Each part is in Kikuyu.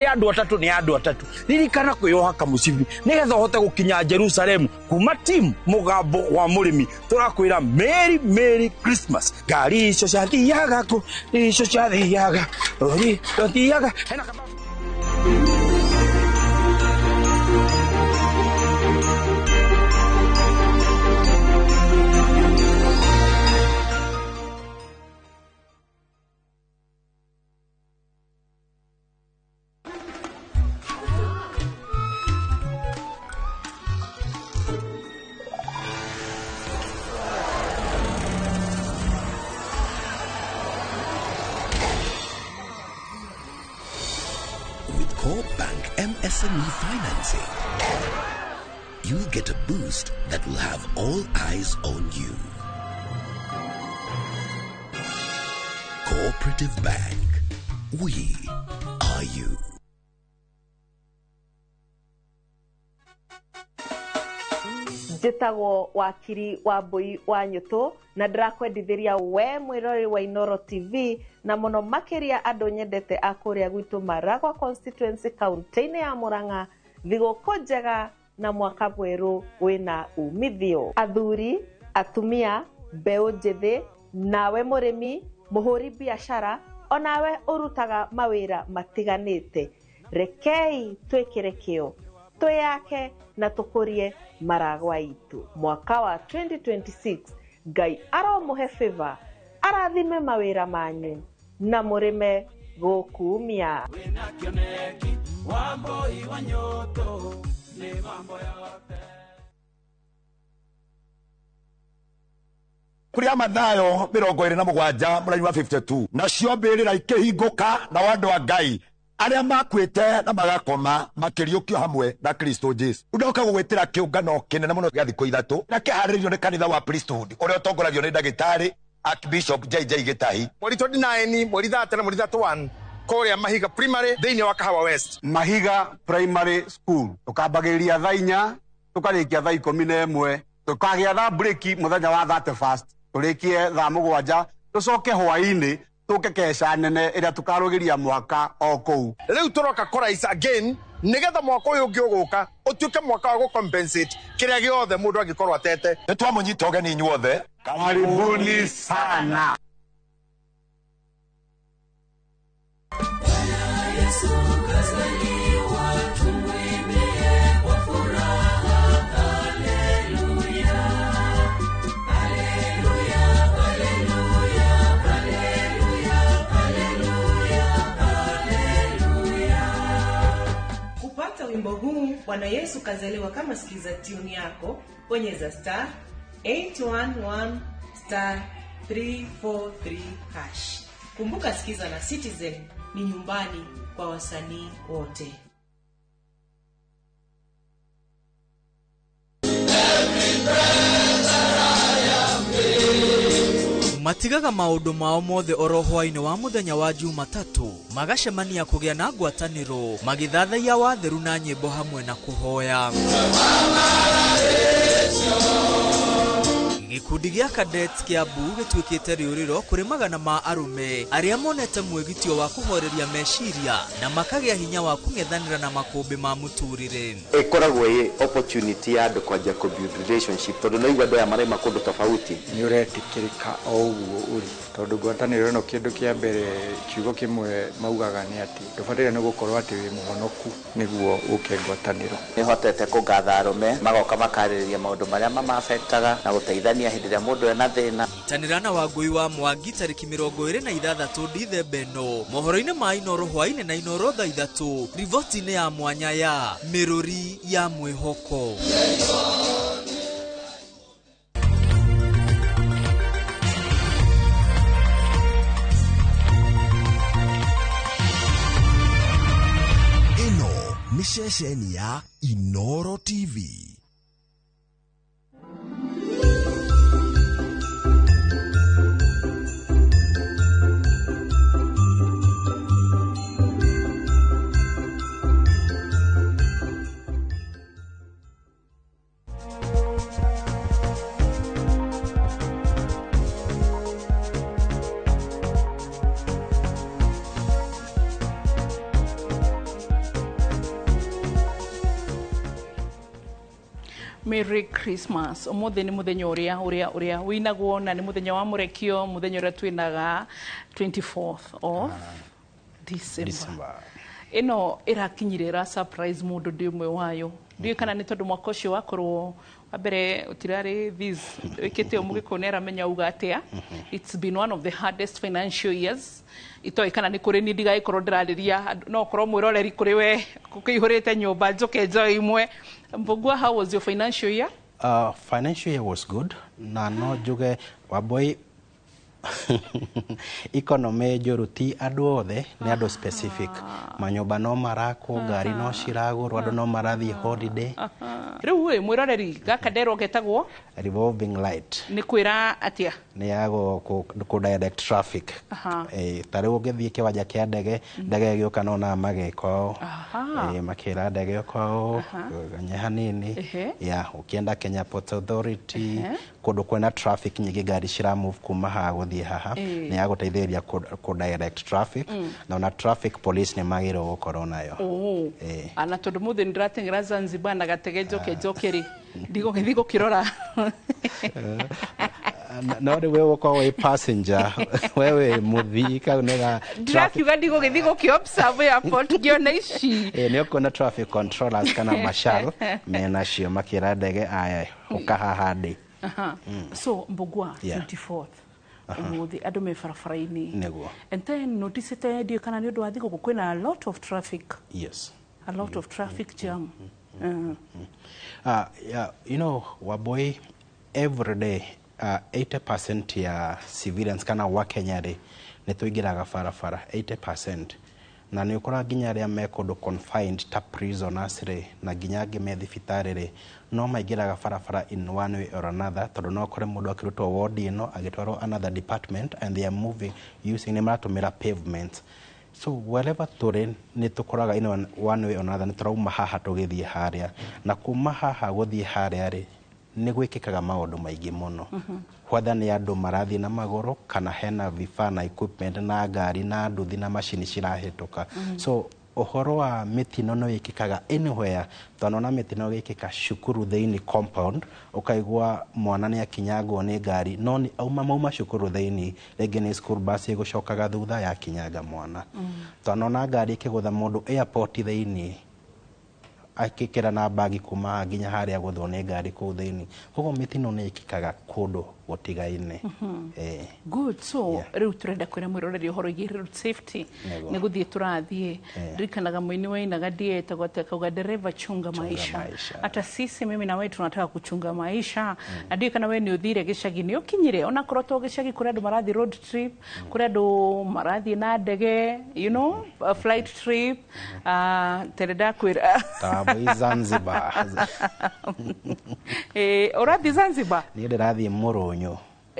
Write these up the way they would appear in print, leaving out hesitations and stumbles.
Andũ atatũ nĩ andũ atatũ. Ririkana kwĩyoha kamũcibi nĩgetha ũhote gũkinya Jerusalemu. Kuma timu Mũgambo wa Mũrĩmi tũrakwĩra Merry Merry Christmas. Ngari icio ciathiaga kũ? Icio ciathiaga rũri rũthiaga hena kaba. With Co-op Bank MSME financing, you'll get a boost that will have all eyes on you. Cooperative Bank. We are you. Njĩtagwo Wakiri wa Mbũi wa Nyũtũ na ndĩrakwendithĩria we mwĩrori wa Inoro TV na mũno makĩria andũ nyendete a kũrĩa gwitũ Maragwa constituency kaunti-inĩ ya Murang'a, thigũkũ njega na mwaka mwerũ wĩna umithio. Athuri, atumia, mbeũ njĩthĩ, nawe mũrĩmi, mũhũri biacara, onawe ũrutaga mawĩra matiganĩte, rekei twĩkĩre kĩo twĩyake na tũkũrie Maragwa itũ. Mwaka wa 2026 Ngai aromũhe favor, arathime mawĩra manyu na mũrĩme gũkumia. Kũrĩa Mathayo 27 mũraini wa 52, nacio mbĩrĩra ikĩhingũka, nao andũ a Ngai arĩa makuĩte na magakoma makĩriũkio hamwe na Kristo Jesu. Ndoka gũgwĩtĩra kĩũngano kĩnene mũno gĩa thikũ 3 na kĩharĩrĩirio nĩ kanitha wa Priesthood ũrĩa ũtongoragio nĩ ndagĩtarĩ Archbishop JJ Gĩtahi. Mweri 29, mweri 30 na mweri 31 kũrĩa Mahiga Primary thĩinĩ wa Kahawa West. Mahiga Primary School tũkambagĩrĩria thaa 4 tũkarĩkia thaa 11, tũkagĩa thaa break mũthenya wa 31 tũrĩkie thaa 7, tũcoke hwaĩ-inĩ tũke keca nene ĩrĩa tũkarũgĩria mwaka o kũu. Rĩu tũroka kũraisa again nĩgetha mwaka ũyũ ũngĩ ũgũka ũtuĩke mwaka wa gũcompensate kĩrĩa gĩothe mũndũ angĩkorwo atete. Nĩ twamũnyita ũgeni inyuothe. Karibuni sana. Kupata wimbo huu Bwana Yesu Kazaliwa kama sikiza tune yako, bonyeza star 811 star 343 hash. Kumbuka Sikiza na Citizen ni nyumbani kwa wasanii wote. Matigaga maũndũ mao mothe oro hwaĩ-inĩ wa mũthenya wa Jumatatũ, magacemania kũgĩa na ngwatanĩro, magĩthathaiya watheru na nyĩmbo hamwe na kũhoya. Gĩkundi gĩa Cadets Kiambu gĩtuĩkĩte rĩũrĩro kũrĩ magana ma arũme arĩa monete mwĩgitio wa kũhoreria meciria na makagĩa hinya wa kũng'ethanĩra na makũmbĩ ma mũtũrĩre. Ĩkoragwo ĩ opportunity ya andũ kwanja kũ build relationship tondũ no igua andũ aya maraima kũndũ tofauti. Nĩ ũretĩkĩrĩka o ũguo ũrĩ, tondũ ngwatanĩro ĩno kĩndũ kĩa mbere kiugo kĩmwe maugaga nĩ atĩ ndũbataire nĩ gũkorwo atĩ wĩ mũhonoku nĩguo ũke ngwatanĩro. Nĩhotete kũngatha arũme magoka makarĩrĩria maũndũ marĩa mamafektaga na gũteithania hĩndĩ ĩrĩa mũndũ ena thĩna. Nyitanĩra na Wangũi wa Mwangi tarĩki 26 Dithemba ĩno mohoro-inĩ ma Inoro hwaĩ-inĩ na Inoro thaa 3, riboti-inĩ ya mwanya ya Mĩrũri ya Mwĩhoko. Ĩno nĩ ceceni ya Inoro TV. Merry Christmas. Umuthi ni muthenya uria uria uria winagwo na ni muthenya wa murekio, muthenya uria twinaga 24th of December. Ino irakinyire ra surprise mundu ndi umwe wayo. Ndiũ kana nĩ tondũ mwaka ũcio wakorwo wa mbere ũtirarĩ this wĩkĩte ũ mũgĩkũyũ nĩ aramenya uga atĩa. It's been one of the hardest financial years. Itoĩ kana nĩ kũrĩ niĩ ndigagĩkorwo ndĩrarĩria, no ũkorwo mwĩroreri kũrĩ we kũihũrĩte nyũmba njoke njoe imwe. Mbũgua, how was your financial year? Financial year was good na no njuge, Wambui, economy njũru ti andũ othe, nĩ andũ specific. Manyũmba no marakwo, ngari no ciragũrwo, andũ no marathiĩ holiday. Rĩu ĩ mwĩroreri, gaka nderwo getagwo revolving light. Nĩ kwĩra atĩa? Nĩ ya kũ direct traffic. Ta rĩu ũngĩthiĩ kĩwanja kĩa ndege, ndege ĩgĩũka no magĩka ũũ. Makĩra ndege ũka ũũ nye hanini. Ya ũkĩenda Kenya Ports Authority, kũndũ kwĩna traffic nyingĩ, ngari cira move kuma haha gũthiĩ haha, nĩ ya gũteithĩrĩria kũ direct traffic. Na ona traffic police nĩ magĩrĩirwo gũkorwo nayo. Ana tondũ mũthĩ nĩ ndĩrateng'era Zanzibar na gatege njoke njoke rĩ, ndigũgĩthiĩ gũkĩrora. No rĩu we ũkorwo wĩ passenger, we wĩ mũthii, kau nĩ ga Ndĩrakiuga ndigũgĩthiĩ gũkĩ observe airport ngĩona ici. Nĩ ũkuona traffic controllers kana marshal menacio makĩra ndege, aya ũka haha ndĩ. So Mbũgua, 24th ũmũthĩ andũ me barabara-inĩ. Nĩguo. And then noticete, ndiũĩ kana nĩ ũndũ wa thigũkũ, kwĩna a lot of traffic, a lot of traffic jam. Yeah, Wambui, every day 80% ya civilians kana wa Kenya rĩ, nĩ tũingĩraga barabara 80%, na nĩ ũkoraga nginya arĩa me kũndũ confined ta prisoners rĩ, na nginya angĩ me thibitarĩ rĩ, no maingĩraga barabara in one way or another, tondũ no ũkore mũndũ akĩrutwo ward ĩno agĩtwarwo another department, and they are moving using, nĩ maratũmĩra pavement. So wherever tũrĩ nĩ tũkoraga in one way or another nĩ tũrauma haha tũgĩthiĩ harĩa, na kuma haha gũthiĩ harĩa rĩ, nĩ gwĩkĩkaga maũndũ maingĩ mũno, whether nĩ andũ marathiĩ na magũrũ kana hena vifaa na equipment na ngari na nduthi na macini cirahĩtũka. So ũhoro wa mĩtino no ĩkĩkaga anywhere. Twanona mĩtino ĩgĩkĩka cukuru thĩinĩ compound, ũkaigua mwana nĩ akinyangwo nĩ ngari, no nĩ auma mauma cukuru thĩinĩ, rĩngĩ nĩ school bus ĩgũcokaga thutha yakinyanga mwana. Twanona ngari ĩkĩgũtha mũndũ airport thĩinĩ, akĩkĩra na bagi kuma haha nginya harĩa, gũthwo nĩ ngari kũu thĩinĩ. Koguo mĩtino nĩ ĩkĩkaga kũndũ gũtigaine. Good. So rĩu tũrenda kwĩra mwĩroreri ũhoro wĩgiĩ road safety. Nĩguo. Nĩ gũthiĩ tũrathiĩ. Ndirikanaga mũini wainaga ndietagwo atĩ, akauga, "Dereva chunga maisha." Maisha. Hata sisi, mimi na wewe, tunataka kuchunga maisha. Na ndiũĩ kana we nĩ ũthire gĩcagi, nĩ ũkinyire onakorwo to gĩcagi, kũrĩ andũ marathiĩ road trip, kũrĩ andũ marathiĩ na ndege, a flight trip. Tere ndakwĩra. Tawambui Zanzibar. Ũrathiĩ Zanzibar? Niĩ ndĩrathiĩ Mũrũnyũ.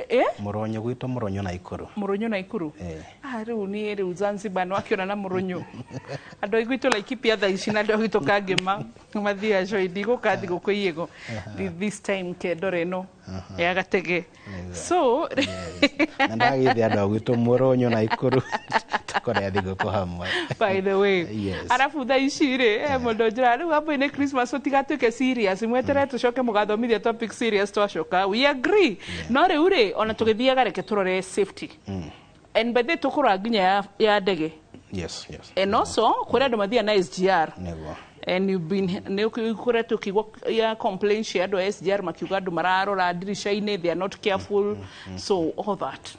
Eh? Mũrũnyũ gwitũ, Mũrũnyũ Naikuru. Mũrũnyũ Naikuru. Eh. Ah, rĩu niĩ rĩu Zanzibar nĩ wakĩona na Mũrũnyũ, andũ a gwitũ Laikipia thaa ici na andũ a gwitũ Kangema mathiaga coĩ ndigũka thigũkũ iĩgo this time kendore ĩno ya gatege, so Na ndagĩthĩ andũ a gwitũ Mũrũnyũ Naikuru tũkore thigũkũ hamwe. By the way, arabu thaa ici rĩ, mũndũ njĩra rĩu ambui nĩ Christmas, tũtigatuĩke serious, mweterere tũcoke mũgathomithia topic serious twacoka. We agree. No rĩu rĩ, ona tũgĩthiaga, reke tũrore safety, and by the way, tũkũrora nginya ya ndege and also kũrĩ andũ mathiaga na SGR. And you've been, nĩ ũkoretwo ũkĩigua ya complaints cia andũ a SGR makiuga andũ mararora ndirica-inĩ, they are not careful, so all that.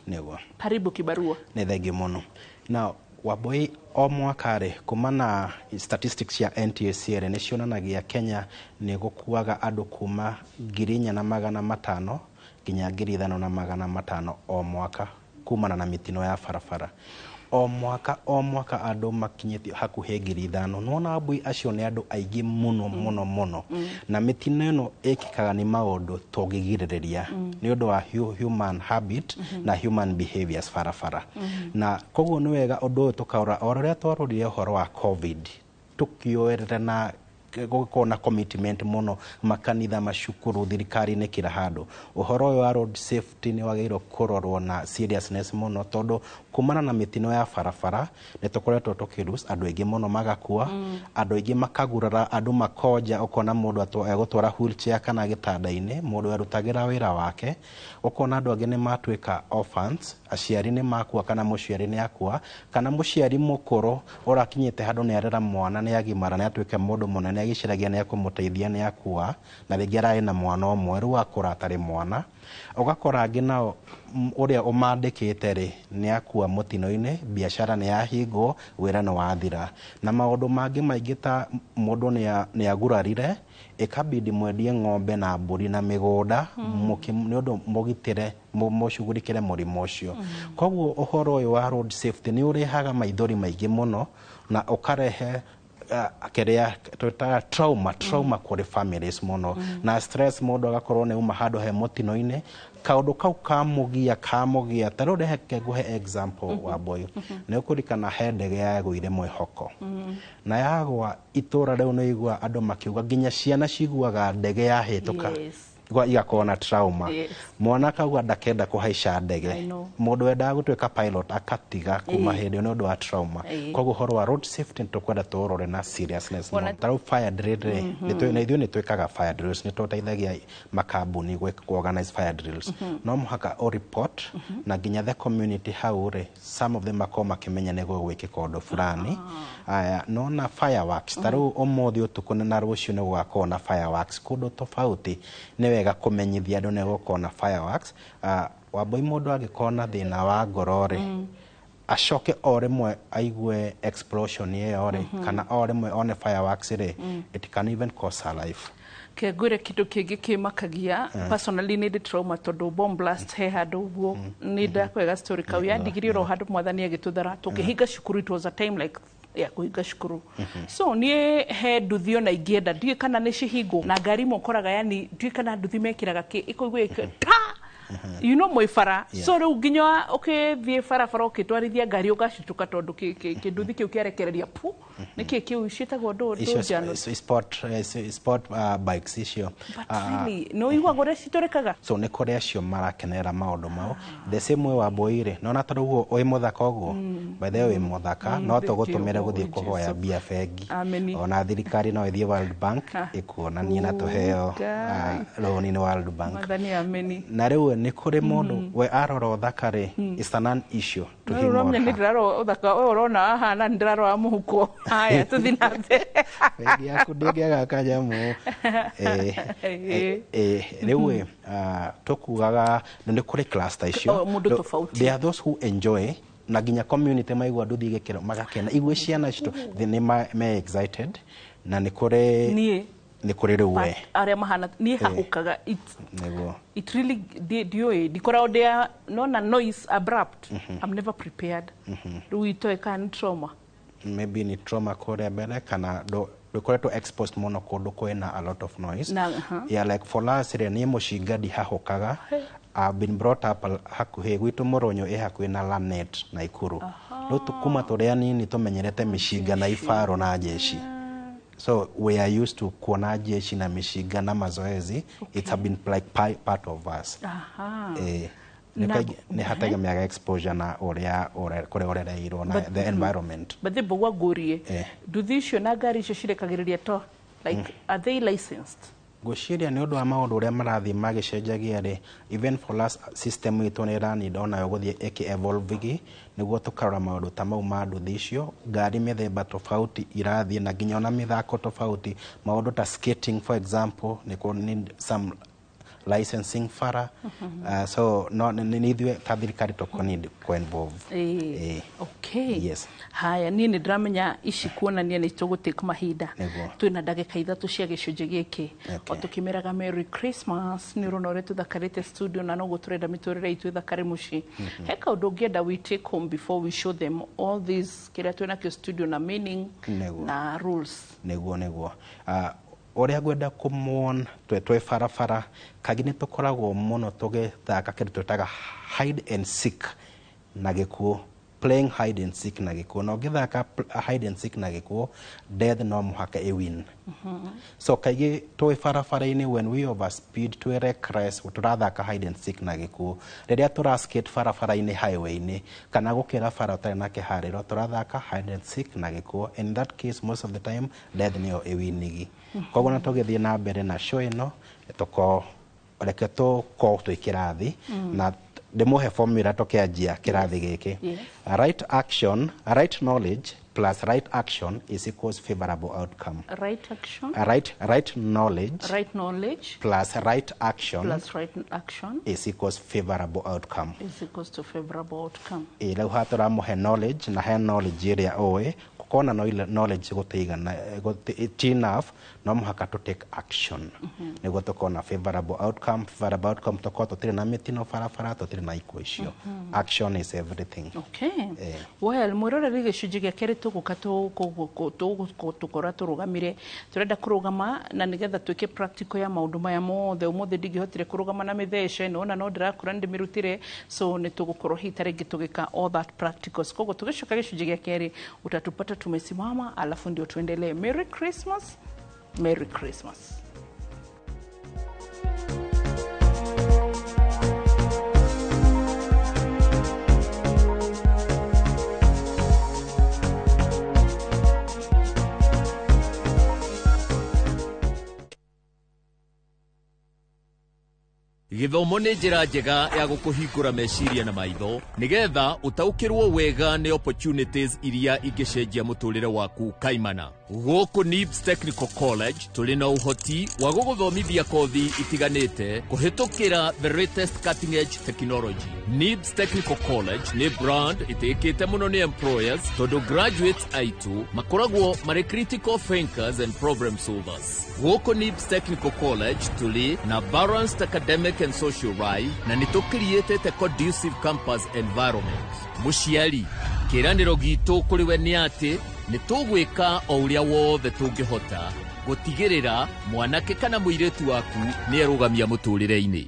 Karibu kibarua. Nĩ thengiũ mũno. Now Wambui, o mwaka rĩ, kuma na statistics cia NTSA rĩ, nĩ cionanagia Kenya nĩ gũkuaga andũ kuma 4,500 nginya 5,500 o mwaka kumana na mĩtino ya barabara. O mwaka, o mwaka andũ makinyĩtie hakuhĩ 5,000. Nĩwona Wambui, acio nĩ andũ aingĩ mũno mũno mũno. Na mĩtino ĩno ĩkĩkaga nĩ maũndũ tũngĩgirĩrĩria nĩ ũndũ wa human habit na human behaviors barabara. Na koguo nĩ wega ũndũ ũyũ tũkaũrora o ũrĩa twarorire ũhoro wa COVID, tũkĩoerera na Gũgĩkorwo na commitment mũno, makanitha, macukuru, thirikari-inĩ, kila handũ. Ũhoro ũyũ wa road safety nĩ wagĩrĩirwo kũrorwo na seriousness mũno, tondũ kumana na mĩtino ya barabara nĩ tũkoretwo tũkĩ andũ aingĩ mũno magakua, andũ aingĩ makagurara, andũ makonja, ũkona mũndũ egũtwara wheelchair kana gĩtanda-inĩ, mũndũ erutagĩra wĩra wake, ũkona andũ angĩ nĩ matuĩka orphans, aciari nĩ makua kana mũciari nĩ akua, kana mũciari mũkũrũ ũrakinyĩte handũ nĩ arera mwana, nĩ agimara, nĩ atuĩka mũndũ mũnene, agĩciragia nĩ ekũmũteithia, nĩ akua, na rĩngĩ ararĩ na mwana ũmwe, rĩu akũra atarĩ mwana. Ũgakora angĩ nao ũrĩa ũmandĩkĩte rĩ nĩ akua mũtino-inĩ, biacara nĩ yahingwo, wĩra nĩ wathira, na maũndũ mangĩ maingĩ ta mũndũ nĩ agurarire, ĩkabidi mwendie ng'ombe na mbũri na mĩgũnda nĩ ũndũ mũgitĩre mũcugurikĩre mũrimũ ũcio. Koguo ũhoro ũyũ wa road safety nĩ ũrehaga maithori maingĩ mũno na ũkarehe kĩrĩa twĩtaga trauma kũrĩ families mũno na stress. Mũndũ agakorwo nĩ uma handũ he mũtino-inĩ, kaũndũ kau kamũgia. Ta rĩu reke ngũhe example wa boy, nĩ ũkũririkana he ndege yagũire Mwĩhoko na yagwa itũra rĩu, nĩ igua andũ makiuga nginya ciana ciguaga ndege yahĩtũka igakorwo na trauma. Mwana akauga ndakenda kũhaica ndege. I know. Mũndũ wendaga gũtuĩka pilot akatiga kuma hĩndĩ ĩyo nĩ ũndũ wa trauma. Koguo ũhoro wa road safety tũkwenda tũũrore na seriousness mũno. Ta rĩu fire drill rĩ, na ithuĩ nĩ twĩkaga fire drills, nĩ tũteithagia makambuni organize fire drills. No mũhaka ũ report na nginya the community hau rĩ, some of them makorwo makĩmenya nĩ gũgwĩkĩka ũndũ fulani. Aya, nona fireworks, ta rĩu ũmũthĩ ũtukũ na rũciũ nĩ gũgakorwo na fireworks kũndũ tofauti, nĩ wega kũmenyithia andũ nĩ gũkorwo na fireworks. Wambui, mũndũ angĩkorwo na thĩna wa ngoro rĩ, acoke o rĩmwe aigue explosion ĩyo rĩ, kana o rĩmwe one fireworks rĩ, it can even cause her life. Ke ngwĩre kĩndũ kĩngĩ kĩmakagia personally, nĩ ndĩ trauma tondũ bomb blast he handũ ũguo nĩ ndakwega story kau yandigire oro handũ Mwathani agĩtũthara tũkĩhinga cukuru. It was a time like ya kũhinga cukuru, so niĩ he nduthi ona ingĩenda, ndiũĩ kana nĩ cihingwo na ngari imwe ũkoraga, yani ndiũĩ kana nduthi mekĩraga kĩ ĩkũigua ta mwĩ bara. So rĩu nginya ũkĩthiĩ barabara ũkĩtwarithia ngari ũgacituka tondũ kĩnduthi kĩu kĩarekereria pu nĩkĩ kĩu ciĩtagwo Icio ndũ njano. Sport bikes icio. But really nĩ ũiguaga ũrĩa citũrĩkaga. So nĩ kũrĩ acio marakenerera maũndũ mau the same way. Wambui rĩ, nona ta rĩu wĩ mũthaka ũguo, by the way wĩ mũthaka, no Thank you. tũgũtũmĩre gũthiĩ Oh, kũhoya Jesu. mbia bengi. Ameni. Ona thirikari no ĩthiĩ World Bank ĩkuonanie na tũheo Ngai. Rũni nĩ World Bank. Mwathani ameni. Na rĩu nĩ kũrĩ mũndũ we arora ũthaka rĩ, it's an non issue to him or Ũramenya nĩ her. ndĩrarora ũthaka ũyũ ũrona ahana nĩ ndĩrarora mũhuko. Haya, tũthiĩ na mbere. Bengi yaku ndĩngĩaga kanyamũ. Rĩu ĩ, tũkugaga nĩ kũrĩ cluster icio. O, mũndũ tofauti. There are those who enjoy, na nginya community maigua nduthi igĩkĩrwo magakena, igue ciana citũ nĩ me excited, na nĩ kũrĩ Niĩ nĩ kũrĩ rĩu we but arĩa mahana niĩ hahũkaga it nĩguo it really ndiũĩ ndikoragwo ndĩa nona noise abrupt, I'm never prepared. Rĩu itoĩ kana nĩ trauma. Maybe ni trauma kũrĩa mbere kana ndũkoretwo exposed mũno kũndũ kwĩna a lot of noise. Na, aha. Yeah, like for us rĩ, niĩ mũcinga ndihahũkaga. I've been brought up hakuhĩ gwitũ, Mũrũnyũ ĩ hakuhĩ na Lanet Naikuru. Rĩu kuma tũrĩ anini tũmenyerete mĩcinga na ibaro na jeshi, so we are used to kuona jeshi na mĩcinga na mazoezi. It's have been like part of us. Nĩ kaingĩ nĩ hategemeaga exposure na ũrĩa kũrĩa ũrereirwo na the environment. But mbogwa ngũrie, nduthi icio na ngari icio cirekagĩrĩria to like, are they licensed? Ngwĩciria nĩ ũndũ wa maũndũ ũrĩa marathiĩ magĩcenjagia rĩ, even for us system itũ nĩ ĩranida onayo gũthiĩ ĩkĩ evolve, nĩguo tũkarora maũndũ ta mau ma nduthi icio, ngari mĩthemba tofauti irathiĩ, na nginya ona mĩthako tofauti, maũndũ ta skating for example, nĩ kũ need some licensing bara. So no nĩ ithuĩ ta thirikari tũkũ need kũ involve. Okay. Yes. Haya, niĩ nĩ ndĩramenya ici kuonania nĩ tũgũtake mahinda. Nĩguo. Twĩna ndagĩka 3 cia gĩcunjĩ gĩkĩ. O tũkĩmeraga Merry Christmas, nĩ ũrona ũrĩa tũthakarĩte studio, na noguo tũrenda mĩtũrĩre itũ ĩthakare mũciĩ. He kaũndũ ũngĩenda we take home before we show them all this kĩrĩa twĩnakĩo studio na meaning Nĩguo. na rules? Nĩguo ũrĩa ngwenda kũmwon twĩ barabara, kaingĩ nĩ tũkoragwo mũno tũgĩthaka kĩndũ twĩtaga hide and seek na gĩkuũ. Playing hide and seek na gĩkuũ, na ũngĩthaka hide and seek na gĩkuũ, death no mũhaka ĩwin. So kaingĩ twĩ barabara-inĩ, when we overspeed, twĩ reckless, tũrathaka hide and seek na gĩkuũ. Rĩrĩa tũra skate barabara-inĩ, highway-inĩ, kana gũkĩra bara ũtarĩ na kĩharĩro, tũrathaka hide and seek na gĩkuũ. In that case, most of the time death nĩyo ĩwinigi. Koguo na tũgĩthiĩ na mbere na show ĩno, tũko reke tũkorwo twĩ kĩrathi na ndĩmũhe formula tũkĩanjia kĩrathi gĩkĩ. Right action, right knowledge plus right action is equals favorable outcome. Right action. Right knowledge right knowledge plus right action plus right action is equals favorable outcome. Is equals to favorable outcome. Ĩ rĩu haha tũramũhe knowledge, na he knowledge ĩrĩa ũĩ kũkona no knowledge gũtĩigana, ti enough, no mũhaka to take action nĩguo tũkona favorable outcome. Favorable outcome tũkorwo tũtirĩ na mĩtino barabara, tũtirĩ na ikuũ icio. Action is everything. Okay. Eh. Well, mwĩroreri, gĩcunjĩ gĩa kerĩ tũgũka tũkora tũrũgamire, tũrenda kũrũgama na nĩgetha twĩke practical ya maũndũ maya mothe. Ũmũthĩ ndingĩhotire kũrũgama na mĩthece ĩno, ona no ndĩrakũra ndĩmĩrutire, so nĩ tũgũkorwo hihi ta rĩngĩ tũgĩka all that practicals. Koguo tũgĩcoka gĩcunjĩ gĩa kerĩ utatupata tumesimama, alafu ndio tuendelee. Merry Christmas, Merry Christmas. Gĩthomo nĩ njĩra njega ya gũkũhingũra meciria na maitho nĩgetha ũtaũkĩrwo wega nĩ opportunities iria ingĩcenjia mũtũrĩre waku kaimana. Gũkũ NIBS Technical College tũrĩ na ũhoti wa gũgũthomithia kothi itiganĩte kũhĩtũkĩra the latest cutting edge technology. NIBS Technical College nĩ brand ĩtĩkĩte mũno nĩ employers tondũ graduates aitũ makoragwo marĩ critical thinkers and problem solvers. Gũkũ NIBS Technical College tũrĩ na balanced academic and social life na nĩ tũcreatĩte conducive campus environment. Mũciari, kĩĩranĩro gitũ kũrĩ we nĩ atĩ nĩ tũgwĩka o ũrĩa wothe tũngĩhota gũtigĩrĩra mwanake kana mũirĩtu waku nĩ erũgamia mũtũrĩre-inĩ.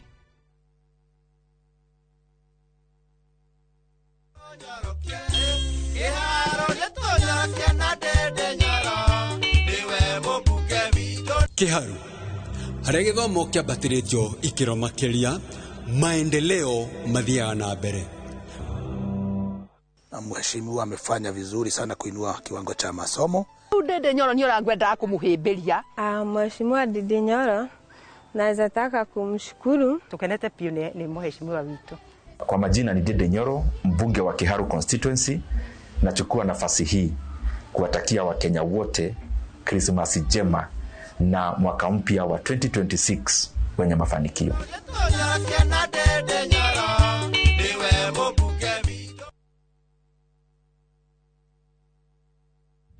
Kiharu harĩa gĩthomo kĩambatĩrĩtio ikĩro makĩria, maendeleo mathiaga na mbere. Na mheshimiwa amefanya vizuri sana kuinua kiwango cha masomo. Ndindi Nyoro nĩ ũrangwendaga kũmũhĩmbĩria. Mheshimiwa Ndindi Nyoro naweza taka kumshukuru. Tukenete piũ nĩ mheshimiwa witũ. Kwa majina ni Ndindi Nyoro, mbunge wa Kiharu constituency. Nachukua nafasi hii kuwatakia Wakenya wote Krismasi njema na mwaka mpya wa 2026 wenye mafanikio.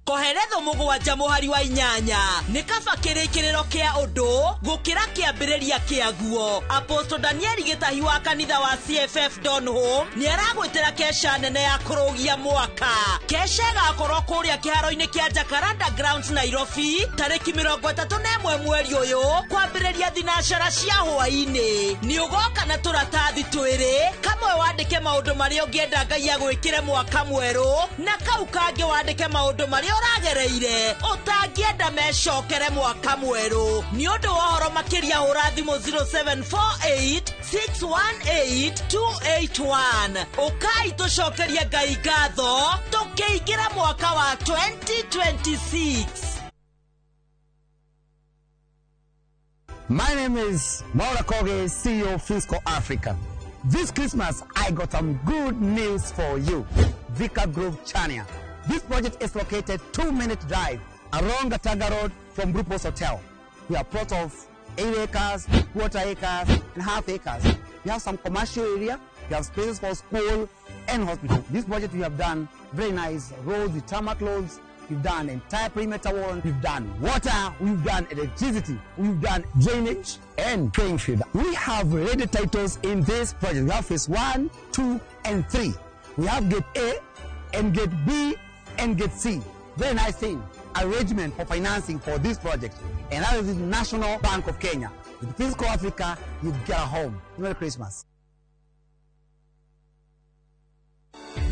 Koheretho mũgwanja mũhari wa inyanya nĩ kaba kĩrĩkĩrĩro kĩa ũndũ gũkĩra kĩambĩrĩria kĩaguo. Apostle Daniel Gĩtahi wa kanitha wa CFF Donholm nĩ aragwĩtĩra kesha nene ya kũrũgia mwaka. Kesha ĩgakorwo kũrĩa kĩharo-inĩ kĩa Jacaranda Grounds Nairobi tarĩki 31 mweri ũyũ kwambĩrĩria thinacara cia hwaĩ-inĩ. Nĩ ũgoka na tũratathi twĩrĩ, kamwe wandĩke maũndũ marĩa ũngĩenda Ngai agwĩkĩre mwaka mwerũ na kau kangĩ wandĩke maũndũ marĩa ũragereire ũtangĩenda mecokere mwaka mwerũ. Nĩ ũndũ wa ũhoro makĩria hũra thimũ 0748 618 281. Ũkai tũcokerie Ngai ngatho tũkĩingĩra mwaka wa 2026. My name is Maura Koge, CEO Fiscal Africa. This Christmas, I got some good news for you. Vicar Grove Chania. This project is located 2-minute drive along Gatanga Road from Grupos Hotel. We have plots of 8 acres, quarter acres, and half acres. We have some commercial area. We have spaces for school and hospital. This project we have done very nice roads with tarmac roads. We've done entire perimeter wall. We've done water. We've done electricity. We've done drainage and playing field. We have ready titles in this project. We have phase 1, 2, and 3. We have gate A and gate B and gate C. Very nice thing. Arrangement for financing for this project. And that is the National Bank of Kenya. With Fiscal Africa, you get a home. Merry Christmas.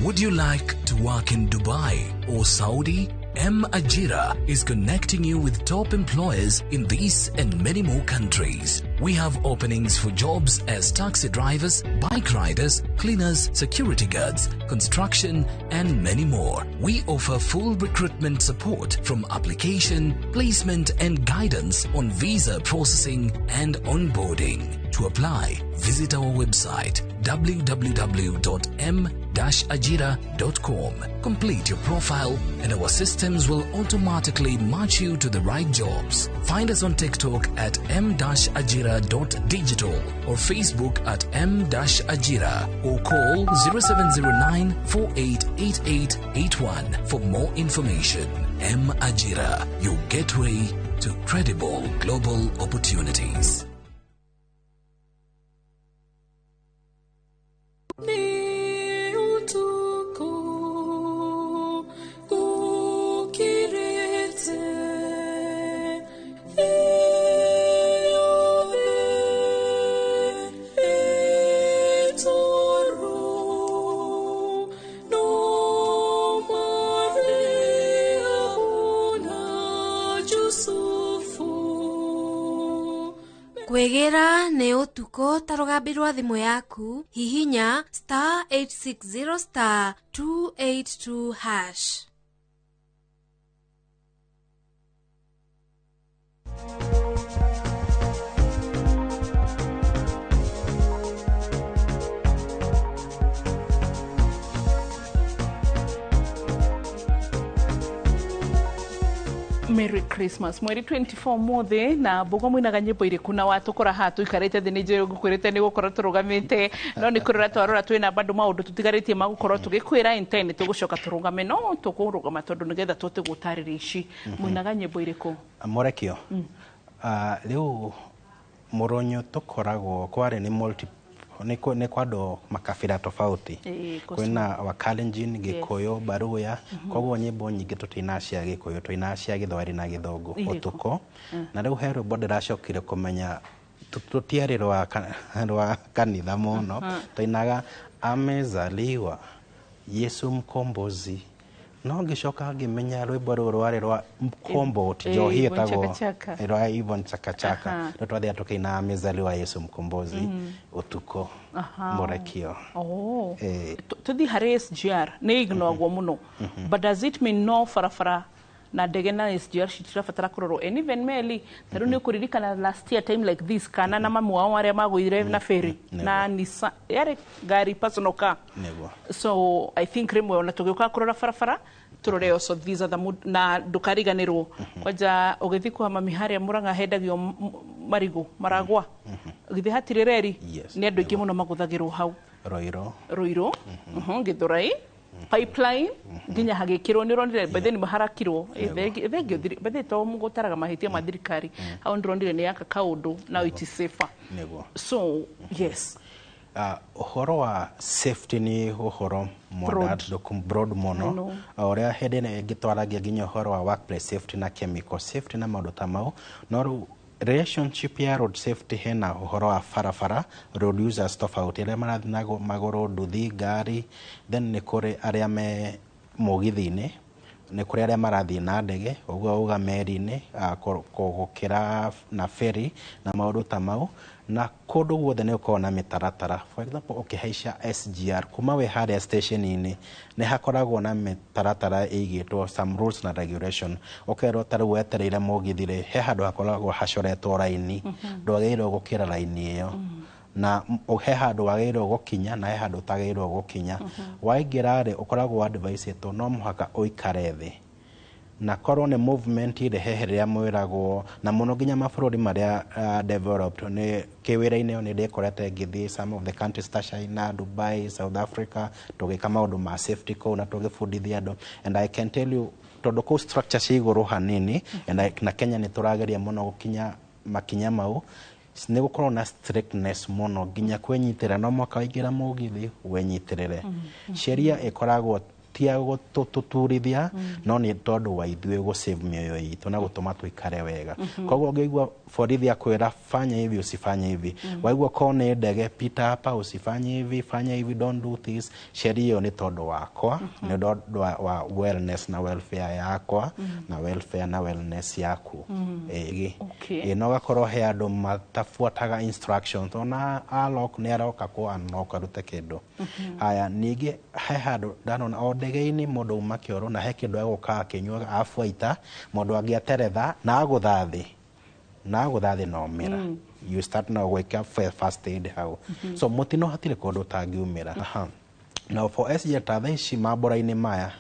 Would you like to work in Dubai or Saudi? M Ajira is connecting you with top employers in these and many more countries. We have openings for jobs as taxi drivers, bike riders, cleaners, security guards, construction, and many more. We offer full recruitment support from application, placement, and guidance on visa processing and onboarding. To apply, visit our website www.m-ajira.com. Complete your profile and our systems will automatically match you to the right jobs. Find us on TikTok at m-ajira.digital or Facebook at m-ajira or call 0709 488881 for more information. M Ajira, your gateway to credible global opportunities. Nĩ ũtukũ gũkirĩte, thĩ yothe ĩ toro, no Maria na Jusufu. Kwĩgĩra nĩ ũtukũ ta rũgambi rwa thimũ yaku, hihinya *860 *282#. Merry Christmas mweri 24 mothe na mbogo mwinaga nyĩmbo irĩkũ na watũkora haha tũikarĩte thĩ nĩ njũĩ ngũkwĩrĩte nĩ gũkorwo tũrũgamĩte no nĩ kũrora twarora twĩna bado maũndũ tũtigarĩtie magũkorwo tũgĩkwĩra in time tũgũcoka tũrũgame no tũkũrũgama tondũ nĩgetha tũhote gũtarĩria ici. Mwinaga nyĩmbo irĩkũ? Mũrekio. Rĩu mũronyo tũkoragwo kwarĩ nĩ multi nĩ kwa andũ makabira tofauti. Kwĩna Wakalenjin, Gĩkũyũ, Baruya, koguo nyĩmbo nyingĩ tũtinaga cia Gĩkũyũ, tũinaga cia Gĩthweri na Gĩthũngũ. Irĩkũ? Ũtukũ. Na rĩu he rwĩmbo ndĩracokire kũmenya tũtiarĩ rwa kanitha mũno, tũinaga amezaliwa Yesu mkombozi. No ngĩcoka ngĩmenya rwĩmbo rũu rwarĩ rwa mkomboti, njohi Yvonne ĩtagwo Chaka Chaka. rwa Yvonne Chaka Chaka. No twathiaga tũkĩina amezaliwa Yesu mkombozi ũtukũ. Mũrekio. Oh. Tũthiĩ harĩ SGR nĩ ignoagwo mũno, but does it mean no barabara na ndege na SGR citirabatara kũrorwo, and even meli? Ta rĩu nĩ ũkũririkana last year time like this, kana na mamu wao arĩa magũire na ferry na Nissan yarĩ ngari personal car. Nĩguo. So I think rĩmwe ona tũgĩũka kũrora barabara tũrore also these are the mood, na ndũkariganĩrwo kwanja ũgĩthiĩ kwa mami harĩa Mũrang'a hendagio marigũ maragwa, githĩ hatirĩ reri? Yes. Nĩ andũ aingĩ mũno magũthagĩrwo hau. Roiro. Ruiru, Githurai pipeline nginya hagĩkĩrwo nĩ ũronire by then harakirwo. Thengio by the to mũgũtaraga mahĩtia ma thirikari hau, ndĩronire nĩ yaka kaũndũ, now it is safer. Nĩguo. So yes. Ũhoro wa safety nĩ ũhoro mwandandũku, broad mũno. I know. O ũrĩa hĩndĩ ĩno ĩngĩ twaragia nginya ũhoro wa workplace safety na chemical safety na maũndũ ta mau, no rĩu relationship ya road safety hena ũhoro wa barabara, road users tofauti, arĩa marathiĩ na magũrũ, nduthi, ngari, then nĩ kũrĩ arĩa me mũgithi-inĩ, nĩ kũrĩ arĩa marathiĩ na ndege, ũguo uga meri-inĩ, gũkĩra na ferry na maũndũ ta mau, na kũndũ guothe nĩ gũkoragwo na mĩtaratara. For example, ũkĩhaica SGR kuma wĩ harĩa station-inĩ nĩ hakoragwo na mĩtaratara ĩigĩtwo, some rules na regulation. Ũkerwo ta rĩu wetereire mũgithi rĩ, he handũ hakoragwo hacoretwo raini, ndwagĩrĩirwo gũkĩra raini ĩyo, na he handũ wagĩrĩirwo gũkinya na he handũ ũtagĩrĩirwo gũkinya. Waingĩra rĩ, ũkoragwo advice-ĩtwo no mũhaka ũikare thĩ, na korwo nĩ movement rĩ, he rĩrĩa mwĩragwo, na mũno nginya mabũrũri marĩa developed nĩ kĩwĩra-inĩ nĩ ndĩkorete ngĩthiĩ some of the countries ta China, Dubai, South Africa, tũgĩka maũndũ ma safety kũu na tũgĩbundithia andũ, and I can tell you tondũ kũu structure cia igũrũ hanini, and na Kenya nĩ tũrageria mũno gũkinya makinya mau, nĩ gũkorwo na strictness mũno nginya kwĩnyitĩrĩra, no mũhaka waingĩra mũgithi wĩnyitĩrĩre. Sheria ĩkoragwo Tia gũtũturithia, no nĩ tondũ wa ithuĩ gũ save mĩoyo itũ na gũtũma tũikare wega. Koguo ũngĩigua borithi akwĩra fanya hivi, usifanye hivi, waigua ko nĩ ndege, pita hapa, usifanye hivi, fanya hivi, don't do this, sheria ĩyo nĩ tondũ wakwa, nĩ tondũ wa wellness na welfare yakwa, na welfare na wellness yaku. Ĩĩ. Ĩĩ, no gakorwo he andũ matabuataga instructions, ona unlock nĩ aroka kũ unlock arute kĩndũ. Haya, ningĩ he handũ ndanona o ndege-inĩ mũndũ uma kĩoro na he kĩndũ egũka akĩnyuaga abuaita mũndũ angĩateretha na agũtha thĩ na agũtha thĩ na omĩra, you start na gwĩka first aid hau. So mũtino hatirĩ kũndũ ũtangiumĩra. Aha. Now for SGR ta thaa ici mambũra-inĩ maya,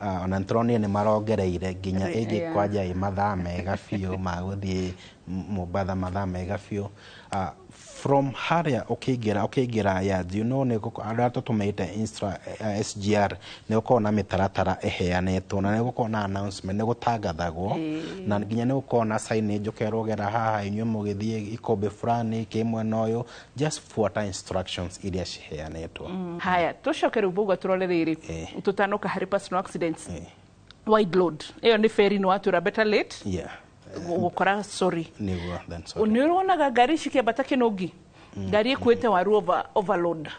ona nĩtũronire nĩ marongereire nginya ĩngĩ kwanja ĩ mathaa mega biũ ma gũthiĩ Mombatha, mathaa mega biũ. From harĩa ũkĩingĩra yards, nĩ andũ arĩa tũtũmĩte SGR, nĩ gũkoragwo na mĩtaratara ĩheanĩtwo na nĩ gũkoragwo na announcement, nĩ gũtangathagwo, na nginya nĩ gũkoragwo na signage, ũkerwo gera haha inyuĩ mũgĩthiĩ ikũmbĩ fulani kĩ mwena ũyũ, just fuata instructions iria ciheanĩtwo. Haya, tũcoke rĩu bauga tũrore rĩrĩ, tũtanoka harĩ personal accidents, wide load ĩyo nĩ ferry, nĩ watwĩra better late gũkora sorry. Nĩguo, then sorry. Nĩ ũronaga ngari ici ikĩambata kĩnũngi, ngari ĩkuĩte waru overload.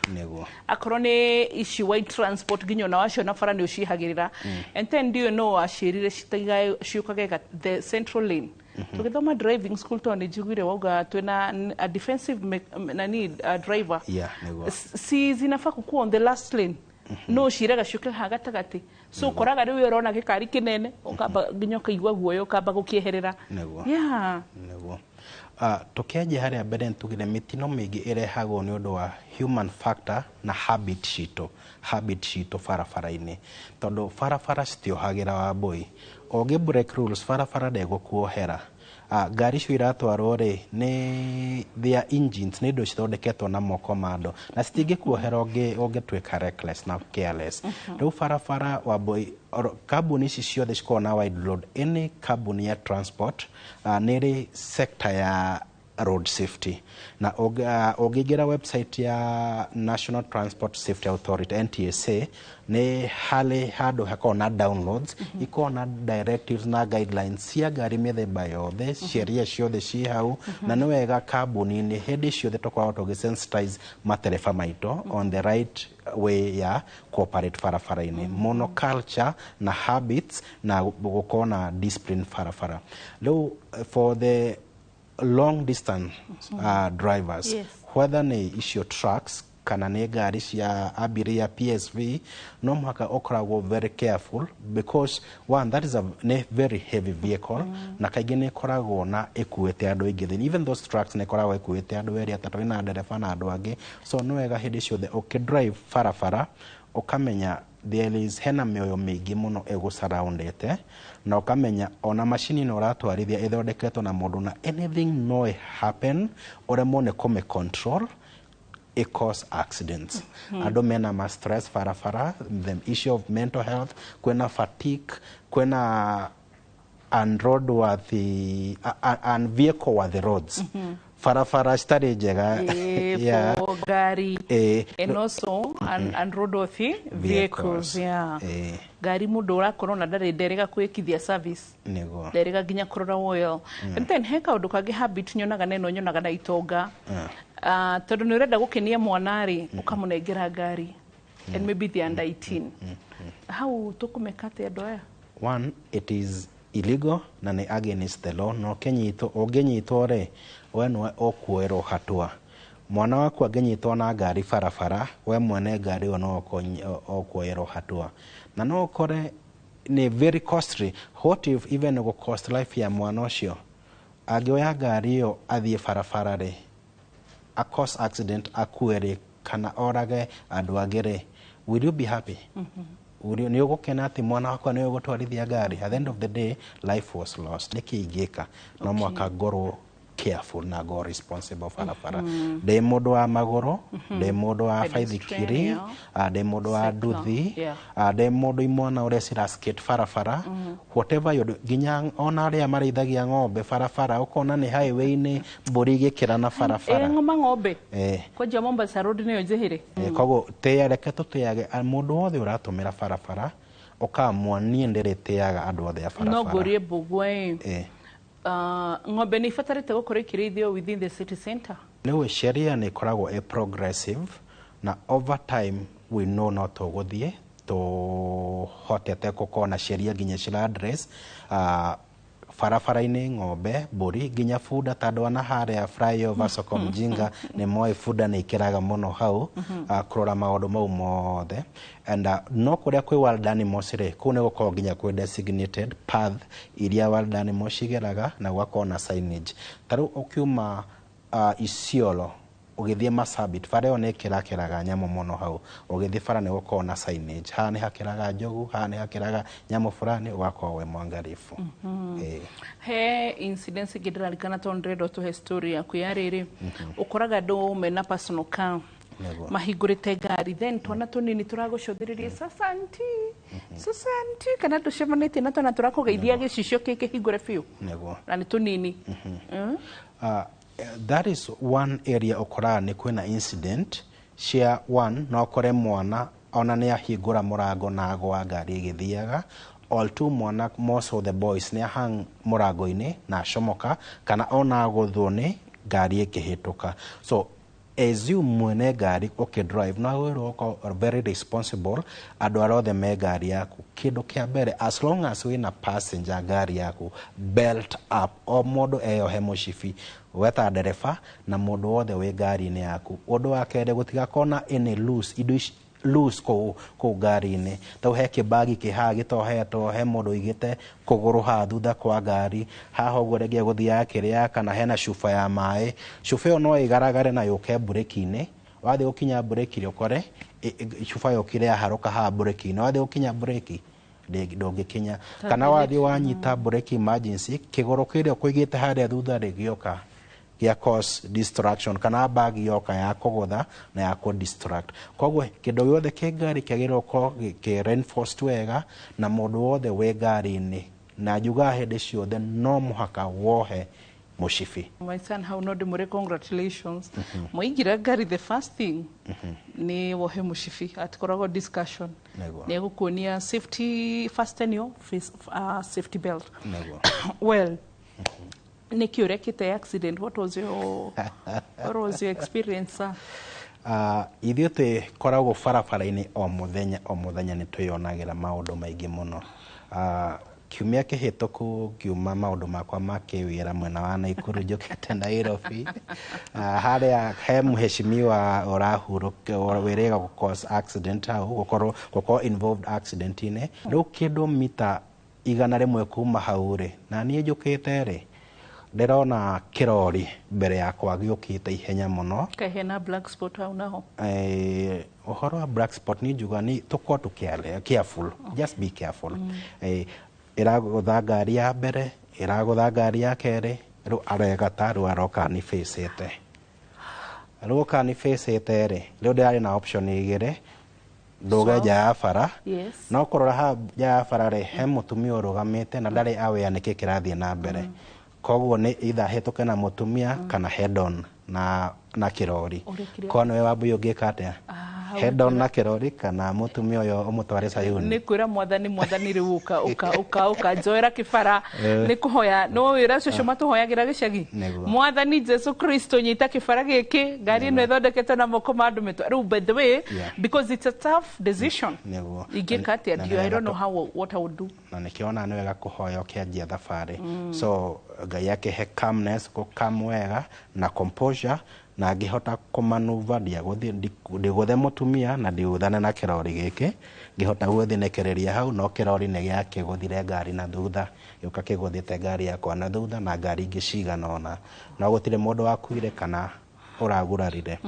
Akorwo nĩ ici wide transport, nginya ona waciona bara nĩ ũciehagĩrĩra. And then ndiũĩ no waciĩrire citigae ciũkage the central lane. Tũgĩthoma driving school, tondũ nĩ njiguire wauga twĩna a defensive nani driver. Yeah, nĩguo. Si zinafaa kukuwa on the last lane? No cirega ciũke haha gatagatĩ, so ũkoraga rĩu ũrona gĩkari kĩnene, ũkamba nginya ũkaigua guoya, ũkamba gũkĩeherera. Nĩguo. Tũkĩanjia harĩa mbere nĩtugire mĩtino mĩingĩ ĩrehagwo nĩ ũndũ wa human factor na habit citũ barabara-inĩ, tondũ barabara citiohagĩra, Wambũi. Ũngĩ break rules, barabara ndĩgũkuohera. Ngari icio iratwarwo rĩ, nĩ their engines nĩ indo cithondeketwo na moko ma andũ na citingĩkuohera ũngĩtuĩka reckless na careless. Rĩu barabara, Wambũi, kambuni ici ciothe cikoragwo na wide load, any kambuni ya transport, nĩ ĩrĩ sector ya road safety, na ũngĩingĩra website ya National Transport Safety Authority, NTSA, nĩ harĩ handũ hakoragwo na downloads, ikoragwo na directives na guidelines cia ngari mĩthemba yothe, sheria ciothe ciĩ hau. Na nĩ wega kambuni-inĩ hĩndĩ ciothe tũkoragwo tũgĩ-sensitize matereba maitũ on the right way ya cooperate barabara-inĩ mũno, culture na habits na gũkorwo na discipline barabara. Rĩu for the long distance drivers, whether nĩ icio trucks kana nĩ ngari cia abiria PSV, no mũhaka ũkoragwo very careful because one, that is a nĩ very heavy vehicle, na kaingĩ nĩ ĩkoragwo na ĩkuĩte andũ aingĩ thĩinĩ. Even those trucks nĩ ĩkoragwo ĩkuĩte andũ erĩ, atatũ, ĩna ndereba na andũ angĩ. So nĩ wega hĩndĩ ciothe ũkĩdrive barabara ũkamenya there is hena mĩoyo mĩingĩ mũno ĩgũsurroundĩte, na ũkamenya ona macini ĩno ũratwarithia ĩthondeketwo na mũndũ, na anything no happen, ũremwo nĩ kũmĩ control, it cause accidents. Andũ mena ma stress barabara, the issue of mental health, kwĩna fatigue, kwĩna unroadworthy, unvehicle worthy roads, barabara citarĩ njega. For ngari and also and roadworthy vehicles. Ngari mũndũ ũrakorwo na ndarĩ nderega kwĩkithia service, nderega nginya kũrora oil. And then he kaũndũ kangĩ, habit nyonaga na ĩno nyonaga na itonga. Ah, tondũ nĩ ũrenda gũkenia mwana rĩ, ũkamũnengera ngari and maybe they under 18. Hau tũkũmeka atĩa andũ aya? One, it is illegal na nĩ against the law, na ũkĩnyitwo, ũngĩnyitwo rĩ, we nĩwe ũkuoerwo hatua. Mwana waku angĩnyitwo na ngari barabara, we mwene ngari ĩyo no ũkuoerwo hatua, na no ũkore nĩ very costly. What if even gũ cost life ya mwana ũcio? Angĩoya ngari ĩyo athiĩ barabara rĩ, a cause accident, akue rĩ, kana orage andũ angĩ rĩ, will you be happy? Nĩ ũgũkena atĩ mwana wakwa nĩ ũgũtwarithia ngari? At the end of the day, life was lost. Nĩkĩ ingĩka? No mũhaka ngorwo careful na ngorwo responsible barabara. Ndĩ mũndũ wa magũrũ, ndĩ mũndũ wa Pedestrian, baithikiri, ndĩ mũndũ wa Cycler, nduthi, ndĩ mũndũ imwana ũrĩa cira skate barabara, whatever you do, nginya ona arĩa marĩithagia ng'ombe barabara, ũkona nĩ highway-inĩ mbũri igĩkĩra na barabara. Ng'oma ng'ombe kwanjia Mombasa Road nĩyo njĩhĩre. Koguo tĩya, reke tũtĩage mũndũ wothe ũratũmĩra barabara, ũkamua niĩ ndĩrĩtĩaga andũ othe a No barabara. ngũrie mbũgua ĩ, ng'ombe nĩ ibatarĩte gũkorwo ikĩrĩithio within the city center? Rĩu sheria nĩ ĩkoragwo ĩ progressive, na over time we know no tũgũthiĩ tũhotete gũkorwo na sheria nginya cira address barabara-inĩ ng'ombe, mbũri, nginya bunda, tondũ ona harĩa flyover soko mjinga nĩ moĩ bunda nĩ ikĩraga mũno hau. Kũrora maũndũ mau mothe and no kũrĩa kwĩ wild animals rĩ, kũu nĩ gũkorwo nginya kwĩ designated path iria wild animals cigeraga, na gũgakorwo na signage. Ta rĩu ũkiuma Isiolo ũgĩthiĩ Marsabit, bara ĩyo nĩ ĩkĩrakĩraga nyamũ mũno hau. Ũgĩthiĩ bara nĩ gũkorwo na signage, haha nĩ hakĩraga njogu, haha nĩ hakĩraga nyamũ fulani, ũgakorwo wĩ mwangalifu. He incidents ĩngĩ ndĩrarikana tondũ ndĩrenda ũtũhe story yaku ya rĩrĩ, ũkoraga andũ mena personal car, mahingũrĩte ngari, then twana tũnini tũragũcũthĩrĩria, sasa aunty, sasa aunty, kana ndũcemanĩtie na twana tũrakũgeithia gĩcicio kĩhingũre biũ na nĩ tũnini? That is one area ũkoraga nĩ kwĩna incident cia one, no ũkore mwana ona nĩ ahingũra mũrango na agwa ngari ĩgĩthiaga, or two, mwana, most of the boys, nĩ ahang mũrango-inĩ na acomoka, kana ona agũthwo nĩ ngari ĩkĩhĩtũka. So as you mwene ngari ũkĩdrive, no wĩrwo ũkorwo very responsible andũ arĩa othe me ngari yaku. Kĩndũ kĩa mbere, as long as wĩna passenger ngari yaku, belt up, o mũndũ eyohe mũcibi, weta ndereba na mũndũ wothe wĩ ngari-inĩ yaku. Ũndũ wa kerĩ, gũtigakorwo na any loose indo ici loose kũu ngari-inĩ. Tau he kĩbagi kĩ haha gĩtohetwo, he mũndũ ũigĩte kũgũrũ haha thutha kwa ngari haha ũguo, rĩngĩ egũthiaga kĩrĩa, kana hena cuba ya maĩ. Cuba ĩyo no ĩgaragare na yũke mburĩki-inĩ. Wathiĩ gũkinya mburĩki ũkore cuba yokire yaharũka haha mburĩki-inĩ. Wathiĩ gũkinya mburĩki ndũngĩkinya, kana wathiĩ wanyita mburĩki emergency, kĩgũrũ kĩrĩa ũkũigĩte harĩa thutha rĩgĩoka gĩa cause distraction, kana bag yoka ya kũgũtha na ya kũ distract. Koguo kĩndũ gĩothe kĩ ngari kĩagĩrĩirwo gũkorwo kĩ reinforced wega, na mũndũ wothe wĩ ngari-inĩ, na njugaga hĩndĩ ciothe no mũhaka wohe mũcibi. My son, hau no ndĩmũre congratulations. Mwaingĩra ngari, the first thing nĩ wohe mũcibi, atikoragwo discussion. Nĩ egũkuonia safety fasten your face, safety belt. Well, nĩkĩ ũrekĩte accident? What was your experience, sir? Ithuĩ twĩkoragwo barabara-inĩ o mũthenya o mũthenya, nĩ twĩyonagĩra maũndũ maingĩ mũno. Kiumia kĩhĩtũku ngiuma maũndũ makwa ma kĩwĩra mwena wa Naikuru njũkĩte Nairobi, harĩa he mheshimiwa ũrahurũka wĩrĩga gũ cause accident hau, gũkorwo involved accident-inĩ. Rĩu kĩndũ mita 100 kuma hau rĩ, na niĩ njũkĩte rĩ, ndĩrona kĩrori mbere yakwa gĩũkĩte ihenya mũno. Kaĩ hena black spot hau naho? Ũhoro wa black spot nĩ njuga nĩ tũkorwo tũ careful, just be careful. Ĩragũtha ngari ya mbere, ĩragũtha ngari ya kerĩ, rĩu aregata, rĩu aroka nĩ facĩte, rĩu oka nĩ facĩte rĩ, rĩu ndĩrarĩ na option igĩrĩ: ndũge nja ya bara. No kũrora haha nja ya bara rĩ, he mũtumia ũrũgamĩte na ndarĩ aware nĩkĩ kĩrathiĩ na mbere. Koguo nĩ either hĩtũke na mũtumia kana head on na kĩrori. Ũrekire- Korwo nĩwe Wambui, ũngĩka atĩa? Head on na kĩrori kana mũtumia ũyũ ũmũtware Sayuni? Nĩ kwĩra Mwathani, Mwathani, rĩu ũka, ũka, ũka, ũka njoera kĩbara. Nĩ kũhoya no wĩra cũcũ matũhoyagĩra gĩcagi. Mwathani Jesu Kristo, nyita kĩbara gĩkĩ, ngari ĩno ĩthondeketwo na moko ma andũ mĩtwa rĩu, by the way, because it's a tough decision. Ingĩka atĩa? Na nĩ Ndio, I wega don't know how, what I would do. Na nĩkĩo nĩ wega kũhoya ũkĩanjia thabarĩ. So Ngai akĩhe calmness, gũkam wega na composure, na ngĩhota kũmanuva ndigũthe mũtumia na ndigũthane na kĩrori gĩkĩ. Ngĩhota gwĩthinekereria hau, no kĩrori nĩ gĩakĩgũthire ngari na thutha, gĩũka kĩgũthĩte ngari yakwa na thutha na ngari ingĩ cigana ũna, no gũtirĩ mũndũ wakuire kana Ũragurarire.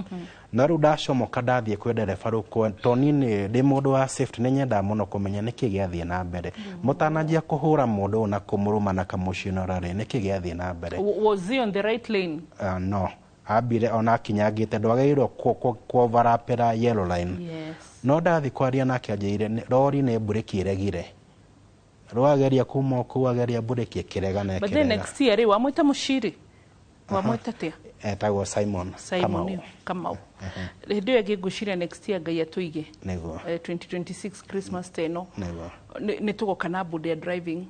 No rĩu ndacomoka ndathiĩ kwĩ ndereba rĩu tondũ niĩ nĩ ndĩ mũndũ wa safety, nĩ nyendaga mũno kũmenya nĩkĩ gĩathiĩ na mbere mũtananjia kũhũra mũndũ ũyũ na kũmũrũma na kamũcinora rĩ, nĩkĩ gĩathiĩ na mbere. Was he on the right lane? No ambire ona akinyangĩte, ndwagĩrĩirwo kuoverapĩra yellow line. No ndathi kwaria nake anjĩrire rori nĩ mburĩki ĩregire, rwageria kuma o kũu ageria mburĩki ĩkĩrega na But then ĩkĩrega. Next year rĩ, wamwĩta mũciri, wamwĩta atĩa? Etagwo Simon. Simon. Kamau. Kamau. Hĩndĩ ĩyo ĩngĩ ngwĩciria next year, Ngai atũige, 2026 Christmas ta ĩno, nĩ tũgoka na board ya driving,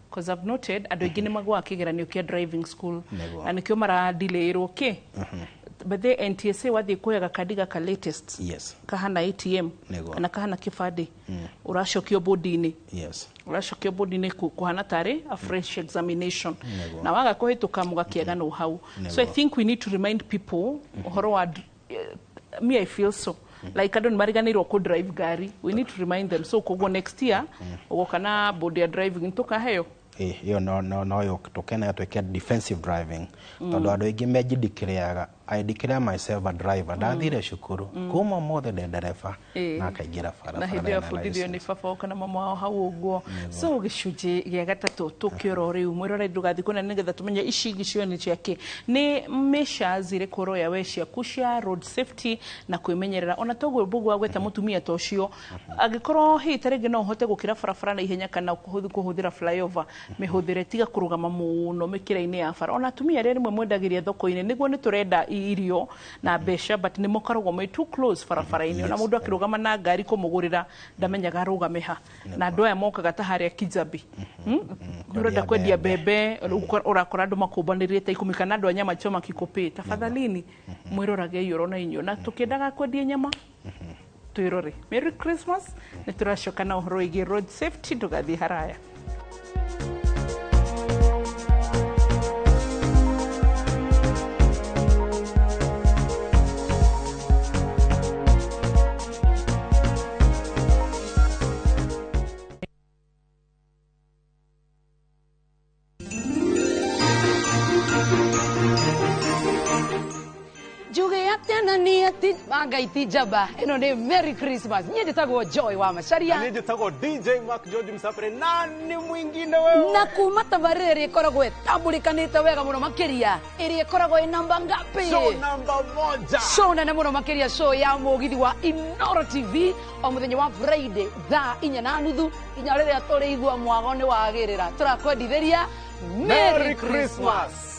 because I've noted andũ aingĩ nĩ magwaga kĩgeranio kĩa driving school na nĩkĩo maradelayĩrwo kĩ. But the NTSA wathiĩ kuoya gakandi gaka latest kahana ATM kana kahana kĩbandĩ, ũracokio bodi-inĩ, ũracokio bodi-inĩ kũhana tarĩ a fresh examination, na waga kũhĩtũka mũgakĩaganwo hau. So I think we need to remind people ũhoro wa me, I feel so like andũ nĩ mariganĩirwo kũ drive ngari. We need to remind them. So koguo next year ũgoka na board ya driving tũkaheo. Ĩyo no yo tũkena twĩke defensive driving, tondũ andũ aingĩ menjindikĩrĩaga. I declare myself a driver. Ndathire cukuru, kuma ũmũthĩ ndĩ ndereba na akaingĩra na barabara hĩndĩ ĩyo na abundithio license. Nĩ baba wao kana mama wao hau ũguo. So gĩcunjĩ gĩa gatatũ tũkĩoro rĩu, mwĩrore ndũgathiĩ kũnene, nĩgetha tũmenye ici ingĩ cio nĩ ciake, nĩ measures irĩkũ ũroya we ciaku cia road safety na kwĩmenyerera. Ona toguo mbũguo wagweta mũtumia ta ũcio, angĩkorwo hĩ ta rĩngĩ no ũhote gũkĩra barabara na ihenya kana kũhũthĩra flyover, mĩhũthĩre, tiga kũrũgama mũno mĩkĩra-inĩ ya bara. Ona atumia arĩa rĩmwe mwendagĩria thoko-inĩ, nĩguo nĩ tũrenda irio na mbeca, but nĩ makoragwo me too close barabara-inĩ. Ona mũndũ akĩrũgama na ngari kũmũgũrĩra ndamenyaga arũgame ha, na andũ aya mokaga ta harĩa Kijabi. Ũrenda kwendia mbembe, ũrakora andũ makũmbanĩrĩte ta 10 kana andũ a nyama choma kikopĩ. Tafadhalini mwĩrorage oro na inyuĩ, na tũkĩendaga kwendia nyama twĩrore. Merry Christmas. Nĩ tũracoka na ũhoro wĩgiĩ road safety, ndũgathiĩ haraya. Njuge atia na niĩ ati Ngai ti njamba ĩno nĩ Merry Christmas. Niĩ njĩtagwo Joy wa Macharia. Niĩ njĩtagwo DJ Mark George Msapere, na nĩ mwingine wewe. Na kuma tabarĩra ĩrĩa ĩkoragwo ĩtambũrĩkanĩte wega mũno makĩria, ĩrĩa ĩkoragwo ĩ namba ngapi? Show namba moja. Show nene mũno makĩria, show ya mũgithi wa Inoro TV o mũthenya wa Friday thaa 4:30 nginya rĩrĩa tũrĩigua mwago nĩ wagĩrĩra. Tũrakwendithĩria Merry Christmas.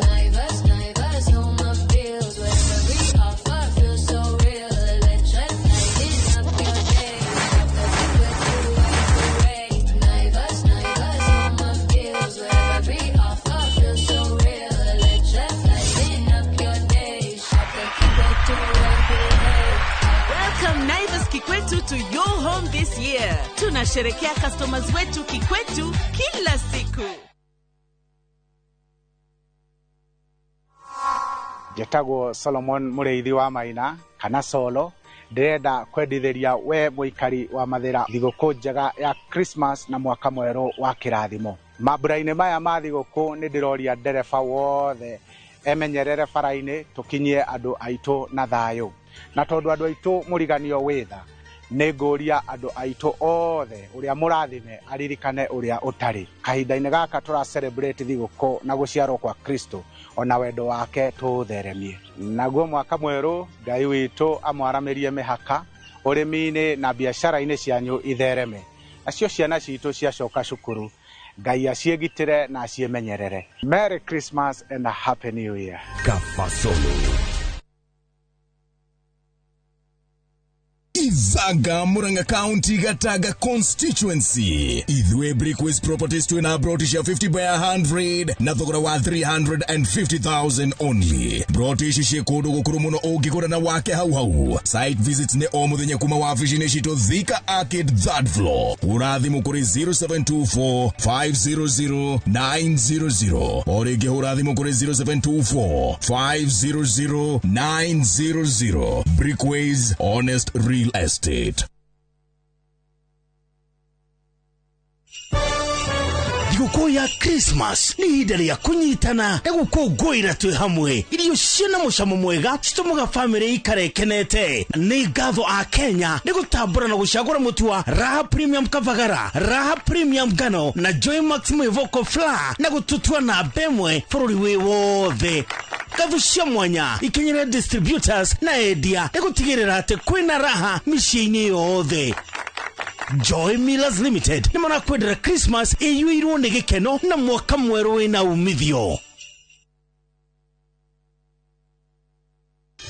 Naivas, Naivas, no my bills. With every offer, feel so real. Electric, lighting up your day. Naivas, Naivas, no my bills. With every offer, feel so real. Electric, lighting up your day. Shop the Kikwetu every day. Welcome Naivas Kikwetu to your home this year. Tunasherekea customers wetu Kikwetu kila siku. Njĩtagwo Solomon Mũrĩithi wa Maina kana Solo. Ndĩrenda kwendithĩria we mũikari wa Mathĩra thigũkũ njega ya Christmas na mwaka mwerũ wa kĩrathimo. Mambura-inĩ maya ma thigũkũ nĩ ndĩroria ndereba wothe emenyerere bara-inĩ, tũkinyie andũ aitũ na thayũ, na tondũ andũ aitũ mũriganio wĩ tha, nĩ ngũria andũ aitũ othe ũrĩa mũrathime aririkane ũrĩa ũtarĩ. Kahinda-inĩ gaka tũra celebrate thigũkũ na gũciarwo kwa Kristo, ona wendo wake tũũtheremie. Naguo mwaka mwerũ, Ngai witũ amwaramĩrie mĩhaka ũrĩmi-inĩ na biacara-inĩ cianyu ithereme. Nacio ciana citũ ciacoka cukuru, Ngai aciĩgitĩre na aciĩmenyerere. Merry Christmas and a Happy New Year. Kafasolo. Zaga, Murang'a County, Gataga constituency. Ithuĩ Brickways Properties twĩna broti cia 50 by 100 na thogora wa 350,000 only. Broti ici ciĩ kũndũ gũkũrũ mũno ũngĩgũra na wake hau hau. Site visits nĩ o mũthenya kuma wabici-inĩ citũ Thika Arcade third floor. Hũra thimũ kũrĩ 0724 500 900. O rĩngĩ hũra thimũ kũrĩ 0724 500 900. Brickways, honest real estate. Thigũkũ ya Christmas nĩ ihinda rĩa kũnyitana na gũkũngũĩra twĩ hamwe. Irio ciĩna mũcamo mwega citũmaga bamĩrĩ ikare ĩkenete. Nĩ ngatho a Kenya nĩ gũtambũra na gũcagũra mũtu wa Raha Premium Kavagara, Raha Premium Ngano na Joy Max Mwĩvoko Flour na gũtũtua namba ĩmwe bũrũri wĩ wothe. Ngatho cia mwanya ikinyĩre distributors na endia nĩ gũtigĩrĩra atĩ kwĩna raha mĩciĩ-inĩ yothe. Joy Millers Limited nĩ marakwendera Christmas ĩiyũirwo nĩ gĩkeno na mwaka mwerũ wĩna umithio.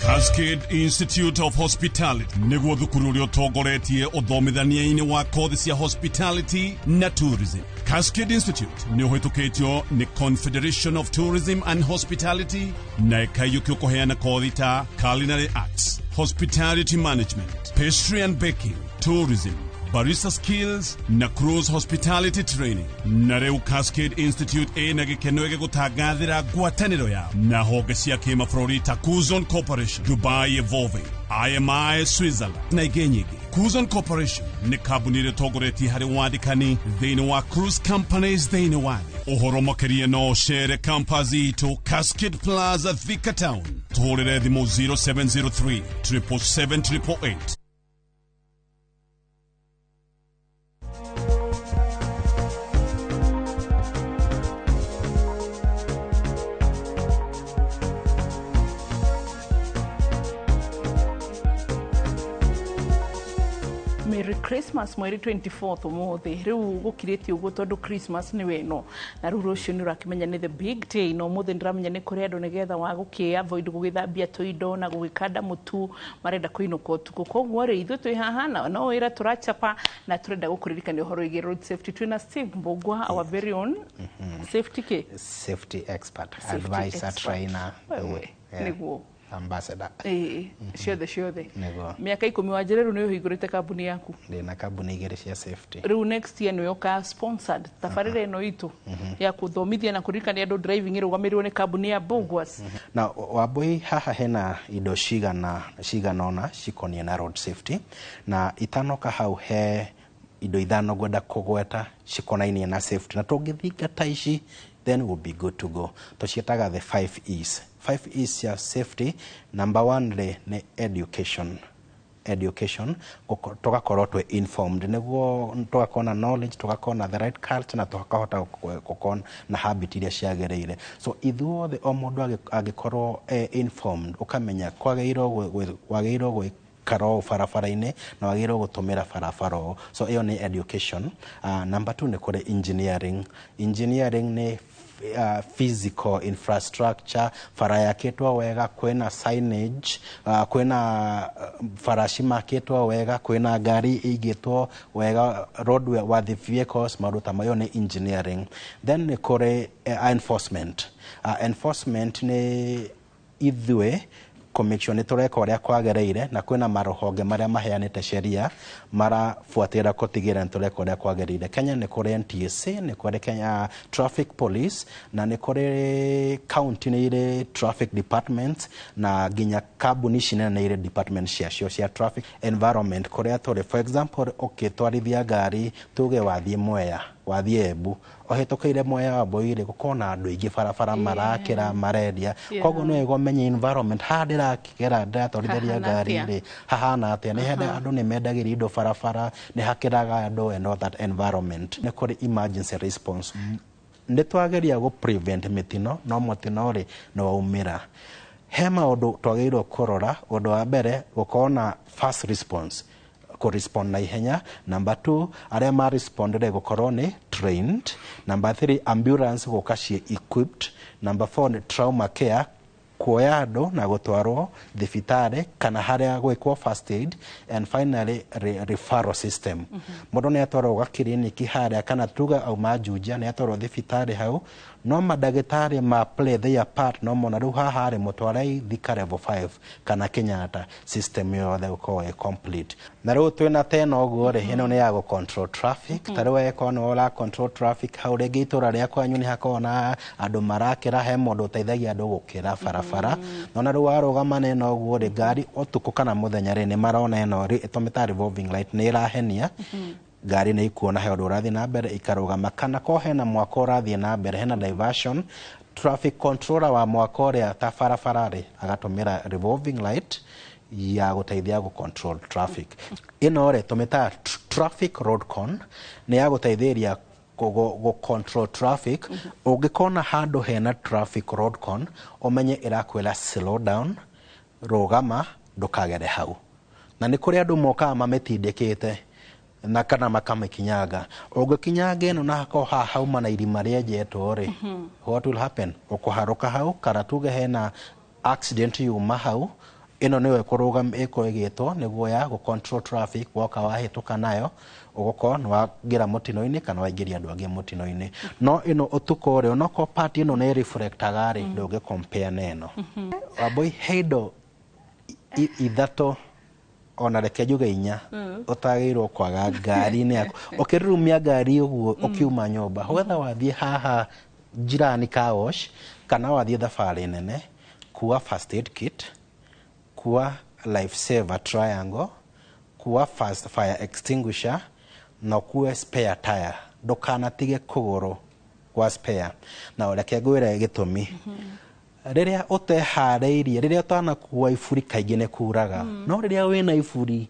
Cascade Institute of Hospitality nĩguo thukuru ũrĩa ũtongoretie ũthomithania-inĩ wa kothi cia hospitality na tourism. Cascade Institute nĩ ũhĩtũkĩtio nĩ Confederation of Tourism and Hospitality na ĩkaiyũkio kũheana kothi ta culinary arts, hospitality management, pastry and baking, tourism, barista skills na cruise hospitality training. Na rĩu Cascade Institute ĩna gĩkeno gĩgũtangathĩra ngwatanĩro yao na honge cia kĩmabũrũri ta Kuzon Corporation, Dubai Evolving, IMI Switzerland na ingĩ nyingĩ. Kuzon Corporation nĩ kambuni ĩrĩa ĩtongoretie harĩ wandĩkani thĩinĩ wa cruise companies thĩinĩ wa thĩ. Ũhoro makĩria no ũcere campus itũ Cascade Plaza, Thika Town. Tũhũrĩre thimũ 0703 777 888. Merry Christmas mweri 24th umuthi riu gukirite uguo tondu Christmas ni weno na riu rucio ni urakimenya ni the big day no umuthi ndiramenya ni kuri andu nigetha wa guki avoid gugithambia tuindo na gugikanda mutu marenda kuinuka utuku. Koguo ri ithuĩ twĩ haha na no wira turachapa na turenda gukuririkania uhoro wigie road safety. Twina Steve Mbugua, our very own safety ke safety expert, safety advisor, expert, trainer, wewe niguo ambassador. Ciothe ciothe. Niguo. Miaka 10 wa njereru nĩ ũhingũrĩte kambuni yaku. Ndĩna kambuni igĩrĩ cia safety. Rĩu next year nĩ ũka sponsored tabarĩra ĩno itũ ya kũthomithia na kũririkania andũ driving ĩrũgamĩrĩirwo nĩ kambuni ya Mbugwas. Na Wambui, haha hena indo cigana ona cikoniĩ na road safety, na itanoka hau he indo ithano ngwenda kũgweta cikonainie na safety, na tũngĩthingata ici then we'll be good to go. Tũciĩtaga the 5 E's. 5 E's ya safety. Number 1 rĩ nĩ education. Education, tũgakorwo twĩ informed nĩguo tũgakorwo na knowledge, tũgakorwo na the right culture na tũkahota gũkorwo na habit iria ciagĩrĩire. So ithuothe o mũndũ angĩkorwo informed, ũkamenya kwagĩrĩirwo gwĩkara ũũ barabara-inĩ na wagĩrĩirwo gũtũmĩra barabara ũũ. So ĩyo nĩ education. Number 2 nĩ kũrĩ engineering. Engineering nĩ physical infrastructure, bara yakĩtwo wega, kwĩna signage, kwĩna bara cimakĩtwo wega, kwĩna ngari igĩtwo wega, road worthy vehicles, maũndũ ta mayo nĩ engineering. Then nĩ kũrĩ enforcement. Enforcement nĩ ithuĩ kũ make sure nĩ tũreka ũrĩa kwagĩrĩire, na kwĩna marũhonge marĩa maheanĩte sheria marabuatĩrĩra gũtigĩrĩra nĩ tũreka ũrĩa kwagĩrĩire. Kenya nĩ kũrĩ NTSA, nĩ kũrĩ Kenya Traffic Police, na nĩ kũrĩ county nĩ irĩ traffic departments, na nginya kambuni ici nene nĩ irĩ department ciacio cia traffic environment kũrĩa tũrĩ. For example, ũkĩtwarithia ngari tuge wathiĩ Mwea, wathiĩ Embu, ũhĩtũkĩire Mwea wa Mbui-rĩ, gũkorwo na andũ aingĩ barabara marakĩra marendia. Koguo nĩ wega ũmenye environment haha ndĩrakĩgera ndĩratwarithĩria ngari-rĩ hahana atĩa, nĩ hena andũ nĩ mendagĩria indo barabara, nĩ hakĩraga andũ and all that environment. Nĩ kũrĩ emergency response. Nĩ twageria gũ prevent mĩtino, no mũtino rĩ nĩ waumĩra. He maũndũ twagĩrĩirwo kũrora. Ũndũ wa mbere, gũkorwo na fast response, kũ respond na ihenya. Number 2, arĩa ma respond rĩ gũkorwo nĩ trained. Number 3, ambulance gũka ciĩ equipped. Number 4 nĩ trauma care, Kuoya andũ na gũtwarwo thibitarĩ kana harĩa gwĩkwo first aid, and finally referral system. Mũndũ nĩ atwarwo gakiriniki harĩa, kana tuge auma Juja, nĩ atwarwo thibitarĩ hau, no mandagĩtarĩ ma play their part, no mona rĩu haha rĩ, mũtwarei Thika level 5 kana Kenyatta, system yothe gũkorwo ĩ complete. Na rĩu twĩna tena ũguo rĩ, ĩno nĩ ya gũ control traffic. Ta rĩu ĩkorwo nĩ ũra control traffic hau, rĩngĩ itũra rĩa kwanyu nĩ hakoragwo na andũ marakĩra, he mũndũ ũteithagia andũ gũkĩra barabara, nona rĩu warũgama na ĩno ũguo rĩ, ngari ũtukũ kana mũthenya rĩ, nĩ marona ĩno tũmĩtaga revolving light, nĩ ĩrahenia ngari, nĩ ikuona he ũndũ ũrathiĩ na mbere, ikarũgama, kana ko hena mwako ũrathiĩ na mbere, hena diversion, traffic controller wa mwako ũrĩa ta barabara rĩ, agatũmĩra revolving light ya gũteithia gũ control traffic. Ĩno rĩ, tũmĩtaga traffic road cone, nĩ ya gũteithĩrĩria gũ control traffic. Ũngĩkona handũ hena traffic road cone, ũmenye ĩrakwĩra slow down, rũgama, ndũkagere hau. Na nĩ kũrĩ andũ mokaga mamĩtindĩkĩte na kana makamĩkinyanga. Ũngĩkinyanga ĩno na hakorwo haha hauma na irima rĩenjetwo rĩ, what will happen? Ũkũharũka hau, kana tuge hena accident yuma hau, ĩno nĩyo ĩkũrũgama, ĩkorwo ĩgĩtwo nĩguo ya gũ control traffic. Woka wahĩtũka nayo, ũgũkorwo nĩ waingĩra mũtino-inĩ kana waingĩria andũ angĩ mũtino-inĩ. No ĩno ũtukũ rĩ, onokorwo part ĩno nĩ reflectaga rĩ, ndũngĩ compare na ĩno. Wambui, he indo ithatũ, ona reke njuge inya, ũtagĩrĩirwo kwaga ngari-inĩ yaku ũkĩrurumia ngari ũguo ũkiuma nyũmba, whether wathiĩ haha jirani car wash kana wathiĩ thabarĩ nene. Kuua first aid kit, kuua life saver triangle, kuua first fire extinguisher, na ũkue spare tire. Ndũkanatige kũgũrũ kwa spare. Na reke ngwĩre gĩtũmi. Rĩrĩa ũteharĩirie, rĩrĩa ũtanakua iburi, kaingĩ nĩ kuraga, no rĩrĩa wĩna iburi,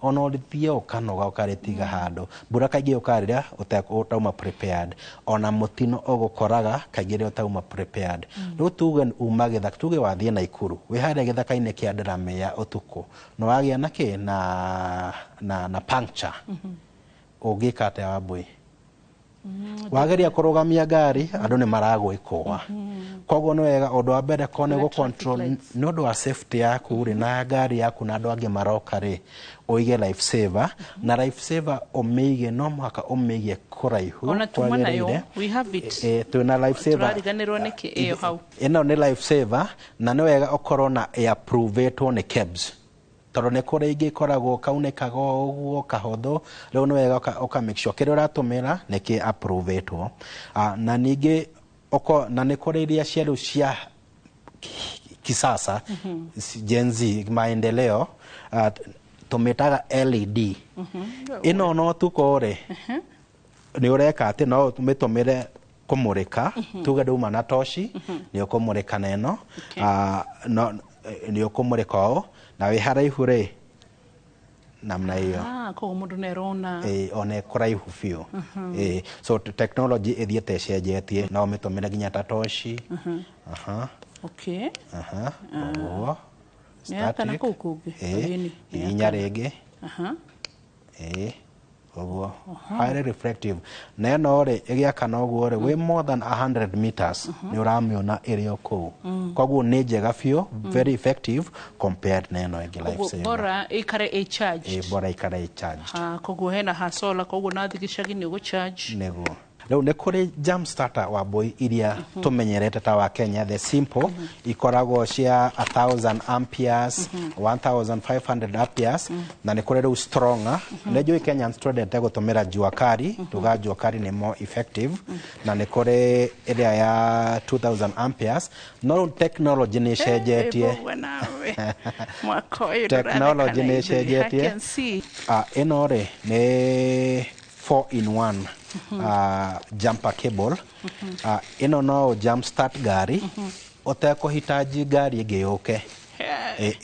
ona ũrĩthiĩ ũkanoga ũkarĩtiga handũ. Mbura kaingĩ yũkaga rĩrĩa ũtauma prepared, ona mũtino ũgũkoraga kaingĩ rĩrĩa ũtauma prepared. Rĩu tuge uma gĩthaka, tuge wathiĩ Naikuru, wĩ harĩa gĩthaka-inĩ kĩa Delamere ũtukũ, na wagĩa na kĩ na puncture, ũngĩka atĩa, Wambui? Wageria kũrũgamia ngari, andũ nĩ maragwĩkũa. Koguo nĩ wega, ũndũ wa mbere, korwo nĩ gũ control, nĩ ũndũ wa safety yaku rĩ, na ngari yaku na andũ angĩ maroka rĩ, ũige life saver. Na life saver ũmĩige, no mũhaka ũmĩige kũraihu Ona tuma nayo. kwagĩrĩire. We have it. Twĩna life saver. Tũrariganĩrwo nĩkĩ ĩyo hau? Ĩno nĩ life saver, na nĩ wega ũkorwo na ĩapprovetwo nĩ KEBS, tondũ nĩ kũrĩ ingĩ ikoragwo kaunĩkaga o ũguo kahũthũ. Rĩu nĩ wega ũka make sure kĩrĩa ũratũmĩra nĩ kĩ approvetwo. Na ningĩ na nĩ kũrĩ iria cia rĩu cia kisasa, Gen Z, maendeleo, tũmĩtaga LED. Ĩno no tukũ rĩ, nĩ ũreka atĩ no ũmĩtũmĩre kũmũrĩka. Tuge nduma na toci, nĩ ũkũmũrĩka na ĩno. No nĩ ũkũmũrĩka ũũ, na wĩ haraihu rĩ, namna hiyo. Ah, koguo mũndũ nĩ arona. Ĩ, ona kũraihu biũ. Ĩ, so technology ĩthiĩte ĩcenjetie, no ũmĩtũmĩre nginya ta toci. Aha. Aha, ũguo. Nĩ yakana Static. kũu kũngĩ? Ĩ, Ĩni, nĩ hihinya yakana. rĩngĩ. Ĩ, ũguo. Highly reflective. Na ĩno rĩ, ĩgĩakana ũguo rĩ, wĩ more than 100 meters nĩ ũramĩona ĩrĩ o kũu. Koguo nĩ njega biũ, very effective compared na ĩno ĩngĩ life Koguo saver. bora ĩikare ĩ charged. Ĩ, bora ikare ĩ charged. Ah, koguo hena ha solar, koguo nathiĩ gĩcagi nĩ ũgũ-charge. Nĩguo. Rĩu nĩ kũrĩ jump starter wa boy iria tũmenyerete ta wa Kenya, the simple, ikoragwo cia 1000 amperes, 1500 amperes, na nĩ kũrĩ rĩu stronger. Nĩ njũĩ Kenyans twendete gũtũmĩra jua kali, tuga jua kali nĩ more effective, na nĩ kũrĩ ĩrĩa ya 2000 amperes, no rĩu technology nĩ ĩcenjetie. Ĩĩ, nawe mwaka ũyũ Technology ndũratheka nĩ na ithuĩ. I ĩcenjetie. can see. Ĩno rĩ, nĩ 4 in 1 jumper cable. Ĩno no jump start ngari ũtekũhitaji ngari ĩngĩ yũke.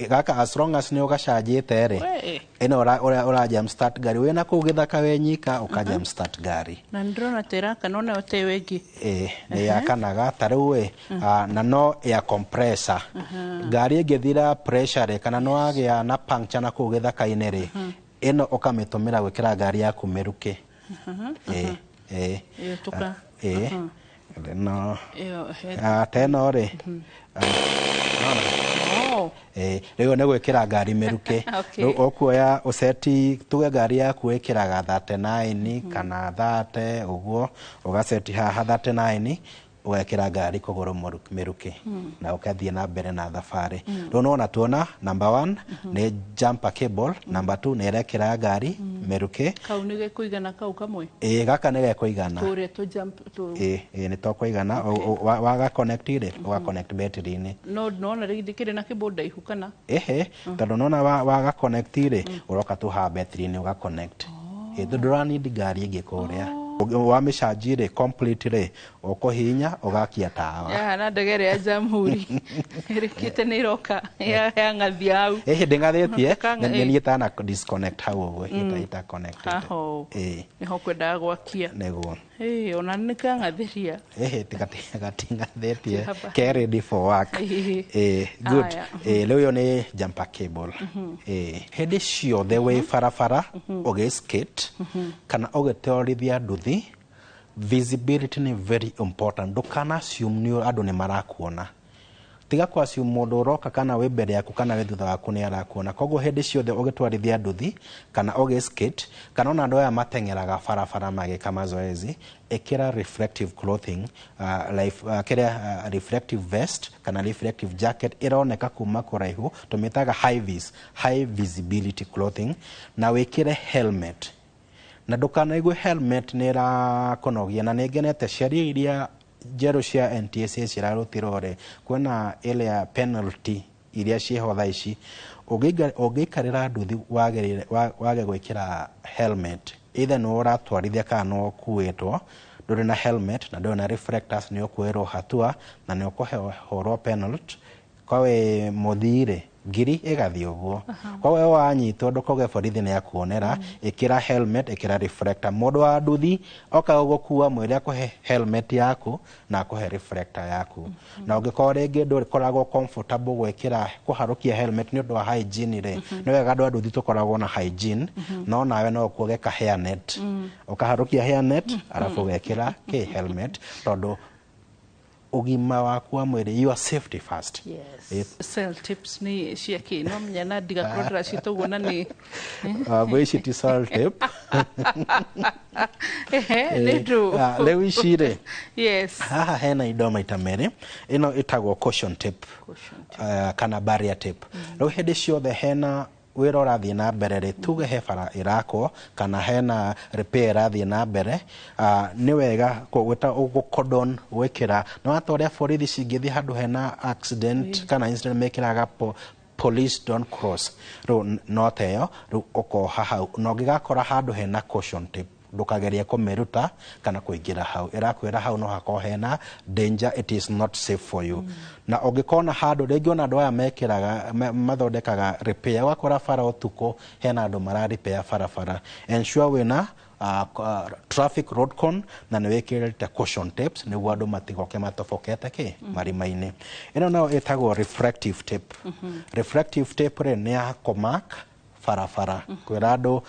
Gaka, as long as nĩ ũgacanjĩte rĩ, We. ĩno ũra jump start ngari wĩna kũu gĩthaka wĩ nyika, ũka jump start ngari. Na nĩ ndĩrona ta ĩrakana ona yo ta ĩyo ĩngĩ. Ĩ, nĩ yakanaga ta rĩu ĩ, na no air compressor. Ngari ĩngĩthira pressure rĩ, kana nĩ wagĩa na puncture na kũu gĩthaka-inĩ rĩ, ĩno ũkamĩtũmĩra gwĩkĩra ngari yaku mĩrukĩ. Ĩ, ĩ. Ĩyo tũka Ĩ. No Ĩyo, ta ĩno rĩ, Oh. Rĩu nĩ gwĩkĩra ngari mĩrukĩ. Okay. Rĩu ũkuoya ũceti, tuge ngari yaku ĩkĩraga 39 kana 30 ũguo, ũgaceti haha 39, ũgekĩra ngari kũgũrũ mĩrukĩ na ũgathiĩ na mbere na thabarĩ. Rĩu nĩwona tuona number one nĩ jumper cable, number two nĩ ĩrekĩra ngari mĩrukĩ. Kau nĩ gekũigana kau kamwe? Ĩĩ, gaka nĩ gekũigana. Tũrĩa tũ jump tũ. Ĩĩ, nĩ tũkũigana. Waga connect rĩ, ũga connect battery-inĩ. No nona rĩkĩrĩ na kĩbũ ndaihu kana? Ĩhĩ, tondũ nona waga connect rĩ, ũroka tu haha battery-inĩ ũga connect. Ĩĩ, tondũ ndũra need ngari ĩngĩ kũrĩa. Wamĩcanji rĩ complete rĩ, ũkũhihinya ũgakia tawa. Yaha ndege ĩrĩa ya Jamhuri ĩrĩkĩte nĩ ĩroka yang'athia hau. Ĩhĩ, ndĩng'athĩtie. Nĩ niĩ tana disconnect hau ũguo, ita connect. Haho. Ĩĩ. Nĩho kwendaga gwakia. Nĩguo. Ĩĩ, ona nĩ kang'athĩria. Ĩhĩ, gating'athĩtie. Haba. Ke ready for work. Ĩĩ. Ĩĩ, good. Aya. Ĩĩ, rĩu ĩyo nĩ jumper cable. Ĩĩ, hĩndĩ ciothe wĩ barabara ũgĩ skate kana ũgĩtwarithia nduthi, visibility nĩ very important. Ndũkana assume nĩ andũ nĩ marakuona. Tiga ku assume mũndũ ũroka kana wĩ mbere yaku kana wĩ thutha waku nĩ arakuona. Koguo hĩndĩ ciothe ũgĩtwarithia nduthi kana ũgĩ skate kana ona andũ aya mateng'eraga barabara magĩka mazoezi, ĩkĩra reflective clothing, like, kĩrĩa, reflective vest kana reflective jacket ĩroneka kuma kũraihu, tũmĩtaga high vis, high visibility clothing, na wĩkĩre helmet. Na ndũkanaigue helmet nĩ ĩrakũnogia. Na nĩ ngenete sheria iria njerũ cia NTSA cirarutirwo rĩ, kwĩna ĩrĩa penalty iria ciĩho thaa ici. Ũngĩikarĩra nduthi wage gwĩkĩra helmet, either nĩ ũratwarithia kana nĩ ũkuĩtwo, ndũrĩ na helmet na ndũrĩ na reflectors, nĩ ũkuoerwo hatua na nĩ ũkũhũrwo penalty. Kwa wĩ mũthii rĩ, ngiri ĩgathiĩ ũguo. Koguo we wanyitwo, ndũkauge borithi nĩ akuonera. Ĩkĩra helmet, ĩkĩra reflector. Mũndũ wa nduthi oka gũgũkua, mwĩre akũhe helmet yaku na akũhe reflector yaku. Na ũngĩkorwo rĩngĩ ndũkoragwo comfortable gwĩkĩra kũharũkia helmet nĩ ũndũ wa hygiene rĩ, nĩ wega andũ a nduthi tũkoragwo na hygiene, no nawe no ũkuoge ka hairnet, ũkaharũkia hairnet arabu ũgekĩra kĩ helmet, tondũ ũgima waku wa mwĩrĩ, your safety first. Yes. Ĩĩ. Cell tips nĩ cia kĩ? No menya na ndigakorwo ndĩraciĩta ũguo na nĩ Mbũ ici ti cell tape. Ehe, nĩ ndũ? Ah, rĩu ici rĩ, haha hena indo maita merĩ. Ĩno ĩtagwo caution tape, kana barrier tape. Rĩu hĩndĩ ciothe hena wĩra ũrathiĩ na mbere rĩ, tuge he bara ĩrakwo kana hena repair ĩrathiĩ na mbere, nĩ wega gwĩta gũcordon gwĩkĩra na wata ũrĩa borithi cingĩthiĩ handũ hena accident kana incident mekĩraga police don't cross. Rĩu no ta ĩyo, rĩu ũkoha hau na ũngĩgakora handũ hena caution tape, ndũkagerie kũmĩruta kana kũingĩra hau. Ĩrakwĩra hau no hakorwo hena danger, it is not safe for you. Na ũngĩkona handũ rĩngĩ, ona andũ aya mekĩraga mathondekaga repair, ũgakora bara ũtukũ hena andũ mara repair barabara, ensure wĩna traffic road cone na nĩ wĩkĩrĩte caution tapes nĩguo andũ matigoke matobokete kĩ marima-inĩ. Ĩno nayo ĩtagwo reflective tape. Reflective tape rĩ, nĩ ya kũmark barabara, kwĩra andũ,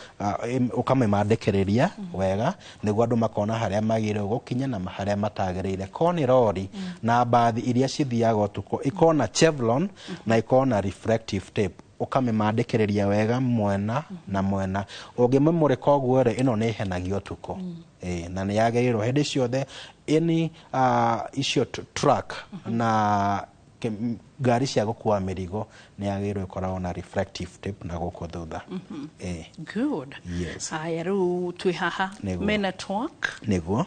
ũkamĩmandĩkĩrĩria wega nĩguo andũ makona harĩa magĩrĩirwo gũkinya na harĩa matagĩrĩire. Korwo nĩ rori na mbathi iria cithiaga ũtukũ, ikorwo na chevron na ikorwo na reflective tape, ũkamĩmandĩkĩrĩria wega mwena na mwena. Ũngĩmĩmũrĩka ũguo rĩ, ĩno nĩ ĩhenagia ũtukũ. Ĩĩ, na nĩ yagĩrĩirwo hĩndĩ ciothe any icio truck na ngari cia gũkua mĩrigo nĩ yagĩrĩirwo ĩkoragwo na reflective tape na gũkũ thutha. Ĩĩ. Good. Yes. Haya, rĩu twĩ haha. Nĩguo. Mena network. Nĩguo.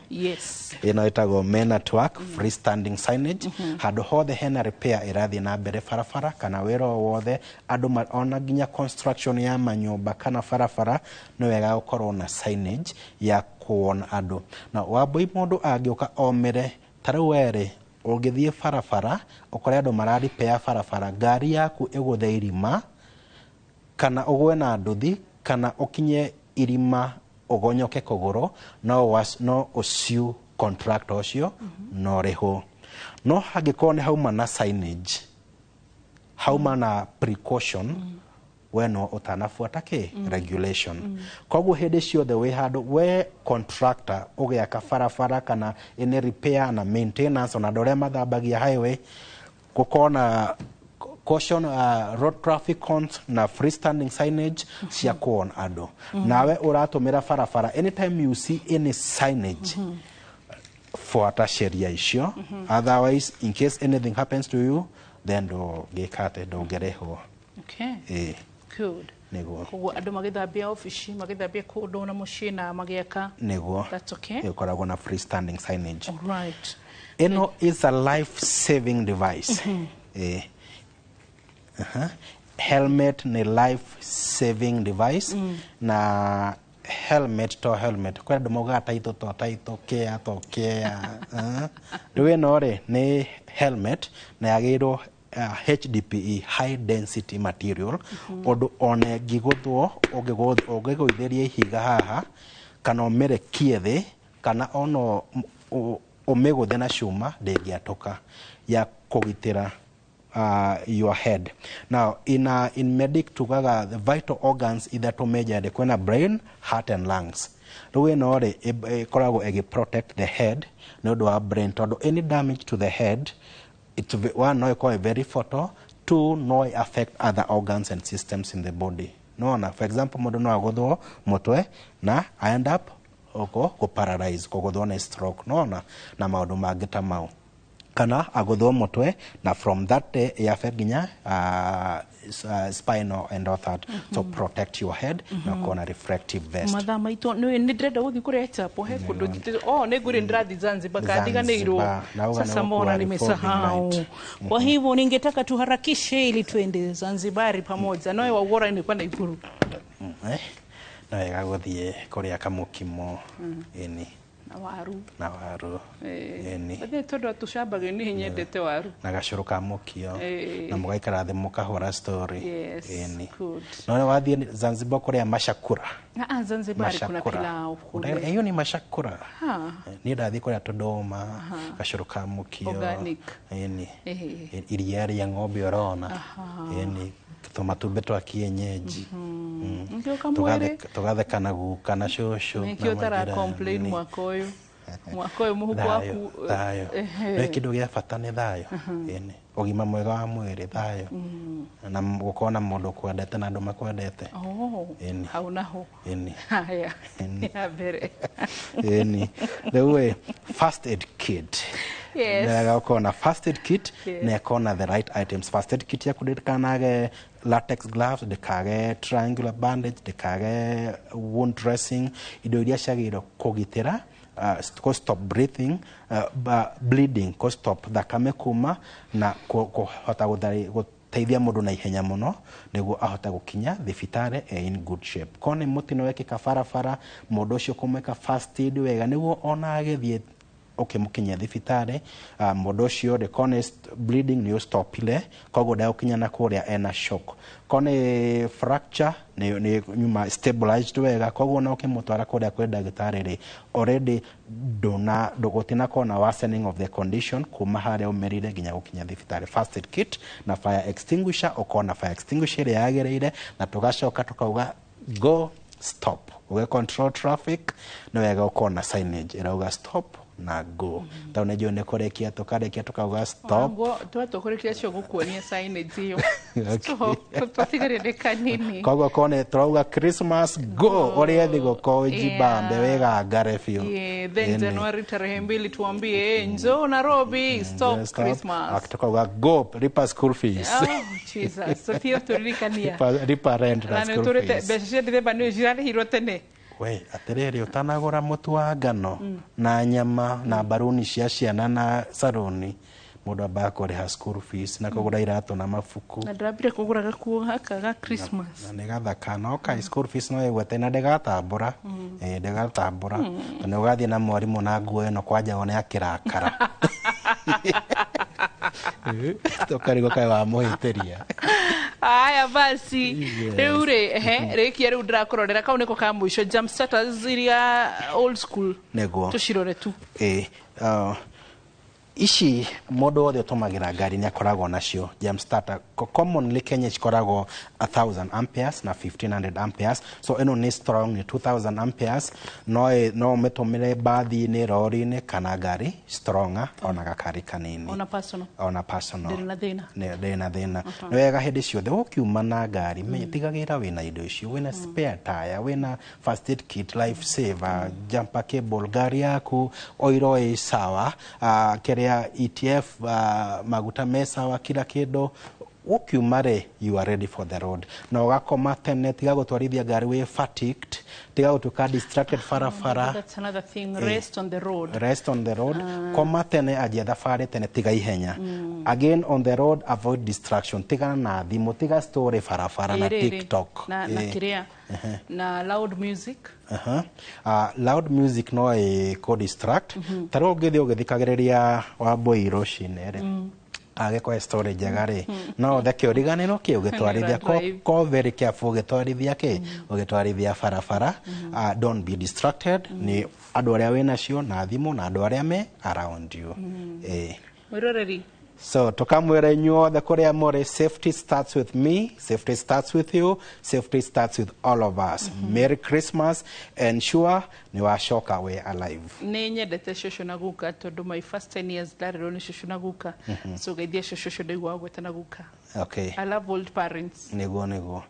Ĩno ĩtagwo me network freestanding signage. Handũ hothe hena repair ĩrathiĩ na mbere barabara kana wĩra o wothe andũ ona nginya construction ya manyũmba kana barabara, nĩ wega gũkorwo na signage ya kuona andũ. Na wambui, mũndũ angĩũka omĩre ta rĩu werĩ, ũngĩthiĩ barabara ũkore andũ mara repair barabara, ngari yaku ĩgũthe irima kana ũgwe na nduthi kana ũkinye irima ũgonyoke kũgũrũ, no ũciu contractor ũcio no ũrĩhwo. No hangĩkorwo nĩ hauma na signage, hauma na precaution. We no ũtanabuata kĩ regulation. Koguo hĩndĩ ciothe wĩ handũ, we contractor ũgĩaka barabara kana any repair na maintenance, ona andũ arĩa mathambagia highway, gũkorwo na caution, road traffic cones na freestanding signage cia kuon andũ. Nawe ũratũmĩra barabara, anytime you see any signage, fuata sheria icio. Otherwise, in case anything happens to you, then ndũngĩka atĩ ndũngĩrĩhwo. Ĩĩ. Good. Nĩguo. Koguo andũ magĩthambia obici, magĩthambia kũndũ na mũciĩ na magĩaka. Nĩguo. That's okay. Ĩkoragwo na freestanding signage. All right. Ĩno is a life saving device. Aha. Helmet nĩ life saving device. Na helmet to helmet, kwĩ andũ maugaga taitũ to taitũ kĩa to kĩa. Rĩu ĩno rĩ nĩ helmet na yagĩrĩirwo HDPE, high density material, ũndũ ona ĩngĩgũthwo, ũngĩgũithĩria ihiga haha kana ũmĩrekie thĩ kana ona ũmĩgũthe na cuma, ndĩngĩatũka, ya kũgitĩra your head. Now, in medic tugaga the vital organs ithatũ major rĩ, kwĩna brain, heart and lungs. Rĩu ĩno rĩ ĩkoragwo ĩgĩ protect the head nĩ ũndũ wa brain, tondũ any damage to the head, it's one, no ĩkorwo ĩ very fatal, two, no ĩ affect other organs and systems in the body. Nona, for example, mũndũ no agũthwo mũtwe na end up ũkũ kũ paralyze, kũgũthwo nĩ stroke, nona, na maũndũ mangĩ ta mau, kana agũthwo mũtwe na from that day ĩ affect nginya spinal and all that. So protect your head na ũkorwo na reflective vest. Mathaa maitũ nĩ ndĩrenda gũthiĩ kũrĩa chapo he kũndũ oh, nĩ ngwĩrĩ ndĩrathiĩ Zanzibar kandiganĩirwo. Zanzibar. Na uga Sasa nĩ mbona gũkua nimesahau? revolving. Kwa hivyo ningetaka tuharakishe ili tuende Zanzibari pamoja nowe waugora nilikuwa Naikuru. Eh? No wega gũthiĩ kũrĩa kamũkimo, ĩni. Na waru. Na waru. Ĩni. Athe tondũ atũcambagio nĩ nyendete waru. Na gacũrũ ka mũkio. Na mũgaikara thĩ mũkahũra story. Ĩni. Good. No wathiĩ Zanzibar kũrĩa mashakura. Ah, Zanzibar kuna Mashakura. pilau kule. Hiyo ni mashakura. Ha. Niĩ ndathiĩ kũrĩa Dodoma, gacũrũ ka mũkio. Organic. Ĩni. Iria rĩa ng'ombe ũrona. Ĩni, tũmatumbĩ twa kienyeji. Nĩkĩo kamwĩrĩ. Tũgatheka na guka na cũcũ Nĩkĩo na ũtara majirani. complain mwaka ũyũ. Mwaka ũyũ mũhuko Thayũ, waku. thayũ. No kĩndũ gĩa bata nĩ thayũ. Ĩni, ũgima mwega wa mwĩrĩ, thayũ, na gũkorwo na mũndũ ũkwendete na andũ makwendete. Oh, Ĩni. hau naho. Ĩni. Haya. Ya mbere. Ĩni, rĩu ĩ first aid kit. Nĩwega ũkorwo na first aid kit na ĩkorwo na the right items. First aid kit yaku ndĩkanage latex gloves, ndĩkage triangular bandage, ndĩkage wound dressing, indo iria ciagĩrĩirwo kũgitĩra, kũ stop breathing, bleeding, kũ stop thakame kuma na kũhota gũteithia mũndũ na ihenya mũno nĩguo ahote gũkinya thibitarĩ e in good shape. Korwo nĩ mũtino wekĩka barabara, mũndũ ũcio kũmwĩka first aid wega nĩguo ona agĩthiĩ ũkĩmũkinyia thibitarĩ, mũndũ ũcio rĩ, korwo nĩ bleeding nĩ ũstopire, koguo ndegũkinya na kũrĩa ena shock. Korwo nĩ fracture nĩ nyuma stabilized wega, koguo ona ũkĩmũtwara kũrĩa kwĩ ndagĩtarĩ rĩ, already ndũna ndũgũtinakorwo na worsening of the condition kuma harĩa ũmerire nginya gũkinya thibitarĩ. First aid kit na fire extinguisher, ũkorwo na fire extinguisher ĩrĩa yagĩrĩire, na tũgacoka tũkauga go, stop, ũge control traffic. Nĩ wega ũkorwo na signage ĩrauga stop na go, tondũ nĩ njũĩ nĩ kũrĩkia tũkarĩkia tũkauga stop. Ngo twatũkũrĩkia cio gũkuonia signage ĩyo. Stop. Twatigaria nĩ kanini. Koguo korwo nĩ tũrauga Christmas, go ũrĩe thigũkũ, njibambe wĩgangare biũ. Yeah, then Ĩni. Januari tarehe 2 tuambie, njoo Nairobi, stop Stop. Christmas. Tukauga go, lipa school fees. Oh, Jesus. Tũthiĩ tũririkania. Lipa rent na Na nĩ school tũrĩte fees. mbeca cia Dithemba nĩ cirarĩhirwo tene. We atĩrĩrĩ, ũtanagũra mũtu wa ngano na nyama na mbaruni cia ciana na saruni, mũndũ ambaga kũrĩha school fees na kũgũra iratũ na mabuku. Na ndĩrambire kũgũra gakuo gaka ga Christmas. Na nĩ gathaka no kai school fees no ĩgwete na ndĩgatambũra. Ĩĩ, ndĩgatambũra, tondũ nĩ ũgathiĩ na mwarimũ na nguo ĩno kwanja wone akĩrakara, tũkarigwo kaĩ wamũhĩtĩria. Aya basi. Yes. Rĩu rĩ, ehe, rĩkia rĩu ndĩrakũrorera kau nĩko ka mũico, jump starters iria old school. Nĩguo. Tũcirore tu. Ĩĩ, Ici mũndũ wothe ũtũmagĩra ngari nĩ akoragwo nacio jump starter. Commonly Kenya cikoragwo 1000 amperes na 1500 amperes, so ĩno nĩ strong, nĩ 2000 amperes. No ũmĩtũmĩre mbathi-inĩ, rori-inĩ kana ngari stronger, ona gakari kanini. Ona personal. Ona personal. Ndĩrĩ na thĩna. Ndĩrĩ na thĩna. Nĩ wega hĩndĩ ciothe ũkiuma na ngari, tigagĩrĩra wĩna indo icio, wĩna spare tire, wĩna first aid kit, life saver, jumper cable, ngari yaku oiro ĩ sawa, kĩrĩa ETF, maguta me sawa, kila kĩndũ. Ũkiuma rĩ, you are ready for the road. Na ũgakoma tene, tiga gũtwarithia ngari wĩ fatigued, tiga gũtuĩka distracted barabara. That's another thing, rest on the road. Rest on the road. Koma tene, anjia thabarĩ tene, tiga ihenya. Again, on the road, avoid distraction, tigana na thimũ, tiga story barabara na Ĩ, rĩrĩ. TikTok. Na kĩrĩa na loud music. Aha. Loud music no ĩkũ distract. Ta rĩu ũngĩthiĩ ũgĩthikagĩrĩria Wambũi rũcinĩ rĩ, agĩkũhe story njega rĩ, no ũtheke ũriganĩrwo kĩ ũgĩtwarithia. Nĩ Ko very careful ũgĩtwarithia kĩ, ũgĩtwarithia barabara. Don't be distracted nĩ andũ arĩa wĩ nacio na thimũ na andũ arĩa me around you. Mwĩroreri. So tukamwĩra inyuothe kũrĩa mũrĩ, safety starts with me, safety starts with you, safety starts with all of us. Merry Christmas, ensure nĩ wacoka wĩ alive. Nĩ nyendete cũcũ na guka tondũ my first 10 years ndarerwo nĩ cũcũ na guka. So geithia cũcũ ũcio ndaiguaga gwĩta na guka. I love old parents. Nĩguo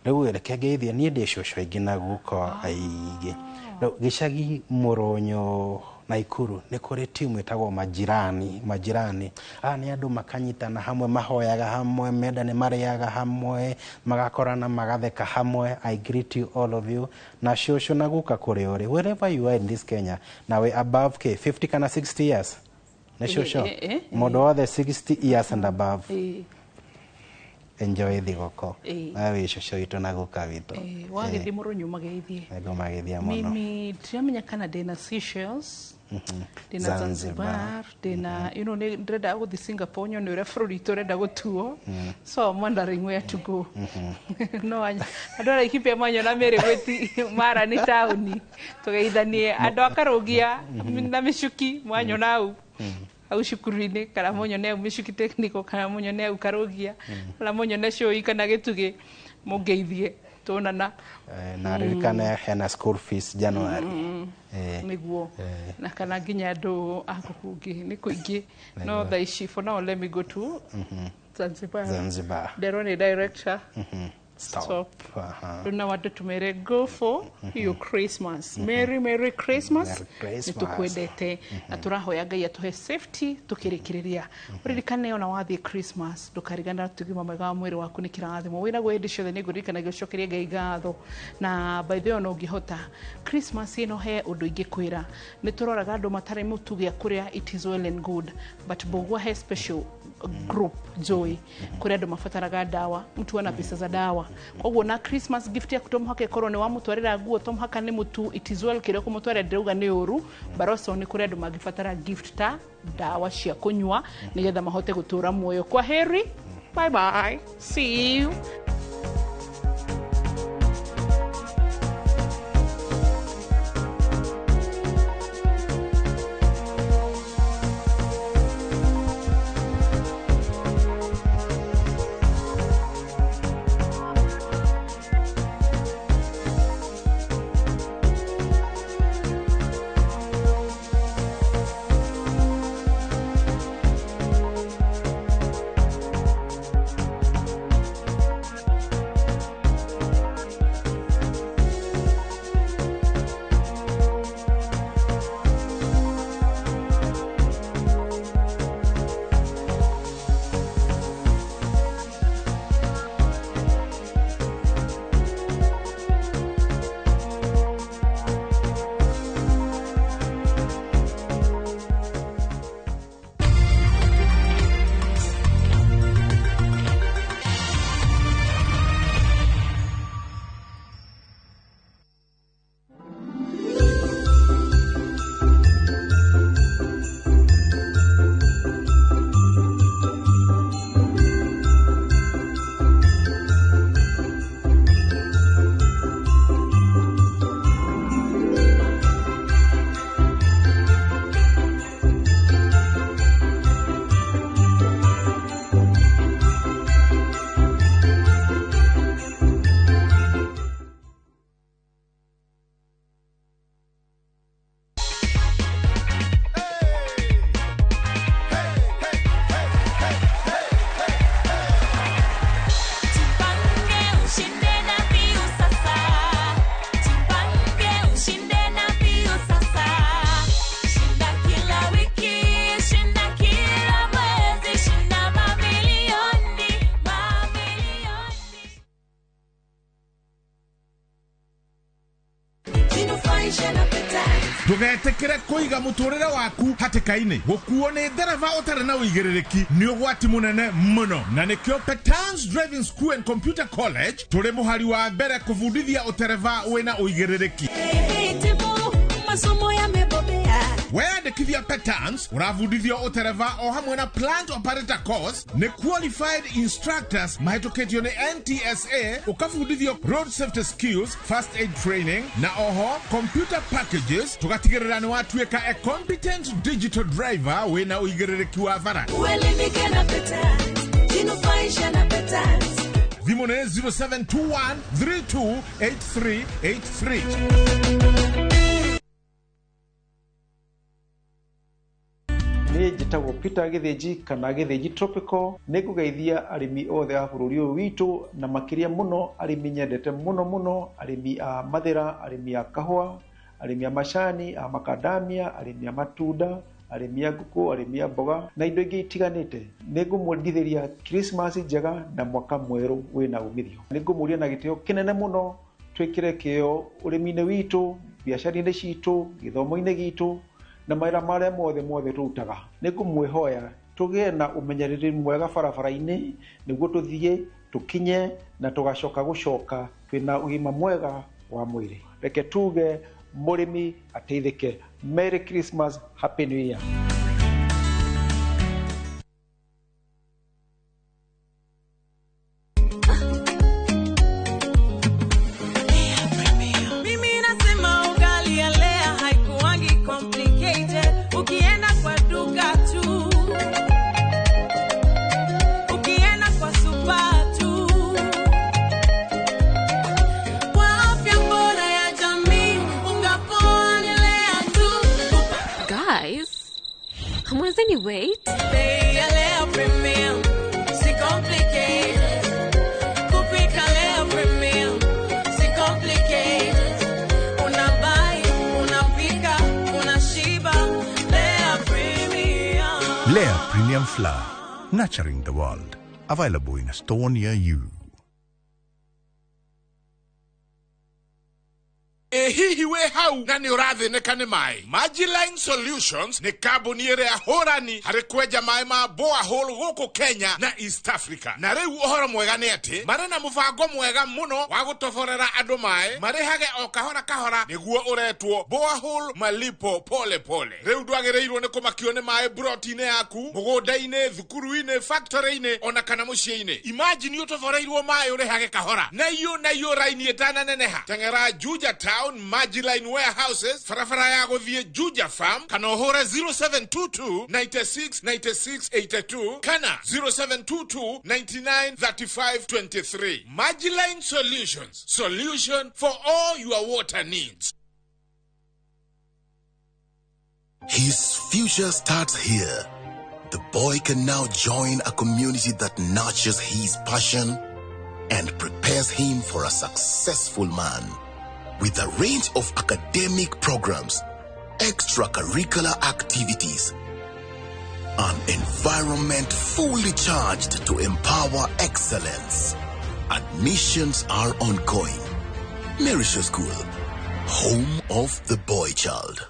rĩu reke ngeithie, niĩ ndĩ cũcũ aingĩ na guka aingĩ. Rĩu gĩcagi Mũrũnyũ Naikuru nĩ kũrĩ timu ĩtagwo Majirani. Majirani aya nĩ andũ makanyitana hamwe, mahoyaga hamwe, menda nĩ marĩaga hamwe, magakorana, magatheka hamwe. I greet you, all of you, na cũcũ na guka kũrĩ ũrĩ, wherever you are in this Kenya, na wĩ above k 50 kana 60 years nĩ cũcũ. Mũndũ wothe 60 years and above, enjoy thigũkũ. Nawe wĩ cũcũ witũ na guka witũ. Wagĩthiĩ Mũrũnyũ mageithie. Nĩngũmageithia mũno. Mimi ndiramenya kana ndĩna Seychelles, ndĩna Zanzibar. Zanzibar, ndĩna nĩ ndĩrenda gũthiĩ Singapore nyone ũrĩa bũrũri witũ ũrenda gũtuo. So I'm wondering where to go. No andũ a Laikipia manyona mĩrĩ gwĩti mara nĩ taũni, tũgeithanie. Andũ a Karũgia na Mĩcuki mwanyona hau hau cukuru-inĩ, kana mũnyone hau Mĩcuki Technical, kana mũnyone hau Karũgia, kana mũnyone Cũi kana Gĩtugĩ, mũngeithie tuonana. Na ririkane hena school fees January. Nĩguo na kana nginya andũ a kũngĩ nĩ kũingĩ, no thaa ici for now let me go to Zanzibar. Zanzibar. Nderwo nĩ director. Stop. Stop. Rĩu no andũ tũmere go for your Christmas. Merry Merry Christmas. Merry Christmas. Nĩ tũkwendete na tũrahoya Ngai atũhe safety tũkĩrĩkĩrĩria. Ũririkane ona wathiĩ Christmas ndũkariganĩra atĩ ũgima mwega wa mwĩrĩ waku nĩ kĩrathimo. Wĩnaguo hĩndĩ ciothe nĩ ngũririkanagia ũcokerie Ngai ngatho. Na by the way, ona ũngĩhota Christmas ĩno he ũndũ ingĩkwĩra, nĩ tũroraga andũ matarĩ mũtu gĩa kũrĩa, it is well and good, but Mbũgua he special group joy kũrĩa andũ mabataraga ndawa, mtu ana pesa za dawa. Koguo na Christmas gift yaku to mũhaka ĩkorwo nĩ wamũtwarĩra nguo, to mũhaka nĩ mũtu, it is well kĩrĩa ũkũmũtwarĩra, ndĩrauga nĩ ũru, but also nĩ kũrĩ andũ mangĩbatara gift ta ndawa cia kũnyua nĩgetha mahote gũtũra muoyo. Kwa heri, bye bye, see you. Ndũgetĩkĩre kũiga mũtũrĩre waku hatĩka-inĩ. Gũkuo nĩ ndereba ũtarĩ na ũigĩrĩrĩki nĩ ũgwati mũnene mũno, na nĩkĩo Petans Driving School and Computer College tũrĩ mũhari wa mbere kũbundithia ũtereba wĩna ũigĩrĩrĩki. Masomo yamebobea. Weyandĩkithia Petans ũrabundithio ũtereba o hamwe na plant operator course nĩ qualified instructors mahĩtũkĩtio nĩ NTSA, ũkabundithio road safety skills, first aid training na oho computer packages, tũgatigĩrĩra nĩ watuĩka a competent digital driver wĩna ũigĩrĩrĩki wa bara. Uelimike na Petans, jinufaishe na Petans. Thimũ nĩ 0721 328383. Niĩ njĩtagwo Peter Gĩthĩnji kana Gĩthĩnji Tropical. Nĩ ngũgeithia arĩmi othe a bũrũri ũyũ witũ, na makĩria mũno arĩmi nyendete mũno mũno, arĩmi a mathĩra, arĩmi a kahũa, arĩmi a macani, a makadamia, arĩmi a matunda, arĩmi a ngũkũ, arĩmi a mboga na indo ingĩ itiganĩte. Nĩ ngũmwendithĩria Christmas njega na mwaka mwerũ wĩna umithio. Nĩ ngũmũria na gĩtĩo kĩnene mũno twĩkĩre kĩo ũrĩmi-inĩ witũ, biacara-inĩ citũ, gĩthomo-inĩ gitũ na mawĩra marĩa mothe mothe tũrutaga. Nĩ ngũmwĩhoya tũgĩe na ũmenyereri mwega barabara-inĩ nĩguo tũthiĩ tũkinye na tũgacoka gũcoka twĩna ũgima mwega wa mwĩrĩ. Reke tuge mũrĩmi ateithĩke. Merry Christmas, Happy New Year. Mimi nasema ugali ya Lea haikuangi complicated. Ukienda kwa duka tu, ukienda kwa super tu. Kwa afya bora ya jamii, unga poa ni Lea tu. Guys, hamwezeni wait? Bei ya Lea Premium, si complicated. Kupika Lea Premium, si complicated. Unabuy, unapika, unashiba. Lea Premium. Lea Premium Flour, nurturing the world. Available in a store near you. Ĩ hihi wĩ hau na nĩ ũrathĩnĩka nĩ maĩ? Majiline Solutions nĩ kambuni ĩrĩa hũrani harĩ kwenja maĩ ma borehole gũkũ Kenya na East Africa. Na rĩu ũhoro mwega nĩ atĩ marĩ na mũbango mwega mũno wa gũtoborera andũ maĩ marĩhage o kahora kahora, nĩguo ũretwo borehole malipo pole pole. Rĩu ndwagĩrĩirwo nĩ kũmakio nĩ maĩ broti-inĩ yaku, mũgũnda-inĩ, thukuru-inĩ, factory-inĩ ona kana mũciĩ-inĩ. Imagine ũtoboreirwo maĩ ũrĩhage kahora na iyo raini ĩtananeneha. Teng'era Juja Town Majiline Warehouses, barabara ya gũthiĩ Juja Farm, kana ũhũre 0722 96 96 82 kana 0722 99 35 23. Majiline Solutions, solution for all your water needs. His future starts here. The boy can now join a community that nurtures his passion and prepares him for a successful man. With a range of academic programs, extracurricular activities, an environment fully charged to empower excellence. Admissions are ongoing. Merisho School, home of the boy child.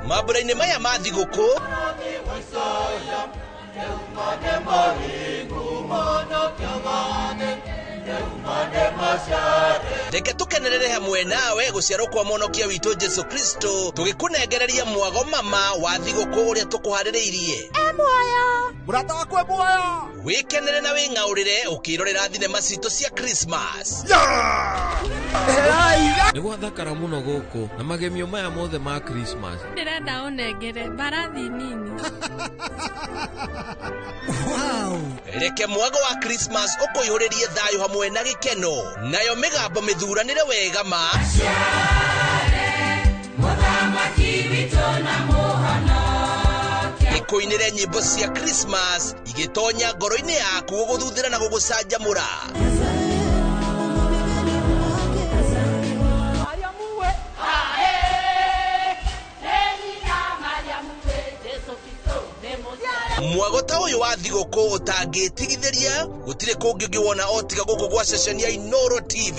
Mambura-inĩ maya ma thigũkũ reke tũkenerere hamwe nawe gũciarwo kwa mũhonokia witũ Jesu Kristo, tũgĩkũnengereria mwago mama wa thigũkũ ũrĩa tũkũharĩrĩirie. Muoyo mũrata wakwa, muoyo. Wĩkenere na wĩng'aũrĩre ũkĩrorera thinema citũ cia Christmas. Nĩ gwathakara mũno gũkũ na magemio maya mothe ma Christmas. Ndĩrenda ũnengere mbarathi nini. Reke mwago wa Christmas ũkũihũrĩrie thayũ hamwe na gĩkeno, nayo mĩgambo mĩthuranĩre wega ma ĩkũinĩre nyĩmbo cia Christmas igĩtonya ngoro-inĩ yaku gũgũthuthĩra na gũgũcanjamũra. Mwago ta ũyũ wa thigũkũ ũtangĩtigithĩria gũtirĩ kũngĩ ũngĩwona o tiga gũkũ gwa ceceni ya Inooro TV.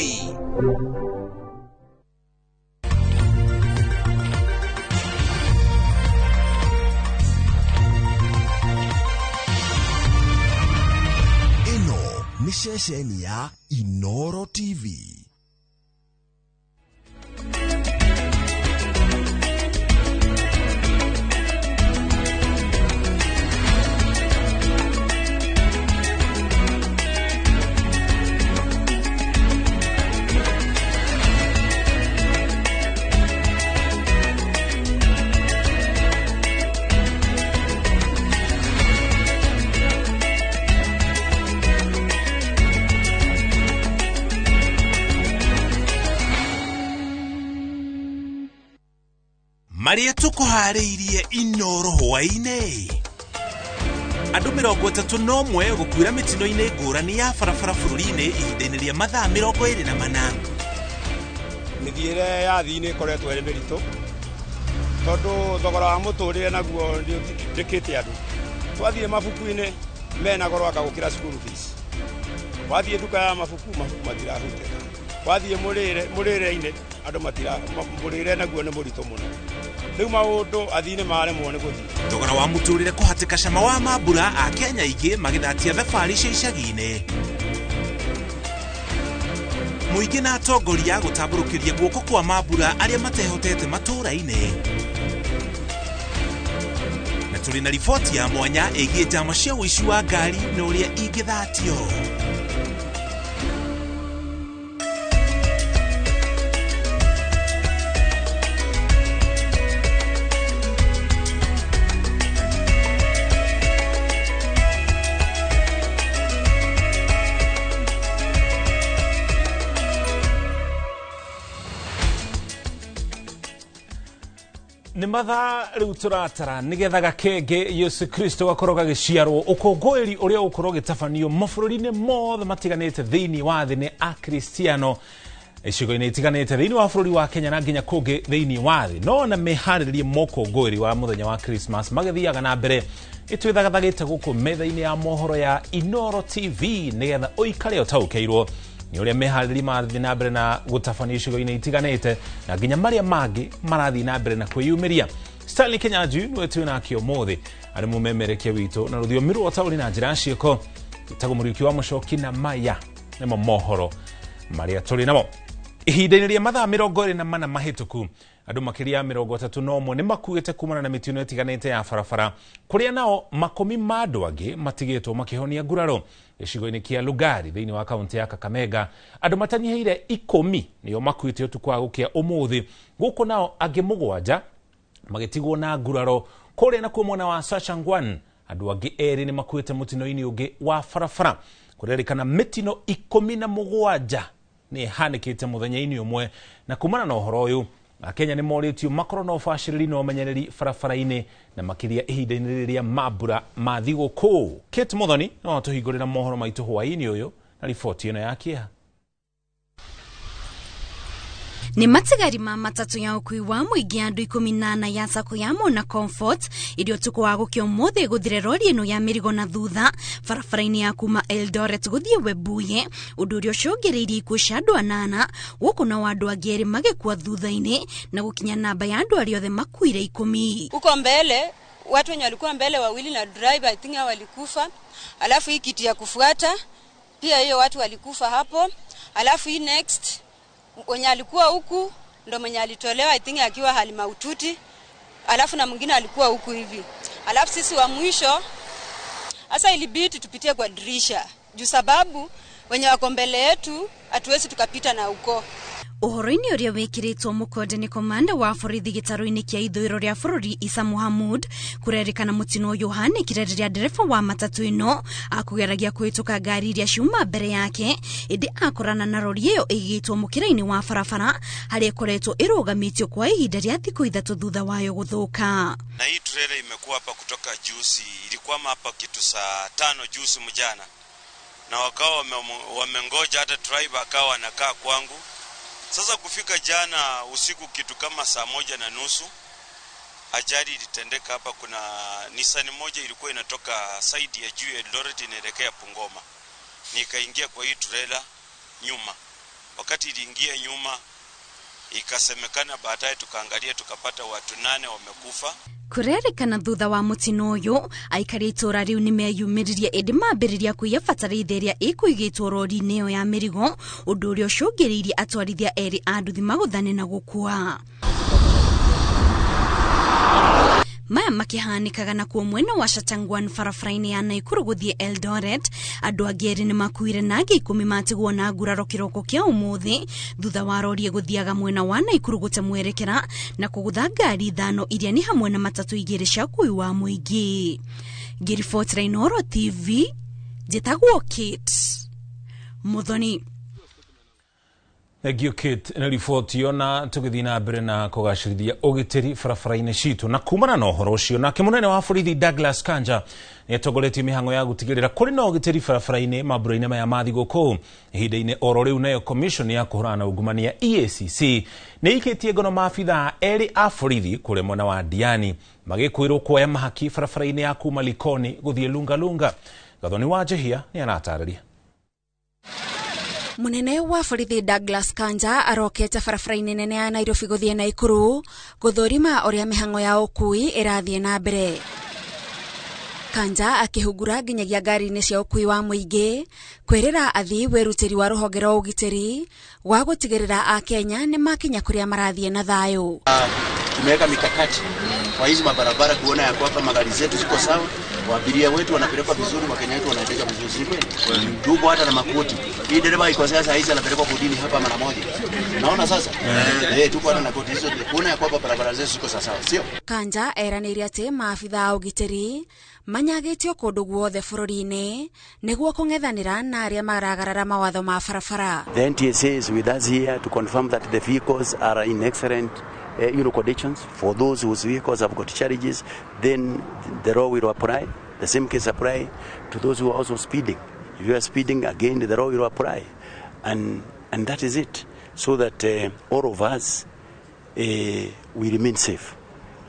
Ĩno nĩ ceceni ya Inooro TV. Marĩa tũkũharĩirie Inooro hwaĩ-inĩ. Andũ 31 gũkuĩra mĩtino-inĩ ngũrani ya barabara bũrũri-inĩ ihinda-inĩ rĩa mathaa 24. Mĩthiĩre ya thii-inĩ ĩkoretwo ĩrĩ mĩritũ tondũ thogora wa mũtũrĩre naguo nĩ ũtindĩkĩte andũ. Twathiĩ mabuku-inĩ mena goro anga gũkĩra school fees. Wathiĩ nduka ya mabuku, mabuku matirahutĩka. Wathiĩ mũrĩre-inĩ andũ mũrĩre naguo nĩ mũritũ mũno. Rĩu maũndũ athii-inĩ maremwo nĩ gũthiĩ. Thogora wa mũtũrĩre kũhatĩka cama wa mambura a Kenya aingĩ magĩthatia thabarĩ cia icagi-inĩ. Mũingĩ na atongoria gũtambũrũkĩria guoko kwa mambura arĩa matehotete matũũra-inĩ. Na tũrĩ na riboti ya mwanya ĩgiĩ njama cia ũici wa ngari na ũrĩa ingĩthatio. Nĩ mathaa rĩu tũratara nĩgetha gakenge Yesu Kristo gakorwo gagĩciarwo ũkũngũĩri ũrĩa ũgũkorwo ũgĩtabanio mabũrũri-inĩ mothe matiganĩte thĩinĩ wa thĩ nĩ Akristiano icigo-inĩ itiganĩte thĩinĩ wa bũrũri wa Kenya na nginya kũngĩ thĩinĩ wa thĩ. No na mĩharĩrĩrie mokũngũĩri wa mũthenya wa Christmas magĩthiaga na mbere ĩtwĩthagathagĩte gũkũ metha-inĩ ya mohoro ya Inooro TV nĩgetha ũikare ũtaũkĩirwo nĩ ũrĩa meharĩrĩria marathiĩ na mbere na gũtabania icigo-inĩ itiganĩte na nginya marĩa mangĩ marathiĩ na mbere na kwĩyumĩria. Stanley Kenyanjui nĩwe twĩ nake ũmũthĩ arĩ mũmemerekia witũ na rũthiomi rwa ũtaũri na njĩra ya ciĩko. Ĩtagwo Mũriũki wa Mũcoki na maya nĩmo mohoro marĩa tũrĩ namo. Ihinda-inĩ rĩa mathaa 24 mahĩtũku andũ makĩria ya 31 nĩ makuĩte kumana na mĩtino ĩtiganĩte ya barabara kũrĩa nao makũmi ma andũ angĩ matigĩtwo makĩhonia nguraro gĩcigo-inĩ kĩa Lugari thĩinĩ wa kaunti ya Kakamega. Andũ matanyihĩire 10 nĩo makuĩte ũtukũ wa gũkĩa ũmũthĩ gũkũ nao angĩ 7 magĩtigwo na nguraro kũrĩa nakuo mwena wa Sachangwan andũ angĩ 2 nĩ makuĩte mũtino-inĩ ũngĩ wa barabara. Kũrerĩkana mĩtino 17 nĩ ĩhanĩkĩte mũthenya-inĩ ũmwe na kumana na ũhoro ũyũ Akenya nĩ morĩtio makorwo na ũbacĩrĩri na ũmenyereri barabara-inĩ na makĩria ihinda-inĩ rĩrĩ rĩa mambura ma thigũkũ. Kate Muthoni no atũhingũrĩra mohoro maitũ hwaĩ-inĩ ũyũ na riboti ĩno ya kĩeha. Nĩ matigari ma matatũ ya ũkui wa mũingĩ andũ 18 ya sako ya Mona Comfort iria ũtukũ wa gũkĩa ũmũthĩ gũthire rori ĩno ya mĩrigo na thutha barabara-inĩ ya kuma Eldoret gũthiĩ Webuye ũndũ ũrĩa ũcũngĩrĩirie ikuũ cia andũ 8 gũkũ nao andũ angĩ 2 magĩkua thutha-inĩ na gũkinya namba ya andũ arĩa othe makuire 10. Huko mbele watu wenye walikuwa mbele wawili na driver I think walikufa, alafu hii kiti ya kufuata pia hiyo watu walikufa hapo, alafu hii next wenye alikuwa huku ndo mwenye alitolewa I think akiwa hali mahututi, alafu na mwingine alikuwa huku hivi, alafu sisi wa mwisho sasa ilibidi tupitie kwa dirisha juu sababu wenye wako mbele yetu hatuwezi tukapita na huko. Ũhoro-inĩ ũrĩa wĩkĩrĩtwo mũkonde nĩ komanda wa borithi gĩtarũ-inĩ kĩa ithũĩro rĩa bũrũri Isa Muhamud kũrerĩkana mũtino ũyũ ũhanĩkire rĩrĩa ndereba wa matatũ ĩno akũgeragia kũhĩtũka ngari iria ciuma mbere yake ĩndĩ akorana na rori ĩyo ĩigĩtwo mũkĩra-inĩ wa barabara harĩa ĩkoretwo ĩrũgamĩtio kwa ihinda rĩa thikũ 3 thutha wayo gũthũka. Na hii trailer imekuwa hapa kutoka juzi, ilikwama hapa kitu saa 5 juzi mjana, na wakawa wamengoja hata driver akawa anakaa kwangu. Sasa kufika jana usiku kitu kama saa 1:30 Ajali ilitendeka hapa, kuna Nissan moja ilikuwa inatoka side ya juu ya Eldoret inaelekea Bungoma, nikaingia kwa hii trailer nyuma. Wakati iliingia nyuma, ikasemekana baadaye, tukaangalia tukapata watu 8 wamekufa. Kurerikana thutha wa mutino uyu aikari itura riu nimeyumiririe indi mambiriria kuiya bataraitha iria ikuigitwo rori-inĩ ĩyo ya mĩrigo, ũndũ ũrĩa ũcũngĩrĩirie atwarithia erĩ a nduthi magũthane na gũkua. Maya makihanikaga na kuo mwena wa Shatangwan barabara-inĩ ya Naikuru gũthiĩ Eldoret, andũ angĩ erĩ nĩmakuire na angĩ 10 matigwo na nguraro kĩroko kĩa ũmũthĩ thutha wa rori gũthiaga mwena wa Naikuru gũte mwerekera na kũgũtha ngari 5 iria nĩ hamwe na matatũ 2 cia ũkuui wa mũingĩ. Ngĩribotera Inooro TV, njĩtagwo Kate Muthoni. Thank Kate na riboti yo, na tũgĩthiĩ na mbere na kũgacĩrithia ũgitĩri barabara-inĩ citũ. Na kumana na ũhoro ũcio, nake mũnene wa borithi Douglas Kanja nĩatongoretie mĩhang'o ya gũtigĩrĩra kũrĩ na ũgitĩri barabara-inĩ mambura-inĩ maya ma thigũkũ. Ihinda-inĩ oro rĩu nayo commission ya kũhũrana na ungumania EACC nĩ ĩikĩtie ngono maabithaa erĩ a borithi kũrĩa mwena wa Diani magĩkwĩrwo kuoya mahaki barabara-inĩ ya kuma Likoni gũthiĩ Lungalunga. Gathoni wa Njehia nĩ aratarĩria. Munene wa borithi Douglas Kanja arokete barabara-inĩ nene ya Nairobi gũthiĩ Naikuru gũthũrima ũrĩa mĩhang'o ya ũkui ĩrathiĩ na mbere. Kanja akĩhungura nginyagia ngari-inĩ cia ũkui wa mũingĩ kwĩrĩra athii wĩrutĩri wa rũhonge rwa ũgitĩri wa gũtigĩrĩra Akenya nĩ makinya kũrĩa marathiĩ na thayũ. Tumeweka mikakati kwa hizi mabarabara kuona ya kwamba magari zetu ziko sawa, abiria wetu wanapelekwa vizuri, Wakenya wetu wanaendeshwa vizuri, si kweli? Tupo hata na makoti. Hii dereva iko sasa hizi anapelekwa kotini hapa mara moja. Naona sasa? Tupo hata na koti hizo kuona ya kwamba barabara zetu ziko sawa, sio? Kanja eranĩire atĩ maabithaa a ũgitĩri manyagĩtio kũndũ guothe bũrũri-inĩ nĩguo kũng'ethanĩra na arĩa maragarara mawatho ma barabara. The NTSA is with us here to confirm that the vehicles are in excellent conditions. For those whose vehicles have got challenges, then the law will apply. The same case apply to those who are also speeding. If you are speeding, again, the law will apply. And that is it. So that all of us, we remain safe.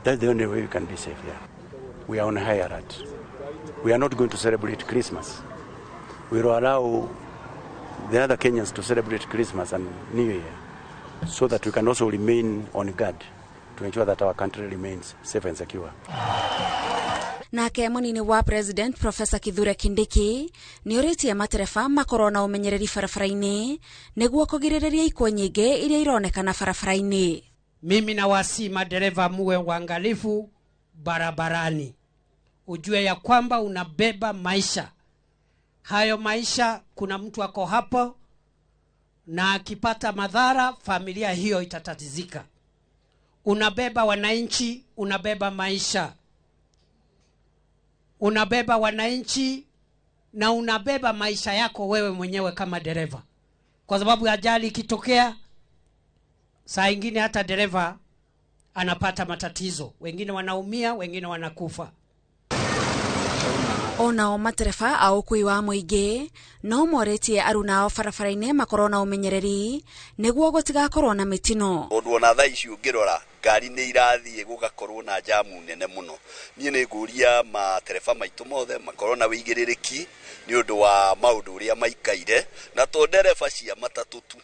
That's the only way we can be safe. Yeah. We are on high alert. We are not going to celebrate Christmas. We will allow the other Kenyans to celebrate Christmas and New Year, so that we can also remain on guard to ensure that our country remains safe and secure. Nake munini wa President Professor Kithure Kindiki nĩorĩtie matereba makorwo na ũmenyereri barabara-inĩ nĩguo kũgirĩrĩria ikuũ nyingĩ iria ironekana barabara-inĩ. Mimi nawasihi madereva muwe waangalifu barabarani, ujue ya kwamba unabeba maisha. Hayo maisha, kuna mtu ako hapo na akipata madhara familia hiyo itatatizika. Unabeba wananchi, unabeba maisha. Unabeba wananchi na unabeba maisha yako wewe mwenyewe kama dereva. Kwa sababu ajali ikitokea, saa ingine hata dereva anapata matatizo. Wengine wanaumia, wengine wanakufa. Onao matereba a ũkuui wa mũingĩ no morĩtie aruna ao barabara-inĩ makorwo na ũmenyereri nĩguo gũtigakorwo na mĩtino. Tondũ ona thaa ici ũngĩrora ngari nĩ irathiĩ gũgakorwo na jamu nene mũno. Niĩ nĩ ngũria matereba maitũ mothe makorwo na wĩigĩrĩrĩki nĩ ũndũ wa maũndũ ũrĩa maikaire, na to ndereba cia matatũ tu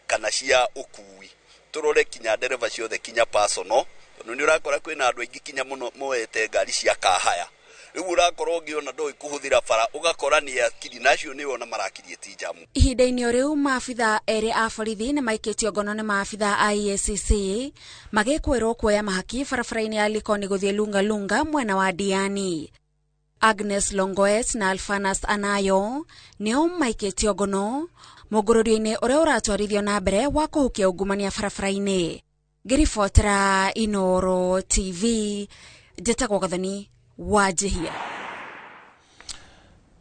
kana cia ũkuui, tũrore kinya ndereba ciothe kinya personal, tondũ nĩ ũrakora kwĩna andũ aingĩ kinya mũno moete ngari cia kahaya. Rĩu ũrakorwo ũngĩona ndũĩ kũhũthĩra bara ũgakora nĩ akiri na acio nĩo ona marakirie ti jamu. Ihinda-inĩ o rĩu maabithaa erĩ a borithi nĩ maikĩtio ngono nĩ maabithaa a EACC magĩkwĩrwo kuoya mahaki barabara-inĩ ya Likoni gũthiĩ Lungalunga mwena wa Diani. Agnes Longoet na Alfanas Anayo nĩo maikĩtio ngono mũngũrũrio-inĩ ũrĩa ũratwarithio na mbere wa kũhukia ungumania barabara-inĩ. Ngĩribotera Inooro TV, njĩtagwo Gathoni wa Njehia.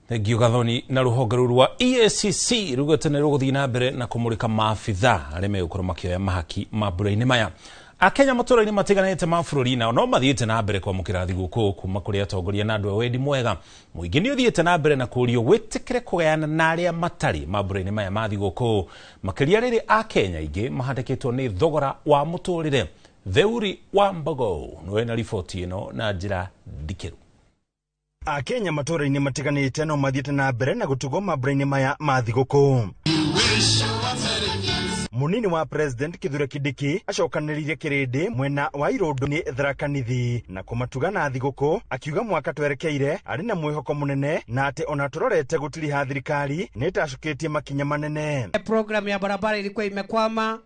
Thengiũ Gathoni. Na rũhonge rũu rwa EACC rugĩte nĩ rũgũthiĩ na mbere na kũmũrĩka maabithaa arĩa megũkorwo makĩoya mahaki mambura-inĩ maya. Akenya matũra-inĩ matiganĩte ma bũrũri nao no mathiĩte na mbere kwamũkĩra thigũkũ kuma kũrĩ atongoria na andũ a wendi mwega. Mũingĩ nĩ ũthiĩte na mbere na kũũrio wĩtĩkĩre kũgayana na arĩa matarĩ mambura-inĩ maya ma thigũkũ, makĩria rĩrĩ Akenya aingĩ mahatĩkĩtwo nĩ thogora wa mũtũrĩre. Theuri wa Mbogo nĩwe na riboti ĩno na njĩra ndikĩru. Akenya matũra-inĩ matiganĩte no mathiĩte na mbere na gũtugwo mambura-inĩ maya ma thigũkũ. Munini wa President Kithure Kindiki acokanĩrĩirie kĩrĩndĩ mwena wa Irũndũ nĩ Tharaka Nithi na kũmatuga na thigũkũ, akiuga mwaka twerekeire arĩ na mwĩhoko mũnene na atĩ ona tũrorete gũtiriha thirikari nĩ ĩtacũkĩtie makinya manene. Programu ya barabara ilikuwa imekwama.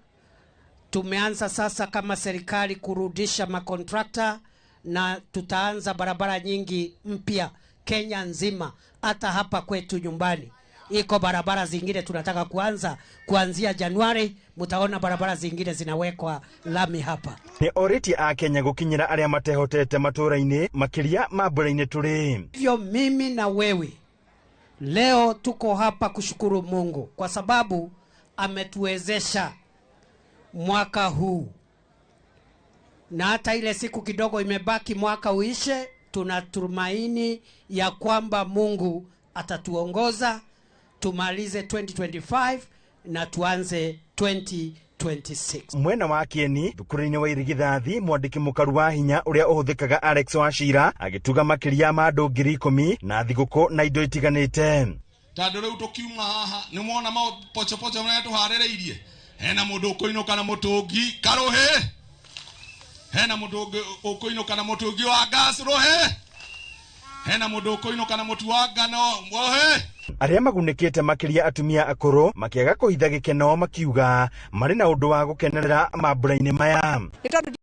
Tumeanza sasa kama serikali kurudisha makontrakta na tutaanza barabara nyingi mpya Kenya nzima, hata hapa kwetu nyumbani. Iko barabara zingine tunataka kuanza kuanzia Januari, mutaona barabara zingine zinawekwa lami hapa. Ni orĩtie a Kenya gũkinyĩra arĩa matehotete matũra-inĩ makĩria mambura-inĩ tũrĩ. Hivyo mimi na wewe leo tuko hapa kushukuru Mungu kwa sababu ametuwezesha mwaka huu, na hata ile siku kidogo imebaki mwaka uishe, tunatumaini ya kwamba Mungu atatuongoza tumalize 2025 na tuanze 2026. Mwena wa Kieni thukuru-inĩ wa Irigithathi, mwandĩki mũkaru wa hinya ũrĩa ũhũthĩkaga Alex Wachira agĩtuga makĩria ma andũ 10,000 na thigũkũ na indo itiganĩte. Tondũ rĩu tũkiuma haha nĩ mwona mapochopocho marĩa tũharĩrĩirie, hena mũndũ ũkũinũka na mũtũngi karũhĩ, hena mũndũ ũkũinũka na mũtũngi wa gas rũhĩ, hena mũndũ ũkũinũka na mũtu wa ngano rũhĩ. Arĩa magunĩkĩte makĩria atumia akũrũ makĩaga kũhitha gĩkeno makiuga marĩ na ũndũ wa gũkenerera mambura-inĩ maya. Nĩ tondũ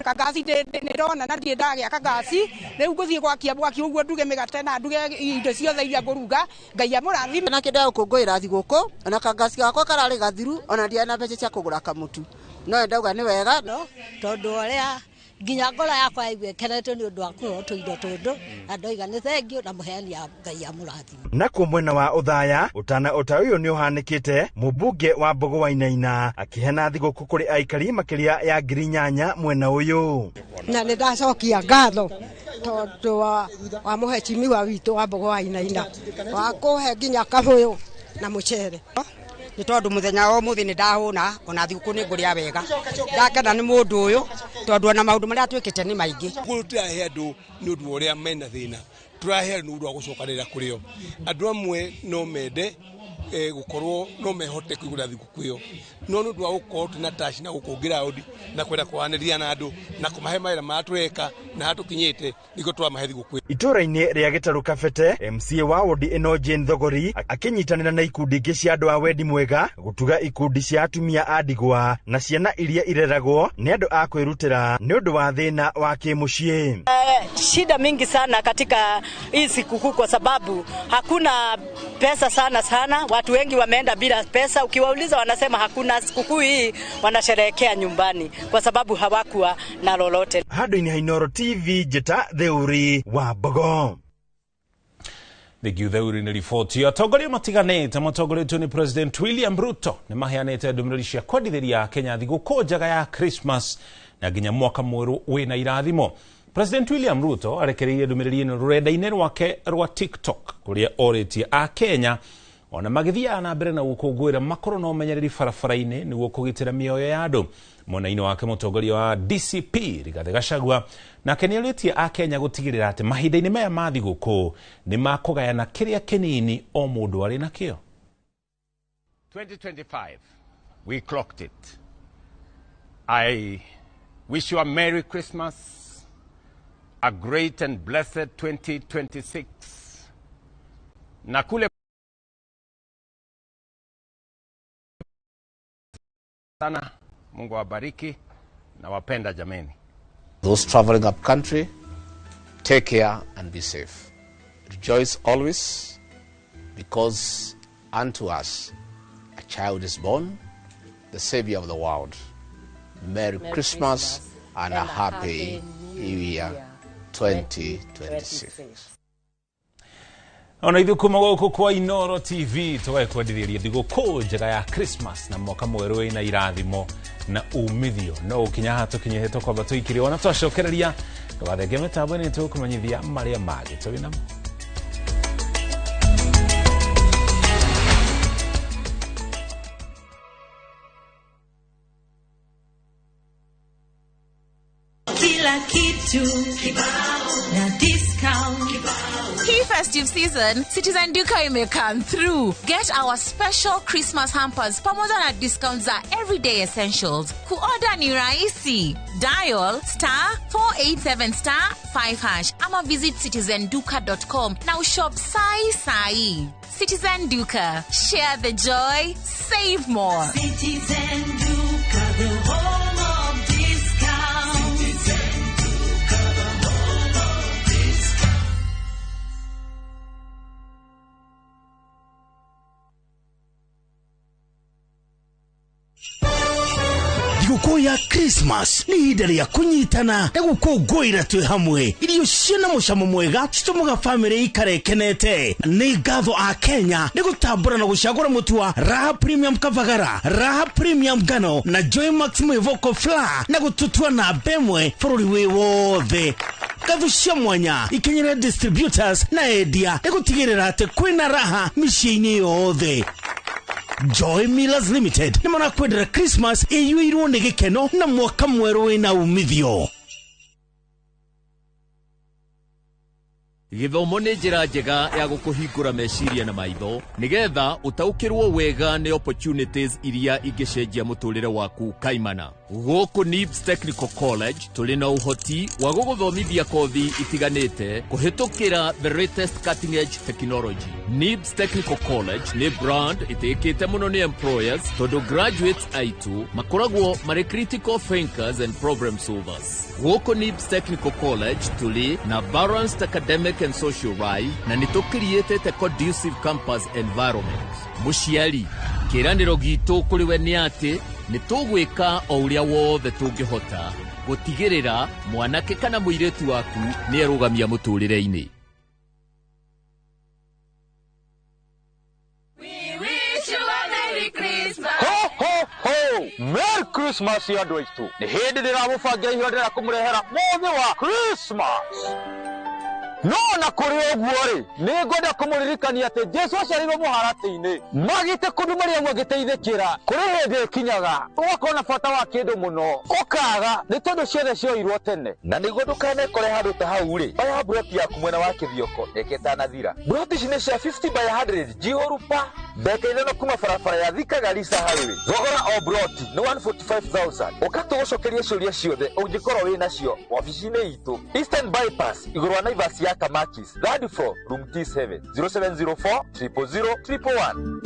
kangasi nĩ ndona na ndirĩ ndagĩa kangasi, rĩu ngũthiĩ gwakia mwaki ũguo nduge mĩgate na nduge indo ciothe iria ngũruga, Ngai amũrathime. Na kĩndũ gũkũngũĩra thigũkũ, ona kangasi gakwa kararĩ gathiru, ona ndiarĩ na mbeca cia kũgũra kamũtu, no ndauga nĩ wega tondũ ũrĩa nginya ngoro yakwa yaigua ĩkenete nĩ ũndũ wa kũheo tũindo tũndũ, na ndoiga nĩ thengiũ na mũheani ya Ngai amũrathime. Nakuo mwena wa Othaya ũtana ota ũyũ nĩ ũhanĩkĩte, mũmbunge wa Mbogo Wainaina akĩheana thigũkũ kũrĩ aikari makĩria ya 8,000 mwena ũyũ. Na nĩ ndacokia ngatho tondũ wa mũhecimiwa witũ wa Mbogo Wainaina wa kũhe nginya kabũyũ na mũcere. Nĩ tondũ mũthenya wa ũmũthĩ nĩ ndahũna, ona thigũkũ nĩ ngũrĩa wega, ndakena nĩ mũndũ ũyũ tondũ ona maũndũ marĩa twĩkĩte nĩ maingĩ. Kũrĩ tũrahe andũ nĩ ũndũ wa ũrĩa mena thĩna, tũrahe andũ nĩ ũndũ wa gũcokanĩrĩra kũrĩ o. Andũ amwe no mende gũkorwo no mehote kũigũra thigũkũ ĩyo, no nĩ ũndũ wa gũkorwo twĩna taci na gũkũ ground na kwenda kwaranĩria na andũ na kũmahe mawĩra marĩa tũreka na harĩa tũkinyĩte, nĩguo tũramahe thigũkũ. Itũra-inĩ rĩa Gĩtarũ Kabete, MCA wa wodi ĩno Jane Thogori akĩnyitanĩra na ikundi ingĩ cia andũ a wendi mwega gũtuga ikundi cia atumia a ndigwa na ciana iria ireragwo nĩ andũ a kwĩrutĩra nĩ ũndũ wa thĩna wa kĩmũciĩ. Shida mingi sana katika hii sikukuu kwa sababu hakuna pesa sana sana, watu wengi wameenda bila pesa, ukiwauliza wanasema hakuna sikukuu hii, wanasherehekea nyumbani kwa sababu hawakuwa na lolote. Handũ-inĩ ha Inooro TV, njĩta Theuri wa Mbogo. Thengiũ Theuri nĩ riboti. Atongoria matiganĩte matongoretio nĩ President William Ruto nĩ maheanĩte ndũmĩrĩri cia kwendithĩria Kenya thigũkũ njega ya Christmas na nginya mwaka mwerũ wĩna irathimo. President William Ruto arekereirie ndũmĩrĩri ĩno rũrenda-inĩ rwake rwa TikTok kũrĩa orĩtie a Kenya ona magĩthiaga na mbere na gũkũngũĩra makorwo na ũmenyereri barabara-inĩ nĩguo kũgitĩra mĩoyo ya andũ. Mwena-inĩ wake mũtongoria wa DCP Rigathĩ Gachagua nake nĩorĩtie a Kenya gũtigĩrĩra atĩ mahinda-inĩ maya ma thigũkũ nĩ makũgayana kĩrĩa kĩnini o mũndũ arĩ nakĩo. 2025, we clocked it. I wish you a Merry Christmas, a great and blessed 2026. Na kule sana, Mungu awabariki na wapenda jameni. Those traveling up country, take care and be safe. Rejoice always, because unto us a child is born, the Savior of the world. Merry Christmas and a Happy New Year 2026. Ona ithuĩ kuma gũkũ kwa Inooro TV tũgagĩkwendithĩria thigũkũ njega ya Christmas na mwaka mwerũ wĩna irathimo na umithio. No ũkinya haha tũkinyĩte tũkwamba tũikire ona twacokereria ndũgathenge mĩtambo-inĩ tũgũkũmenyithia marĩa mangĩ tũrĩ namo. Kila kitu kibao na discount kibao. Hii festive season, Citizen Duka ime come through. Get our special Christmas hampers pamoja na discounts za everyday essentials. Kuorder ni rahisi. Dial *487*5# ama visit citizenduka.com na ushop sai sai. Citizen Duka. Share the joy, save more. Citizen Duka, the home of discount. Citizen Duka, the home of discount. Thigũkũ ya Christmas nĩ ihinda rĩa kũnyitana na gũkũngũĩra twĩ hamwe. Irio ciĩna mũcamo mwega citũmaga bamĩrĩ ikare ĩkenete. Nĩ ngatho a Kenya nĩ gũtambũra na gũcagũra mũtu wa Raha Premium Kavagara, Raha Premium Ngano na Joy Max Mwĩvoko Flour na gũtũtua namba ĩmwe bũrũri wĩ wothe. Ngatho cia mwanya ikinyĩre distributors na endia nĩ gũtigĩrĩra atĩ kwĩna raha mĩciĩ-inĩ yothe. Joy Millers Limited nĩ marakwendera Christmas ĩiyũirwo nĩ gĩkeno na mwaka mwerũ wĩna umithio. Gĩthomo nĩ njĩra njega ya gũkũhingũra meciria na maitho nĩgetha ũtaũkĩrwo wega nĩ opportunities iria ingĩcenjia mũtũrĩre waku kaimana. Gũkũ NIBS Technical College tũrĩ na ũhoti wa gũgũthomithia kothi itiganĩte kũhĩtũkĩra the latest cutting edge technology. NIBS Technical College nĩ brand ĩtĩkĩte mũno nĩ employers tondũ graduates aitũ makoragwo marĩ critical thinkers and problem solvers. Gũkũ NIBS Technical College tũrĩ na balanced academic and social life na nĩ tũkiriĩtĩte conducive campus environment. Mũciari, kĩĩranĩro gitũ kũrĩ we nĩ atĩ nĩ tũgwĩka o ũrĩa wothe tũngĩhota gũtigĩrĩra mwanake kana mũirĩtu waku nĩ erũgamia mũtũrĩre-inĩ. Ho ho ho! Merry Christmas andũ aitũ. Nĩ hĩndĩ ndĩramũbangĩra ihinda ndĩrenda kũmũrehera mũthĩ wa Christmas. No na kũrĩ ũguo rĩ, nĩ ngwenda kũmũririkania atĩ Jesu aciarirwo mũharatĩ-inĩ. Magĩte kũndũ Mariamu agĩteithĩkĩra. Kũrĩ hĩndĩ ĩkinyaga ũgakorwo na bata wa kĩndũ mũno, ũkaga nĩ tondũ ciothe cioirwo tene. Na nĩguo ndũkanekore handũ ta hau rĩ, oya mburoti yaku mwena wa Kĩthioko reke ĩtanathira. Mburoti ici nĩ cia 50 by 100 njihũru pa ndagĩka 5 kuma barabara ya Thika Garissa Highway. Thogora o mburoti nĩ 145,000. Ũka tũgũcokerie ciũria ciothe ũngĩkorwo wĩ nacio wabici-inĩ itũ Eastern Bypass igũrũ wa Naivas ya Kamakis, third floor, room T7, 0704 000 111.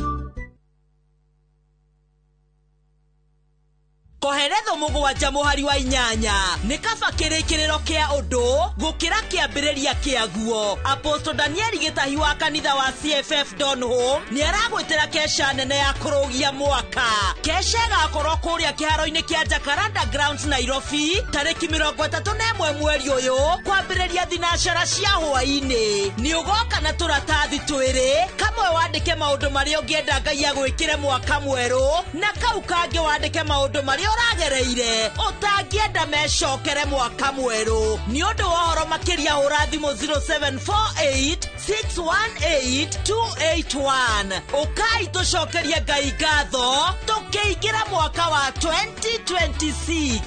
Koheretho 7 mũhari wa 8 nĩ kaba kĩrĩkĩrĩro kĩa ũndũ gũkĩra kĩambĩrĩria kĩaguo. Apostle Daniel Gĩtahi wa kanitha wa CFF Donholm nĩ aragwĩtĩra kesha nene ya kũrũgia mwaka. Kesha ĩgakorwo kũrĩa kĩharo-inĩ kĩa Jacaranda Grounds Nairobi tarĩki 31 mweri ũyũ kwambĩrĩria thinacara cia hwaĩ-inĩ. Nĩ ũgoka na tũratathi twĩrĩ, kamwe wandĩke maũndũ marĩa ũngĩenda Ngai agwĩkĩre mwaka mwerũ na kau kangĩ wandĩke maũndũ marĩa ũragereire ũtangĩenda mecokere mwaka mwerũ. Nĩ ũndũ wa ũhoro makĩria hũra thimũ 0748 618 281. Ũkai tũcokerie Ngai ngatho tũkĩingĩra mwaka wa 2026.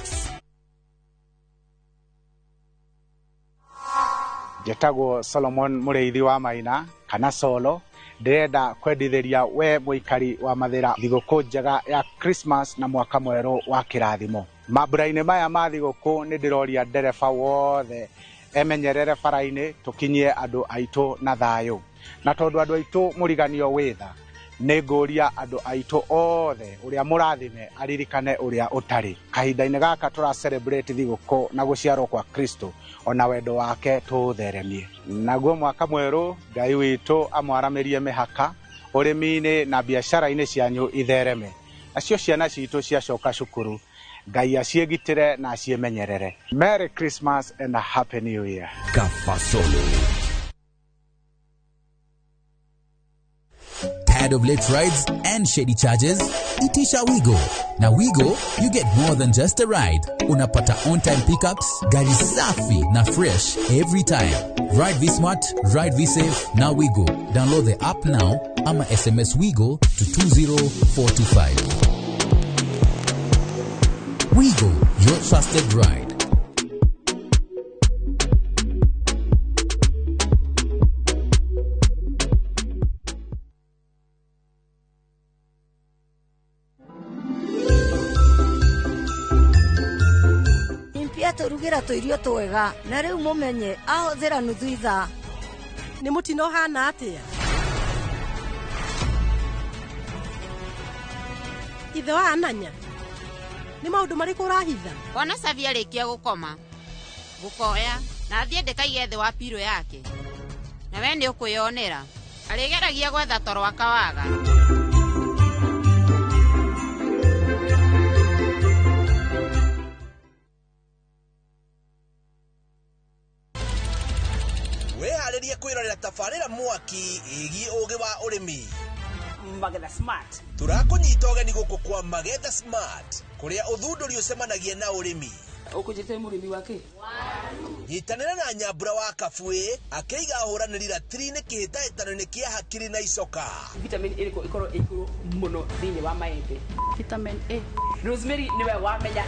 Njetagwo Solomon Mũrĩithi wa Maina kana Solo. Ndĩrenda kwendithĩria we mũikari wa Mathĩra thigũkũ njega ya Christmas na mwaka mwerũ wa kĩrathimo. Mambura-inĩ maya ma thigũkũ nĩ ndĩroria ndereba wothe emenyerere bara-inĩ tũkinyie andũ aitũ na thayũ. Na tondũ andũ aitũ mũriganio wĩ tha, nĩ ngũria andũ aitũ othe ũrĩa mũrathime aririkane ũrĩa ũtarĩ. Kahinda-inĩ gaka tũra celebrate thigũkũ na gũciarwo kwa Kristo ona wendo wake tũũtheremie. Naguo mwaka mwerũ Ngai witũ amwaramĩrie mĩhaka ũrĩmi-inĩ na biacara-inĩ cianyu ithereme. Nacio ciana citũ ciacoka cukuru Ngai aciĩgitĩre na aciĩmenyerere. Merry Christmas and a Happy New Year. Kafasolo. Tired of late rides and shady charges? Itisha Wigo. Now Wigo, you get more than just a ride. Unapata on-time pickups, gari safi na fresh every time. Ride V-Smart, ride V-Safe, now Wigo. Download the app now ama SMS Wigo to 20425. Wigo, your trusted ride. Akandugĩra tũirio twega na rĩu mũmenye ahũthĩra nuthu ithaa. Nĩ mũtino ũhana atĩa? Ithe wa Ananya, nĩ maũndũ marĩkũ ũrahitha? Wona Savi arĩkia gũkoma, ngũkoya na thiĩ ndĩkaige thĩ wa pirũ yake. Na we nĩ ũkwĩyonera. Arĩgeragia gwetha toro akawaga. Wĩharĩrie kwĩrorera tabarĩra mwaki ĩgiĩ ũgĩ wa ũrĩmi. Magetha Smart. Tũrakũnyita ũgeni gũkũ kwa Magetha Smart kũrĩa ũthundũri ũcemanagia na ũrĩmi. Ũkũnjĩte mũrĩmi wa kĩ? Nyitanĩra na Nyambura wa Kabuĩ akĩiga ahũranĩri ratiri-inĩ kĩhĩtahĩtano-inĩ kĩa hakiri na icoka. Vitamin ĩrĩkũ ĩkorwo ĩ igũrũ mũno thĩinĩ wa maembe? Vitamin A. Rosemary nĩwe wamenya.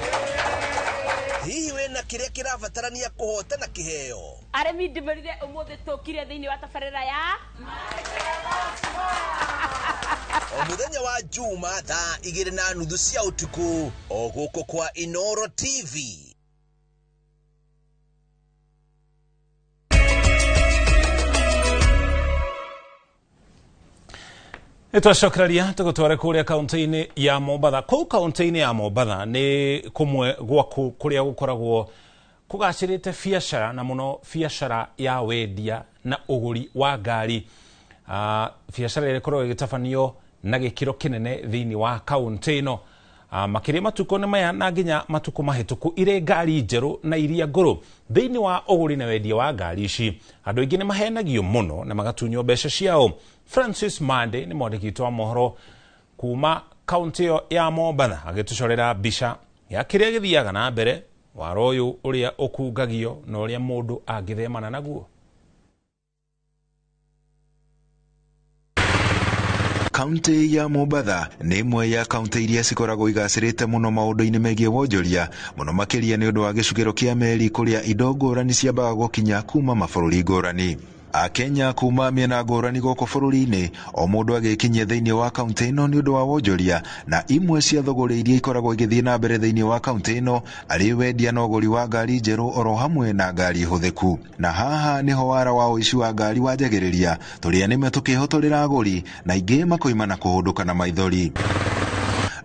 Hihi wĩna kĩrĩa kĩrabatarania kũhotana kĩheo? Arĩmi ndĩmerire ũmũthĩ tũkire thĩinĩ wa tabarĩra ya O mũthenya wa Juma thaa 2:30 cia ũtukũ o gũkũ kwa Inoro TV. Nĩ twacokereria tũgũtware kũrĩa kaũntĩ-inĩ ya Mombatha. Kũu kaũntĩ-inĩ ya Mombatha nĩ kũmwe gwaku kũrĩa gũkoragwo kũgacĩrĩte biacara na mũno biacara ya wendia na ũgũri wa ngari. Biacara ĩrĩa ĩkoragwo ĩgĩtabanio na gĩkĩro kĩnene thĩinĩ wa kaũntĩ ĩno. Makĩria matukũ-inĩ maya na nginya matukũ mahĩtũku irĩ ngari njerũ na iria ngũrũ. Thĩinĩ wa ũgũri na wendia wa ngari ici andũ aingĩ nĩ mahenagio mũno na magatunywo mbeca ciao. Francis Mande nĩ mwandĩki witũ wa mohoro kuma kaũntĩ ĩyo ya Mombatha agĩtũcorera mbica ya kĩrĩa gĩthiaga na mbere waro ũyũ ũrĩa ũkungagio na ũrĩa mũndũ angĩthemana naguo. Kaunti ya Mombatha nĩ ĩmwe ya kaunti iria cikoragwo igacĩrĩte mũno maũndũ-inĩ megiĩ wonjoria, mũno makĩria nĩ ũndũ wa gĩcukĩro kĩa meri kũrĩa indo ngũrani ciambaga gũkinya kuma mabũrũri ngũrani. Akenya kuma mĩena ngũrani gũkũ bũrũri-inĩ o mũndũ agĩkinyia thĩinĩ wa kaunti ĩno nĩ ũndũ wa wonjoria, na imwe cia thũgũrĩ iria ikoragwo igĩthiĩ na mbere thĩinĩ wa kaunti ĩno arĩ wendia na ũgũri wa ngari njerũ oro hamwe na ngari hũthĩku. Na haha nĩho wara wa ũici wa ngari wanjagĩrĩria, tũrĩa nĩme tũkĩhotorera agũri na aingĩ makoima na kũhũndũka na maithori.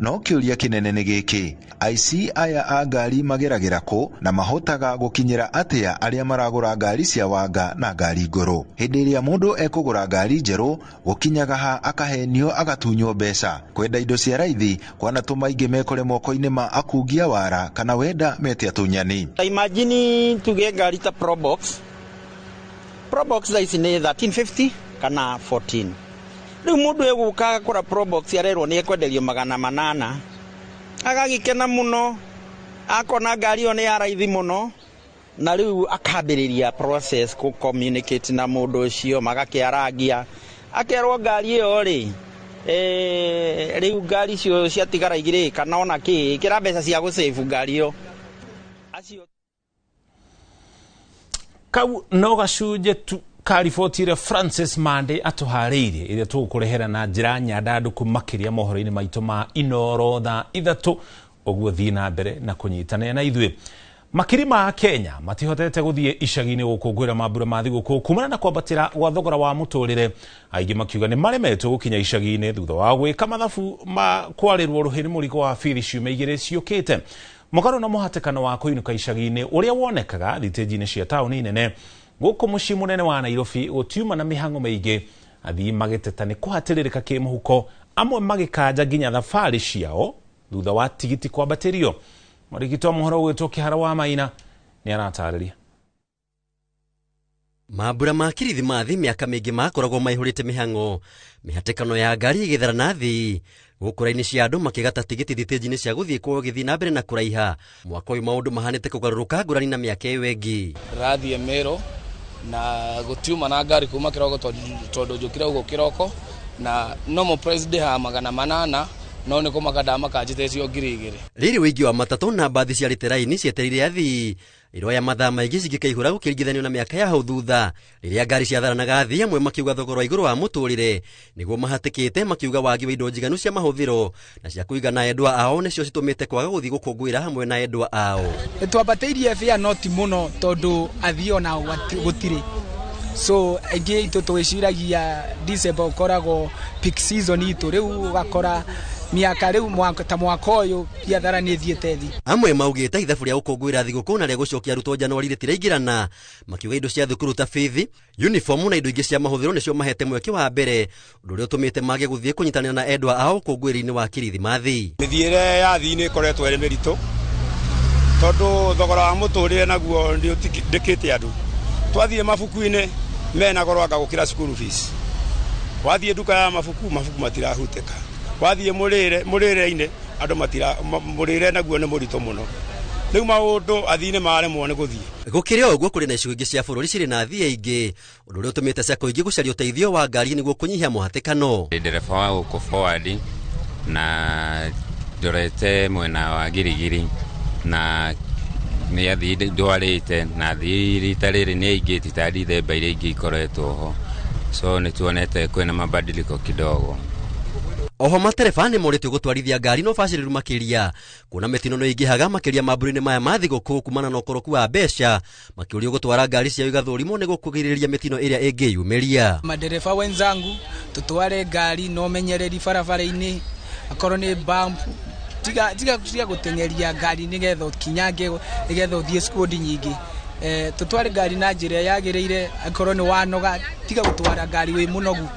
No kĩũria kĩnene nĩ gĩkĩ, aici aya a ngari mageragĩra kũ na mahotaga gũkinyĩra atĩa arĩa maragũra ngari cia wanga na ngari ngũrũ? Hĩndĩ ĩrĩa mũndũ ekũgũra ngari njerũ gũkinyaga ha akahenio agatunywo mbeca. Kwenda indo cia raithi kwanatũma aingĩ mekore moko-inĩ ma akungia wara kana wenda mete atunyani. Imagine tuge ngari ta Probox. Probox thaa ici nĩ 1350 kana 14. Rĩu mũndũ egũka agakora Probox arerwo nĩ ekwenderio 800, agagĩkena mũno, akona ngari ĩyo nĩ ya raithi mũno, na rĩu akambĩrĩria process kũ communicate na mũndũ ũcio, magakĩarangia, akerwo ngari ĩyo rĩ, rĩu ngari icio ciatigara igĩrĩ kana ona kĩ, ĩkĩra mbeca cia gũsave ngari ĩyo. Kau no gacunjĩ tu ka riboti ĩrĩa Francis Mande atũharĩirie ĩrĩa tũgũkũrehera na njĩra nyandandũku makĩria mohoro-inĩ maitũ ma Inoro thaa 3 ũguo thiĩ na mbere na kũnyitanĩra na ithuĩ. Makiri ma Kenya matihotete gũthiĩ icagi-inĩ gũkũngũĩra mambura ma thigũkũ kumana na kwambatĩra gwa thogora wa mũtũrĩre. Aingĩ makiuga nĩ maremetwo gũkinya icagi-inĩ thutha wa gwĩka mathabu ma kwarĩrwo rũhĩ nĩ mũrigo wa bithi ciumia igĩrĩ ciũkĩte. Mũgarũ na mũhatĩkano wa kũinũka icagi-inĩ ũrĩa wonekaga thitĩnji-inĩ cia taũni nene gũkũ mũciĩ mũnene wa Nairobi gũtiuma na mĩhang'o mĩingĩ, athii magĩteta nĩ kũhatĩrĩrĩka kĩmũhuko, amwe magĩkanja nginya thabarĩ ciao thutha wa tigiti kwambatĩrio. Mwandĩki wa mohoro ũgwĩtwo Kĩhara wa Maina nĩ aratarĩria. Mambura ma kirithimathi mĩaka mĩingĩ makoragwo maihũrĩte mĩhang'o, mĩhatĩkano ya ngari ĩgĩthara na thĩ, gũkũ raini cia andũ makĩgata tigiti thitĩnji-inĩ cia gũthiĩ kwao gĩthiĩ na mbere na kũraiha. Mwaka ũyũ maũndũ mahanĩte kũgarũrũka ngũrani na mĩaka ĩyo ĩngĩ. Ndĩrathiĩ Meru na gũtiuma na ngari kuma kĩroko tondũ njũkire ũguo kĩroko na normal price ndĩhaga 800 no nĩ kũmaka ndamaka njĩtĩtio 2000. Rĩrĩ ũingĩ wa matatũ na mbathi ciarĩte raini cietereire athii Iroya mathaa maingĩ cingĩkaihũra gũkĩringithanio na mĩaka ya hau thutha rĩrĩa ngari ciatharanaga athii amwe makiuga thogora wa igũrũ wa mũtũrĩre nĩguo mahatĩkĩte, makiuga wagi wa indo njiganu cia mahũthĩro na cia kũigana endwa ao nĩcio citũmĩte kwaga gũthiĩ gũkũngũĩra hamwe na endwa ao. Twambatĩirie fare no ti mũno tondũ athii ona gũtirĩ, so aingĩ itũ twĩciragia December ũkoragwo peak season itũ, rĩu ũgakora mĩaka rĩu ta mwaka ũyũ biathara nĩ ĩthiĩte thĩ. Amwe maugĩte ithabu rĩa gũkũngũĩra thigũkũ na rĩa gũcokia arutwo Januari rĩtiraingĩrana, makiuga indo cia thukuru ta bithi, uniform na indo ingĩ cia mahũthĩro nĩcio mahete mweke wa mbere, ũndũ ũrĩa ũtũmĩte mage gũthiĩ kũnyitanĩra na endwa ao ũkũngũĩri-inĩ wa Kirithimathi. Mĩthiĩre ya athii nĩ ĩkoretwo ĩrĩ mĩritũ tondũ thogora wa mũtũrĩre naguo ndĩkĩte andũ. Twathiĩ mabuku-inĩ mena goro anga gũkĩra school fees, wathiĩ nduka ya mabuku, mabuku matirahutĩka, wathiĩ mũrĩre-inĩ andũ matira mũrĩre naguo nĩ mũritũ mũno. Rĩu maũndũ athii nĩ maremwo nĩ gũthiĩ. Gũkĩrĩ ũguo kũrĩ na icigo ingĩ cia bũrũri cirĩ na athii aingĩ, ũndũ ũrĩa ũtũmĩte sacco ingĩ gũcaria ũteithio wa ngari nĩguo kũnyihia mũhatĩkano. Ndereba wa gũkũ forward na ndorete mwena wa Girigiri na nĩ athii ndwarĩte na athii rita rĩrĩ nĩ aingĩ ti ta Dithemba iria ingĩ ikoretwo ho, so nĩ tuonete kwĩna mabadiliko kidogo. Oho matereba nĩ morĩtio gũtwarithia ngari na ũbacĩrĩru makĩria kuona mĩtino no ĩingĩhaga makĩria mambũri-inĩ maya ma thigũkũ kumana na ũkoroku wa mbeca, makĩũrio gũtwara ngari ciao igathũrimwo nĩguo kũgirĩrĩria mĩtino ĩrĩa ĩngĩyumĩria. Madereba wenzangu tutware ngari na ũmenyereri barabara-inĩ, akorwo nĩ bump tiga gũteng'eria ngari nĩgetha ũkinyange nĩgetha ũthiĩ spidi nyingĩ. Tutware ngari na njĩra yagĩrĩire, akorwo nĩ wanoga tiga gũtwara ngari wĩ mũnogu.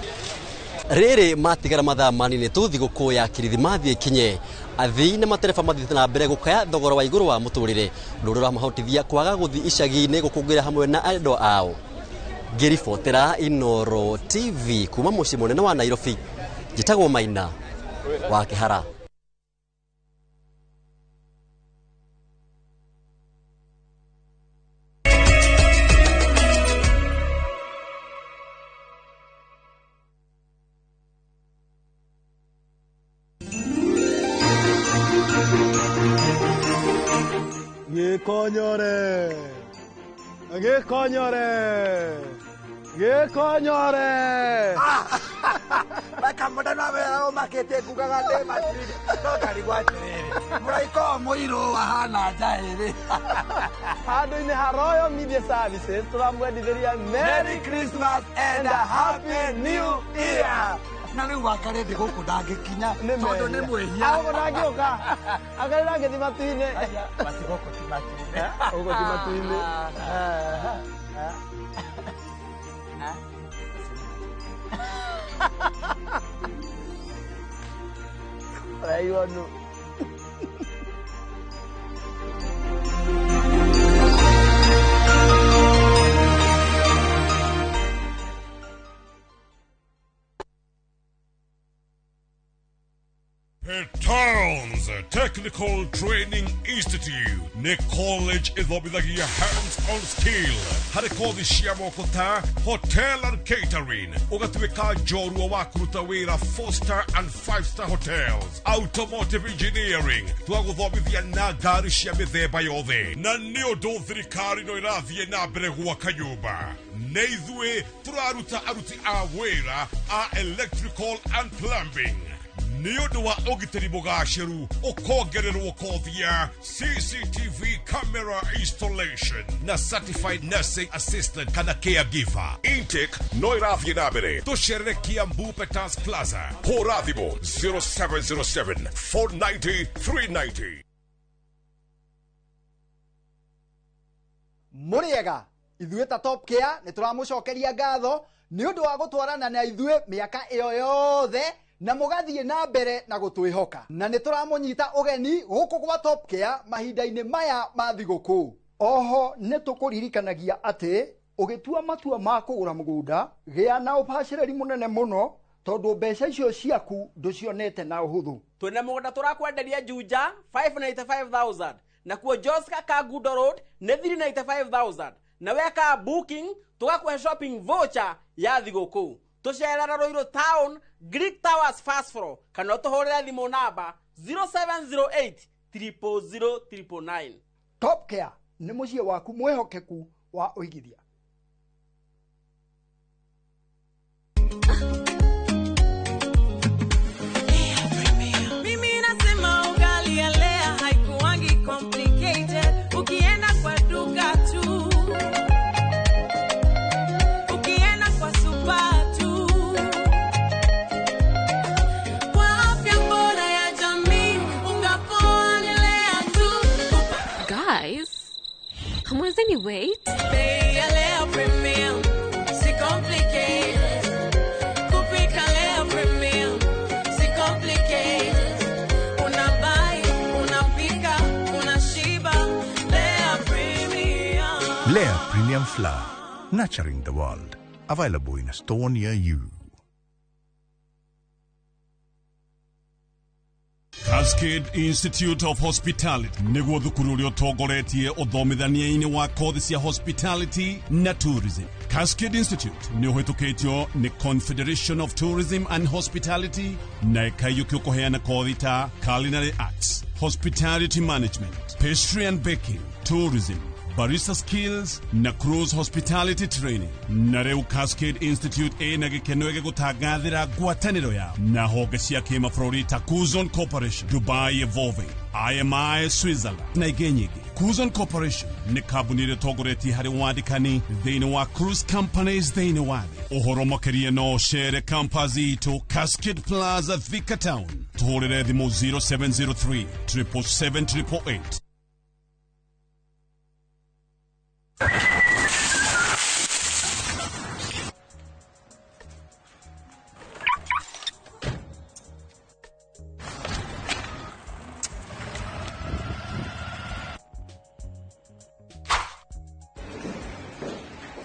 Rĩrĩ matigara mathaa manini tu thigũkũ ya Kirithimathi ĩkinye, athii na matereba mathiĩte na mbere gũkaya thogora wa igũrũ wa mũtũrĩre, ũndũ ũrĩa ũramahotithia kwaga gũthiĩ icagi-inĩ gũkũngũĩra hamwe na endwa ao. Ngĩribotera Inooro TV kuma mũciĩ mũnene wa Nairobi, njĩtagwo Maina wa Kĩhara. Gĩkonyore, gĩkonyore, gĩkonyore. Makamũndano ũmakĩtie ngugaga ndĩ matuinĩ no ndarigwo atĩrĩrĩ mũraika ũyũ mũirũ ahana njaĩrĩ. Handũ-inĩ ha Royal Media Services tũramwendithĩria Merry Christmas and a Happy New Year. Na rĩu wakarĩ ndĩ gũkũ ndangĩkinya tondũ nĩ mwĩhia. Gũkũ ndangĩũka akarĩ ndangĩthiĩ matu-inĩ. Basi gũkũ ti matu-inĩ. Gũkũ ti matu-inĩ. Ũraigua nũ? Towns Technical Training Institute nĩ college ĩthomithagia hands-on skill harĩ kothi cia moko ta hotel and catering, ũgatuĩka njorua wa kũruta wĩra 4-star and 5-star hotels, automotive engineering twagũthomithia na ngari cia mĩthemba yothe, na nĩ ũndũ thirikari no ĩrathiĩ na mbere gwaka nyũmba nĩ ithuĩ tũraruta aruti a wĩra a electrical and plumbing. Nĩ ũndũ wa ũgitĩri mũgacĩru ũkongererwo kothi ya CCTV camera installation na certified nursing assistant kana caregiver. Intake no ĩrathiĩ na mbere. Tũcerere Kiambu Peters Plaza. Hũra thimũ 0707 490 390. Mũrĩega ithuĩ ta Top Care nĩ tũramũcokeria ngatho nĩ ũndũ wa gũtwarana na ithuĩ mĩaka ĩyo yothe na mũgathiĩ na mbere na gũtwĩhoka, na nĩ tũramũnyita ũgeni gũkũ gwa Top Care mahinda-inĩ maya ma thigũkũ. Oho nĩ tũkũririkanagia atĩ ũgĩtua matua ma kũgũra mũgũnda gĩa na ũbacĩrĩri mũnene mũno tondũ mbeca icio ciaku ndũcionete na ũhũthũ. Twĩna mũgũnda tũrakwenderia Juja 595,000 nakuo Joska Kangundo Road nĩ 395,000 na weka booking tũgakũhe shopping voucher ya thigũkũ. Tũcerera Ruiru Town Greek Towers first floor kana ũtũhũrĩre thimũ namba 0708 000 999. Top Care Nĩ mũciĩ waku mwĩhokeku wa ũigithia. Mimi nasema ugali ya Lea haikuwangi complicated. Ukienda kwa duka tu, ukienda kwa super tu. Kwa afya bora ya jamii, unga poa ni Lea tu. Guys, hamwezeni wait? Bei ya Lea Premium, si complicated. Kupika Lea Premium, si complicated. Unabuy, unapika, unashiba. Lea Premium. Lea Premium Flour, nurturing the world. Available in a store near you. Cascade Institute of Hospitality nĩguo thukuru ũrĩa ũtongoretie ũthomithania-inĩ wa kothi cia hospitality na tourism. Cascade Institute nĩ ũhĩtũkĩtio nĩ Confederation of Tourism and Hospitality na ĩkaiyũkio kũheana kothi ta culinary arts, hospitality management, pastry and baking, tourism, barista skills na cruise hospitality training. Na rĩu Cascade Institute ĩna gĩkeno gĩgũtangathĩra ngwatanĩro yao na honge cia kĩmabũrũri ta Kuzon Corporation, Dubai Evolving, IMI Switzerland na ingĩ nyingĩ. Kuzon Corporation nĩ kambuni ĩrĩa ĩtongoretie harĩ wandĩkani thĩinĩ wa cruise companies thĩinĩ wa thĩ. Ũhoro makĩria no ũcere campus itũ Cascade Plaza, Thika Town. Tũhũrĩre thimũ 0703 777 888.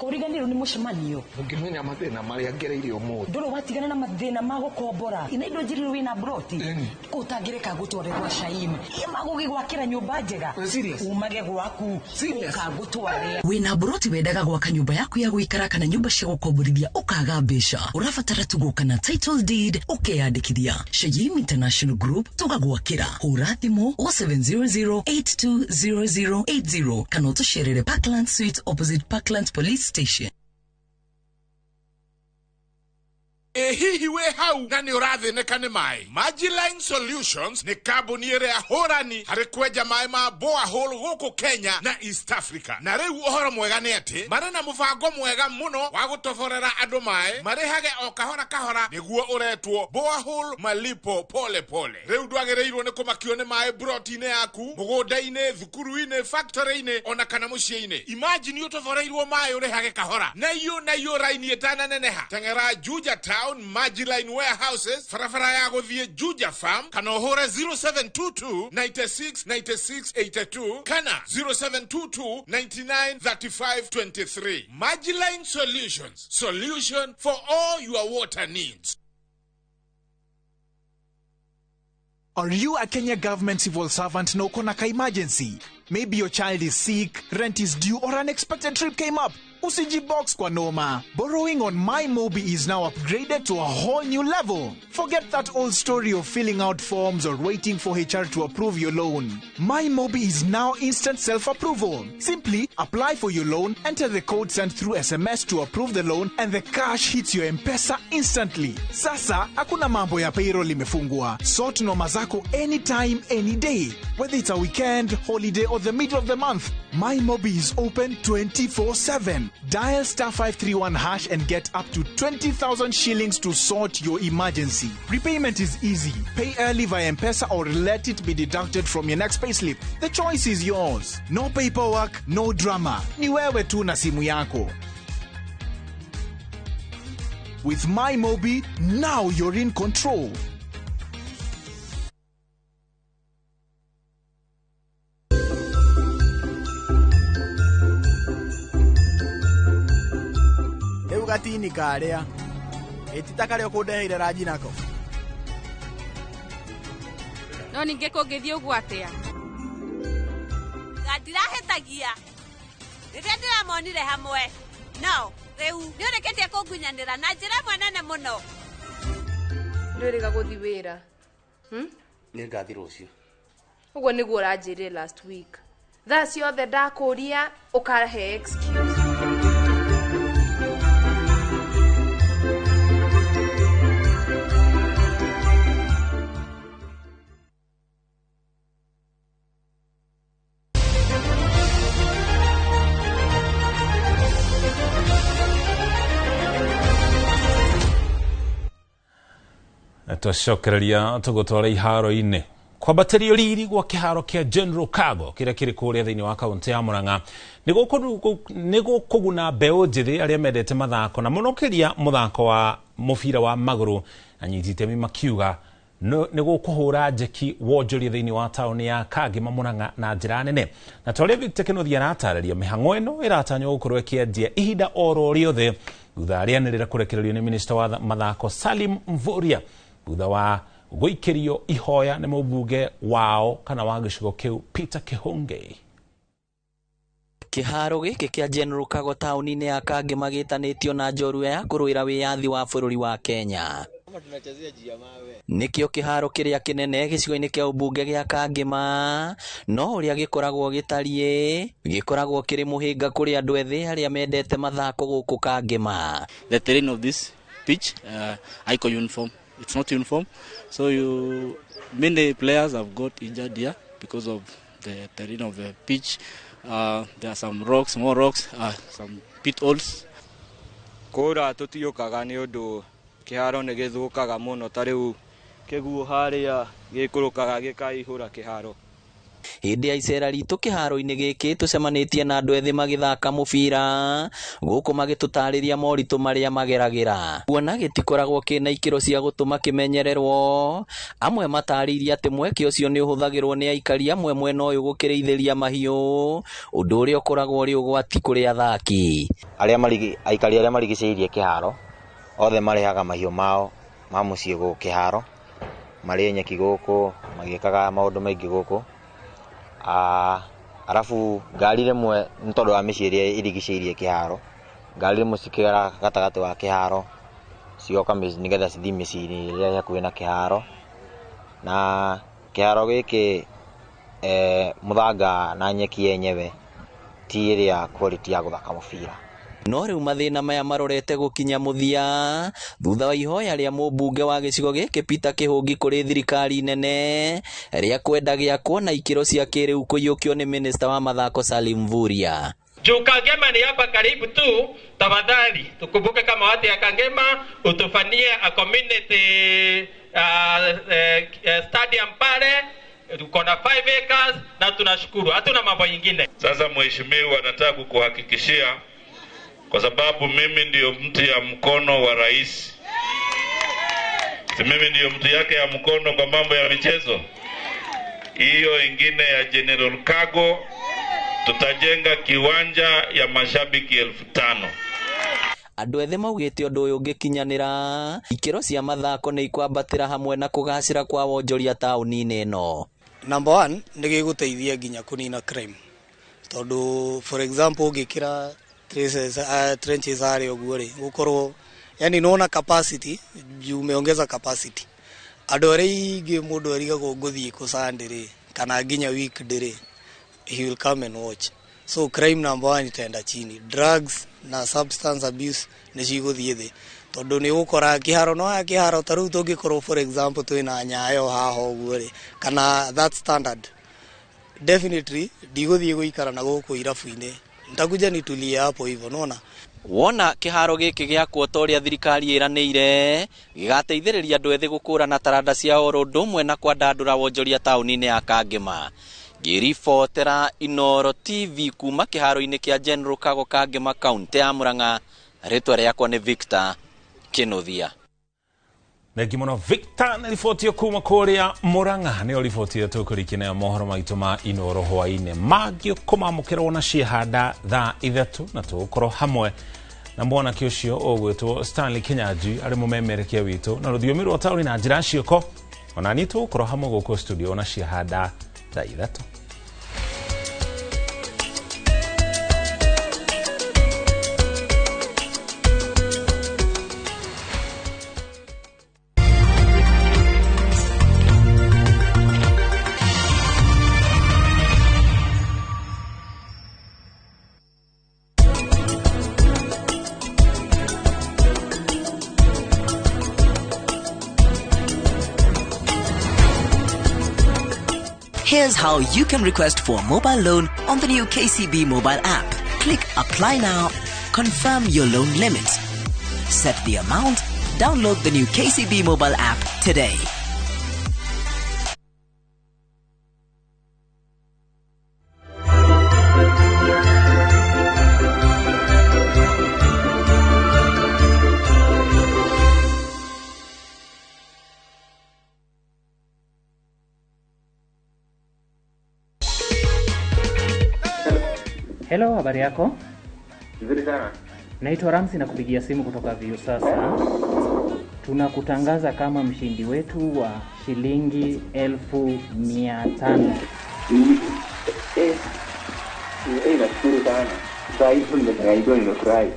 Kũriganĩrwo nĩ mũcemanio. Ũngĩmenya mathĩna marĩa ngereire ũmũthĩ. Ndũrĩ watigana na mathĩna ma gũkombora ina indo njirĩrwo wĩna mburoti kũ ũtangĩreka gũtware gwa Shaim magũgĩgwakĩra nyũmba njega umage gwaku ũkagũtware. Wĩna mburoti wendaga gwaka nyũmba yaku ya gũikara kana nyũmba cia gũkomborithia ũkaga mbeca, ũrabatara tu gũka na title deed ũkeyandĩkithia. Shayim International Group tũgagwakĩra. Hũra thimũ 0700820080 kana ũtũcerere Parkland Suite opposite Parkland Police Station. Ĩ hihi wĩ hau na nĩ ũrathĩnĩka nĩ maĩ? Magiline Solutions nĩ kambuni ĩrĩa hũrani harĩ kwenja maĩ ma borehole gũkũ Kenya na East Africa. Na rĩu ũhoro mwega nĩ atĩ marĩ na mũbango mwega mũno wa gũtoborera andũ maĩ marĩhage o kahora kahora, nĩguo ũretwo borehole malipo pole pole. Rĩu ndwagĩrĩirwo nĩ kũmakio nĩ maĩ broti-inĩ yaku, mũgũnda-inĩ, thukuru-inĩ, factory-inĩ ona kana mũciĩ-inĩ. Imagine ũtoboreirwo maĩ ũrĩhage kahora na iyo na iyo raini ĩtananeneha. Teng'era Juja Town Magiline Warehouses, barabara ya gũthiĩ Juja Farm, kana ũhũre 0722 96 96 82 kana 0722 99 35 23. Magiline Solutions, solution for all your water needs. Are you a Kenya government civil servant na uko na ka emergency? Maybe your child is sick, rent is due, or an unexpected trip came up. Usijibox kwa noma. Borrowing on MyMobi is now upgraded to a whole new level. Forget that old story of filling out forms or waiting for HR to approve your loan. MyMobi is now instant self-approval. Simply apply for your loan, enter the code sent through SMS to approve the loan, and the cash hits your M-Pesa instantly. Sasa, hakuna mambo ya payroll imefungwa. Sort noma zako anytime, any day. Whether it's a weekend, holiday, or the middle of the month, MyMobi is open 24/7. Dial star 531 hash and get up to 20,000 shillings to sort your emergency. Repayment is easy. Pay early via M-Pesa or let it be deducted from your next payslip. The choice is yours. No paperwork, no drama. Ni wewe tu na simu yako. With MyMobi, now you're in control. Rĩu gatini karĩa ĩtita karĩa ũkũndeheire ranji nako. No ningĩ kũngĩthiĩ ũguo atĩa? Ndirahĩtagia rĩrĩa ndĩramonire hamwe no rĩu nĩ ũrĩkĩtie kũngunyanĩra na njĩra ĩmwe nene mũno. Ndwĩrĩga gũthiĩ wĩra? Nĩ ngathi rũciũ. Ũguo nĩguo ũranjĩrire last week. Thaa ciothe ndakũria ũkahe excuse. Twacokereria tũgũtwara iharo-inĩ kwambatĩrio riri gwa kĩharo kĩa General Cargo kĩrĩa kĩrĩ kũrĩa thĩinĩ wa kaũntĩ ya Murang'a nĩ gũkũguna mbeũ njĩthĩ arĩa mendete mathako na mũno kĩria mũthako wa mũbira wa magũrũ. Anyiti itemi makiuga nĩ gũkũhũra njeki wonjoria thĩinĩ wa taũni ya Kangema Murang'a na njĩra nene. Na ta ũrĩa Victor Kĩnuthia aratarĩria, mĩhang'o ĩno ĩratanywo gũkorwo ĩkĩanjia ihinda oro rĩothe thutha rĩanĩrĩra kũrekererio nĩ minista wa mathako Salim Mvurya thutha wa gũikĩrio ihoya nĩ mũmbunge wao kana wa gĩcigo kĩu Peter Kihunge. Kĩharo gĩkĩ kĩa General Cargo taũni-inĩ ya Kangema gĩtanĩtio na njorua ya kũrũĩra wĩyathi wa bũrũri wa Kenya. Nĩkĩo kĩharo kĩrĩa kĩnene gĩcigo-inĩ kĩa ũmbunge gĩa Kangema, no ũrĩa gĩkoragwo gĩtariĩ gĩkoragwo kĩrĩ mũhĩnga kũrĩ andũ ethĩ arĩa mendete mathako gũkũ Kangema. The terrain of this pitch, ICO uniform. It's not uniform, so you many players have got injured here because of the terrain of the pitch. There are some rocks, more rocks, some pit holes. Kura tutiukaga ni undu kiharo ni githukaga muno ta riu kiguo haria gikurukaga gikaihura kiharo. Hĩndĩ ya icera ritũ kĩharo-inĩ gĩkĩ tũcemanĩtie na andũ ethĩ magĩthaka mũbira gũkũ magĩtũtarĩria moritũ marĩa mageragĩra. Kuona gĩtikoragwo kĩna ikĩro cia gũtũma kĩmenyererwo, amwe matarĩirie atĩ mweke ũcio nĩ ũhũthagĩrwo nĩ aikari amwe mwena ũyũ gũkĩrĩithĩria mahiũ, ũndũ ũrĩa ũkoragwo ũrĩ ũgwati kũrĩ athaki. Aikari arĩa marigicĩirie kĩharo othe marehaga mahiũ mao ma mũciĩ gũkũ kĩharo, marĩe nyeki gũkũ, magĩkaga maũndũ maingĩ gũkũ. Arabu ngari rĩmwe nĩ tondũ wa mĩciĩ ĩrĩa ĩrigicĩirie kĩharo, ngari rĩmwe cikĩgera gatagatĩ wa kĩharo cigoka nĩgetha cithiĩ mĩciĩ-inĩ ĩrĩa ĩ hakuhĩ na kĩharo. Na kĩharo gĩkĩ mũthanga na nyeki yenyewe ti ĩrĩa quality ya gũthaka mũbira. No rĩu mathĩna maya marorete gũkinya mũthia thutha wa ihoya rĩa mũmbunge wa gĩcigo gĩkĩ Peter Kĩhũngi kũrĩ thirikari nene rĩa kwenda gĩakwo na ikĩro cia kĩrĩu kũiyũkio nĩ minista wa mathako Salim Mvurya. Juu Kangema ni hapa karibu tu, tafadhali tukumbuke kama watu ya Kangema utufanyie a community stadium pale, tuko na 5 acres na tunashukuru, hatuna mambo yingine. Sasa mheshimiwa, nataka kukuhakikishia kwa sababu mimi ndio mtu ya mkono wa rais. Si mimi ndio mtu yake ya mkono kwa mambo ya michezo. Hiyo ingine ya General Cargo tutajenga kiwanja ya mashabiki 5,000. Andũ ethĩ maugĩte ũndũ ũyũ ũngĩkinyanĩra ikĩro cia mathako nĩ ikwambatĩra hamwe na kũgacĩra kwa wonjoria taũni-inĩ ĩno. Number 1 nĩ gĩgũteithia nginya kũnina crime, tondũ for example ũngĩkĩra trenches harĩa ũguo rĩ, gũkorwo yani nona capacity, umeongeza capacity. Andũ arĩa aingĩ mũndũ arigagwo ngũthiĩ kũ Sunday rĩ kana nginya weekday rĩ, he will come and watch. So crime number 1 itaenda chini, drugs na substance abuse nĩ cigũthiĩ thĩ, tondũ nĩ ũgũkora kĩharo no haya kĩharo ta rĩu tũngĩkorwo for example twĩna Nyayo haha ũguo rĩ, kana that standard, definitely ndigũthiĩ gũikara na gũkũ irabu-inĩ, nitakuja nitulie hapo hivyo, unaona. Wona kĩharo gĩkĩ gĩakwo ta ũrĩa thirikari ĩranĩire gĩgateithĩrĩria andũ ethĩ gũkũrana taranda ciao oro ũndũ ũmwe na kwandandũra wonjoria taũni-inĩ ya Kangema. Ngĩribotera Inooro TV kuma kĩharo-inĩ kĩa General Cargo Kangema kaũntĩ ya Murang'a, rĩtwa rĩakwa nĩ Victor Kĩnuthia. Thengi mũno Victor nĩ riboti ĩyo kuma kũrĩa Murang'a. Nĩyo riboti ĩrĩa tũkũrikia nayo mohoro maitũ ma Inooro hwaĩ-inĩ mangĩ kũmamũkĩrwo na ciehanda thaa 3 na tũgũkorwo hamwe na mwanake ũcio ũgwĩtwo Stanley Kinyanjui arĩ mũmemerekia witũ na rũthiomi rwa taũni na njĩra ciĩko. Ona niĩ tũgũkorwo hamwe gũkũ studio na ciehanda thaa 3. Here's how you can request for a mobile loan on the new KCB mobile app. Click Apply Now, confirm your loan limit, set the amount, download the new KCB mobile app today. Hello, habari yako? Nzuri sana. Naitwa Ramsi na kupigia simu kutoka Viusasa. Tunakutangaza kama mshindi wetu wa shilingi 500,000. Nashukuru sana. Saa hizi nimefurahi, nimefurahi.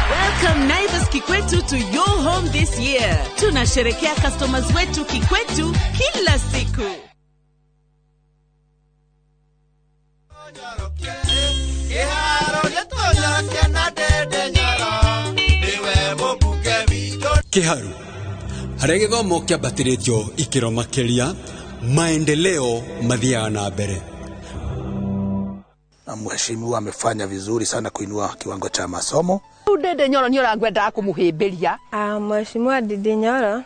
Welcome Naivas Kikwetu to your home this year. Tunasherekea customers wetu Kikwetu kila siku. Kiharu harĩa gĩthomo kĩambatĩrĩtio ikĩro makĩria, maendeleo mathiaga na mbere. Na mheshimiwa amefanya vizuri sana kuinua kiwango cha masomo. Ndindi Nyoro ni ũrangwendaga kũmũhĩmbĩria. Mheshimiwa Ndindi Nyoro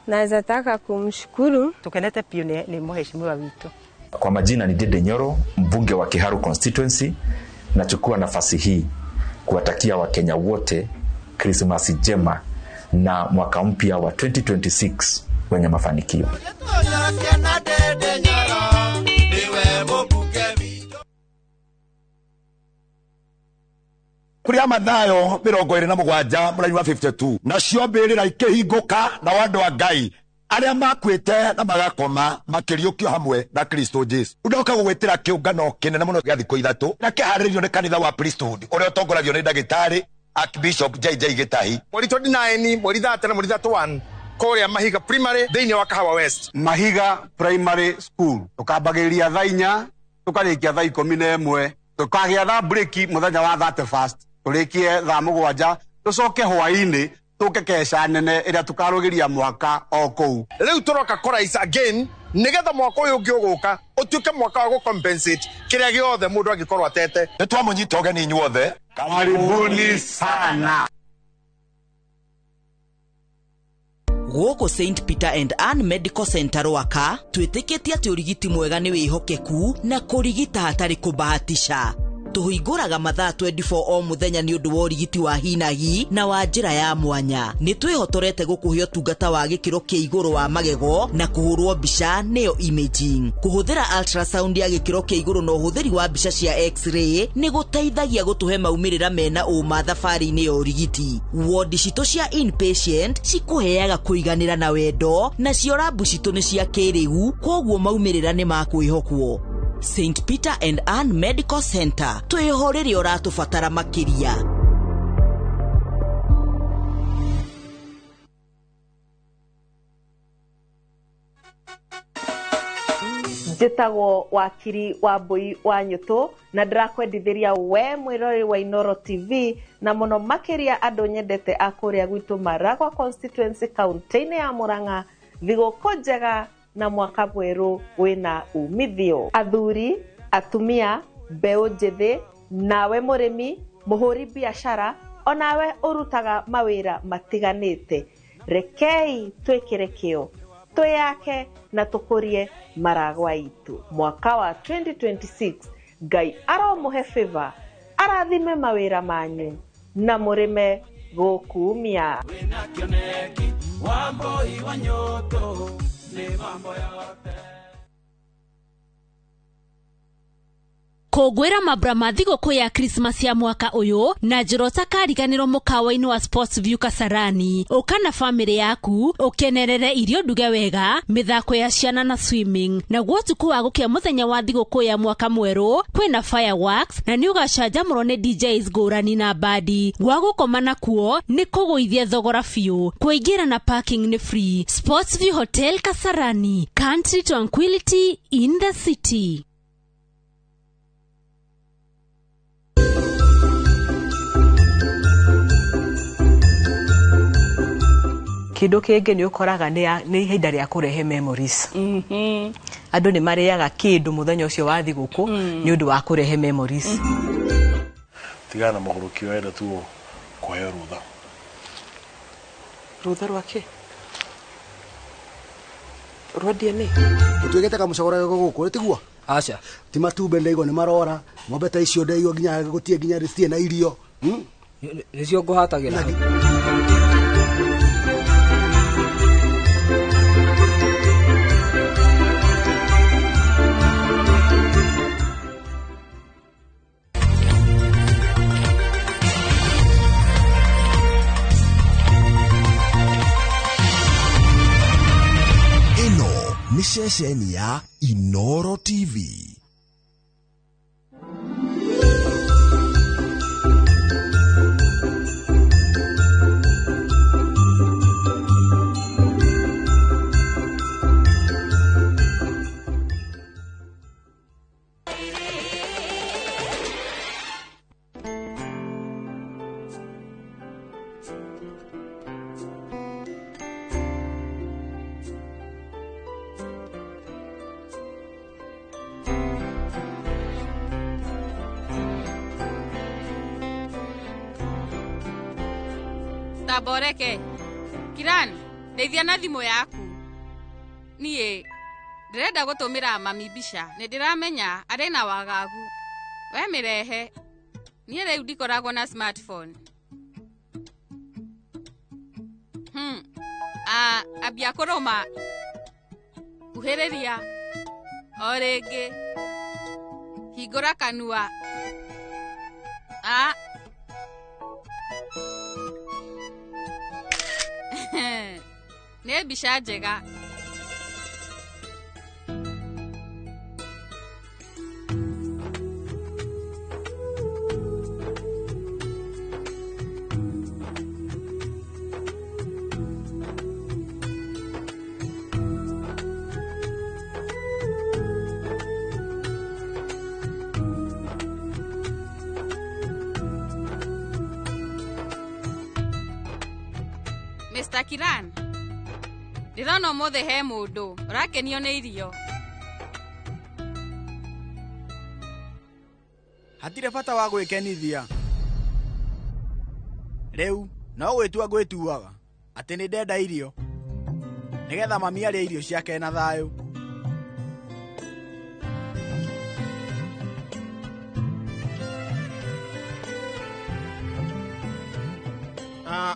naweza taka kumshukuru. Tukenete piũ nĩ mheshimiwa witũ. Kwa majina ni Ndindi Nyoro, mbunge wa Kiharu constituency. Nachukua nafasi hii kuwatakia Wakenya wote Krismasi njema na mwaka mpya wa 2026 wenye mafanikio. Kuria Mathayo 27 mũraini wa 52 nacio mbĩrĩra ikĩhingũka na andũ a Ngai arĩa makuĩte na magakoma makĩriũkio hamwe na Kristo Jesu. Ndoka gũgwĩtĩra kĩũngano kĩnene mũno gĩa thikũ 3 na kĩharĩrĩirio nĩ kanitha wa Priesthood ũrĩa ũtongoragio nĩ ndagĩtarĩ Archbishop JJ Gĩtahi. Mweri 29, mweri 30 na mweri 31 kũrĩa Mahiga Primary thĩinĩ wa Kahawa West. Mahiga Primary School tũkambagĩrĩria thaa 4 tũkarĩkia thaa 11 tũkagĩa thaa break mũthenya wa 31 tũrĩkie thaa 7 tũcoke hwaĩ-inĩ tũke keca nene ĩrĩa tũkarũgĩria mwaka o kũu. Rĩu tũroka kũraisa again nĩgetha mwaka ũyũ ũngĩ ũgũka ũtuĩke mwaka wa gũcompensate kĩrĩa gĩothe mũndũ angĩkorwo atete. Nĩ twamũnyita ũgeni inyuothe. Karibuni sana. Gũkũ St Peter and Ann Medical Center Rwaka twĩtĩkĩtie atĩ ũrigiti mwega nĩ wĩhokeku na kũrigita hatarĩ kũbahatisha. Tũhingũraga mathaa 24 o mũthenya nĩ ũndũ wa ũrigiti wa hinahi na wa njĩra ya mwanya. Nĩ twĩhotorete gũkũhe ũtungata wa gĩkĩro kĩa igũrũ wa magego na kũhũrwo mbica nĩyo imaging. Kũhũthĩra ultrasound ya gĩkĩro kĩa igũrũ na ũhũthĩri wa mbica cia x-ray nĩ gũteithagia gũtũhe maumĩrĩra mena ũma thabarĩ-inĩ ya ũrigiti. Wodi citũ cia inpatient cikũheaga kũiganĩra na wendo, nacio rabu citũ nĩ cia kĩrĩu, kwoguo maumĩrĩra nĩ ma kwĩhokwo. St Peter and Ann Medical Center twĩho rĩrĩa ũratũbatara makĩria. Njĩtagwo wakiri wa Mbui wa Nyũtũ na ndĩrakwendithĩria we mwĩroreri wa Inooro TV na mũno makĩria andũ nyendete a kũrĩa gwitũ Maragwa constituency kaunti-inĩ ya Murang'a, thigũkũ njega na mwaka mwerũ wĩna umithio. Athuri, atumia, mbeũ njĩthĩ, nawe mũrĩmi, mũhũri biacara, onawe ũrutaga mawĩra matiganĩte, rekei twĩkĩre kĩo twĩyake na tũkũrie Maragwa itũ. Mwaka wa 2026 Ngai aromũhe favor, arathime mawĩra manyu na mũrĩme gũkumia. Kũngũĩra mambura ma thigũkũ ya Christmas ya mwaka ũyũ na njĩra ũtakariganĩrwo mũkawa-inĩ wa Sports View Kasarani. Ũka na bamĩrĩ yaku ũkenerere irio nduge wega, mĩthako ya ciana na swimming. Naguo ũtukũ wa gũkĩa mũthenya wa thigũkũ ya mwaka mwerũ kwĩna fireworks na nĩ ũgacanjamũrwo nĩ DJs ngũrani na bandi. Gwa gũkoma nakuo nĩ kũgũithia thogora biũ. Kũingĩra na parking nĩ free. Sports View Hotel Kasarani, country tranquility in the city. Kindu kingi ni ukoraga ni ihinda ria kurehe memories. Andu ni mariaga kindu muthenya ucio wa thiguku ni undu wa kurehe memories. Tigana na muguruki wenda tu kuheo rutha. Rutha rwake? Rwa DNA? Utuigete kamucogora guku tiguo? Aca. Ti matumbe ndaigua ni marora, ng'ombe ta icio ndaigua nginya gutie nginya citie na irio. Nicio nguhatagira. Nĩ ceceni ya Inoro TV. Tamboreke Kiran, ndeithia na thimũ yaku. Niĩ ndĩrenda gũtũmĩra mami mbica, nĩ ndĩramenya arĩ na wagagu. We mĩrehe. Niĩ rĩu ndikoragwo na smartphone. Ambia kũrũma. Kuhĩrĩria. O rĩngĩ. Hingũra kanua. Nĩ mbica njega. Mr. Kiran, ndĩrona ũmũthĩ he mũndũ ũrakenio nĩ irio. Hatirĩ bata wa gwĩkenithia. Rĩu no gwĩtua ngwĩtuaga atĩ nĩ ndenda irio nĩgetha mami arĩe irio ciake na thayũ.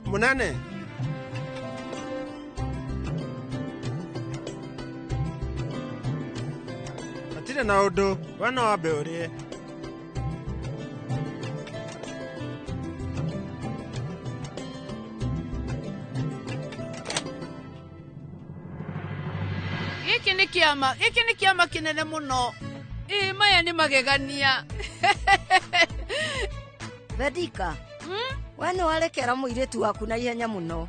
Munene. Hatirĩ na ũndũ, we no wambe ũrĩe. Gĩkĩ nĩ kĩama, gĩkĩ nĩ kĩama kĩnene mũno. Ĩ maya nĩ magegania. Vedika, we nĩ warekera mũirĩtu waku na ihenya mũno.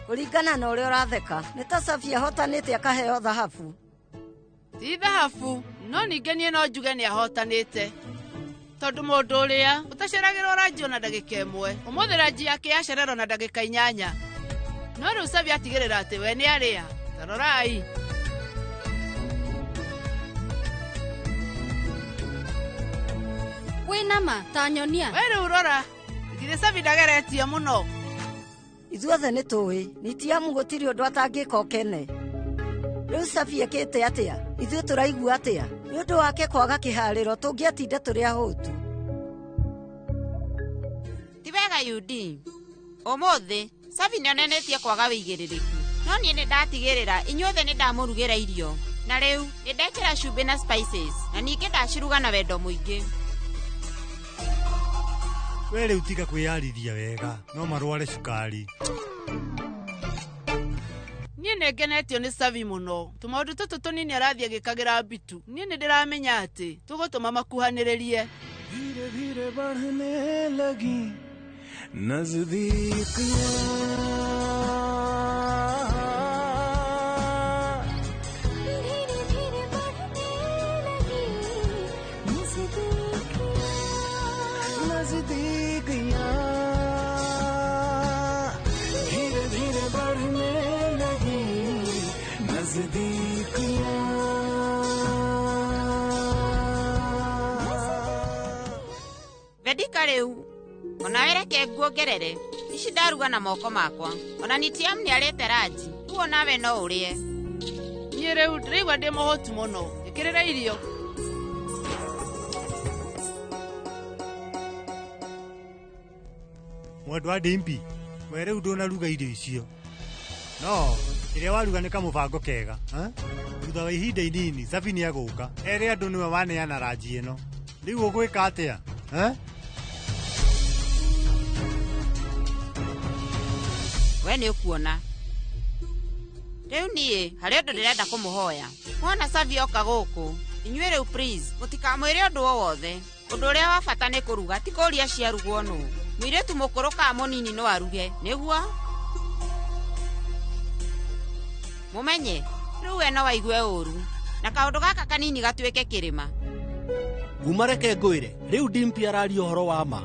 Kũringana na ũrĩa ũratheka, nĩ ta Safi ahotanĩte akaheo thahabu. Ti thahabu, no ningĩ niĩ no njuge nĩ ahotanĩte. Tondũ mũndũ ũrĩa ũtaceragĩrwo ranji ona ndagĩka ĩmwe, ũmũthĩ ranji yake yacererwo na ndagĩka 8. No rĩu Safi atigĩrĩra atĩ we nĩ arĩa. Ta rorai. Wĩna ma, ta nyonia. We rĩu rora, githĩ Safi ndageretie mũno. Ithuothe nĩ tũĩ, nitiamu gũtirĩ ũndũ atangĩka ũkene. Rĩu Safi ekĩte atĩa? Ithuĩ tũraigua atĩa? Nĩ ũndũ wake kwaga kĩharĩro tũngĩatinda tũrĩ ahũtu. Ti wega UD. Ũmũthĩ Safi nĩonanĩtie kwaga wĩigĩrĩrĩki. No niĩ nĩ ndatigĩrĩra inyuothe nĩ ndamũrugĩra irio. Na rĩu nĩ ndekĩra cumbĩ na spices na ningĩ ndaciruga na wendo mũingĩ. We rĩu tiga kwĩyarithia wega no marware cukari. Niĩ nĩ ngenetio nĩ Savi mũno. Tũmaũndũ tũtũ tũnini arathiĩ agĩkagĩra mbitu. Niĩ nĩ ndĩramenya atĩ tũgũtũma makuhanĩrĩrie. धीरे धीरे बढ़ने लगी नजदीकियां धीरे धीरे बढ़ने लगी नजदीकियां धीरे धीरे बढ़ने लगी नजदीकियां Vedika rĩu onawe reke nguongerere ici ndaruga na moko makwa ona Nitiam nĩ arĩte ranji rĩu onawe no ũrĩe. Niĩ rĩu ndĩraigua ndĩ mũhũtu mũno. Ĩkĩrĩra irio. Mwendwa Dimpi, we rĩu ndũnaruga irio icio. No, kĩrĩa waruga nĩ kamũbango kega. Ha? Thutha wa ihinda inini, Savi nĩ egũka. Ere andũ nĩwe waneana ranji ĩno. Rĩu ũgwĩka atĩa? Ha? We nĩ ũkuona. Rĩu niĩ harĩ ũndũ ndĩrenda kũmũhoya. Wona Savi oka gũkũ, inyuĩ rĩu please mũtikamwĩre ũndũ o wothe. Ũndũ ũrĩa wa bata nĩ kũruga, ti kũũria ciarugwo nũ. Mũirĩtu mũkũrũ kana mũnini no aruge, nĩguo? Mũmenye, rĩu we no waigue ũru na kaũndũ gaka kanini gatuĩke kĩrĩma. Nguma reke ngwĩre, rĩu Dimpi araria ũhoro wa ma.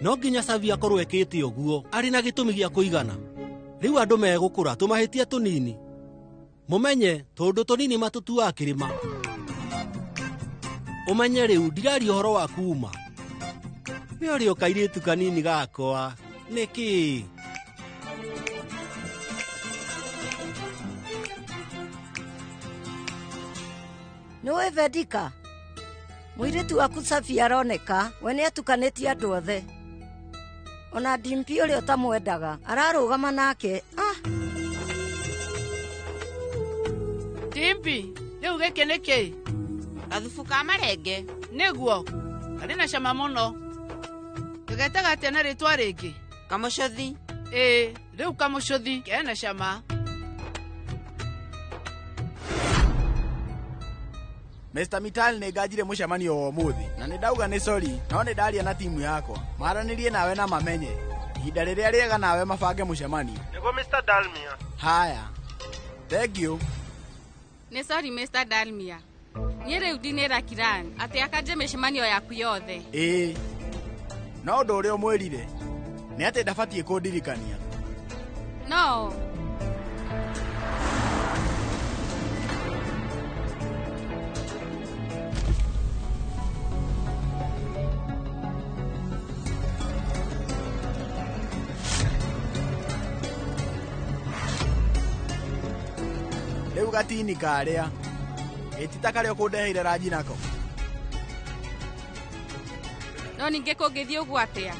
No nginya Savi akorwo ekĩte ũguo arĩ na gĩtũmi gĩa kũigana. Rĩu andũ megũkũra tũmahĩtia tũnini. Mũmenye tũndũ tũnini matũtuaga kĩrĩma. Ũmenye rĩu ndiraria ũhoro wa kuma. We ũrĩ o kairĩtu kanini gakwa. Nĩkĩ? Nĩũĩ Vedika, mũirĩtu waku Savi aroneka we nĩ atukanĩtie andũ othe. Ona Dimpi ũrĩa ũtamwendaga ararũgama nake. Ah, Dimpi, rĩu gĩkĩ nĩ kĩĩ? Gathubu ka marenge. Nĩguo, karĩ na cama mũno. Gagetaga atĩa na rĩtwa rĩngĩ? Kamũcũthi. Ĩĩ, rĩu kamũcũthi kena cama. Mr. Mitali nĩ nganjire mũcemanio wa ũmũthĩ na nĩ ndauga nĩ sorry no nĩ ndaria na timu yakwa maranĩrie nawe na mamenye ihinda rĩrĩa rĩega nawe mabange mũcemanio. Nĩguo Mr. Dalmia. Haya, thank you. Nĩ sorry Mr. Dalmia. Niĩ rĩu ndinĩra Kiran atĩ akanje mĩcemanio yaku yothe. Ĩĩ, no ũndũ ũrĩa ũmwĩrire nĩ atĩ ndabatiĩ kũndirikania. No, Rĩu gatini karĩa ĩtita karĩa ũkũndeheire ranji nako. No ningĩ kũngĩthiĩ ũguo atĩa?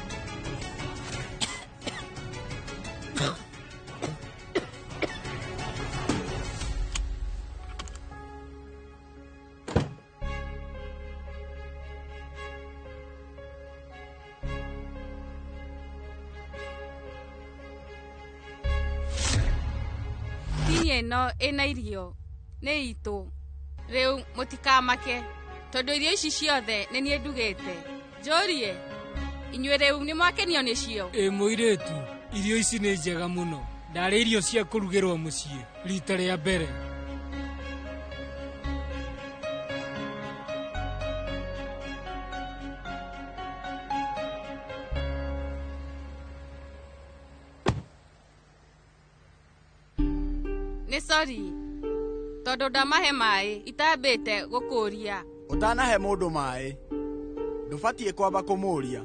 Tini ĩno ĩna irio nĩ itũ. Rĩu mũtikamake tondũ irio ici ciothe nĩ niĩ ndugĩte. Njũrie, inyuĩ rĩu nĩ mwakenio nĩcio? Ĩ mũirĩtu, irio ici nĩ njega mũno. Ndarĩ irio cia kũrugĩrwo mũciĩ rita rĩa mbere. Nĩ sori tondũ ndamahe maĩ itambĩte gũkũria. Ũtanahe mũndũ maĩ ndũbatiĩ kwamba kũmũũria.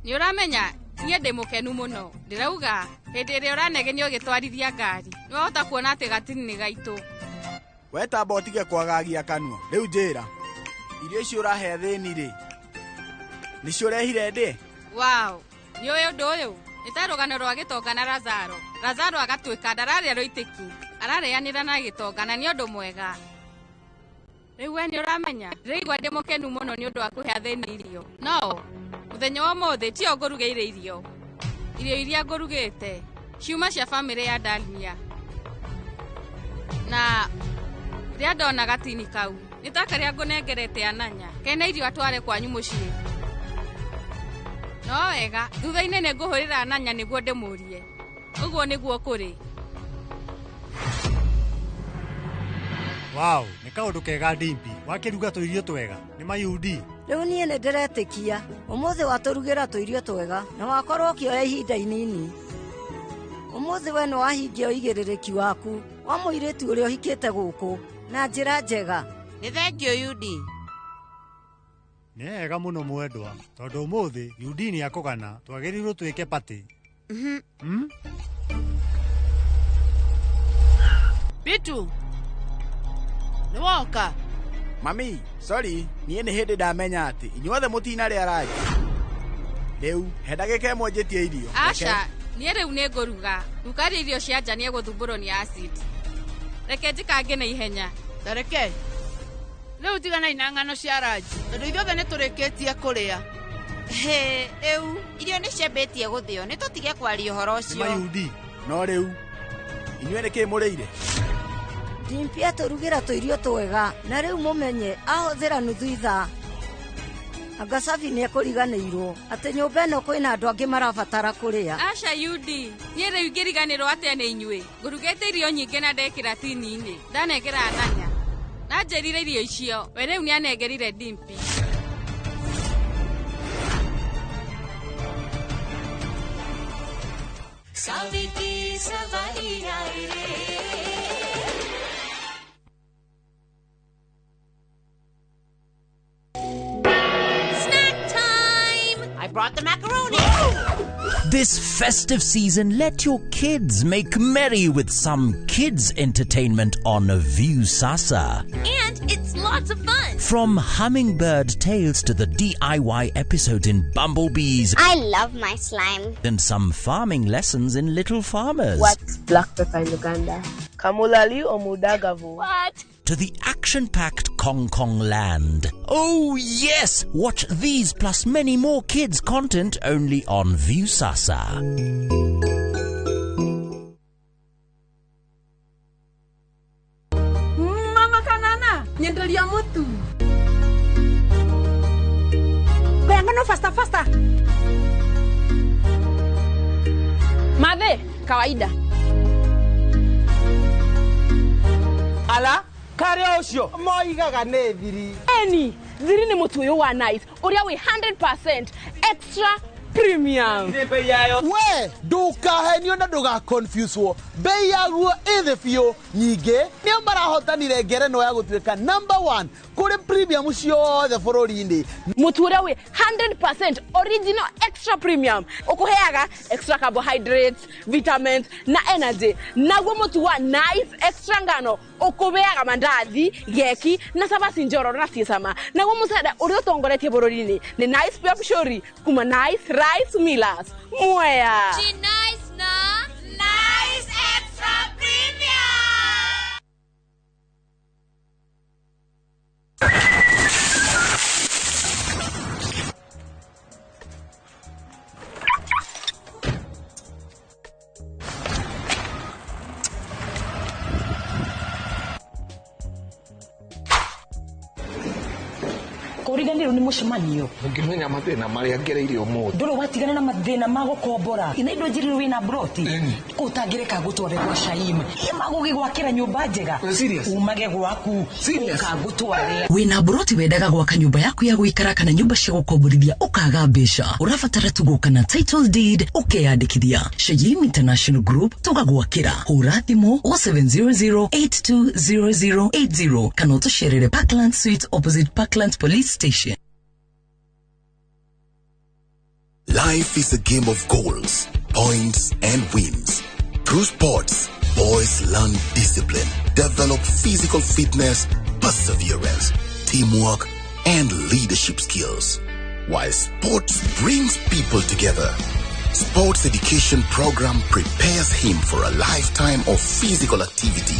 Nĩ ũramenya niĩ ndĩ mũkenu mũno. Ndĩrauga hĩndĩ ĩrĩa ũranegenio ũgĩtwarithia ngari nĩ wahota kuona atĩ gatini nĩ gaitũ. We tamba ũtige kwagagia kanua. Rĩu njĩra, irio icio ũrahe athĩni rĩ, nĩcio ũrehire ndĩe? Wow, nĩ ũĩ ũndũ ũyũ? Nĩ ta rũgano rwa gĩtonga na Lazaro. Lazaro agatuĩka ndararĩa rũitĩki, ararĩanĩra na gĩtonga na nĩ ũndũ mwega. Rĩu we nĩ ũramenya ndĩraigua ndĩ mũkenu mũno nĩ ũndũ wa kũhe athĩni irio. No mũthenya wa ũmũthĩ tio ngũrugĩire irio. Irio iria ngũrugĩte ciuma cia bamĩrĩ ya Dalmia. Na rĩrĩa ndona gatini kau nĩ ta karĩa ngũnengerete Ananya kena irio atware kwanyu mũciĩ. No wega thutha-inĩ nĩ ngũhũrĩra Ananya nĩguo ndĩmũrie. Ũguo nĩguo kũrĩ. Wow, nĩ kaũndũ kega Dimpi. Wakĩruga tũirio twega. Nĩ mayundi. Rĩu niĩ nĩ ndĩretĩkia ũmũthĩ watũrugĩra tũirio twega na wakorwo ũkĩoya ihinda inini. Ũmũthĩ we nĩ wahingia ũigĩrĩrĩki waku wa mũirĩtu ũrĩa ũhikĩte gũkũ na njĩra njega. Nĩ thengio Yudi. Nĩ wega mũno mwendwa, tondũ ũmũthĩ Yudi nĩ akũgana, twagĩrĩirwo twĩke patĩ. Bitu, nĩ woka? Mami, sorry, niĩ nĩ hĩndĩ ndamenya atĩ inyuothe mũtinarĩa ranji. Rĩu he ndagĩka ĩmwe njĩtie irio. Aca, niĩ rĩu nĩ ngũruga. Ndukarĩe irio cia nja nĩ egũthumbũrwo nĩ acid. Reke njikange na ihenya. Tareke. Rĩu tiganai na ng'ano cia ranji tondũ ithuothe nĩ tũrĩkĩtie kũrĩa. Hĩ, rĩu irio nĩ ciambĩtie gũthĩo, nĩ tũtige kwaria ũhoro ũcio. Mayudi. No rĩu inyuĩ nĩ kĩĩ mũrĩire? Dimpi atũrugĩra tũirio twega na rĩu mũmenye ahũthĩra nuthu ithaa. Anga Sabi nĩ ekũriganĩirwo atĩ nyũmba ĩno kwĩna andũ angĩ marabatara kũrĩa. Aca Yudi, niĩ rĩu ingĩriganĩrwo atĩa nĩ inyuĩ? Ngũrugĩte irio nyingĩ na ndekĩra tini-inĩ. Ndanengera Ananya. Na njĩrire irio icio, we rĩu nĩ anengerire Dimpi. Saviti सवारी आई रे. Snack time! I brought the macaroni. This festive season, let your kids make merry with some kids entertainment on Viusasa. And it's lots of fun. From Hummingbird Tales to the DIY episodes in Bumblebees. I love my slime. And some farming lessons in Little Farmers. What's black pepper in Uganda? Kamulali or Mudagavu? What? To the action-packed Kong Kong Land. Oh yes! Watch these plus many more kids content only on Viusasa. Mama Kanana, nyendelia mutu. Kuyangano faster faster. Madhe, kawaida. Ala, karĩa ũcio moigaga nĩ thiri. Eni, thiri nĩ mũtu ũyũ wa Nice ũrĩa wĩ 100% extra premium. We ndũkahenio na ndũgaconfuswo, bei yaguo ĩ thĩ biũ. Nyingĩ nĩo marahotanire ngerenwa ya gũtuĩka number 1 kũrĩ premium ciothe bũrũri-inĩ. Mũtu ũrĩa wĩ 100% original extra premium ũkũheaga extra carbohydrates, vitamins na energy. Naguo mũtu wa Nice extra ngano ũkũbeaga mandathi, geki na cabaci njororo na ciĩ cama. Naguo mũcere ũrĩa ũtongoretie bũrũri-inĩ nĩ Nice Pure Pishori kuma Nice Rice Millers. Mwea. She nice na Nice extra premium. Kũriganĩrwo nĩ mũcemanio. Ũngĩmenya mathĩna marĩa ngereire ũmũthĩ. Ndũrĩ watigana na mathĩna ma gũkombora. Ina indo njirire wĩna broti. Kũ ũtangĩreka gũtware gwa Shaim. Magũgĩgwakĩra nyũmba njega. Umage gwaku. Ũkagũtware. Wĩna broti wendaga gwaka nyũmba yaku ya gũikara kana nyũmba cia gũkomborithia ũkaga mbeca. Ũrabatara tu gũka na title deed ũkeyandĩkithia. Shaim International Group tũgagwakĩra. Hũra thimũ 0700820080 kana ũtũcerere Parkland Suites opposite Parkland Police Station. Life is a game of goals, points, and wins. Through sports, boys learn discipline, develop physical fitness, perseverance, teamwork, and leadership skills. While sports brings people together, Sports education program prepares him for a lifetime of physical activity.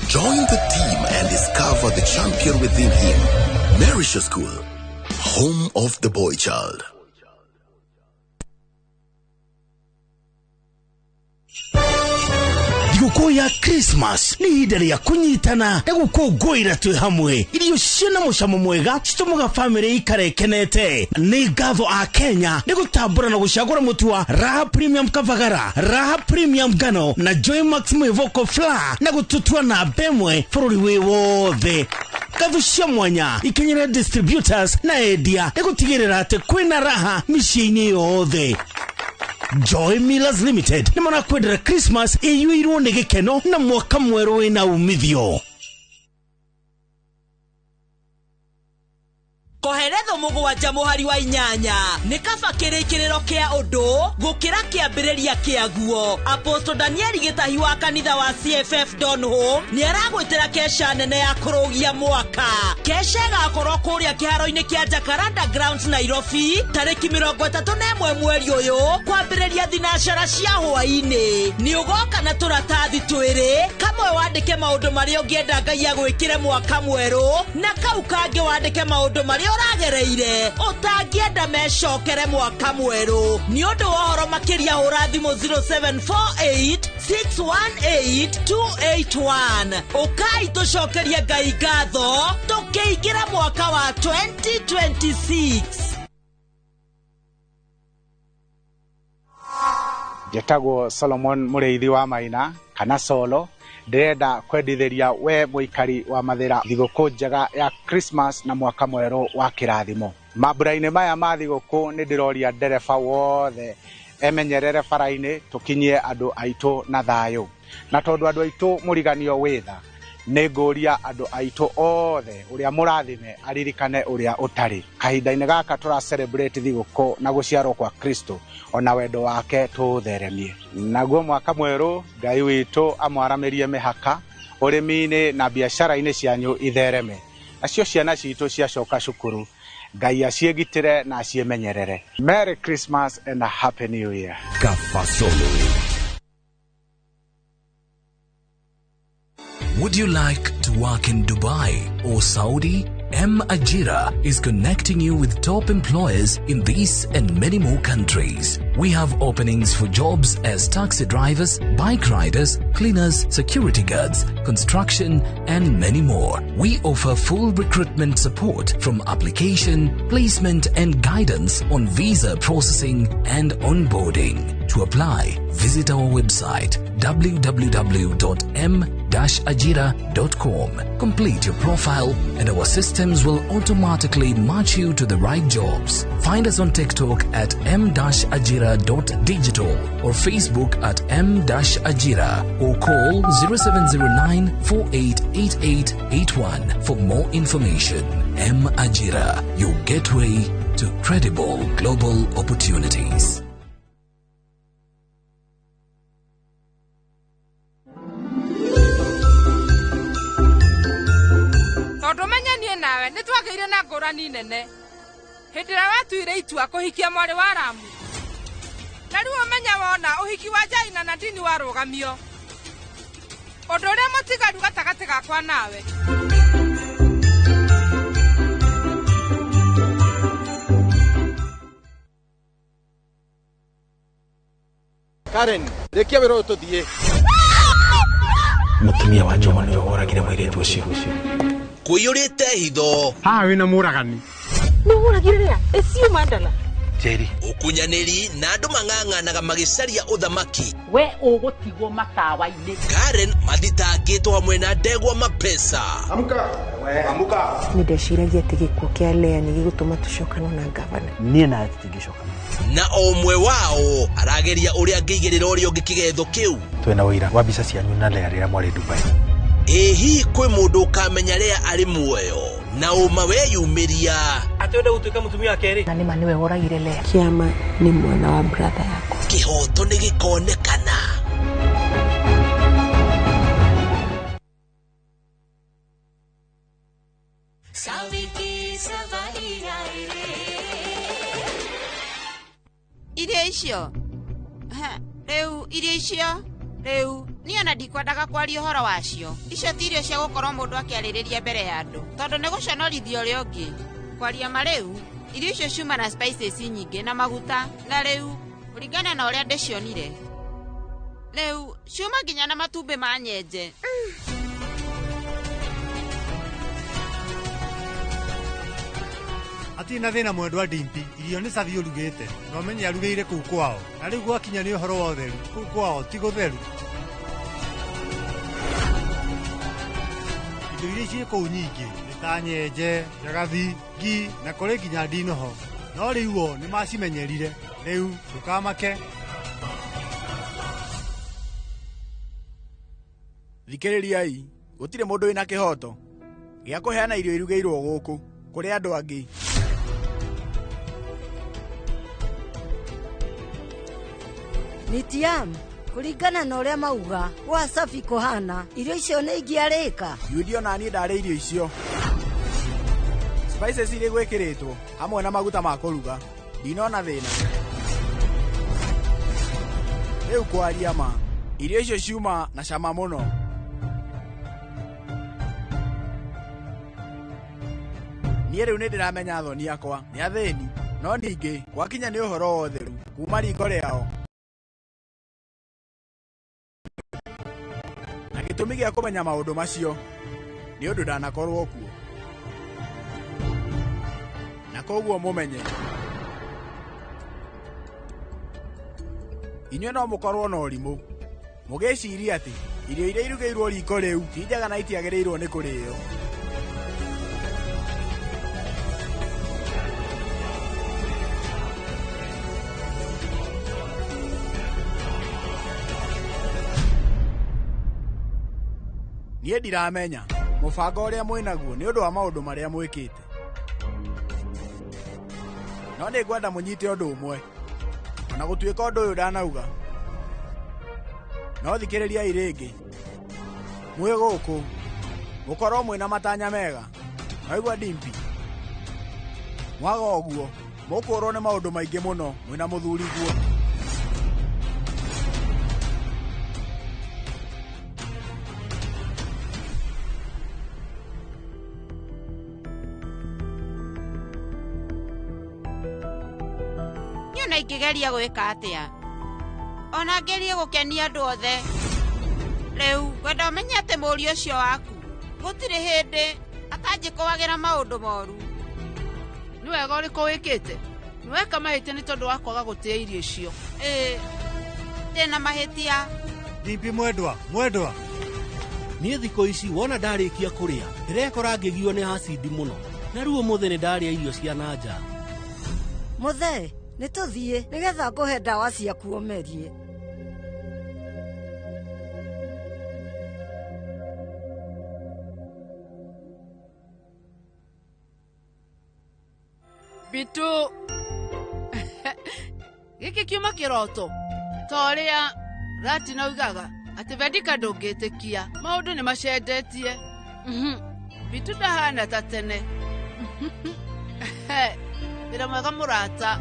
Join the team and discover the champion within him. Merisha School, home of the boy child. Thigũkũ ya Christmas nĩ ihinda rĩa kũnyitana na gũkũngũĩra twĩ hamwe. Irio ciĩna mũcamo mwega citũmaga bamĩrĩ ikare ĩkenete. Nĩ ngatho a Kenya nĩ gũtambũra na gũcagũra mũtu wa Raha Premium Kavagara, Raha Premium Ngano na Joy Max Mwĩvoko Flour na gũtũtua namba ĩmwe bũrũri wĩ wothe. Ngatho cia mwanya ikinyĩre distributors na endia nĩ gũtigĩrĩra atĩ kwĩna raha mĩciĩ-inĩ yothe. Joy Millers Limited nĩ marakwendera Christmas ĩiyũirwo nĩ gĩkeno na mwaka mwerũ wĩna umithio. Koheretho mũgwanja mũhari wa 8 nĩ kaba kĩrĩkĩrĩro kĩa ũndũ gũkĩra kĩambĩrĩria kĩaguo. Apostle Daniel Gĩtahi wa kanitha wa CFF Donholm nĩ aragwĩtĩra kesha nene ya kũrũgia mwaka. Kesha ĩgakorwo kũrĩa kĩharo-inĩ kĩa Jacaranda Grounds Nairobi tarĩki 31 mweri ũyũ kwambĩrĩria thinacara cia hwaĩ-inĩ. Nĩ ũgoka na tũratathi twĩrĩ, kamwe wandĩke maũndũ marĩa ũngĩenda Ngai agwĩkĩre mwaka mwerũ na kau kangĩ wandĩke maũndũ marĩa ũragereire ũtangĩenda mecokere mwaka mwerũ. Nĩ ũndũ wa ũhoro makĩria hũra thimũ 0748 618 281. Ũkai tũcokerie Ngai ngatho tũkĩingĩra mwaka wa 2026. Njetagwo Solomon Mũrĩithi wa Maina kana Solo. Ndĩrenda kwendithĩria we mũikari wa Mathĩra thigũkũ njega ya Christmas na mwaka mwerũ wa kĩrathimo. Mambura-inĩ maya ma thigũkũ nĩ ndĩroria ndereba wothe emenyerere bara-inĩ tũkinyie andũ aitũ na thayũ. Na tondũ andũ aitũ mũriganio wĩ tha, nĩ ngũria andũ aitũ othe ũrĩa mũrathime aririkane ũrĩa ũtarĩ. Kahinda-inĩ gaka tũra celebrate thigũkũ na gũciarwo kwa Kristo ona wendo wake tũũtheremie. Naguo mwaka mwerũ Ngai witũ amwaramĩrie mĩhaka ũrĩmi-inĩ na biacara-inĩ cianyu ithereme. Nacio ciana citũ ciacoka cukuru Ngai aciĩgitĩre na aciĩmenyerere. Merry Christmas and a Happy New Year. Kafasolo. Would you like to work in Dubai or Saudi? M Ajira is connecting you with top employers in these and many more countries. We have openings for jobs as taxi drivers, bike riders, cleaners, security guards, construction, and many more. We offer full recruitment support from application, placement, and guidance on visa processing and onboarding. To apply, visit our website www.m-ajira.com. Complete your profile and our systems will automatically match you to the right jobs. Find us on TikTok at m-ajira.digital or Facebook at m-ajira or call 0709 488881 for more information. M Ajira, your gateway to credible global opportunities. Tondũ menye niĩ nawe nĩ twagĩire na ngũrani nene hĩndĩ ĩrĩa watuire itua kũhikia mwarĩ wa Ramu. Na rĩu ũmenya wona ũhiki wa Jaina na Dini warũgamio, ũndũ ũrĩa mũtigaru gatagatĩ gakwa nawe. Karen, rĩkia wĩra ũyũ tũthiĩ. Mũtumia wa Njoma nĩwe woragire mũirĩtu ũcio. Kũiyũrĩte hitho. Haha wĩna mũragani. Nĩ ũragire rĩa? Ĩcio Mandala. Njeri. Ũkunyanĩri na andũ mang'ang'anaga magĩcaria ũthamaki. We ũgũtigwo matawa-inĩ. Karen mathitangĩtwo hamwe na ndegwa mapesa. Amka. Amka. Nĩ ndeciragia atĩ gĩkuũ kĩa Lea nĩ gĩgũtũma tũcokano na ngavana. Niĩ nawe tũtingĩcokana. Na o ũmwe wao arageria ũrĩa angĩigĩrĩra ũrĩa ũngĩ kĩgetho kĩu. Twĩna ũira wa mbica cianyu na Lea rĩrĩa mwarĩ Dubai. Ĩ hihi kwĩ mũndũ ũkamenya Lea arĩ muoyo na ũma weyumĩria atĩ wenda gũtuĩka mũtumia wa kerĩ? Na nĩma nĩwe woragire Lea. Kĩama nĩ mwana wa brother yakwa. Kĩhoto nĩ gĩkonekana. Irio icio Rĩu irio icio rĩu niĩ ona ndikwendaga kwaria ũhoro wacio. Icio ti irio cia gũkorwo mũndũ akĩarĩrĩria mbere ya andũ tondũ nĩ gũconorithia ũrĩa ũngĩ. Kwaria ma rĩu irio icio ciuma na spices nyingĩ na maguta na rĩu kũringana na ũrĩa ndĩcionire rĩu ciuma nginya na matumbĩ ma nyenje. Hatirĩ na thĩna mwendwa Dimpi, irio nĩ Savi ũrugĩte na ũmenye arugĩire kũu kwao, na rĩu gwakinya nĩ ũhoro wa ũtheru, kũu kwao ti gũtheru. Indo iria ciĩ kũu nyingĩ nĩ ta nyenje, njagathi, ngi na kũrĩ nginya ndinoho, no rĩu o nĩ macimenyerire, rĩu ndũkamake. Thikĩrĩriai, gũtirĩ mũndũ wĩna kĩhoto gĩa kũheana irio irugĩirwo gũkũ kũrĩ andũ angĩ. Nitiam, kũringana na ũrĩa mauga gwa Safi kũhana, irio icio nĩ ingĩarĩka. Judy ona niĩ ndarĩ irio icio. Spices iria gwĩkĩrĩtwo hamwe na maguta ma kũruga, ndinona thĩna. Rĩu kwaria ma, irio icio ciuma na cama mũno. Niĩ rĩu nĩ ndĩramenya thoni yakwa nĩ athĩni, no ningĩ gwakinya nĩ ũhoro wa ũtheru kuma riko rĩao. Na gĩtũmi gĩa kũmenya maũndũ macio nĩ ũndũ ndanakorwo kuo, na koguo mũmenye inyuĩ no mũkorwo na ũrimũ mũgĩciria atĩ irio iria irugĩirwo riko rĩu ti njega na itiagĩrĩirwo nĩ kũrĩo. Niĩ ndiramenya mũbango ũrĩa mwĩnaguo nĩ ũndũ wa maũndũ marĩa mwĩkĩte, no nĩ ngwenda mũnyite ũndũ ũmwe, ona gũtuĩka ũndũ ũyũ ndanauga, no thikĩrĩriai rĩngĩ. Mwĩ gũkũ mũkorwo mwĩna matanya mega, waigua Dimpi? Mwaga ũguo mũkũrwo nĩ maũndũ maingĩ mũno mwĩna mũthuri guo. Niĩ ona ingĩgeria gwĩka atĩa, ona ngerie gũkenia andũ othe, rĩu ngwenda ũmenye atĩ mũriũ ũcio waku gũtirĩ hĩndĩ atanjĩkũagĩra maũndũ moru. Nĩ wega ũrĩkũ wĩkĩte? Nĩ weka mahĩtia nĩ tondũ wa kwaga gũtĩa irio icio. Ĩĩ, ndĩna mahĩtia. Dimpi mwendwa, mwendwa. Niĩ thikũ ici wona ndarĩkia kũrĩa ndĩrekora ngĩgio nĩ acidi mũno, na rĩu ũmũthĩ nĩ ndarĩa irio cia na nja. Mũthee, nĩ tũthiĩ nĩgetha ngũhe ndawa ciaku ũmerie. Bitu gĩkĩ kiuma kĩroto ta ũrĩa Ratina oigaga atĩ Vendika ndũngĩtĩkia maũndũ nĩ macenjetie. Bitu ndahana ta tene. Wĩra mwega mũrata.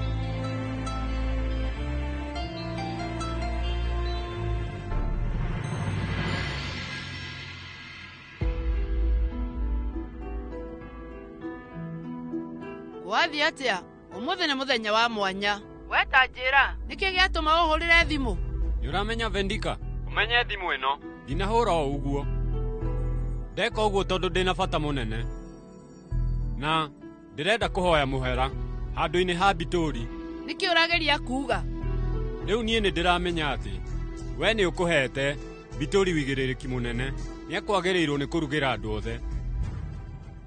Wathiĩ atĩa? Ũmũthĩ nĩ mũthenya wa mwanya. We ta njĩra, nĩkĩ gĩatũma ũhũrĩre thimũ? Nĩ ũramenya Vendika? Ũmenye thimũ ĩno. Ndinahũra o ũguo. Ndeka ũguo tondũ ndĩna bata mũnene. Na ndĩrenda kũhoya mũhera handũ-inĩ ha Bitũri. Nĩkĩ ũrageria kuuga? Rĩu niĩ nĩ ndĩramenya atĩ we nĩ ũkũhete Bitũri wĩigĩrĩrĩki mũnene. Nĩekwagĩrĩirwo nĩ kũrugĩra andũ othe.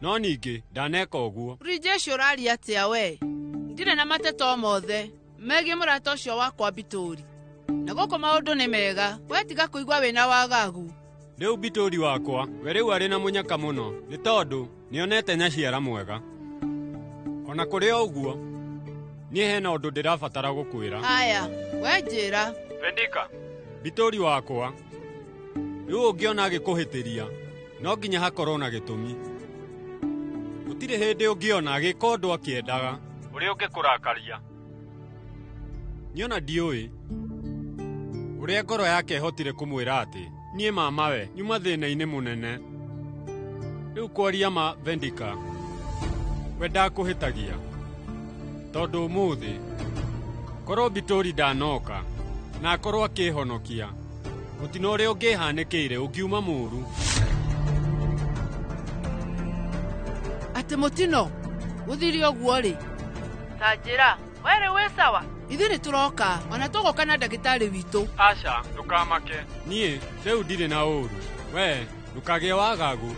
No ningĩ ndaneka ũguo. Rijesh ũraria atĩa we? Ndirĩ na mateta o mothe megiĩ mũrata ũcio wakwa Bitũri. Na gũkũ maũndũ nĩ mega, we tiga kũigua wĩna wagagu. Rĩu Bitũri wakwa, we rĩu arĩ na mũnyaka mũno nĩ tondũ nĩonete nyaciara mwega. Ona kũrĩ o ũguo, niĩ hena ũndũ ndĩrabatara gũkwĩra. Aya, we njĩra. Vendika, Bitũri wakwa, rĩu ũngĩona agĩkũhĩtĩria, no nginya hakorwo na gĩtũmi. Gũtirĩ hĩndĩ ũngĩona agĩka ũndũ akĩendaga ũrĩa ũngĩkũrakaria. Niĩ ona ndiũĩ Ũrĩa ngoro yake ĩhotire kũmwĩra atĩ niĩ mamawe nyuma thĩna-inĩ mũnene. Rĩu kwaria ma Vendika, we ndakũhĩtagia tondũ ũmũthĩ korwo Bitũri ndanoka na akorwo akĩhonokia mũtino ũrĩa ũngĩhanĩkĩire ũngiuma mũũru. Atĩ mũtino gũthire ũguo rĩ ta njĩra werĩ wĩ sawa ithuĩ nĩ tũroka ona tũgoka na ndagĩtarĩ witũ. Aca ndũkamake, niĩ rĩu ndirĩ na ũũru. We ndũkagĩe wagagu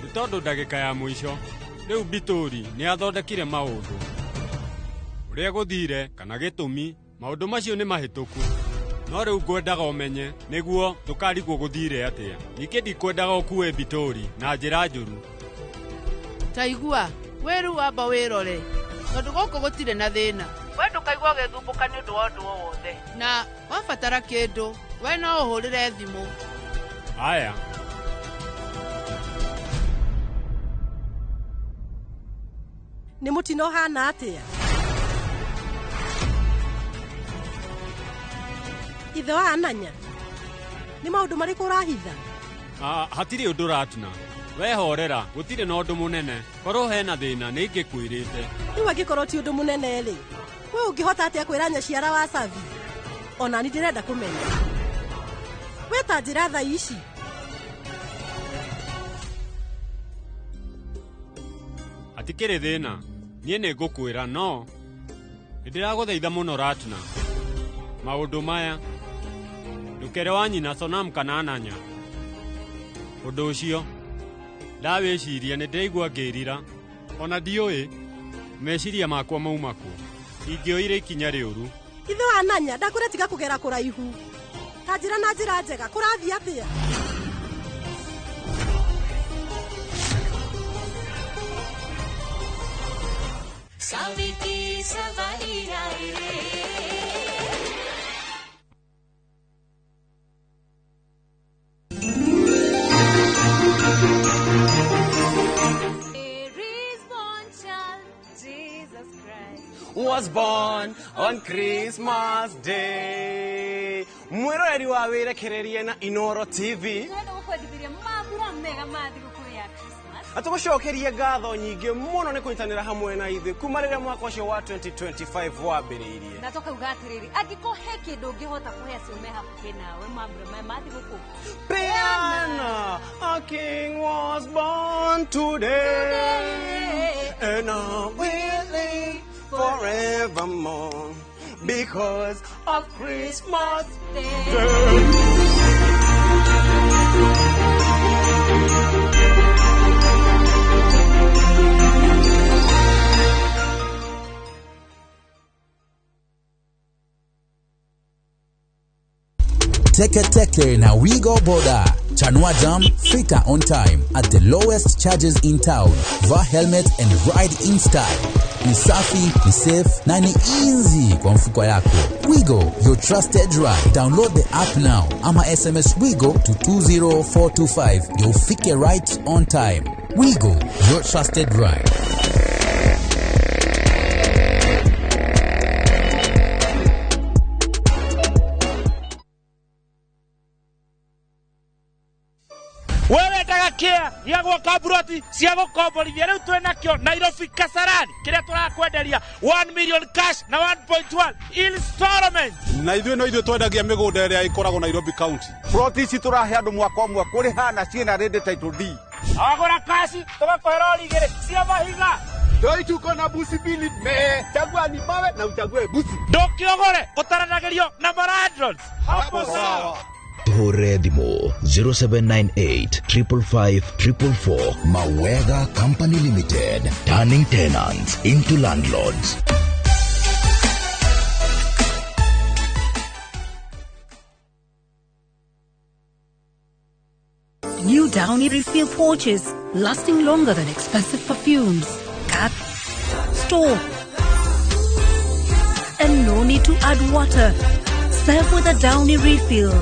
nĩ tondũ ndagĩka ya mũico rĩu Bitũri nĩ athondekire maũndũ. Ũrĩa gũthire kana gĩtũmi maũndũ macio nĩ mahĩtũku, no rĩu ngwendaga ũmenye nĩguo ndũkarigwo gũthire atĩa. Ningĩ ndikwendaga ũkue Bitũri na njĩra njũru. Ta igua wĩ rĩu wamba wĩrore tondũ gũkũ gũtirĩ na thĩna. We ndũkaigua ũgĩthumbũka nĩ ũndũ wa ũndũ o wothe, na wabatara kĩndũ we no ũhũrĩre thimũ. Aya. Nĩ mũtino ũhana atĩa? Ithe wa Ananya, nĩ maũndũ marĩkũ ũrahitha? Hatirĩ ũndũ Ratna. We horera, gũtirĩ na ũndũ mũnene. Korwo hena thĩna nĩ ingĩkwĩrĩte. Rĩu angĩkorwo ti ũndũ mũnene rĩ, we ũngĩhota atĩa kwĩra nyaciara wa Savi? Ona ni ndĩrenda kũmenya. We ta njĩra thaa ici. Hatikĩrĩ thĩna, niĩ nĩ ngũkwĩra no nĩndĩragũthaitha mũno Ratna. Maũndũ maya ndũkere wa nyina Sonam kana Ananya. Ũndũ ũcio ndawĩciria nĩ ndĩraigua ngĩrira, ona ndiũĩ meciria makwa mauma kũ. Ingĩoire ikinya rĩũru. Ithe wa Ananya, ndakwĩra tiga kũgera kũraihu. Ta njĩra na njĩra njega, kũrathiĩ atĩa? Saviki savari rai re. Was born on Christmas Day. Mwiroreri wa wirekererie na Inoro TV. Atũgũcokerie ngatho nyingĩ mũno nĩ kũnyitanĩra hamwe na ithuĩ kuma rĩrĩa mwaka ũcio wa 2025 wambĩrĩirie. Na tũkauga atĩrĩrĩ, angĩkorwo he kĩndũ ũngĩhota kũhe acio me hakuhĩ nawe mambura maya ma thigũkũ, Peana, a king was born today, and I will live forevermore because of Christmas Day. Teke Teke na Wigo Boda. Chanua Jam, fika on time at the lowest charges in town. Vaa helmet and ride in style. Ni safi, ni safe na ni easy kwa mfuko yako. Wigo, your trusted ride. Download the app now ama SMS Wigo to 20425. You'll fike right on time. Wigo, your trusted ride. Wewe kia ya gwaka buroti cia gukomborithia riu twinakio Nairobi Kasarani kiria turakwenderia 1 million cash na 1.1 installment. Na ithuĩ no ithuĩ twendagia mĩgũnda ĩrĩa ĩkoragwo Nairobi County. Ploti ici tũrahe andũ mwaka ũmwe kũrĩha na ciĩna ready title deed. Wagũra kashi tũgakũhe rori igĩrĩ cia mahiga. Ndoi tuko na busi mbili me chagua ni mawe na uchague busi. Ndũkĩogore ũtaranagĩrio na malandlords. Hapo sawa. Hore thimũ 0798 555 444. Mawega Company Limited, turning tenants into landlords. New Downy refill pouches, lasting longer than expensive perfumes. Cut, store, and no need to add water. Serve with a Downy refill.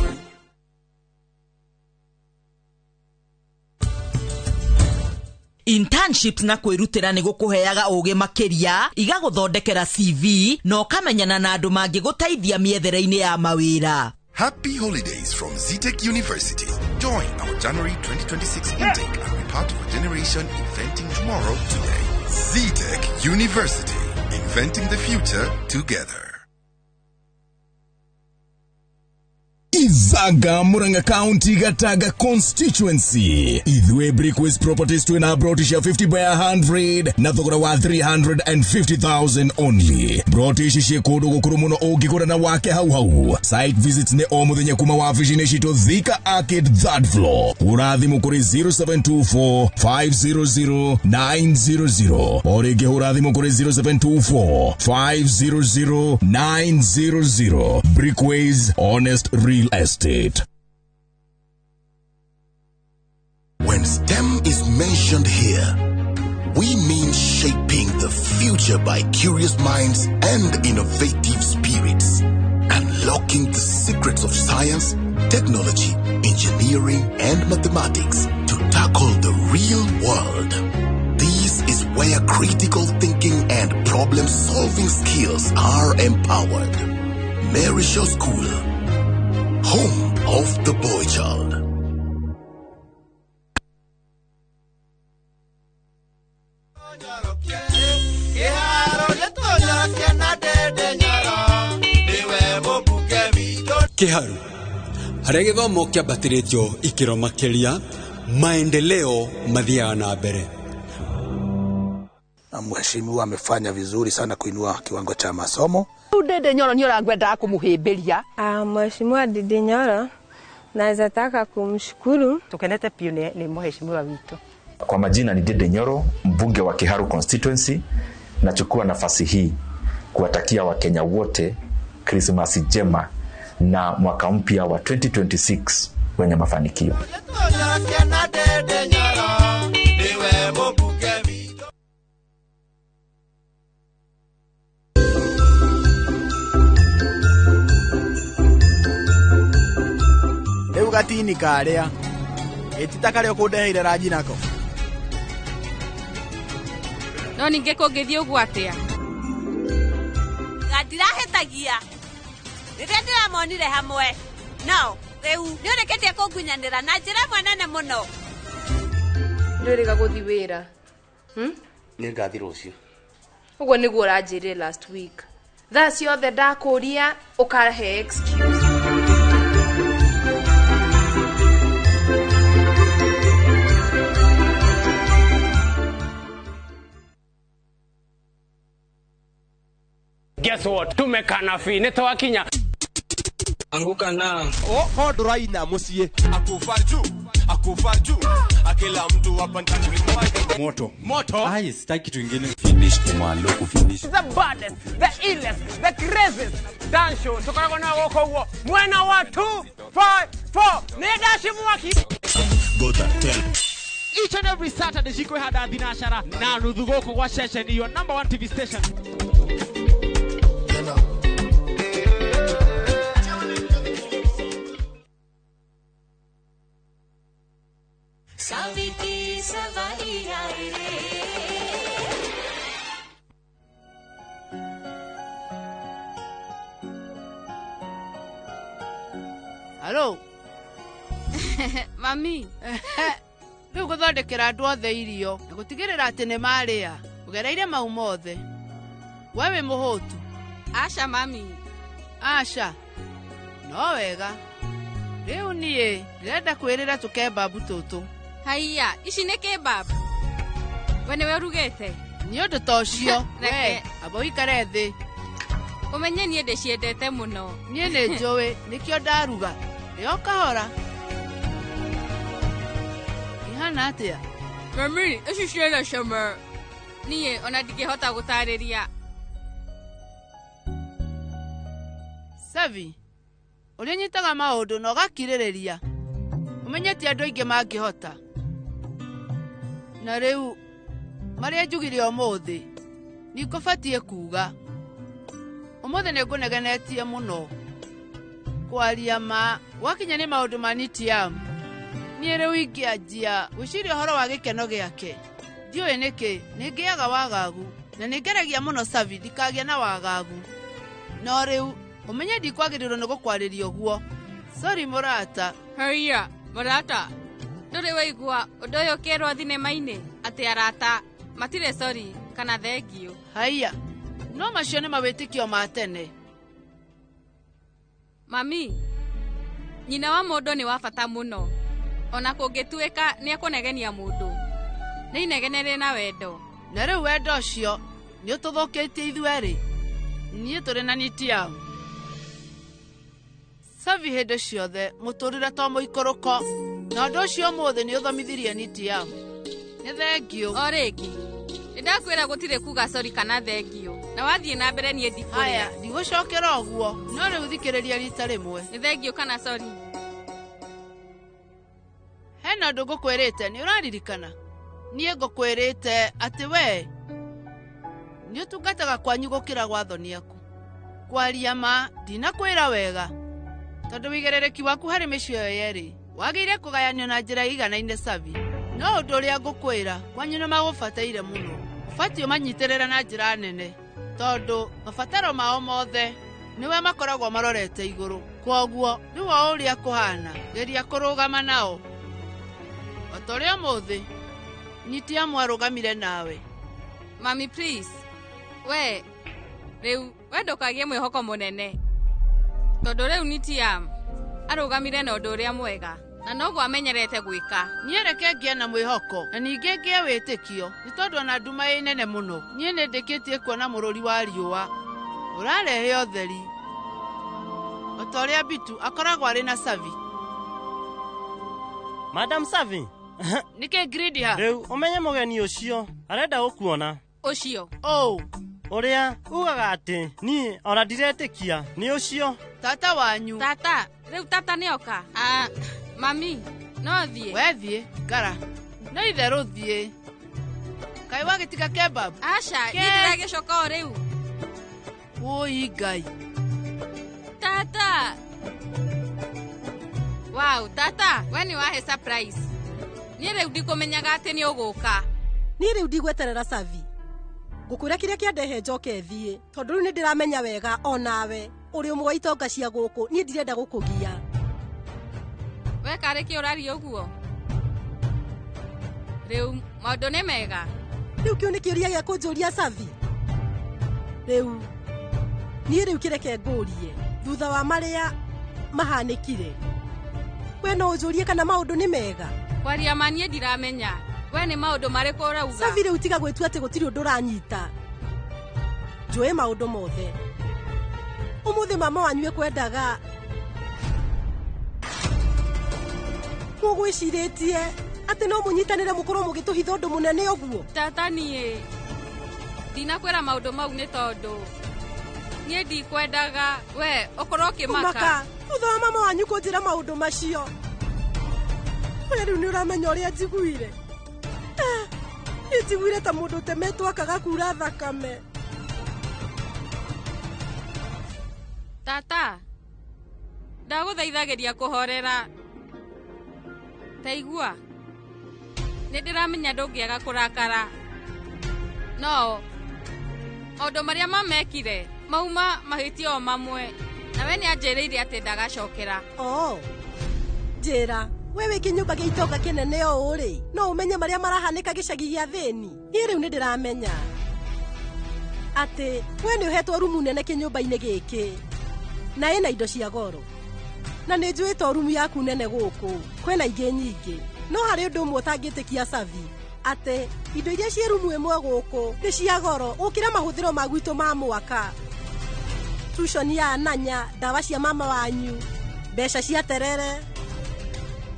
Internships na kwĩrutĩra nĩ gũkũheaga ũgĩ makĩria, igagũthondekera CV na ũkamenyana na andũ mangĩgũteithia mĩethere-inĩ ya mawĩra. Happy holidays from Zetech University. Join our January 2026 intake and be part of a generation inventing tomorrow today. Zetech University, inventing the future together. Izaga Murang'a County Gataga constituency. Ithwe Brickways Properties twina broti cia 50 by 100 na thogora wa 350,000 only. Broti ici ciĩ kũndũ gũkũrũ mũno ũngĩgũra na wake hau hau. Site visits nĩ o mũthenya kuma wabici-inĩ citũ Thika Arcade third floor. Hũra thimũ kũrĩ 0724 500 900. O rĩngĩ hũra thimũ kũrĩ 0724 500 900. Brickways, honest real estate. When STEM is mentioned here, we mean shaping the future by curious minds and innovative spirits, unlocking the secrets of science, technology, engineering, and mathematics to tackle the real world. This is where critical thinking and problem-solving skills are empowered. Mary Shaw School, home of the boy child. Kiharu harĩa gĩthomo kĩambatĩrĩtio ikĩro makĩria, maendeleo mathiaga na mbere. Na mheshimiwa amefanya vizuri sana kuinua kiwango cha masomo. Ndindi Nyoro ni ũrangwendaga kũmũhĩmbĩria. Mheshimiwa Ndindi Nyoro naweza taka kumshukuru. Tukenete piũ ni mheshimiwa witũ. Kwa majina ni Ndindi Nyoro, mbunge wa Kiharu constituency. Nachukua nafasi hii kuwatakia Wakenya wote Krismasi njema na mwaka mpya wa 2026 wenye mafanikio. Rĩu gatini karĩa ĩtita karĩa ũkũndeheire ranji nako. No ningĩ kũngĩthiĩ ũguo atĩa? Gatirahĩtagia rĩrĩa ndĩramonire hamwe. No rĩu nĩ ũrĩkĩtie kũngunyanĩra na njĩra ĩmwe nene mũno. Ndwĩrĩga gũthiĩ wĩra? Nĩ ngathiĩ rũciũ. Ũguo nĩguo ũranjĩrire last week. Thaa ciothe ndakũria ũkahe excuse. Guess what? Tumekana fi nĩ twakinya. Anguka na oh ndũraina mũciĩ. Akufa juu, akufa juu. Akila mtu hapa ndani moto. Moto. Ai, sitaki kitu kingine. Finish kumalo kufinish. The baddest, the illest, the craziest dance show. Tukoragwo na gũkũ ũguo. Mwena wa 2 5 4. Nĩ ndaci mwaki. Gota tell. Each and every Saturday cikwĩhanda thinacara na nuthu gũkũ gwa Ceceni, your number 1 TV station. Saviti savari ai re. Halo. Mami. Rĩu gũthondekera andũ othe irio na gũtigĩrĩra atĩ nĩ marĩa ũgereire mau mothe. We wĩ mũhũtu? Aca mami. Aca. No wega. Rĩu niĩ ndĩrenda kwĩrĩra tũkembabu tũtũ. Haiya, ici nĩ kebab? We nĩwe ũrugĩte? Nĩ ũndũ ta ũcio. We, amba ũikare thĩ. Ũmenye niĩ ndĩciendete mũno. Niĩ nĩ njũĩ, nĩkĩo ndaruga. Rĩo kahora. Ihana atĩa? Mami, ici ciĩna cama. Niĩ ona ndingĩhota gũtarĩria. Savi, ũrĩa ũnyitaga maũndũ na ũgakirĩrĩria. Ũmenye ti andũ aingĩ mangĩhota. Na rĩu marĩa njugire ũmũthĩ nĩngũbatiĩ kuuga. Ũmũthĩ nĩngũnegenetie mũno. Kwaria ma gwakinya nĩ maũndũ ma Nitiam. Niĩ rĩu ingĩanjia gwĩciria ũhoro wa gĩkeno gĩake. Ndiũĩ nĩkĩ nĩngĩaga wagagu na nĩngeragia mũno Savi ndikagĩa na wagagu. No rĩu ũmenye ndikwagĩrĩirwo nĩ gũkwarĩria ũguo. Sorry mũrata. Haiya, mũrata. Ndũrĩ waigua ũndũ ũyũ ũkĩrwo thinema-inĩ atĩ arata matirĩ sorry kana thengiũ. Haiya, no macio nĩ mawĩtĩkio ma tene. Mami, nyina wa mũndũ nĩ wa bata mũno. Ona kũngĩtuĩka nĩ ekũnegenia mũndũ. Nĩ inegene rĩna wendo. Na rĩu wendo ũcio nĩ ũtũthũkĩtie ithuerĩ. Niĩ tũrĩ na nitiamu. Savi hĩndĩ ciothe mũtũrĩre to mũikũrũko. Na ũndũ ũcio ũmũthĩ nĩ ũthomithirie nitiamu. Nĩ thengiũ. O rĩngĩ. Nĩndakwĩra gũtirĩ kuga sorry kana thengiũ. Na wathiĩ na mbere niĩ ndikũrĩa. Haya, ndigũcokera ũguo. No rĩu thikĩrĩria rita rĩmwe. Nĩ thengiũ kana sorry. Hena ũndũ ngũkwĩrĩte, nĩ ũraririkana? Niĩ ngũkwĩrĩte atĩ we nĩ ũtungataga kwanyu gũkĩra gwa thoni aku. Kwaria ma ndinakwĩra wega. Tondũ wĩigĩrĩrĩki waku harĩ mĩciĩ ĩyo yerĩ wagĩrĩire kũgayanio na njĩra ĩiganaine Savi. No ũndũ ũrĩa ngũkwĩra kwanyu nĩ magũbataire mũno. Ũbatiĩ ũmanyitĩrĩre na njĩra nene tondũ mabataro mao mothe nĩwe makoragwo marorete igũrũ. Kwoguo rĩu o ũrĩa kũhana geria kũrũgama nao. O ta ũrĩa ũmũthĩ Nitiamu arũgamire nawe. Mami please. We rĩu we ndũkagĩe mwĩhoko mũnene. Tondũ rĩu Nitiamu arũgamire na ũndũ ũrĩa mwega na noguo amenyerete gwĩka. Niĩ reke ngĩe na mwĩhoko na ningĩ ngĩe wĩtĩkio nĩ tondũ ona nduma ĩ nene mũno niĩ nĩ ndĩkĩtie kuona mũrũri wa riũa ũrarehe ũtheri o ta ũrĩa Bitu akoragwo arĩ na Savi. Madam Savi. Nĩkĩ greedy ha? Rĩu ũmenye mũgeni ũcio arenda gũkuona. Ũcio. Oh. Ũrĩa ugaga atĩ niĩ ona ndiretĩkia nĩ ũcio. Tata wanyu. Tata, rĩu tata nĩoka. Ah, mami, no thiĩ. We thiĩ, ngara. No itherũ thiĩ. Kaĩ wagĩtiga kebab? Aca, niĩ ndĩragĩcoka o rĩu. Wũi Ngai. Tata. Wow, tata, we nĩ wahe surprise. Niĩ rĩu ndikũmenyaga atĩ nĩ ũgũka. Niĩ rĩu ndigweterera Savi. Ngũkwĩra kĩrĩa kĩandehe njoke thiĩ tondũ rĩu nĩ ndĩramenya wega onawe ũrĩ ũmwe wa itonga cia gũkũ niĩ ndirenda gũkũgia. We karĩ kĩ ũraria ũguo? Rĩu maũndũ nĩ mega. Rĩu kĩu nĩ kĩũria gĩa kũnjũria Savi. Rĩu niĩ rĩu kĩreke ngũrie thutha wa marĩa mahanĩkire we no ũnjũrie kana maũndũ nĩ mega. Kwaria ma niĩ ndiramenya. We nĩ maũndũ marĩkũ ũrauga? Savi rĩu tiga gwĩtua atĩ gũtirĩ ũndũ ũranyita. Njũĩ maũndũ mothe. Ũmũthĩ mama wanyu ekwendaga mũgwĩcirĩtie atĩ no mũnyitanĩre mũkorwo mũgĩtũhitha ũndũ mũnene ũguo. Tata niĩ ndinakwĩra maũndũ mau nĩ tondũ niĩ ndikwendaga we ũkorwo ũkĩmaka. Thutha wa mama wanyu kũnjĩra maũndũ macio we rĩu nĩ ũramenya ũrĩa njiguire. Niĩ njiguire ta mũndũ ũtemetwo akaga kura thakame. Tata, ndagũthaithagĩria kũhorera. Ta igua, nĩ ndĩramenya ndũngĩaga kũrakara. No maũndũ marĩa mamekire mauma mahĩtia o mamwe na we nĩ anjĩrĩire atĩ ndagacokera. Oh, njĩra we wĩ kĩnyũmba gĩa itonga kĩnene ũũ rĩ no ũmenye marĩa marahanĩka gĩcagi gĩa thĩni. Niĩ rĩu nĩ ndĩramenya atĩ we nĩ ũhetwo rumu nene kĩnyũmba-inĩ gĩkĩ na ĩna indo cia goro na nĩ njũĩ to rumu yaku nene gũkũ kwĩna ingĩ nyingĩ. No harĩ ũndũ ũmwe ũtangĩtĩkia Savi atĩ indo iria ciĩ rumu ĩmwe gũkũ nĩ cia goro gũkĩra mahũthĩro ma gwitũ ma mwaka. Tuition ya Ananya, ndawa cia mama wanyu, mbeca cia terere.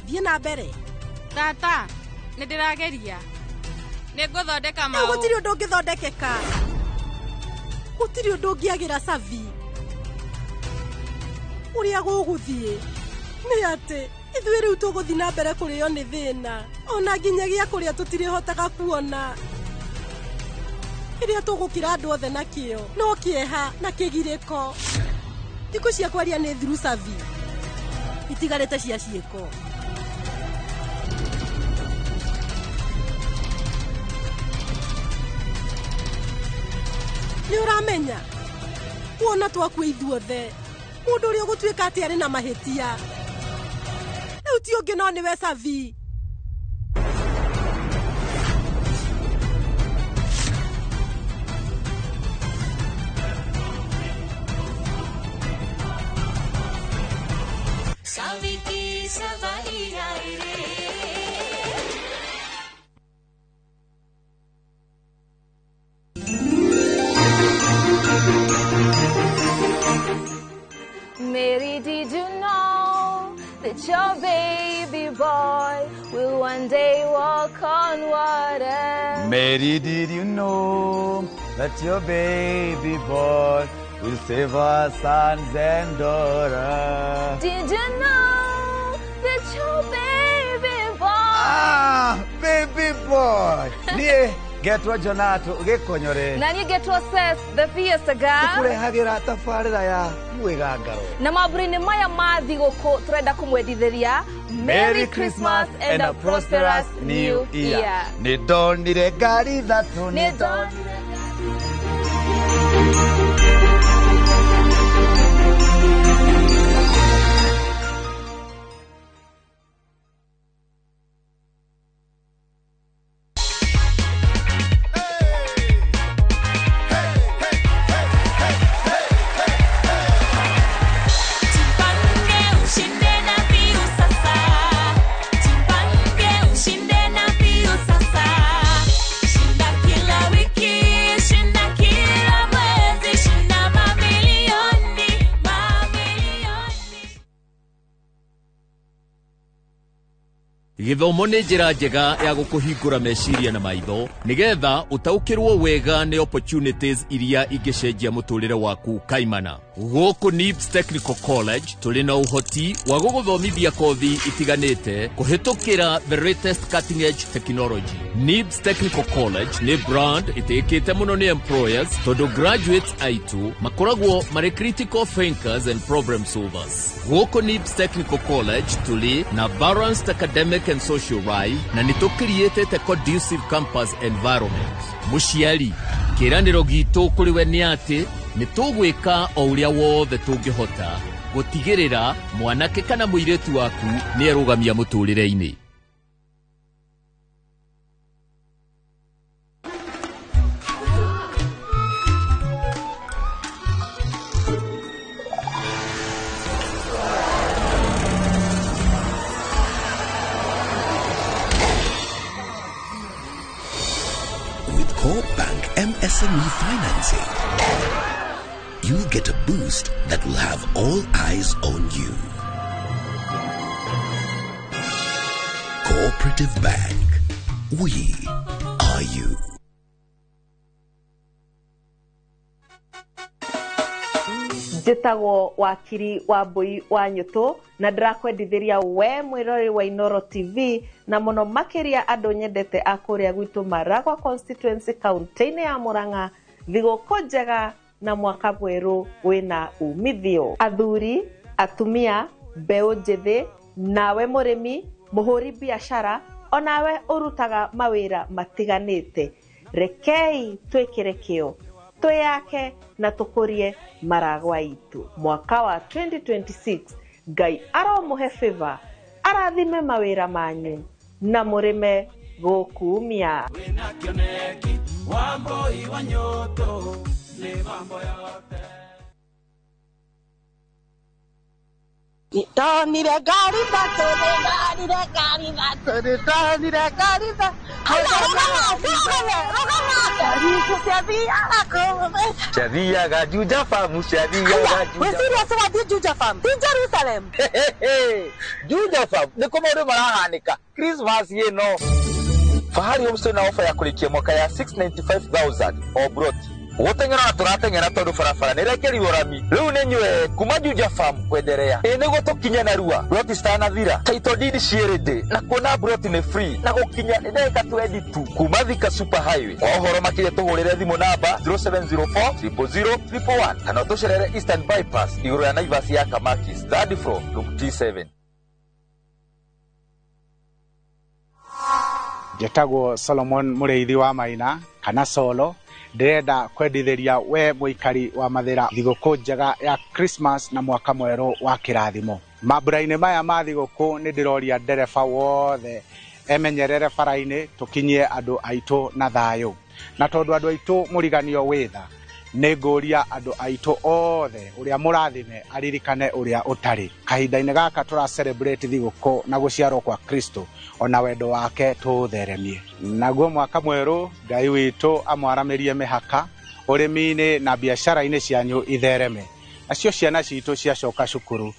Thiĩ na mbere. Tata, nĩ ndĩrageria. Nĩ ngũthondeka maũ. Gũtirĩ ũndũ ũngĩthondekeka. Gũtirĩ ũndũ ũngĩagĩra Savi. Ũrĩa gũgũthiĩ nĩ atĩ ithuĩ rĩu tũgũthiĩ na mbere kũrĩo nĩ thĩna ona nginyagia kũrĩa tũtirĩhotaga kuona. Kĩrĩa tũgũkĩra andũ othe nakĩo no kĩeha na kĩgirĩko. Thikũ cia kwaria nĩ thiru Savi, itigarĩte cia ciĩko. Nĩ ũramenya kuona twakua ithuothe mũndũ ũrĩa ũgũtuĩka atĩ arĩ na mahĩtia Rĩu ti ũngĩ no nĩwe Savi. Savi ki savari ai re. Mary, did you know that your baby boy will one day walk on water? Mary, did you know that your baby boy will save our sons and daughters? Did you know that your baby boy? Ah, baby boy! Niĩ ngetwo Jonato gĩkonyore. Na niĩ ngetwo Seth the Fiesta Girl. Tũkũrehagĩra tabarĩra ya mwĩgangaro. Na mambura-inĩ maya ma thigũkũ tũrenda kũmwendithĩria Merry Christmas and a prosperous new year. Nĩ ndonire ngari ithatũ, nĩ ndonire. Jipange ushinde na mbiu sasa. Jipange ushinde na mbiu sasa. Shinda kila wiki, shinda kila mwezi, shinda mamilioni, mamilioni. Gĩthomo nĩ njĩra njega ya gũkũhingũra meciria na maitho nĩgetha ũtaũkĩrwo wega nĩ opportunities iria ingĩcenjia mũtũrĩre waku kaimana. Gũkũ NIBS Technical College tũrĩ na ũhoti wa gũgũthomithia kothi itiganĩte kũhĩtũkĩra the latest cutting edge technology. NIBS Technical College nĩ brand ĩtĩkĩte mũno nĩ employers tondũ graduates aitũ makoragwo marĩ critical thinkers and problem solvers. Gũkũ NIBS Technical College tũrĩ na balanced academic and social life na nĩ tũkiriĩtĩte conducive campus environment. Mũciari, kĩĩranĩro gitũ kũrĩ we nĩ atĩ nĩ tũgwĩka o ũrĩa wothe tũngĩhota gũtigĩrĩra mwanake kana mũirĩtu waku nĩ erũgamia mũtũrĩre-inĩ. With Co-op Bank MSME financing, you'll get a boost that will have all eyes on you. Cooperative Bank. We are you. Njĩtagwo wakiri wa mbũi wa nyũtũ na ndĩrakwendithĩria we mwĩrori wa Inoro TV na mũno makĩria andũ nyendete a kũrĩa gwitũ Maragwa constituency kaunti-inĩ ya Murang'a, thigũkũ njega na mwaka mwerũ wĩna umithio. Athuri, atumia, mbeũ njĩthĩ, nawe mũrĩmi, mũhũri biacara, onawe ũrutaga mawĩra matiganĩte, rekei twĩkĩre kĩo twĩyake na tũkũrie Maragwa itũ. Mwaka wa 2026 Ngai aromũhe favor, arathime mawĩra manyu na mũrĩme gũkumia. Wamboi wa nyoto ni mambo yote. Nĩndonire ngari ithatũ, nĩndonire ngari ithatũ, nĩndonire ngari ithatũ. Rũgama, rũgama, rũgama. Ngari icio ciathiaga kũu. Ciathiaga Juja Farm, ciathiaga Juja. Wĩ serious wathiĩ Juja Farm? Ti Jerusalem? Juja Farm nĩkuo maũndũ marahanĩka Christmas ĩno. Fahari Homestay na ofa ya kũrĩkia mwaka ya 695,000 o broti. Gũteng'era na tũrateng'era tondũ barabara nĩ ĩrekerirwo rami. Rĩu nĩ nyue kuma Juja Farm kwenderea. Ĩ nĩguo tũkinye narua broti citanathira. Title deed ciĩ ready na kuona broti nĩ free na gũkinya nĩ ndagĩka 20 tu kuma Thika Super Highway. Kwa ũhoro makĩria tũhũrĩre thimũ namba 0704 000 111 kana ũtũcerere Eastern Bypass igũrũ ya Naivas ya Kamakis, third floor, room T7. Njĩtagwo Solomon Mũrĩithi wa Maina kana Solo. Ndĩrenda kwendithĩria we mũikari wa Mathĩra thigũkũ njega ya Christmas na mwaka mwerũ wa kĩrathimo. Mambura-inĩ maya ma thigũkũ nĩ ndĩroria ndereba wothe emenyerere bara-inĩ tũkinyie andũ aitũ na thayũ. Na tondũ andũ aitũ mũriganio wĩ tha, nĩ ngũria andũ aitũ othe ũrĩa mũrathime aririkane ũrĩa ũtarĩ. Kahinda-inĩ gaka tũra celebrate thigũkũ na gũciarwo kwa Kristo, ona wendo wake tũũtheremie. Naguo mwaka mwerũ Ngai witũ amwaramĩrie mĩhaka ũrĩmi-inĩ na biacara-inĩ cianyu ithereme. Nacio ciana citũ ciacoka cukuru,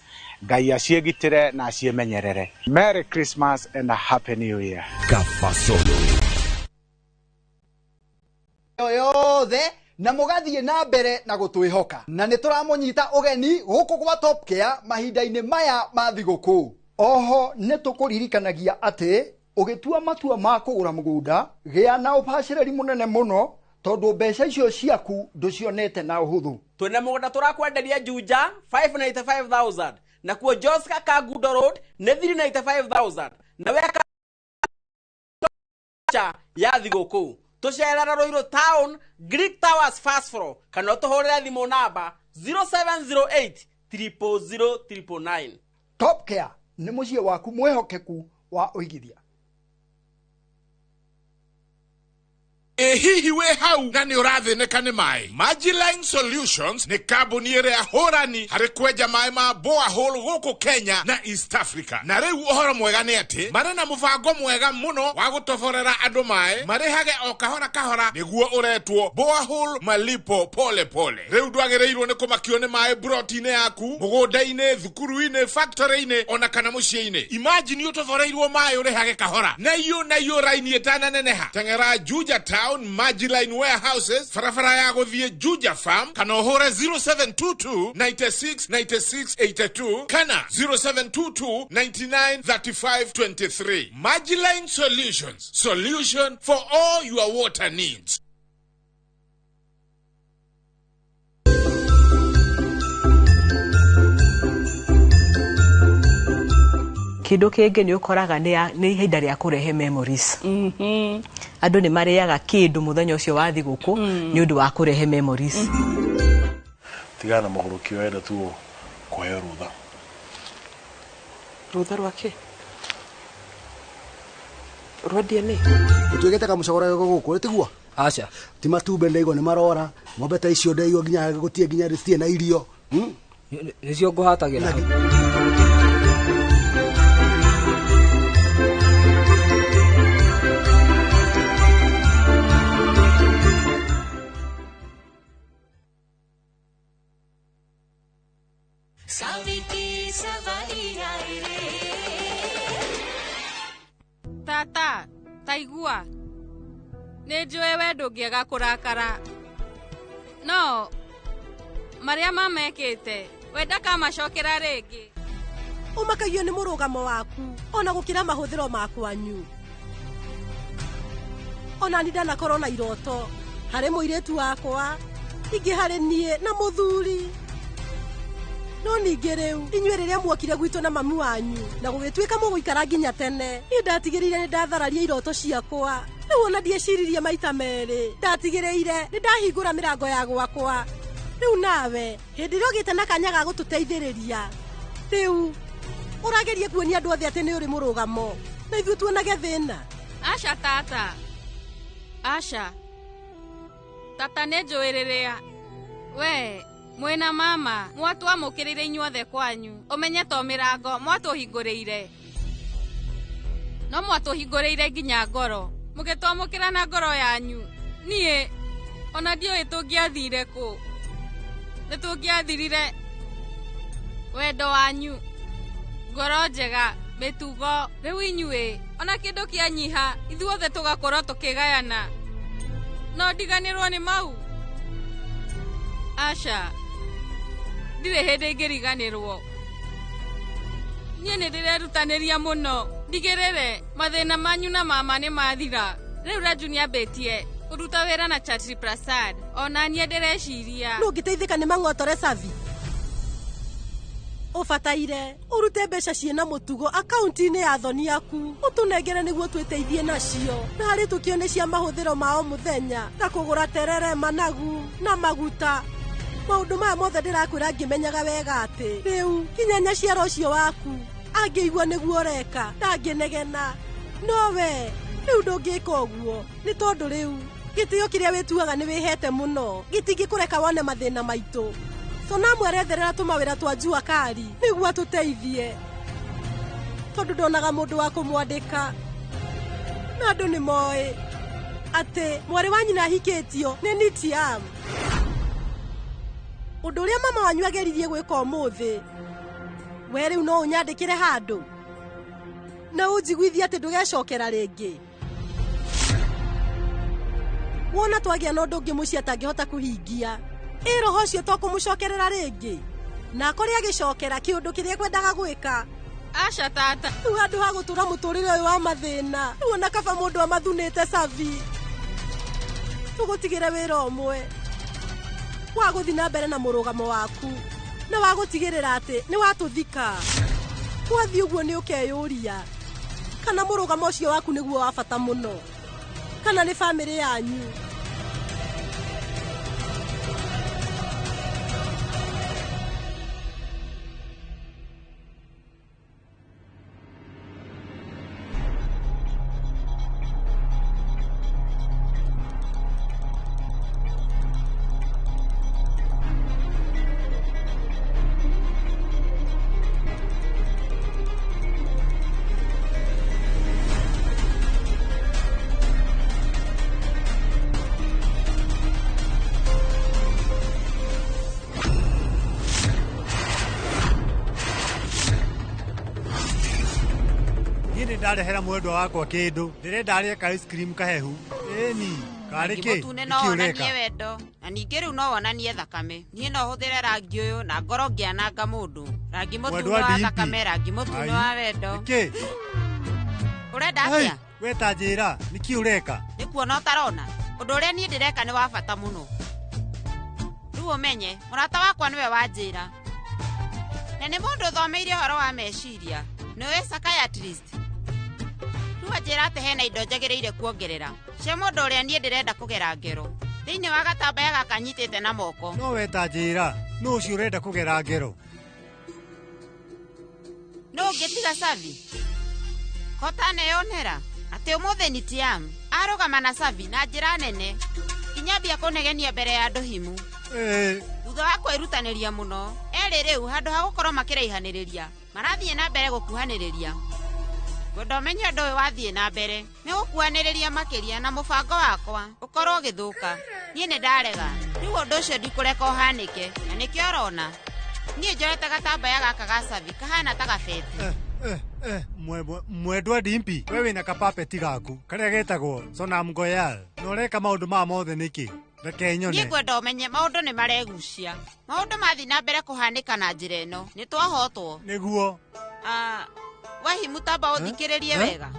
Ngai aciĩgitĩre na aciĩmenyerere. Merry Christmas and a Happy New Year. Kafasolo. Yothe na mũgathiĩ na mbere na gũtwĩhoka, na nĩ tũramũnyita ũgeni gũkũ gwa Top Care mahinda-inĩ maya ma thigũkũ. Oho nĩ tũkũririkanagia atĩ ũgĩtua matua ma kũgũra mũgũnda, gĩa na ũbacĩrĩri mũnene mũno, tondũ mbeca icio ciaku ndũcionete na ũhũthũ. Twĩna mũgũnda tũrakwenderia Juja 595,000, nakuo Joska Kangundo Road nĩ 395,000, na weka ya thigũkũ tũcerera Ruiru Town, Greek Towers first floor, kana ũtũhũrĩre thimũ namba 0708 000 999. Top Care nĩ mũciĩ waku mwĩhokeku wa ũigithia. Ĩ hihi wĩ hau na nĩ ũrathĩnĩka nĩ maĩ? Magiline Solutions nĩ kambuni ĩrĩa hũrani harĩ kwenja maĩ ma borehole gũkũ Kenya na East Africa. Na rĩu ũhoro mwega nĩ atĩ marĩ na mũbango mwega mũno wa gũtoborera andũ maĩ marĩhage o kahora kahora, nĩguo ũretwo borehole malipo pole pole. Rĩu ndwagĩrĩirwo nĩ kũmakio nĩ maĩ broti-inĩ yaku, mũgũnda-inĩ, thukuru-inĩ, factory-inĩ ona kana mũciĩ-inĩ. Imagine ũtoboreirwo maĩ ũrĩhage kahora na iyo na iyo raini ĩtananeneha. Teng'era Juja Town, Magiline Warehouses, barabara ya gũthiĩ Juja Farm, kana ũhũre 0722 96 96 82 kana 0722 99 35 23. Magiline Solutions, solution for all your water needs. Kĩndũ kĩngĩ nĩ ũkoraga nĩ ihinda rĩa kũrehe memories. Andũ nĩ marĩaga kĩndũ mũthenya ũcio wa thigũkũ nĩ ũndũ wa kũrehe memories. Tigana na mũgũrũki, wenda tu kũheo rũtha. Rũtha rwake rwa DNA. Ũtuĩkĩte kamũcogora gũkũ tiguo? Aca. Ti matumbĩ ndaigua nĩ marora, ng'ombe ta icio ndaigua nginya gũtirĩ nginya citirĩ na irio. Nĩcio ngũhatagĩra. Tata, taigua, nĩ njũĩ we ndũngĩaga kũrakara, no marĩa mamekĩte we ndakamacokera rĩngĩ. Ũmakagio nĩ mũrũgamo waku ona gũkĩra mahũthĩro makwanyu. Ona ni ndanakorwo na iroto harĩ mũirĩtu wakwa, ingĩ harĩ niĩ na mũthuri. No ningĩ rĩu inyuĩ rĩrĩa muokire gwitũ na mamu wanyu na gũgĩtuĩka mũgũikara nginya tene, niĩ ndatigĩrĩire nĩ ndathararia iroto ciakwa. Rĩu ona ndieciririe maita merĩ, ndatigĩrĩire nĩ ndahingũra mĩrango ya gwakwa. Rĩu nawe hĩndĩ ĩrĩa ũgĩte na kanya ga gũtũteithĩrĩria, rĩu ũrageria kuonia andũ othe atĩ nĩ ũrĩ mũrũgamo na ithuĩ tuonage thĩna. Aca tata, aca tata, nĩ njũĩ rĩrĩa we mwĩna mama mwatwamũkĩrĩire inyuothe kwanyu, ũmenye to mĩrango mwatũhingũrĩire, no mwatũhingũrĩire nginya ngoro, mũgĩtwamũkĩra na ngoro yanyu. Niĩ ona ndiũĩ tũngĩathire kũ, nĩ tũngĩathirire wendo wanyu, ngoro njega, mĩtugo. Rĩu inyuĩ ona kĩndũ kĩanyiha ithuothe tũgakorwo tũkĩgayana, no ndiganĩrwo nĩ mau. Aca, ndirĩ hĩndĩ ingĩriganĩrwo. Niĩ nĩ ndĩrerutanĩria mũno ndigĩrĩre mathĩna manyu na mama nĩ mathira. Rĩu Raju nĩambĩtie kũruta wĩra na Chatri Prasad, ona niĩ ndĩreciria. Nũ ũngĩteithĩka nĩ mang'otore Savi? Ũbataire ũrute mbeca ciĩna mũtugo akaunti-inĩ ya thoni yaku, ũtũnengere nĩguo twĩteithie nacio, na harĩ tũkĩone cia mahũthĩro ma o mũthenya ta kũgũra terere, managu na maguta. Maũndũ maya mothe ndĩrakwĩra ngĩmenyaga wega atĩ rĩu kinya nyaciara ũcio waku angĩigua nĩguo ũreka ndangĩnegena. No we rĩu ndũngĩka ũguo nĩ tondũ rĩu gĩtĩo kĩrĩa wĩtuaga nĩ wĩhete mũno gĩtingĩkũreka wone mathĩna maitũ. Sonamu aretherera tũmawĩra twa jua kali nĩguo atũteithie tondũ ndonaga mũndũ wa kũmwandĩka na andũ nĩ moĩ atĩ mwarĩ wa nyina ahikĩtio nĩ Nitiam. Ũndũ ũrĩa mama wanyu ageririe gwĩka ũmũthĩ we rĩu no ũnyandĩkĩre handũ na ũnjiguithie atĩ ndũgecokera rĩngĩ. Wona twagĩa na ũndũ ũngĩ mũciĩ atangĩhota kũhingia ĩ roho ũcio to kũmũcokerera rĩngĩ na akorĩa agĩcokera kĩũndũ kĩrĩa ekwendaga gwĩka. Aca tata. Rĩu handũ ha gũtũra mũtũrĩre ũyũ wa mathĩna rĩu ona kaba mũndũ amathunĩte cabi tũgũtigĩre wĩra ũmwe wa gũthiĩ na mbere na mũrũgamo waku na wa gũtigĩrĩra atĩ nĩ watũthika. Gwathiĩ ũguo nĩ ũkeyũria kana mũrũgamo ũcio waku nĩguo wa bata mũno kana nĩ bamĩrĩ yanyu. Ndarehera mwendwa wakwa kindu ndirenda arie ka ice cream kahehu ĩni karĩ kĩ Mũtune no wonanie wendo na ningĩ rĩu no wonanie thakame. Niĩ no hũthĩre rangi ũyũ na ngorwo ngĩananga mũndũ. Rangi mũtune wa thakame, rangi mũtune wa wendo. Nĩkĩ ũrenda atĩa? We ta njĩra nĩkĩ ũreka? Nĩ kuona ũtarona ũndũ ũrĩa niĩ ndĩreka nĩ wa bata mũno. Rĩu ũmenye mũrata wakwa nĩwe wanjĩra na nĩ mũndũ ũthomeire ũhoro wa meciria, nĩwe psychiatrist. Njĩra atĩ hena indo njagĩrĩire kuongerera cia mũndũ ũrĩa niĩ ndĩrenda kũgera ngero thĩinĩ wa gatambaya gaka nyitĩte na moko. No we ta njĩra nũ ũcio ũrenda kũgera ngero? Nũ ũngĩtiga Savi kotaneyonera atĩ ũmũthĩ Nitiam arũgama na Savi na njĩra nene nginya ambia kũnegenia mbere ya andũ himu. Thutha wa kwĩrutanĩria mũno erĩ rĩu handũ ha gũkorwo makĩraihanĩrĩria marathiĩ na mbere gũkuhanĩrĩria. Ngwenda ũmenye ũndũ ũyũ wathiĩ na mbere nĩ gũkuanĩrĩria makĩria na mũbango wakwa ũkorwo ũgĩthũka. Niĩ nĩ ndarega rĩu ũndũ ũcio ndikũreka ũhanĩke na nĩkĩo ũrona niĩ njoete gatambaya gaka ga Savi kahana ta gabeti. Mwendwa Dimpi we wĩna kapapeti gaku karĩa getagwo Sonam Goyal na ũreka maũndũ maya mothe nĩkĩ? Reke nyone. Niĩ ngwenda ũmenye maũndũ nĩ maregucia. Maũndũ mathiĩ na mbere kũhanĩka na njĩra ĩno nĩ twahotwo. Nĩguo. Wahi mutamba ũthikĩrĩrie wega.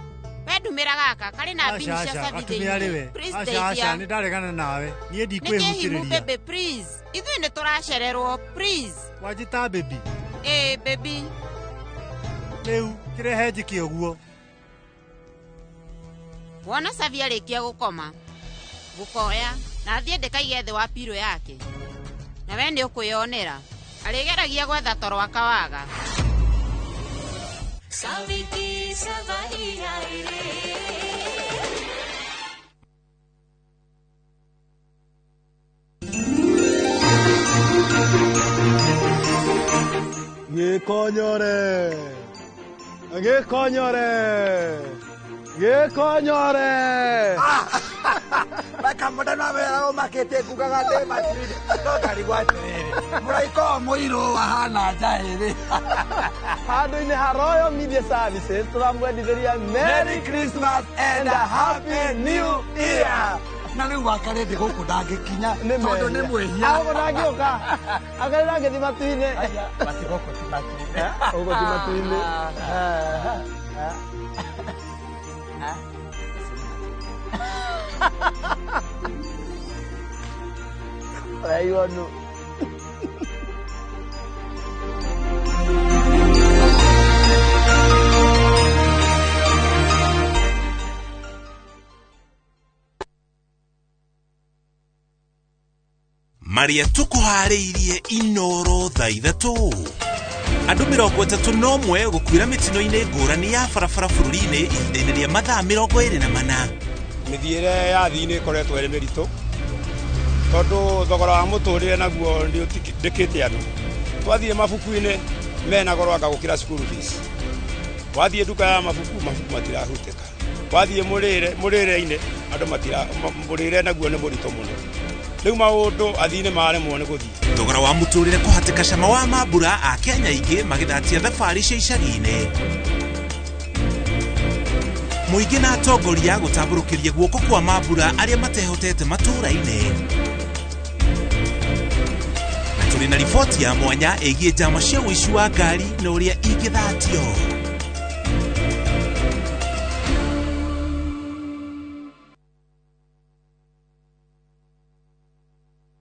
We ndumĩra gaka karĩ na mbini cia Savi thĩinĩ. Please ndeithia. Aca nĩ ndaregana nawe. Niĩ Nĩkĩ himu ndikwĩhutĩrĩria. baby please. Ithuĩ nĩ tũracererwo please. Wanjĩta baby. Ĩĩ baby. Rĩu kĩrehe njĩke ũguo. Wona Savi arĩkia gũkoma ngũkoya na thiĩ ndĩkaige thĩ wa pirũ yake na we nĩ ũkwĩyonera arĩgeragia gwetha toro akawaga. Savi ki savari ai re. Gĩkonyore Gĩkonyore Gĩkonyore. Makamũndũ no wĩra ũmakĩtie ngugaga ndĩ Madrid no ndarigwo atĩrĩrĩ mũraika ũyũ mũirũ ahana njaĩrĩ. Handũ-inĩ ha Royal Media Services tũramwendithĩria Merry Christmas and a Happy New Year. Na rĩu wakarĩ ndĩ gũkũ ndangĩkinya tondũ nĩ mwĩhia. Gũkũ ndangĩũka akarĩ ndangĩthiĩ matu-inĩ. Basi gũkũ ti matu-inĩ. Gũkũ ti matu-inĩ. Ũraigua nũ? Marĩa tũkũharĩirie Inoro thaa 3. Andũ 31 gũkuĩra mĩtino-inĩ ngũrani ya barabara bũrũri-inĩ ihinda-inĩ rĩa mathaa 24. Mĩthiĩre ya thii-inĩ ĩkoretwo ĩrĩ mĩritũ tondũ thogora wa mũtũrĩre naguo nĩ ũtindĩkĩte andũ. Twathiĩ mabuku-inĩ mena goro anga gũkĩra school fees. Wathiĩ nduka ya mabuku, mabuku matirahutĩka. Wathiĩ mũrĩre-inĩ andũ matira mũrĩre naguo nĩ mũritũ mũno. Rĩu maũndũ athii nĩ maremwo nĩ gũthiĩ. Thogora wa mũtũrĩre kũhatĩka cama wa mambura a Kenya aingĩ magĩthatia thabarĩ cia icagi-inĩ. Mũingĩ na atongoria gũtambũrũkĩria guoko kwa mambura arĩa matehotete matũũra-inĩ. Na tũrĩ na riboti ya mwanya ĩgiĩ njama cia ũici wa ngari na ũrĩa ingĩthatio.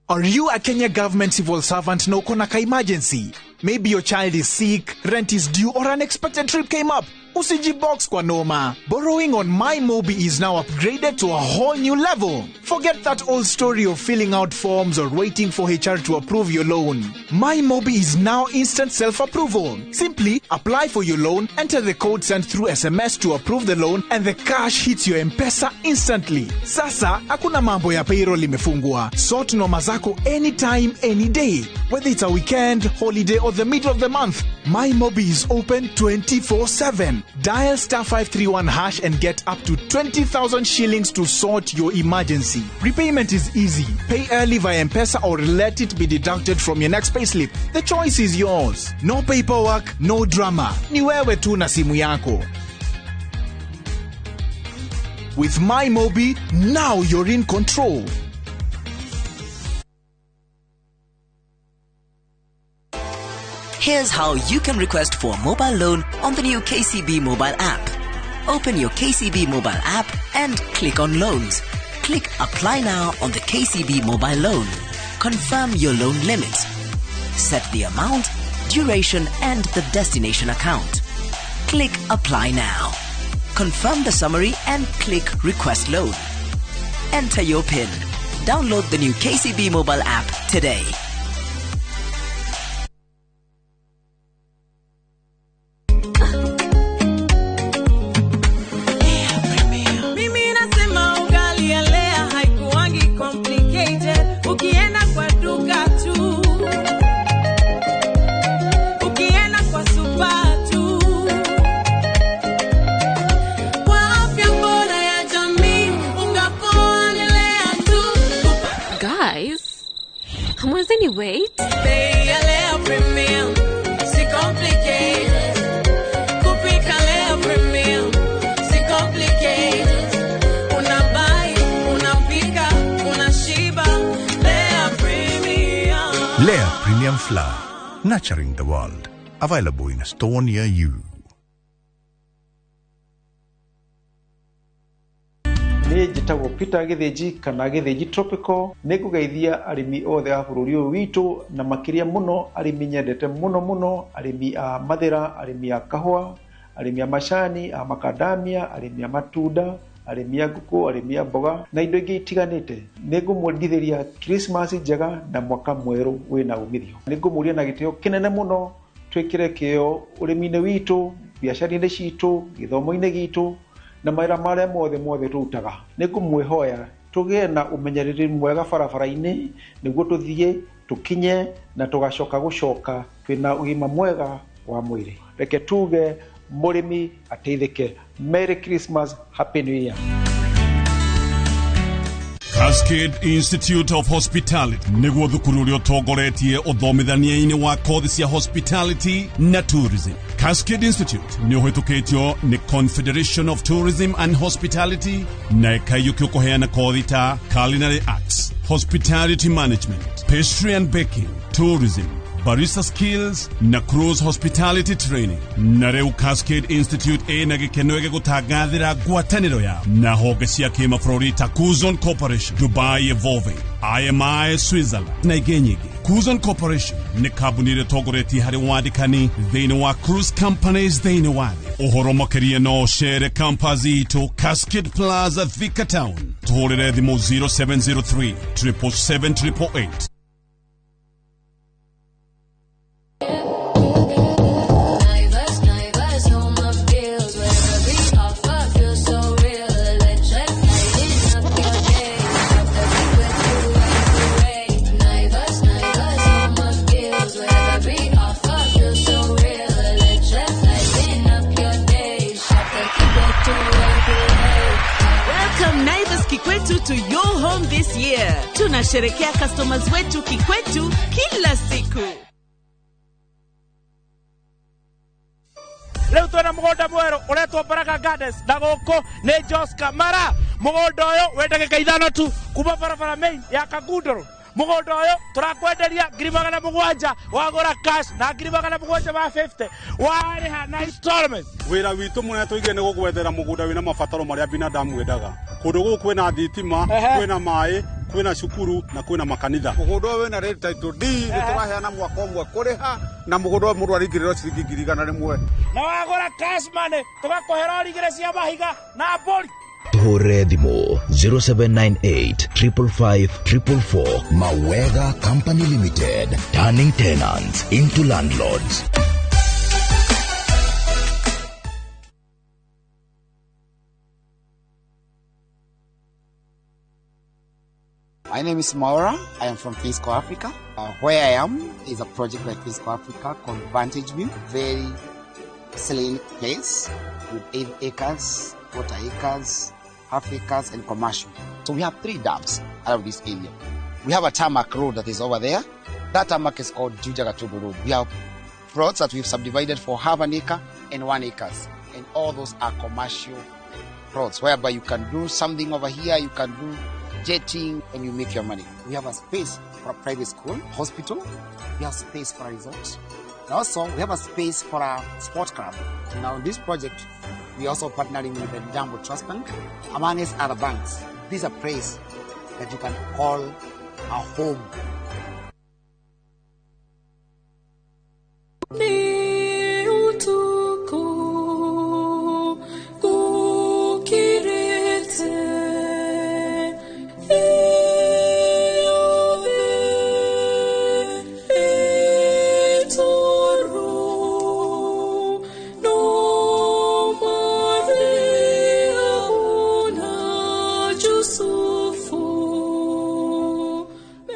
Are you a Kenya government civil servant na uko na ka emergency? Maybe your child is sick, rent is due, or an unexpected trip came up. Usijibox kwa noma. Borrowing on MyMobi is now upgraded to a whole new level. Forget that old story of filling out forms or waiting for HR to approve your loan. MyMobi is now instant self-approval. Simply apply for your loan, enter the code sent through SMS to approve the loan, and the cash hits your M-Pesa instantly. Sasa, hakuna mambo ya payroll imefungwa. Sort noma zako anytime, any day. Whether it's a weekend, holiday, or the middle of the month, MyMobi is open 24/7. Dial star 531 hash and get up to 20,000 shillings to sort your emergency. Repayment is easy. Pay early via M-Pesa or let it be deducted from your next payslip. The choice is yours. No paperwork, no drama. Ni wewe tu na simu yako. With MyMobi, now you're in control. Here's how you can request for a mobile loan on the new KCB mobile app. Open your KCB mobile app and click on Loans. Click Apply Now on the KCB mobile loan. Confirm your loan limit. Set the amount, duration, and the destination account. Click Apply Now. Confirm the summary and click Request Loan. Enter your PIN. Download the new KCB mobile app today. Mimi nasema ugali ya Lea haikuangi complicated. Ukienda kwa duka tu, ukienda kwa super tu. Kwa afya bora ya jamii, unga poa ni Lea tu. Guys, hamwezeni wait? Bei ya Lea Premium, si complicated. Kupika Lea Premium, si complicated. Unabuy, unapika, unashiba. Lea Premium. Lea Premium Flour, nurturing the world. Available in a store near you. Niĩ njĩtagwo Peter Gĩthĩnji kana Gĩthĩnji Tropical. Nĩ ngũgeithia arĩmi othe a bũrũri ũyũ witũ na makĩria mũno arĩmi nyendete mũno mũno, arĩmi a mathĩra, arĩmi a kahũa, arĩmi a macani, a makadamia, arĩmi a matunda, arĩmi a ngũkũ, arĩmi a mboga na indo ingĩ itiganĩte. Nĩ ngũmwendithĩria Christmas njega na mwaka mwerũ wĩna umithio. Nĩ ngũmũria na gĩtĩo kĩnene mũno twĩkĩre kĩo ũrĩmi-inĩ witũ, biacara-inĩ citũ, gĩthomo-inĩ gitũ na mawĩra marĩa mothe mothe tũrutaga. Nĩ ngũmwĩhoya tũgĩe na ũmenyereri mwega barabara-inĩ nĩguo tũthiĩ tũkinye na tũgacoka gũcoka twĩna ũgima mwega wa mwĩrĩ. Reke tuge mũrĩmi ateithĩke. Merry Christmas, Happy New Year. Cascade Institute of Hospitality nĩguo thukuru ũrĩa ũtongoretie ũthomithania-inĩ wa kothi cia hospitality na tourism. Cascade Institute nĩ ũhĩtũkĩtio nĩ Confederation of Tourism and Hospitality na ĩkaiyũkio kũheana kothi ta culinary arts, hospitality management, pastry and baking, tourism, barista skills na cruise hospitality training. Na rĩu Cascade Institute ĩna gĩkeno gĩgũtangathĩra ngwatanĩro ya na honge cia kĩmabũrũri ta Kuzon Corporation, Dubai Evolving, IMI Switzerland na ingĩ nyingĩ. Kuzon Corporation nĩ kambuni ĩrĩa ĩtongoretie harĩ wandĩkani thĩinĩ wa cruise companies thĩinĩ wa thĩ. Ũhoro makĩria no ũcere campus itũ Cascade Plaza, Thika Town. Tũhũrĩre thimũ 0703 777 888. Kikwetu to your home this year. Tunasherekea customers wetu kikwetu kila siku. Rĩu twĩna mũgũnda mwerũ ũretwo Baraka Gardens na gũkũ nĩ Joska Mara. Mũgũnda ũyũ wĩ ndagĩka 5 tu kuma barabara main ya Kagundũrũ. Mũgũnda ũyũ tũrakwenderia 700,000 wagũra cash na 750 warĩha na installments. Wĩra witũ mũnene tũigire nĩ gũgwethera mũgũnda wĩna mabataro marĩa binadamu endaga. Kũndũ gũkũ kwĩna thitima, kwĩna maĩ, kwĩna cukuru na kwĩna makanitha. Mũgũnda ũyũ wĩna red title deed, nĩ tũraheana mwaka ũmwe kũrĩha na mũgũnda ũyũ mũndũ araingĩrĩrwo ciringi 100,000. Na wagũra cash money tũgakũhe rori igĩrĩ cia mahiga na mbũri. Tuhũrĩre thimũ 0798 555 444. Mawega Company Limited, turning tenants into landlords. My name is Maura. I am from Fisco Africa. Where I am is a project by Fisco Africa called Vantage View. Very serene place with 8 acres, quarter acres, half acres, and commercial. So we have 3 dams out of this area. We have a tarmac road that is over there. That tarmac is called Juja Gatubu Road. We have plots that we've subdivided for half an acre and 1 acre. And all those are commercial plots whereby you can do something over here, you can do jetting, and you make your money. We have a space for a private school, hospital. We have space for a resort. And also, we have a space for a sport club. Now, in this project, we are also partnering with the Jambo Trust Bank, amongst other banks. This is a place that you can call a home.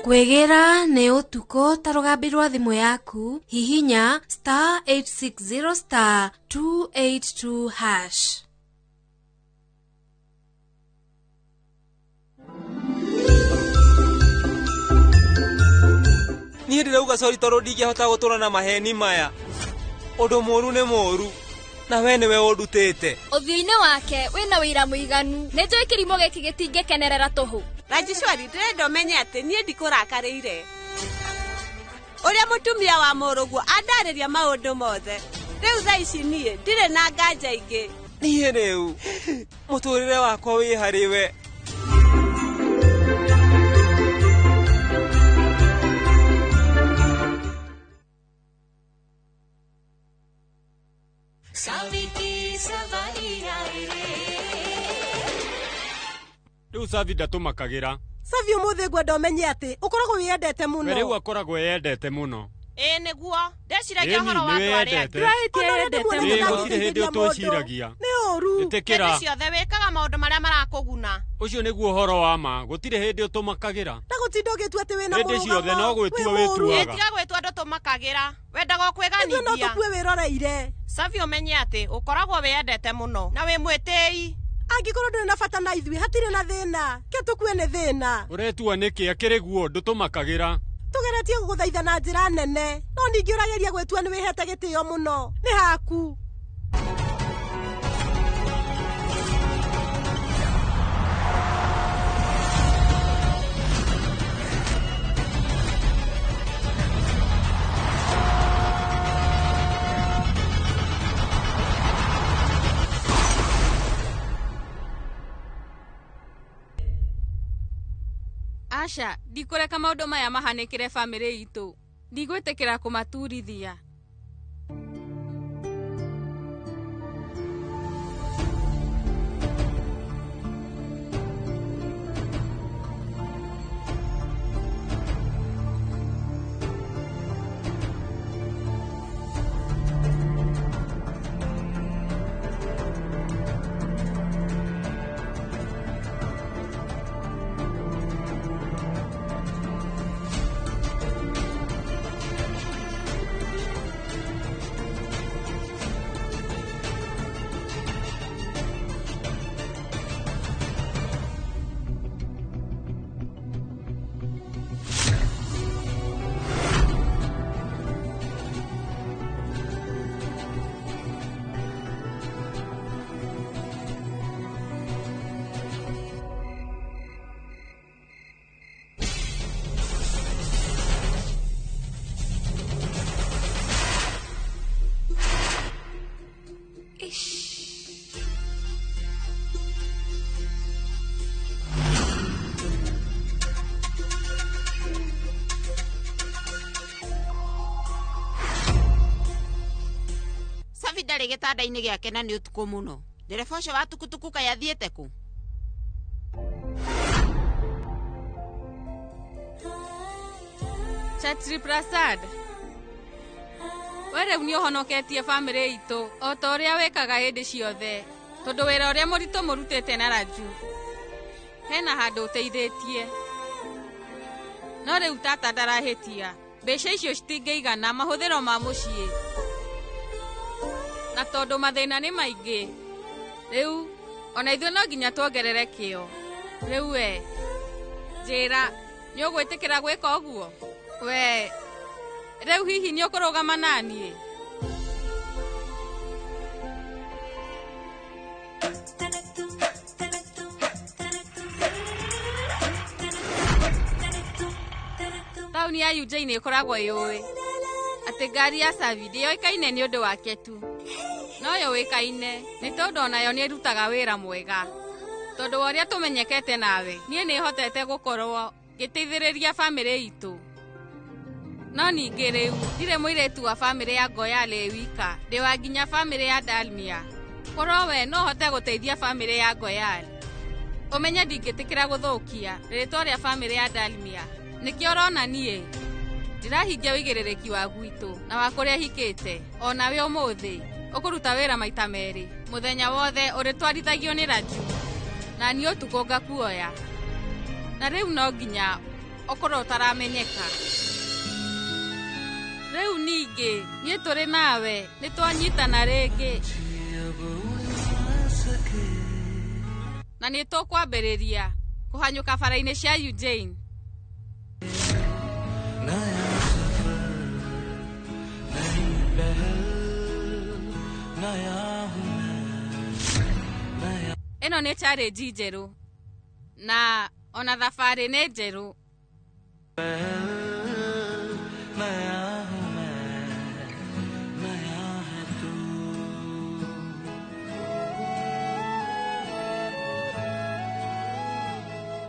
Kwĩgĩra nĩ ũtukũ ta rũgambi rwa thimũ yaku, hihinya star 860 star 282 hash. Niĩ ndĩrauga sorry tondũ ndingĩhota gũtũra na maheni maya. Ũndũ mũũru nĩ mũũru na we nĩwe ũndutĩte. Ũthiũ-inĩ wake wĩna wĩira mũiganu. Nĩ njũĩ kĩrimũ gĩkĩ gĩtingĩkenerera tũhũ. Rajishwari, ndĩrenda ũmenye atĩ niĩ ndikũrakarĩire. Ũrĩa mũtumia wa mũrũguo andarĩria maũndũ mothe. Rĩu thaa ici niĩ ndirĩ na nganja ingĩ. Niĩ rĩu mũtũrĩre wakwa wĩ harĩ we. Rĩu Savi ndatũmakagĩra. Savi ũmũthĩ ngwenda ũmenye atĩ ũkoragwo wĩyendete mũno. We rĩu akoragwo eyendete mũno. Ĩĩ nĩguo ndeciragia ũhoro wa andũ arĩa angĩ. Gũtirĩ hĩndĩ ũtwĩciragia. Nĩ ũru. Ĩtĩkĩra. Hĩndĩ ciothe wĩkaga maũndũ marĩa marakũguna. Ũcio nĩguo ũhoro wa ma. Gũtirĩ hĩndĩ ũtũmakagĩra. Na gũtinda ũgĩtua atĩ wĩna mũrũgamo. Hĩndĩ ciothe no gwĩtua wĩtuaga. Tiga gwĩtua ndũtũmakagĩra. Wendaga kwĩganithia. Ithuĩ no tũkue wĩroreire. Savi ũmenye atĩ ũkoragwo wĩyendete mũno na wĩ mwĩtĩi. Angĩkorwo ndũrĩ na bata na ithuĩ hatirĩ na thĩna. Ke tũkue nĩ thĩna. Ũretua nĩkĩ akĩrĩ guo ndũtũmakagĩra. Tũgeretie gũgũthaitha na njĩra nene no ningĩ ũrageria gwĩtua nĩ wĩhete gĩtĩo mũno. Nĩ haku. Aca, ndikũreka maũndũ maya mahanĩkĩre bamĩrĩ itũ. Ndigwĩtĩkĩra kũmaturithia. Ndarĩ gĩtanda-inĩ gĩake na nĩ ũtukũ mũno. Ndereba ũcio wa tukutuku kaĩ athiĩte kũ? Chatri Prasad, we rĩu nĩ ũhonoketie bamĩrĩ itũ o ta ũrĩa wĩkaga hĩndĩ ciothe, tondũ wĩra ũrĩa mũritũ mũrutĩte na Raju hena handũ ũteithĩtie. No rĩu tata ndarahĩtia, mbeca icio citingĩigana mahũthĩro ma mũciĩ, na tondũ mathĩna nĩ maingĩ rĩu ona ithuĩ no nginya tuongerere kĩo. Rĩu we njĩra, nĩ ũgwĩtĩkĩra gwĩka ũguo? We rĩu hihi nĩ ũkũrũgama naniĩ? Taũni ya Ujjain ĩkoragwo yũĩ atĩ ngari ya Savi ndĩoĩkaine nĩ ũndũ wake tu, no yũĩkaine nĩ tondũ onayo nĩ ĩrutaga wĩra mwega. Tondũ wa ũrĩa tũmenyekete nawe, niĩ nĩ hotete gũkorwo ngĩteithĩrĩria bamĩrĩ itũ. No ningĩ rĩu ndirĩ mũirĩtu wa bamĩrĩ ya Goyal ĩ wika, ndĩ wa nginya bamĩrĩ ya Dalmia. Korwo we no hote gũteithia bamĩrĩ ya Goyal, ũmenye ndingĩtĩkĩra gũthũkia rĩtwa rĩa bamĩrĩ ya Dalmia. Nĩkĩo ũrona niĩ ndĩrahingia ũigĩrĩrĩki wa gwitũ na wa kũrĩa hikĩte. Onawe ũmũthĩ ũkũruta wĩra maita merĩ, mũthenya wothe ũrĩtwarithagio nĩ Raju, na niĩ ũtukũ ngakuoya. Na rĩu no nginya ũkorwo ũtaramenyeka. Rĩu ningĩ niĩ tũrĩ nawe nĩ twanyitana rĩngĩ, na nĩ tũkwambĩrĩria kũhanyũka bara-inĩ cia Ujjain. Ĩno nĩ challenge njerũ, na ona thabarĩ nĩ njerũ.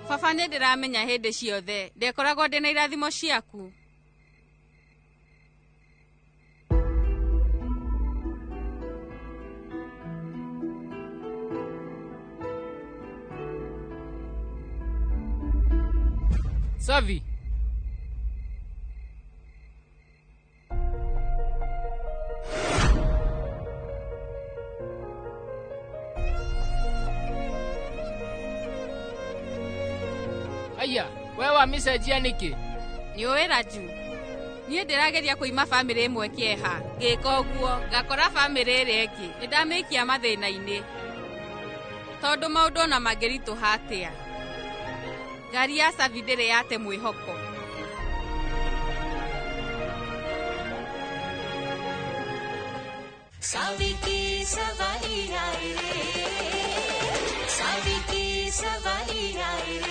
Baba nĩ ndĩramenya hĩndĩ ciothe ndekoragwo ndĩ na irathimo ciaku. Savi. Aya, we wamĩcenjia nĩkĩ? Nĩũĩ Raju, niĩ ndĩrageria kũima bamĩrĩ ĩmwe kĩeha. Ngĩka ũguo ngakora bamĩrĩ ĩrĩa ĩngĩ nĩ ndamĩikia mathĩna-inĩ, tondũ maũndũ ona mangĩritũha atĩa, ngari ya Savi ndĩrĩ yate mwĩhoko. Savi ki savari aaye re, Savi ki savari aaye re.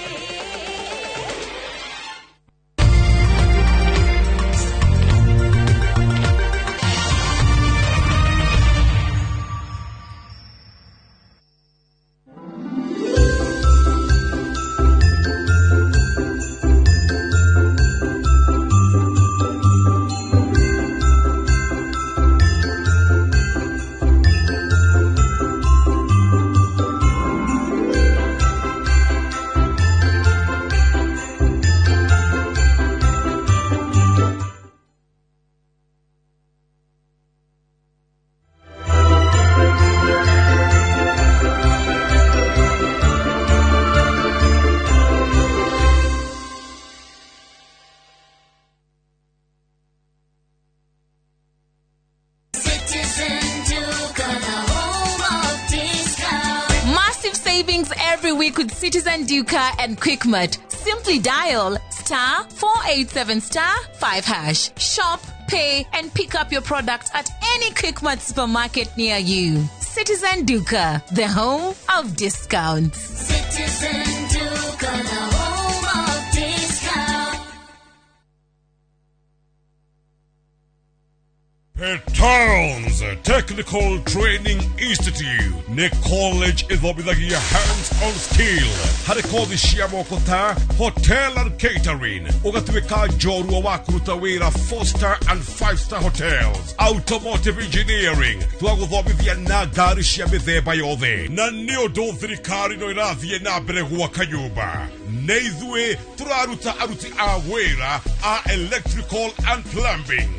Savings every week with Citizen Duka and Quickmart. Simply dial *487*5#. Shop, pay, and pick up your product at any Quickmart supermarket near you. Citizen Duka, the home of discounts. Citizen Duka, the home of discounts. Petons Skills Technical Training Institute nĩ college ĩthomithagia hands on skill harĩ kothi cia moko ta hotel and catering, ũgatuĩka njorua wa kũruta wĩra 4 star and 5 star hotels, automotive engineering, twagũthomithia na ngari cia mĩthemba yothe. Na nĩ ũndũ thirikari no ĩrathiĩ na mbere gwaka nyũmba, nĩ ithuĩ tũraruta aruti a wĩra a electrical and plumbing.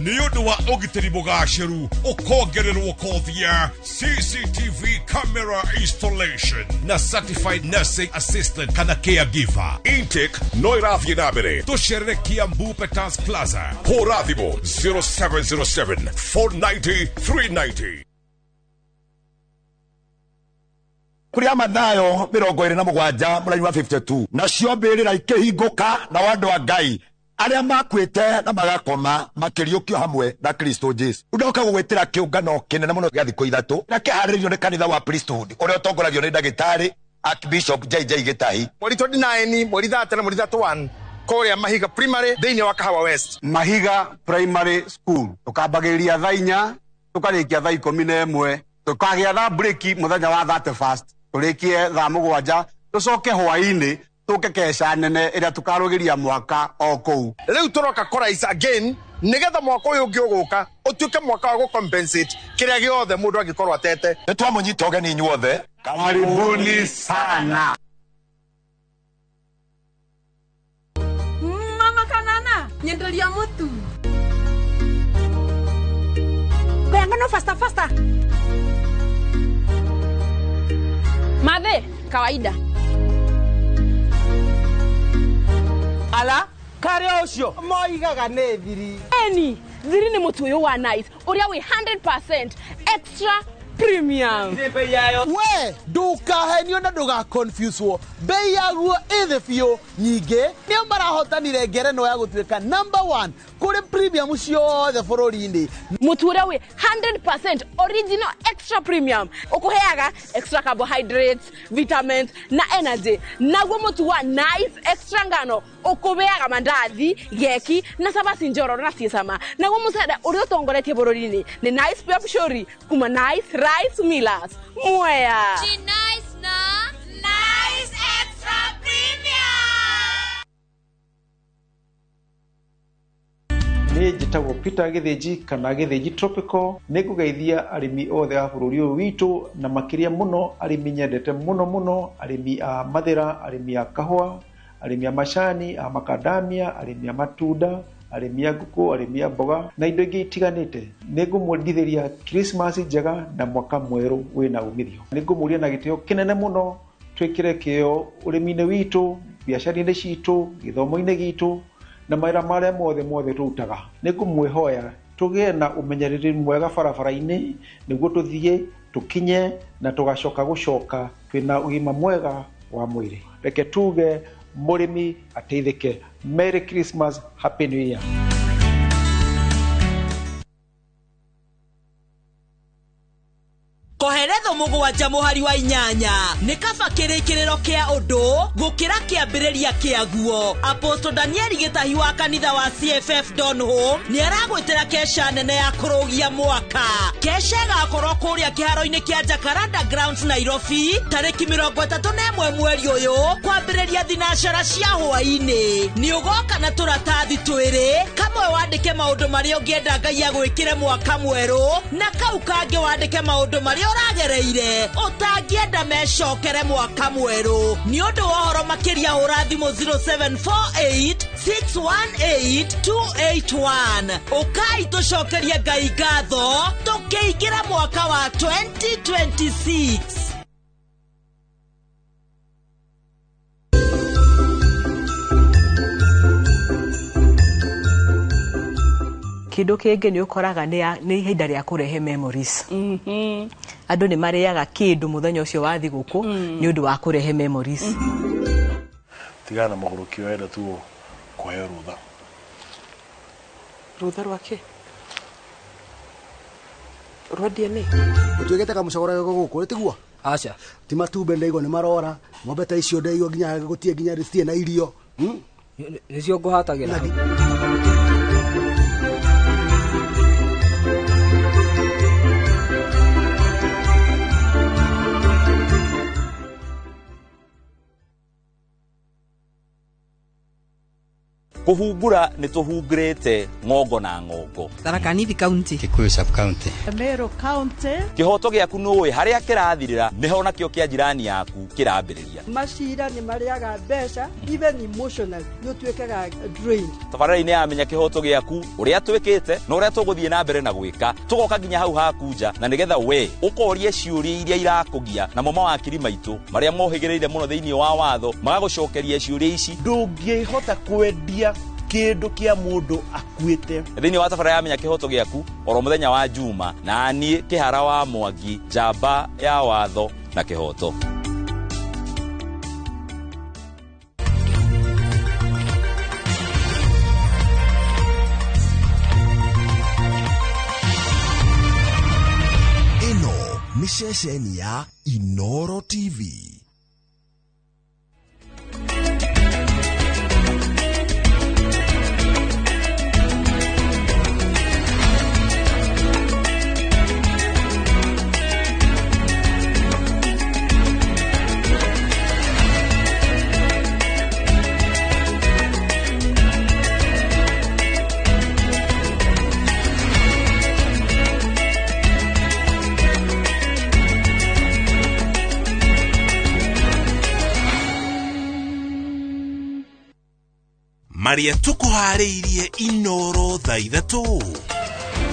Nĩ ũndũ wa ũgitĩri mũgacĩru, ũkongererwo kothi ya CCTV camera installation na certified nursing assistant kana caregiver. Intake no ĩrathiĩ na mbere. Tũcerere Kiambu Peters Plaza. Hũra thimũ 0707 490 390. Kũrĩa Mathayo 27 mũraini wa 52, nacio mbĩrĩra ikĩhingũka, nao andũ a Ngai arĩa makuĩte na magakoma makĩriũkio hamwe na Kristo Jesu. Ndoka gũgwĩtĩra kĩũngano kĩnene mũno gĩa thikũ 3 na kĩharĩrĩirio nĩ kanitha wa Priesthood ũrĩa ũtongoragio nĩ ndagĩtarĩ Archbishop JJ Gĩtahi. Mweri 29, mweri 30 na mweri 31 kũrĩa Mahiga Primary thĩinĩ wa Kahawa West. Mahiga Primary School tũkambagĩrĩria thaa 4 tũkarĩkia thaa 11, tũkagĩa thaa break mũthenya wa 31st tũrĩkie thaa 7, tũcoke hwaĩ-inĩ tũke keca nene ĩrĩa tũkarũgĩria mwaka o kũu. Rĩu tũroka kũraisa again nĩgetha mwaka ũyũ ũngĩ ũgũka ũtuĩke mwaka wa gũcompensate kĩrĩa gĩothe mũndũ angĩkorwo atete. Nĩ twamũnyita ũgeni inyuothe, karibuni sana. Mama kanana nyenderia mũtu Kayangano faster faster. Madhe kawaida. Ala kare ucio moigaga nĩ thiri. Eni thiri nĩ mũtu ũyũ wa Nice ũrĩa wĩ 100% extra premium. We ndukahenio na ndugaconfusewo, bei yaguo ĩthĩ biũ. Nyingĩ nĩo marahotanire ngerenwa ya gũtuĩka number 1 kũrĩ premium ciothe bũrũri-inĩ. Mũtu ũrĩa wĩ 100% original extra premium ũkũheaga extra carbohydrates, vitamins na energy. Naguo mũtu wa Nice extra ngano ũkũbeaga mandathi, geki na cabaci njororo na ciĩ cama. Naguo mũcere ũrĩa ũtongoretie bũrũri-inĩ nĩ Nice Pure Pshori kuma Nice Rice Millers. Mwea. Nice na Nice Extra Premium. Niĩ njĩtagwo Peter Gĩthĩnji kana Gĩthĩnji Tropical. Nĩ ngũgeithia arĩmi othe a bũrũri ũyũ witũ, na makĩria mũno arĩmi nyendete mũno mũno, arĩmi a mathĩra, arĩmi a kahũa, arĩmi a macani, a makadamia, arĩmi a matunda, arĩmi a ngũkũ, arĩmi a mboga na indo ingĩ itiganĩte. Nĩ ngũmwendithĩria Christmas njega na mwaka mwerũ wĩna umithio. Nĩ ngũmũria na gĩtĩo kĩnene mũno twĩkĩre kĩo ũrĩmi-inĩ witũ, biacara-inĩ citũ, gĩthomo-inĩ gitũ na mawĩra marĩa mothe mothe tũrutaga. Nĩ ngũmwĩhoya tũgĩe na ũmenyereri mwega barabara-inĩ nĩguo tũthiĩ tũkinye na tũgacoka gũcoka twĩna ũgima mwega wa mwĩrĩ. Reke tuge mũrĩmi ateithĩke. Merry Christmas, Happy New Year. Koheretho 7 mũhari wa 8 nĩ kaba kĩrĩkĩrĩro kĩa ũndũ gũkĩra kĩambĩrĩria kĩaguo. Apostle Daniel Gĩtahi wa kanitha wa CFF Donholm nĩ aragwĩtĩra kesha nene ya kũrũgia mwaka. Kesha ĩgakorwo kũrĩa kĩharo-inĩ kĩa Jacaranda Grounds Nairobi tarĩki 31 mweri ũyũ kwambĩrĩria thinacara cia hwaĩ-inĩ. Nĩ ũgoka na tũratathi twĩrĩ, kamwe wandĩke maũndũ marĩa ũngĩenda Ngai agwĩkĩre mwaka mwerũ na kau kangĩ wandĩke maũndũ marĩa ũragereire ũtangĩenda mecokere mwaka mwerũ. Nĩ ũndũ wa ũhoro makĩria hũra thimũ 0748 618 281. Ũkai tũcokerie Ngai ngatho tũkĩingĩra mwaka wa 2026. Kĩndũ kĩngĩ nĩ ũkoraga nĩ ihinda rĩa kũrehe memories. Andũ nĩ marĩaga kĩndũ mũthenya ũcio wa thigũkũ nĩ ũndũ wa kũrehe memories. Tigana na mũgũrũki wenda tu kũheo rũtha. Rũtha rwake? Rwa DNA? Ũtuĩkĩte kamũcogora gũkũ nĩ tiguo? Aca. Ti matumbĩ ndaigua nĩ marora, ng'ombe ta icio ndaigua nginya gũtirĩ nginya citirĩ na irio. Nĩcio ngũhatagĩra. Kũhungura nĩ tũhungurĩte ng'ongo na ng'ongo. Tharaka Nithi County, Kikuyu sub county, Meru County. Kĩhoto gĩaku nũĩ harĩa kĩrathirĩra nĩho nakĩo kĩa jirani yaku kĩrambĩrĩria. Macira nĩ marĩaga mbeca, even emotionally nĩ ũtuĩkaga drained. Tabarĩra-inĩ ya Menya Kĩhoto Gĩaku, ũrĩa twĩkĩte na ũrĩa tũgũthiĩ na mbere na gwĩka, tũgoka nginya hau haku nja na nĩgetha we ũkorie ciũria iria irakũgia, namo mawakiri maitũ marĩa mohĩgĩrĩire mũno thĩinĩ wa watho magagũcokeria ciũria ici. Ndũngĩhota kwendia kĩndũ kĩa mũndũ akuĩte. Thĩinĩ wa tabarĩra ya Menya Kĩhoto Gĩaku oro mũthenya wa Juma, na niĩ Kĩhara wa Mwangi, njamba ya watho na kĩhoto. Ĩno nĩ ceceni ya Inoro TV. Marĩa tũkũharĩirie Inoro thaa 3.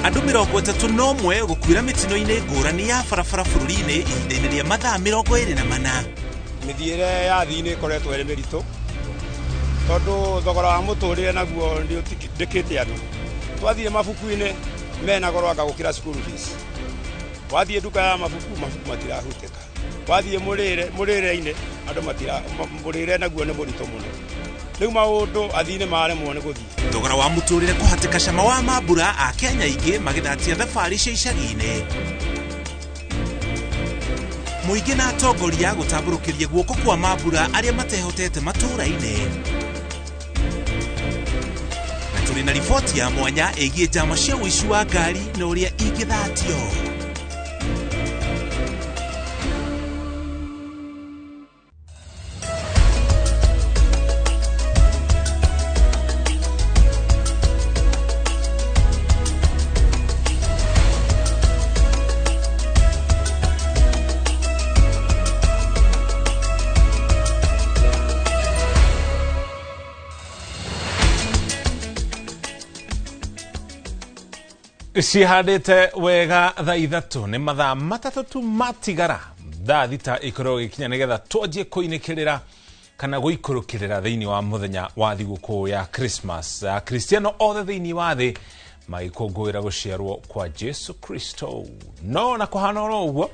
Andũ 31 gũkuĩra mĩtino-inĩ ngũrani ya barabara bũrũri-inĩ ihinda-inĩ rĩa mathaa 24. Mĩthiĩre ya thii-inĩ ĩkoretwo ĩrĩ mĩritũ tondũ thogora wa mũtũrĩre naguo nĩ ũtindĩkĩte andũ. Twathiĩ mabuku-inĩ mena goro anga gũkĩra school fees. Wathiĩ nduka ya mabuku, mabuku matirahutĩka. Wathiĩ mũrĩre-inĩ andũ matira, mũrĩre naguo nĩ mũritũ mũno. Rĩu maũndũ athii-inĩ maremwo nĩ gũthiĩ. Thogora wa mũtũrĩre kũhatĩka cama wa mambura a Kenya aingĩ magĩthatia thabarĩ cia icagi-inĩ. Mũingĩ na atongoria gũtambũrũkĩria guoko kwa mambura arĩa matehotete matũũra-inĩ. Na tũrĩ na riboti ya mwanya ĩgiĩ njama cia ũici wa ngari na ũrĩa ingĩthatio. Cihandĩte wega thaa 3 nĩ mathaa 3 tu matigara thaa 6 ikorwo gĩkinya nĩgetha twanjie kũinĩkĩrĩra kana gũikũrũkĩrĩra thĩinĩ wa mũthenya wa thigũkũ ya Christmas. Akristiano othe thĩinĩ wa thĩ magĩkũngũĩra gũciarwo kwa Jesu Kristo. No na kũhana oro ũguo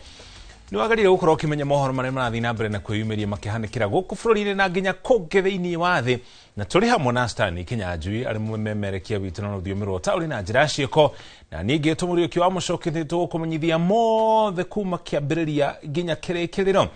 nĩ wagĩrĩire gũkorwo ũkĩmenya mohoro marĩa marathiĩ na mbere na kwĩyumĩria makĩhanĩkĩra gũkũ bũrũri-inĩ na nginya kũngĩ thĩinĩ wa thĩ. Na tũrĩ hamwe na Stanley Kinyanjui arĩ mũmemerekia witũ na rũthiomi rwa ũtaũri na njĩra ya ciĩko, na niĩ ngĩtwo Mũriũki wa Mũcoki nĩ tũgũkũmenyithia mothe kuma kĩambĩrĩria nginya kĩrĩkĩrĩro.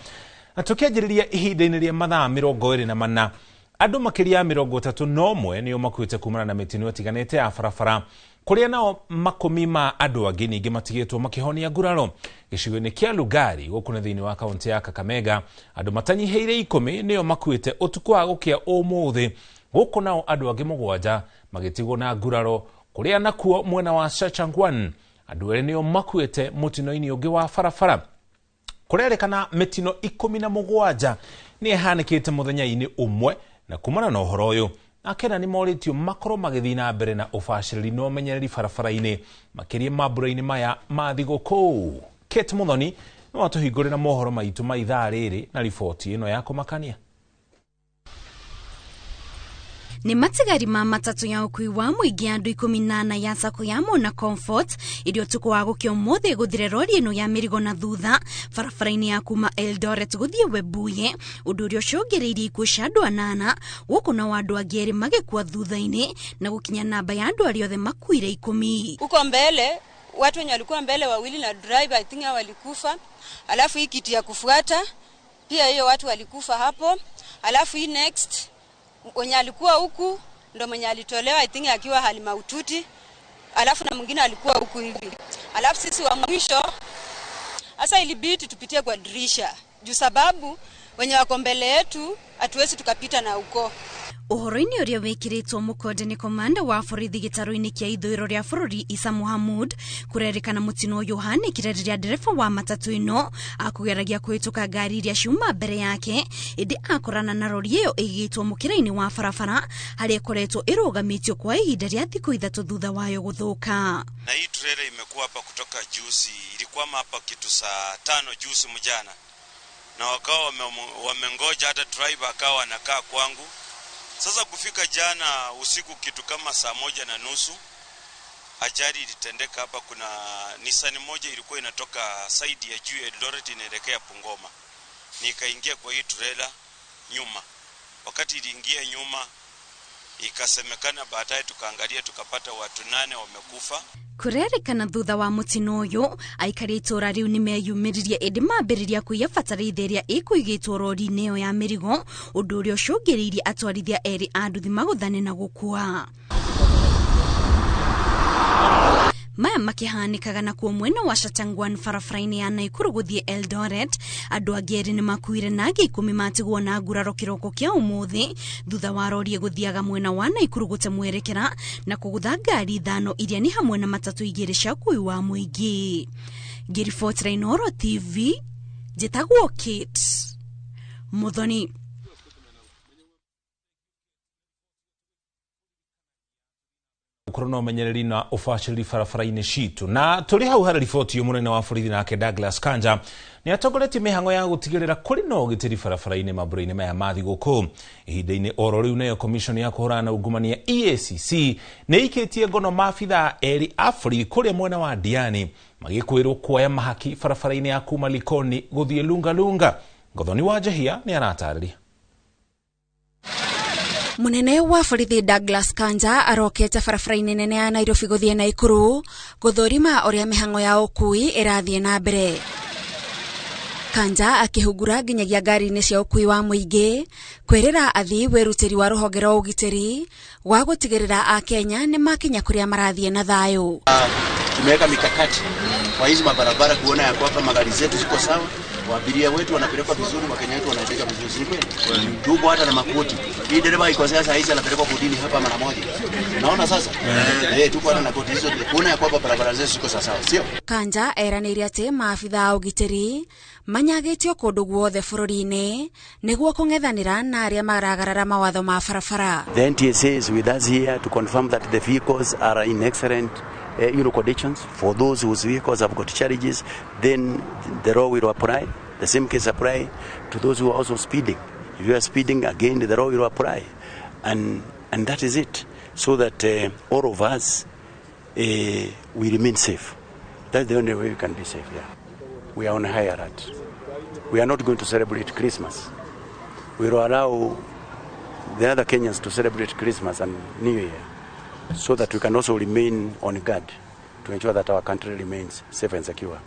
Na tũkĩanjĩrĩria ihinda-inĩ rĩa mathaa 24, andũ makĩria ya 31 nĩo makuĩte kumana na mĩtino ĩtiganĩte ya barabara, kũrĩa nao makũmi ma andũ angĩ ningĩ matigĩtwo makĩhonia nguraro. Gĩcigo-inĩ kĩa Lugari gũkũ nĩ thĩinĩ wa kaũntĩ ya Kakamega, andũ matanyihĩire 10 nĩo makuĩte ũtukũ wa gũkĩa ũmũthĩ, gũkũ nao andũ angĩ 7 magĩtigwo na nguraro, kũrĩa nakuo mwena wa Sachangwan andũ 2 nĩo makuĩte mũtino-inĩ ũngĩ wa barabara. Kũrerĩkana mĩtino 17 nĩ ĩhanĩkĩte mũthenya-inĩ ũmwe, na kumana na ũhoro ũyũ Akena nĩ morĩtio makorwo magĩthiĩ na mbere na ũbacĩrĩri na ũmenyereri barabara-inĩ makĩria mambura-inĩ maya ma thigũkũ. Kate Muthoni no atũhingũrĩra mohoro maitũ ma ithaa rĩrĩ na riboti ĩno ya kũmakania. Nĩ matigari ma matatũ ya ũkui wa mũingĩ andũ 14 ya sako ya Mona Comfort iria ũtukũ wa gũkĩa ũmũthĩ gũthire rori ĩno ya mĩrigo na thutha barabara-inĩ ya kuma Eldoret gũthiĩ Webuye, ũndũ ũrĩa ũcũngĩrĩirie ikuũ cia andũ 8 gũkũ nao andũ angĩ 2 magĩkua thutha-inĩ na gũkinya namba ya andũ arĩa othe makuire 10. Uko mbele watu wenye walikuwa mbele wawili na driver I think walikufa, alafu hii kiti ya kufuata pia hiyo watu walikufa hapo, alafu hii next mwenye alikuwa huku ndo mwenye alitolewa I think akiwa hali mahututi, alafu na mwingine alikuwa huku hivi, alafu sisi wa mwisho sasa ilibidi tupitie kwa dirisha juu sababu Wenye wako mbele yetu hatuwezi tukapita na huko. Ũhoro-inĩ ũrĩa wĩkĩrĩtwo mũkonde nĩ komanda wa borithi gĩtarũ-inĩ kĩa ithũĩro rĩa bũrũri Isa Mohamud, kũrerĩkana mũtino ũyũ ũhanĩkire rĩrĩa ndereba wa matatũ ĩno akũgeragia kũhĩtũka ngari iria ciuma mbere yake, ĩndĩ akorana na rori ĩyo ĩigĩtwo mũkĩra-inĩ wa barabara harĩa ĩkoretwo ĩrũgamĩtio kwa ihinda rĩa thikũ 3 thutha wayo gũthũka. Na hii trailer imekuwa hapa kutoka juzi, ilikwama hapa kitu saa 5 juzi mjana, na wakawa wamengoja hata driver akawa anakaa kwangu. Sasa kufika jana usiku kitu kama saa 1:30 ajali ilitendeka hapa. Kuna Nissan moja ilikuwa inatoka side ya juu ya Eldoret inaelekea Bungoma, nikaingia kwa hii trailer nyuma. Wakati iliingia nyuma ikasemekana baadaye tukaangalia tukapata watu 8 wamekufa. Kurerĩkana thutha wa mũtino ũyũ aikari itũra rĩu nĩmeyumĩririe ĩndĩ mambĩrĩria kũiya bataraitha ĩrĩa ĩkũigĩtwo rori-inĩ ĩyo ya mĩrigo, ũndũ ũrĩa ũcũngĩrĩirie atwarithia erĩ a nduthi magũthane na gũkua. Maya makĩhanĩkaga nakuo mwena wa Shatangwan barabara-inĩ ya Naikuru gũthiĩ Eldoret, andũ angĩ erĩ nĩmakuire na angĩ 10 matigwo na nguraro kĩroko kĩa ũmũthĩ thutha wa rori gũthiaga mwena wa Naikuru gũte mwerekera na kũgũtha ngari 5 iria nĩ hamwe na matatũ 2 cia ũkuui wa mũingĩ. Ngĩribotera Inooro TV, njĩtagwo Kate Muthoni. Gukorwo na ũmenyereri na ũbacĩrĩri barabara-inĩ citũ. Na tũrĩ hau harĩ riboti ĩyo, mũnene wa borithi nake Douglas Kanja nĩ atongoretie mĩhang'o ya gũtigĩrĩra kũrĩ na ũgitĩri barabara-inĩ mambũra-inĩ maya ma thigũkũ. Ihinda-inĩ oro rĩu nayo commission ya kũhũrana na ungumania EACC nĩ ĩikĩtie ngono maabithaa erĩ a borithi kũrĩa mwena wa Diani magĩkwĩrwo kuoya mahaki barabara-inĩ ya kuma Likoni gũthiĩ Lungalunga. Ngothoni wa Njehia nĩ aratarĩria. Munene wa borithi Douglas Kanja arokete barabara-inĩ nene ya Nairobi gũthiĩ Naikuru gũthũrima ũrĩa mĩhang'o ya ũkui ĩrathiĩ na mbere. Kanja akĩhungura nginyagia ngari-inĩ cia ũkui wa mũingĩ kwĩrĩra athii wĩrutĩri wa rũhonge rwa ũgitĩri wa gũtigĩrĩra Akenya nĩ makinya kũrĩa marathiĩ na thayũ. Tumeweka mikakati kwa hizi mabarabara kuona ya kwamba magari zetu ziko sawa, abiria wetu wanapelekwa vizuri, Wakenya wetu wanaendeka vizuri, si kweli? Tupo hata na makoti. Hii dereva ikosea saa hizi anapelekwa kotini hapa mara moja. Naona sasa? Tupo hata na koti hizo kuona ya kwamba barabara zetu ziko sawa, sio? Kanja eranĩire atĩ maabithaa a ũgitĩri manyagĩtio kũndũ guothe bũrũri-inĩ nĩguo kũng'ethanĩra na arĩa maragarara mawatho ma barabara. The NTSA is with us here to confirm that the vehicles are in excellent conditions. For those whose vehicles have got challenges, then the law will apply. The same case apply to those who are also speeding. If you are speeding, again, the law will apply. And that is it. So that all of us, we remain safe. That's the only way we can be safe, yeah. We are on high alert. We are not going to celebrate Christmas. We will allow the other Kenyans to celebrate Christmas and New Year, so that we can also remain on guard to ensure that our country remains safe and secure.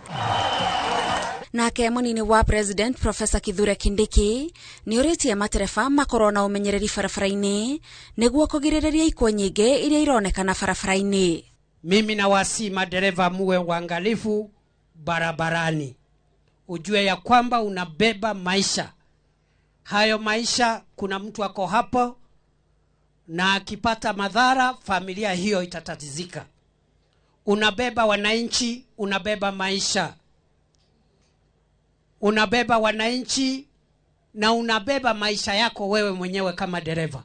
Nake munini wa President Professor Kithure Kindiki nĩorĩtie matereba makorwo na ũmenyereri barabara-inĩ nĩguo kũgirĩrĩria ikuũ nyingĩ iria ironekana barabara-inĩ. Mimi nawasihi madereva muwe waangalifu barabarani, ujue ya kwamba unabeba maisha. Hayo maisha, kuna mtu ako hapo na akipata madhara familia hiyo itatatizika. Unabeba wananchi, unabeba maisha. Unabeba wananchi na unabeba maisha yako wewe mwenyewe kama dereva.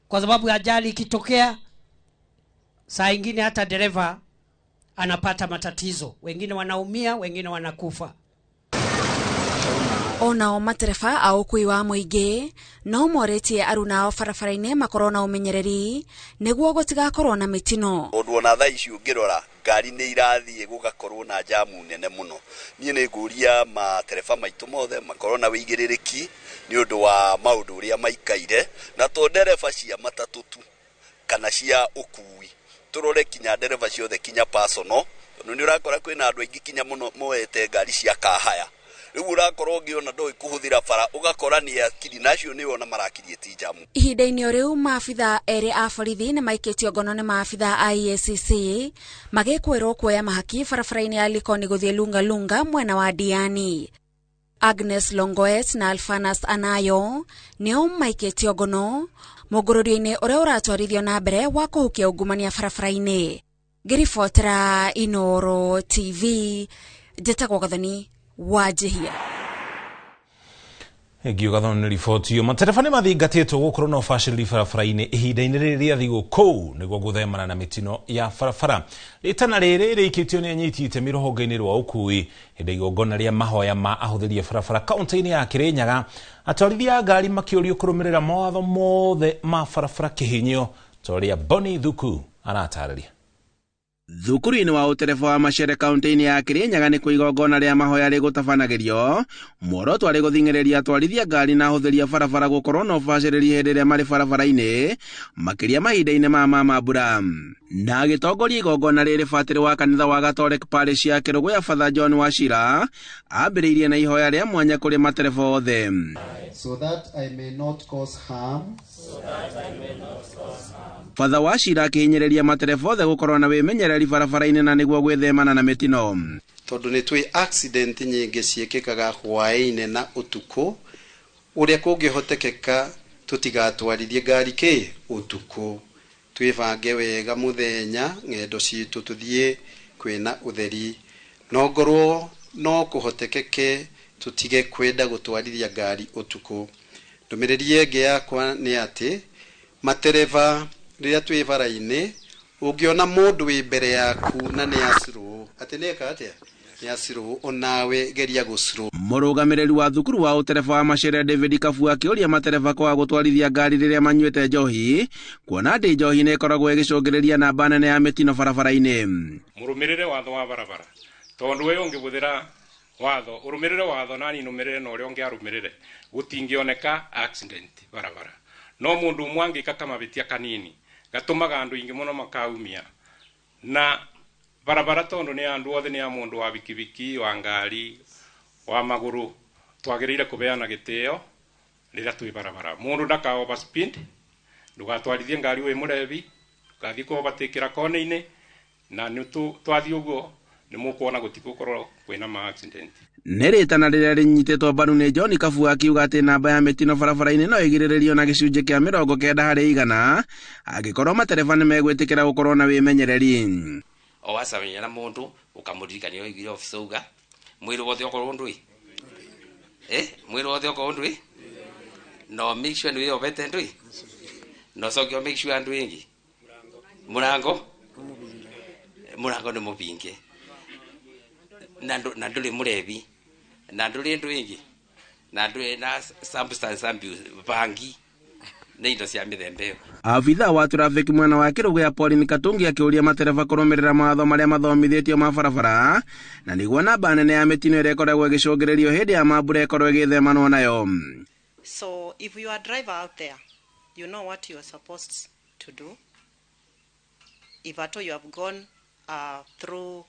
Kwa sababu ajali ikitokea, saa ingine hata dereva anapata matatizo. Wengine wanaumia, wengine wanakufa. Onao matereba a ũkuui wa mũingĩ no morĩtie arunao barabara-inĩ makorwo na ũmenyereri nĩguo gũtigakorwo na mĩtino. Tondũ ona thaa ici ũngĩrora ngari nĩ irathiĩ gũgakorwo na jamu nene mũno. Niĩ nĩ ngũria matereba maitũ mothe makorwo na wĩigĩrĩrĩki nĩ ũndũ wa maũndũ ũrĩa maikaire, na to ndereba cia matatũ tu kana cia ũkuui, tũrore kinya ndereba ciothe kinya personal, tondũ nĩ ũrakora kwĩna andũ aingĩ kinya mũno moete ngari cia kahaya. Rĩu ũrakorwo ũngĩona ndũĩ kũhũthĩra bara ũgakora nĩ akiri na acio nĩo ona marakirie ti jamu. Ihinda-inĩ o rĩu maabithaa erĩ a borithi nĩ maikĩtio ngono nĩ maabithaa a EACC magĩkwĩrwo kuoya mahaki barabara-inĩ ya Likoni gũthiĩ Lungalunga mwena wa Diani. Agnes Longoet na Alfanas Anayo nĩo maikĩtio ngono mũngũrũrio-inĩ ũrĩa ũratwarithio na mbere wa kũhukia ungumania barabara-inĩ. Ngĩribotera Inooro TV, njĩtagwo Gathoni wa Njihia. Ngiuga thono nĩ riboti iyo matereba nĩ mathingatĩtwo gũkorwo na ũbacĩrĩri barabara-inĩ ihinda-inĩ rĩrĩ rĩa thigũkũ nĩguo gũthemana na mĩtino ya barabara. Rĩtana rĩrĩ rĩikĩtio nĩ anyiti itemi rũhonge-inĩ rwa ũkui hĩndĩ igongona rĩa mahoya ma ahũthĩri a barabara kaunti-inĩ ya Kirinyaga. Atwarithia a ngari makĩũrio kũrũmĩrĩra mawatho mothe ma barabara kĩhinyio ta ũrĩa Bonny Thuku aratarĩria. Thukuru-inĩ wa ũtereba wa Macere kaunti-inĩ ya Kirinyaga nĩ igongona rĩa mahoya rĩgũtabanagĩrio muoroto arĩ gũthing'ĩrĩria atwarithia ngari na ahũthĩri a barabara gũkorwo na ũbacĩrĩri hĩndĩ ĩrĩa marĩ barabara-inĩ makĩria mahinda-inĩ ma mambura. Na agĩtongoria igongona rĩrĩ batĩrĩ wa kanitha wa Gatoreki Parish ya Kĩrũgũya Father John Wachira ambĩrĩirie na ihoya rĩa mwanya kũrĩ matereba othe. So that I may not cause harm. Father Wachira akĩhinyĩrĩria matereba othe gũkorwo na wĩmenyereri barabara-inĩ na nĩguo gwĩthemana na mĩtino. Tondũ nĩ twĩ accident nyingĩ ciĩkĩkaga hwaĩ-inĩ na ũtukũ, ũrĩa kũngĩhotekeka tũtigatwarithie ngari kĩ ũtukũ, twĩbange wega mũthenya ng'endo citũ tũthiĩ kwĩna ũtheri, no ngorwo no kũhotekeke tũtige kwenda gũtwarithia ngari ũtukũ. Ndũmĩrĩri ĩngĩ yakwa nĩ atĩ matereba rĩrĩa twĩ bara-inĩ ũngĩona mũndũ wĩ mbere yaku na nĩ acirũ atĩ nĩ eka atĩa nĩ acirũ onawe geria gũcirũ. Mũrũgamĩrĩri wa thukuru wa ũtereba wa Macere David Kabua akĩũria matereba kwaga gũtwarithia ngari rĩrĩa manyuĩte njohi kuona atĩ njohi nĩ ĩkoragwo ĩgĩcũngĩrĩria namba nene ya mĩtino barabara-inĩ. Mũrũmĩrĩre watho wa barabara tondũ we ũngĩbũthĩra watho ũrũmĩrĩre watho nani nũmĩrĩre na ũrĩa ũngĩ arũmĩrĩre gũtingĩoneka accident barabara. No mũndũ ũmwe angĩka kamabĩtia kanini gatũmaga andũ aingĩ mũno makaumia na barabara tondũ nĩ andũ othe, nĩ ya mũndũ wa bikibiki, wa ngari, wa magũrũ, twagĩrĩire kũbeana gĩtĩo rĩrĩa twĩ barabara. Mũndũ ndaka overspeed, ndũgatwarithie ngari wĩ mũrebi, ndũgathiĩ kũ overtake-ĩra kona-inĩ, na nĩ twathiĩ ũguo nĩ mũkuona gũtigũkorwo kwĩna ma accident. Nĩ rĩtana rĩrĩa rĩnyitĩtwo mbaru nĩ John Kabua akiuga atĩ namba ya mĩtino barabara-inĩ no ĩgirĩrĩrio na gĩcunjĩ kĩa 90% angĩkorwo matereba nĩ megwĩtĩkĩra gũkorwo na wĩmenyereri. O wacemania na mũndũ ũkamũririkania oigire officer uga mwĩrĩ wothe okorwo ndũĩ mwĩrĩ wothe okorwo ndũĩ no make sure nĩ wĩyobete ndũĩ no coke make sure andũ ĩngĩ mũrango nĩ mũbinge na ndũrĩ mũrebi na ndũrĩ ndũ ĩngĩ na ndũrĩ na substance abuse bangi nĩ indo cia mĩthemba ĩyo. Abithaa wa traffic mwena wa Kĩrũgũya Pauline Katungi akĩũria matereba kũrũmĩrĩra mawatho marĩa mathomithĩtio ma barabara na nĩguo namba nene ya mĩtino ĩrĩa ĩkoragwo ĩgĩcũngĩrĩrio hĩndĩ ya mambura ĩkorwo ĩgĩthemanwo nayo. So if you are a driver out there, you know what you are supposed to do. If at all you have gone through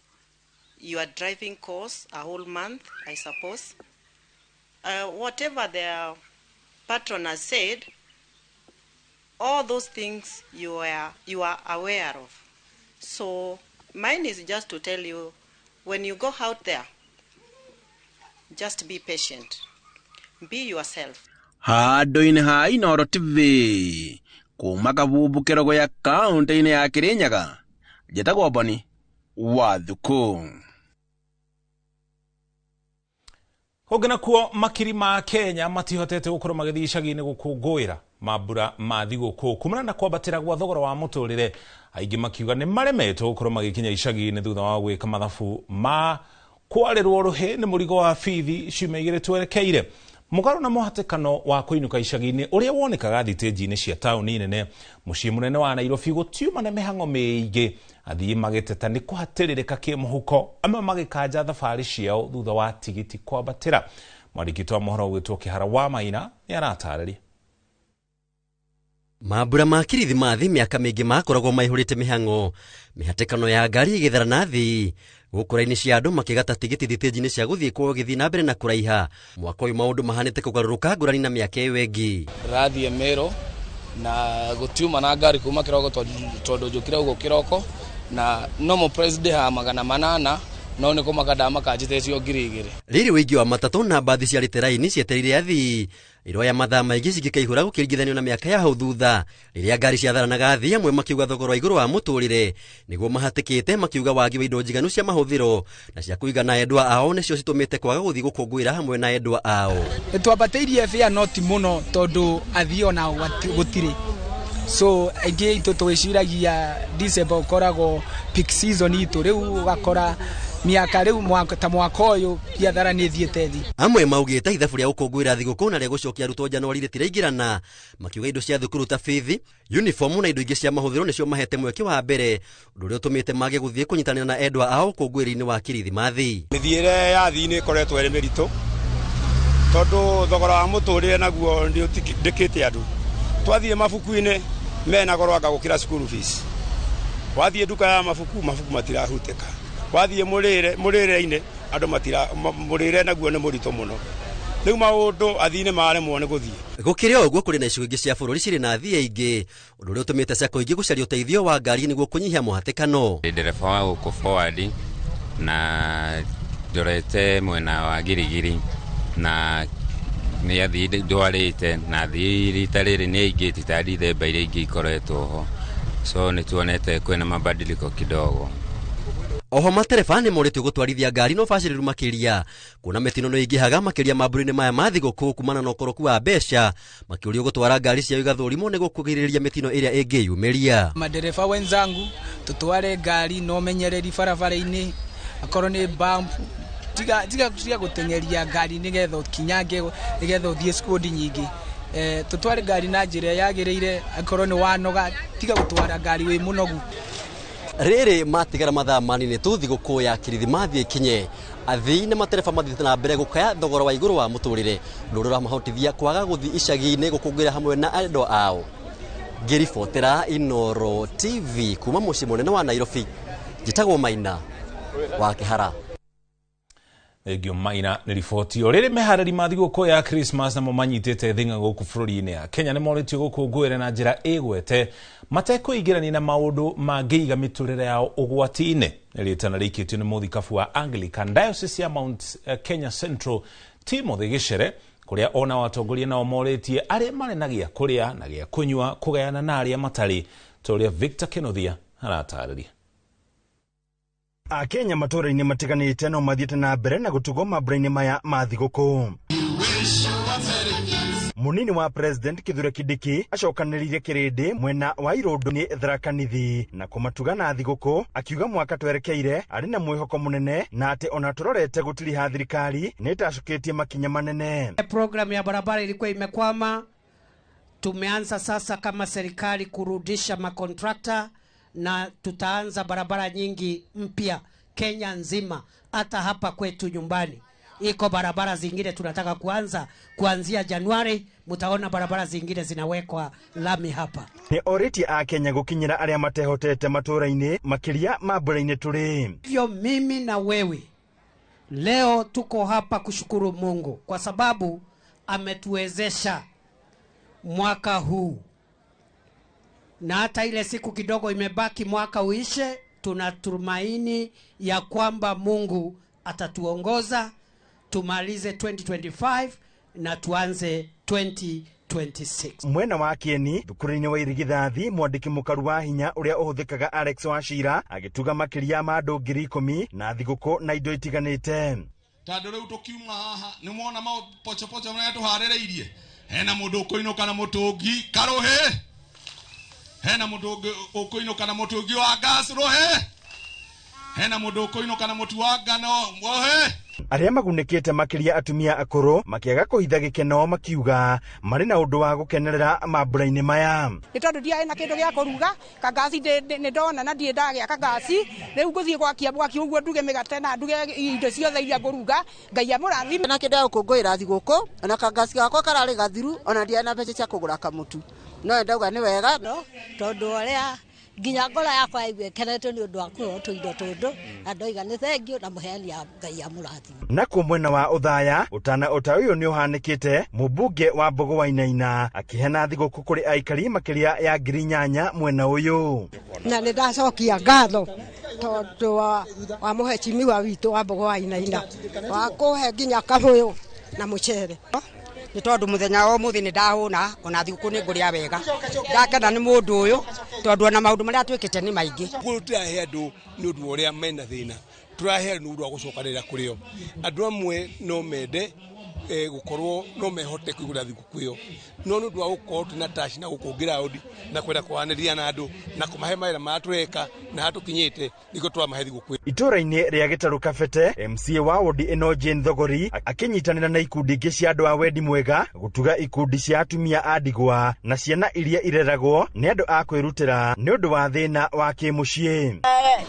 your driving course a whole month, I suppose, whatever their patron has said, all those things you are aware of. So mine is just to tell you, when you go out there, just be patient, be yourself. Handũ-inĩ ha Inooro TV kuma Kabumbu Kĩrũgũya kaunti-inĩ ya Kirinyaga, njĩtagwo Bonny wa Thuku. Kũngĩ nakuo makiri ma Kenya matihotete gũkorwo magĩthiĩ icagi-inĩ gũkũngũĩra mambura ma thigũkũ kumana na kwambatĩra gwa thogora wa mũtũrĩre, aingĩ makiuga nĩ maremetwo gũkorwo magĩkinya icagi-inĩ thutha wa gwĩka mathabu ma kwarĩrwo rũhĩ nĩ mũrigo wa bithi ciumia igĩrĩ twerekeire. Mũgarũ na mũhatĩkano wa kũinũka icagi-inĩ ũrĩa wonekaga thitĩnji-inĩ cia taũni nene mũciĩ mũnene wa Nairobi gũtiuma na mĩhang'o mĩingĩ, athii magĩteta nĩ kũhatĩrĩrĩka kĩmũhuko, amwe magĩkanja thabarĩ ciao thutha wa tigiti kwambatĩra. Mwandĩki wa mohoro ũgwĩtwo Kĩhara wa Maina nĩ aratarĩria. Mambura ma kirithimathi mĩaka mĩingĩ makoragwo maihũrĩte mĩhang'o, mĩhatĩkano ya ngari ĩgĩthera na thĩ gũkũ raini cia andũ makĩgata tigiti thitĩnji-inĩ cia gũthiĩ kwao gĩthiĩ na mbere na kũraiha. Mwaka ũyũ maũndũ mahanĩte kũgarũrũka ngũrani na mĩaka ĩyo ĩngĩ. Ndĩrathiĩ Meru na gũtiuma na ngari kuma kĩroko tondũ njũkire ũguo kĩroko na normal price ndĩhaga 800 No nĩ kũmaka ndamaka njĩtĩtio 2000. Rĩrĩ ũingĩ wa matatũ na mbathi ciarĩte raini cietereire athii iroya mathaa maingĩ cingĩkaihũra gũkĩringithanio na mĩaka ya hau thutha rĩrĩa ngari ciatharanaga athii amwe makiuga thogora wa igũrũ wa mũtũrĩre nĩguo mahatĩkĩte makiuga wagi wa indo njiganu cia mahũthĩro na cia kũigana endwa ao nĩcio citũmĩte kwaga gũthiĩ gũkũngũĩra hamwe na endwa ao. Nĩtwambatĩirie fare noti mũno tondũ athii ona gũtirĩ, so aingĩ itũ twĩciragia December ũkoragwo peak season itũ, rĩu ũgakora miaka rĩu ta mwaka ũyũ biathara nĩ ĩthiĩte thĩ. Amwe maugĩte ithabu rĩa gũkũngũĩra thigũkũ na rĩa gũcokia arutwo Januari rĩtiraingĩrana, makiuga indo cia thukuru ta bithi, uniform na indo ingĩ cia mahũthĩro nĩcio mahete mweke wa mbere, ũndũ ũrĩa ũtũmĩte mage gũthiĩ kũnyitanĩra na endwa ao ũkũngũĩri-inĩ wa Kirithimathi. Mĩthiĩre ya athii nĩ ĩkoretwo ĩrĩ mĩritũ tondũ thogora wa mũtũrĩre naguo nĩ ũtindĩkĩte andũ. Twathiĩ mabuku-inĩ mena goro anga gũkĩra school fees, wathiĩ nduka ya mabuku, mabuku matirahutĩka, wathiĩ mũrĩre-inĩ andũ matira mũrĩre naguo nĩ mũritũ mũno. Rĩu maũndũ athii nĩ maremwo nĩ gũthiĩ. Gũkĩrĩ o ũguo kũrĩ na icigo ingĩ cia bũrũri cirĩ na athii aingĩ, ũndũ ũrĩa ũtũmĩte sacco ingĩ gũcaria ũteithio wa ngari nĩguo kũnyihia mũhatĩkano. Ndereba wa gũkũ forward na ndorete mwena wa Girigiri na nĩ athii ndwarĩte na athii rita rĩrĩ nĩ aingĩ ti ta Dithemba iria ingĩ ikoretwo ho, so nĩ tuonete kwĩna mabadiliko kidogo. Oho matereba nĩ morĩtio gũtwarithia ngari na ũbacĩrĩru makĩria kuona mĩtino nĩ ĩingĩhaga makĩria mambura-inĩ maya ma thigũkũ kumana na ũkoroku wa mbeca, makĩũrio gũtwara ngari ciao igathũrimwo nĩguo kũgirĩrĩria mĩtino ĩrĩa ĩngĩyumĩria. Madereba wenzangu tutware ngari na ũmenyereri barabara-inĩ, akorwo nĩ bump tiga gũteng'eria ngari nĩgetha ũkinyange nĩgetha ũthiĩ spidi nyingĩ. Tutware ngari na njĩra yagĩrĩire, akorwo nĩ wanoga tiga gũtwara ngari wĩ mũnogu. Rĩrĩ matigara mathaa manini tu thigũkũ ya Kirithimathi ĩkinye, athii na matereba mathiĩte na mbere gũkaya thogora wa igũrũ wa mũtũrĩre, ũndũ ũrĩa ũramahotithia kwaga gũthiĩ icagi-inĩ gũkũngũĩra hamwe na endwa ao. Ngĩribotera Inooro TV kuma mũciĩ mũnene wa Nairobi, njĩtagwo Maina wa Kĩhara. Thengio Maina nĩ riboti. O rĩrĩ meharĩri ma thigũkũ ya Christmas namo manyitĩte thing'a gũkũ bũrũri-inĩ ya Kenya nĩ morĩtio gũkũngũĩra na njĩra ĩgwete matekũingĩrania na maũndũ mangĩiga mĩtũrĩre yao ũgwati-inĩ. Rĩtana rĩikĩtio nĩ mũthikabu wa Anglican Diocese ya Mount Kenya Central Timothy Gĩcere, kũrĩa ona watongoria nao morĩtie arĩa marĩ na gĩa kũrĩa na gĩa kũnyua kũgayana na arĩa matarĩ, ta ũrĩa Victor Kenothia aratarĩria. Akenya matũũra-inĩ matiganĩte no mathiĩte na mbere na gũtugwo mambura-inĩ maya ma thigũkũ. Munini wa President Kithure Kindiki acokanĩrĩirie kĩrĩndĩ mwena wa Irũndũ-inĩ Tharaka Nithi na kũmatuga na thigũkũ, akiuga mwaka twerekeire arĩ na mwĩhoko mũnene na atĩ ona tũrorete gũtiriha thirikari nĩ ĩtacũkĩtie makinya manene. Program ya barabara ilikuwa imekwama, tumeanza sasa kama serikali kurudisha makontrakta na tutaanza barabara nyingi mpya Kenya nzima, hata hapa kwetu nyumbani iko barabara zingine tunataka kuanza kuanzia Januari, mutaona barabara zingine zinawekwa lami hapa. Ni oriti a Kenya gukinyira aria matehotete matũũra-inĩ makiria mambura-inĩ tũrĩ. Hivyo mimi na wewe leo tuko hapa kushukuru Mungu kwa sababu ametuwezesha mwaka huu, na hata ile siku kidogo imebaki mwaka uishe, tunatumaini ya kwamba Mungu atatuongoza tumalize 2025 na tuanze 2026. Mwena wa Kieni thukuru-inĩ wa Irigithathi, mwandĩki mũkaru wa hinya ũrĩa ũhũthĩkaga Alex Wachira agĩtuga makĩria ma andũ 10,000 na thigũkũ na indo itiganĩte. Tondũ rĩu tũkiuma haha nĩ mwona mapochopocho marĩa tũharĩrĩirie, hena mũndũ ũkũinũka na mũtũngi karũhĩ, hena mũndũ ũkũinũka na mũtũngi wa gas rũhĩ, hena mũndũ ũkũinũka na mũtu wa ngano rũhĩ. Arĩa magunĩkĩte makĩria atumia akũrũ makĩaga kũhitha gĩkeno makiuga marĩ na ũndũ wa gũkenerera mambura-inĩ maya. Nĩ tondũ ndiarĩ na kĩndũ gĩa kũruga, kangasi nĩ ndona na ndirĩ ndagĩa kangasi, rĩu ngũthiĩ gwakia mwaki ũguo nduge mĩgate na nduge indo ciothe iria ngũruga, Ngai amũrathime. Na kĩndũ gĩa gũkũngũĩra thigũkũ, ona kangasi gakwa kararĩ gathiru, ona ndiarĩ na mbeca cia kũgũra kamũtu, no ndauga nĩ wega tondũ ũrĩa nginya ngoro yakwa yaigua ĩkenete nĩ ũndũ wa kũheo tũindo tũndũ, na ndoiga nĩ thengio na mũheani ya Ngai amũrathime. Nakuo mwena wa Othaya ũtana ũta ũyũ nĩ ũhanĩkĩte, mũmbunge wa Mbogo Wainaina akĩheana thigũkũ kũrĩ aikari makĩria ya 8,000 mwena ũyũ. Na nĩ ndacokia ngatho Tondũ wa mũhecimiwa witũ wa Mbogo wa Inaina wa kũhe nginya kamũyũ na mũcere. Nĩ tondũ mũthenya wa ũmũthĩ nĩ ndahũna ona thigũkũ nĩ ngũrĩa wega. Ndakena nĩ mũndũ ũyũ tondũ ona maũndũ marĩa twĩkĩte nĩ maingĩ. Tũrahe andũ nĩ ũndũ wa ũrĩa mena thĩna, tũrahe andũ nĩ ũndũ wa gũcokanĩrĩra kũrĩ o. Andũ amwe no mende gũkorwo no mehote kũigũra thigũkũ ĩyo, no nĩ ũndũ wa gũkorwo twĩna taci na gũkũ ground na kwenda kwaranĩria na andũ na kũmahe mawĩra marĩa tũreka na harĩa tũkinyĩte nĩguo tũramahe thigũkũ ĩyo. Itũra-inĩ rĩa Gĩtarũ Kabete, MCA wa wodi ĩno Jane Thogori akĩnyitanĩra na ikundi ingĩ cia andũ a wendi mwega gũtuga ikundi cia atumia a ndigwa na ciana iria ireragwo nĩ andũ a kwĩrutĩra nĩ ũndũ wa thĩna wa kĩmũciĩ.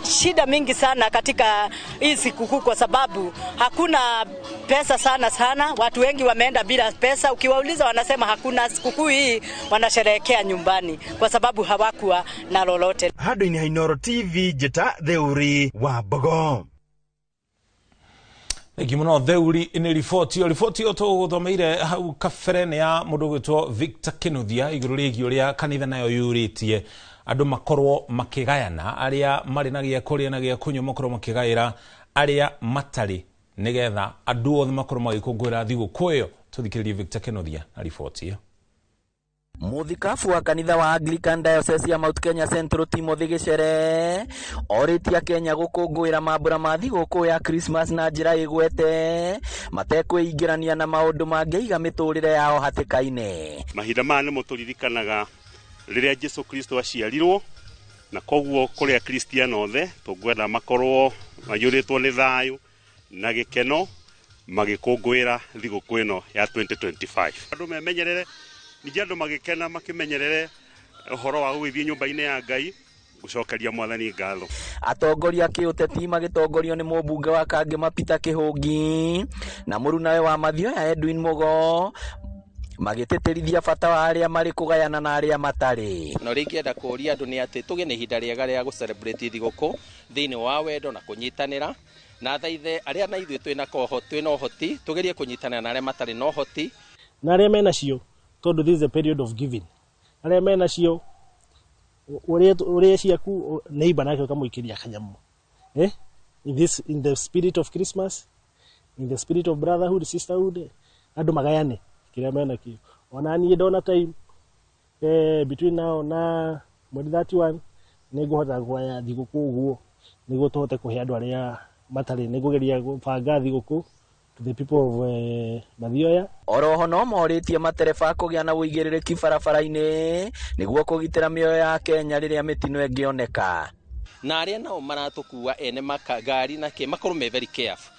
Shida mingi sana katika hii sikukuu kwa sababu hakuna pesa sana sana, watu wengi wameenda bila pesa. Ukiwauliza wanasema hakuna sikukuu hii, wanasherehekea nyumbani kwa sababu hawakuwa na lolote. Handũ-inĩ ha Inooro TV, njĩta Theuri wa Mbogo. Thengi mũno Theuri nĩ riboti ĩyo. Riboti ĩyo tũgũthomeire hau kabere nĩ ya mũndũ ũgwĩtwo Victor Kinuthia igũrũ rĩgiĩ ũrĩa kanitha nayo yũrĩtie andũ makorwo makĩgayana, arĩa marĩ na gĩa kũrĩa na gĩa kũnyua makorwo makĩgaĩra arĩa matarĩ, nĩgetha andũ othe makorwo magĩkũngũĩra thigũkũ ĩyo. Tũthikĩrĩrie Victor Kinuthia na riboti ĩyo. Mũthikabu wa kanitha wa Anglican Diocese ya Mount Kenya Central Timothy Gicere orĩtie Kenya gũkũngũĩra mambura ma thigũkũ ya Christmas na njĩra ĩgwete matekwĩingĩrania na maũndũ mangĩiga mĩtũrĩre yao hatĩka-inĩ. Mahinda maya nĩmo tũririkanaga rĩrĩa Jesu Kristo aciarirwo, na koguo kũrĩ akristiano othe tũngwenda makorwo maiyũrĩtwo nĩ thayũ na gĩkeno magĩkũngũĩra thigũkũ ĩno ya 2025. Andũ memenyerere, ningĩ andũ magĩkena makĩmenyerere ũhoro wa gũgĩthiĩ nyũmba-inĩ ya Ngai gũcokeria mwathani ngatho. Atongoria a kĩũteti magĩtongorio nĩ mũmbunge wa Kangema Peter Kĩhũngi na mũrunawe wa Mathioya Edwin Mugo magĩtĩtĩrithia bata wa arĩa marĩ kũgayana na arĩa matarĩ. Na ũrĩa ingĩenda kũũria andũ nĩ atĩ tũgĩe na ihinda rĩega rĩa gũ-celebrate thigũkũ thĩinĩ wa wendo na kũnyitanĩra, na thaithe arĩa na ithuĩ twĩna ũhoti tũgerie kũnyitanĩra na arĩa matarĩ na ũhoti na arĩa mena cio, tondũ this is a period of giving. Arĩa mena cio ũrĩa ciaku neighbor nake ũkamũikĩria kanyamũ. In the spirit of Christmas, in the spirit of brotherhood, sisterhood, andũ magayane kĩrĩa mena kĩo. Ona niĩ ndona time between now na mweri 31 nĩngũhota kũgaya thigũkũ ũguo nĩguo tũhote kũhe andũ arĩa matarĩ. Nĩngũgeria gũbanga thigũkũ to the people of Mathioya. Oroho no morĩtie matereba kũgĩa na ũigĩrĩrĩki barabara-inĩ nĩguo kũgitĩra mĩoyo ya Kenya rĩrĩa mĩtino ĩngĩoneka. Na arĩa nao maratũkua ene ngari na kĩ makorwo me very careful.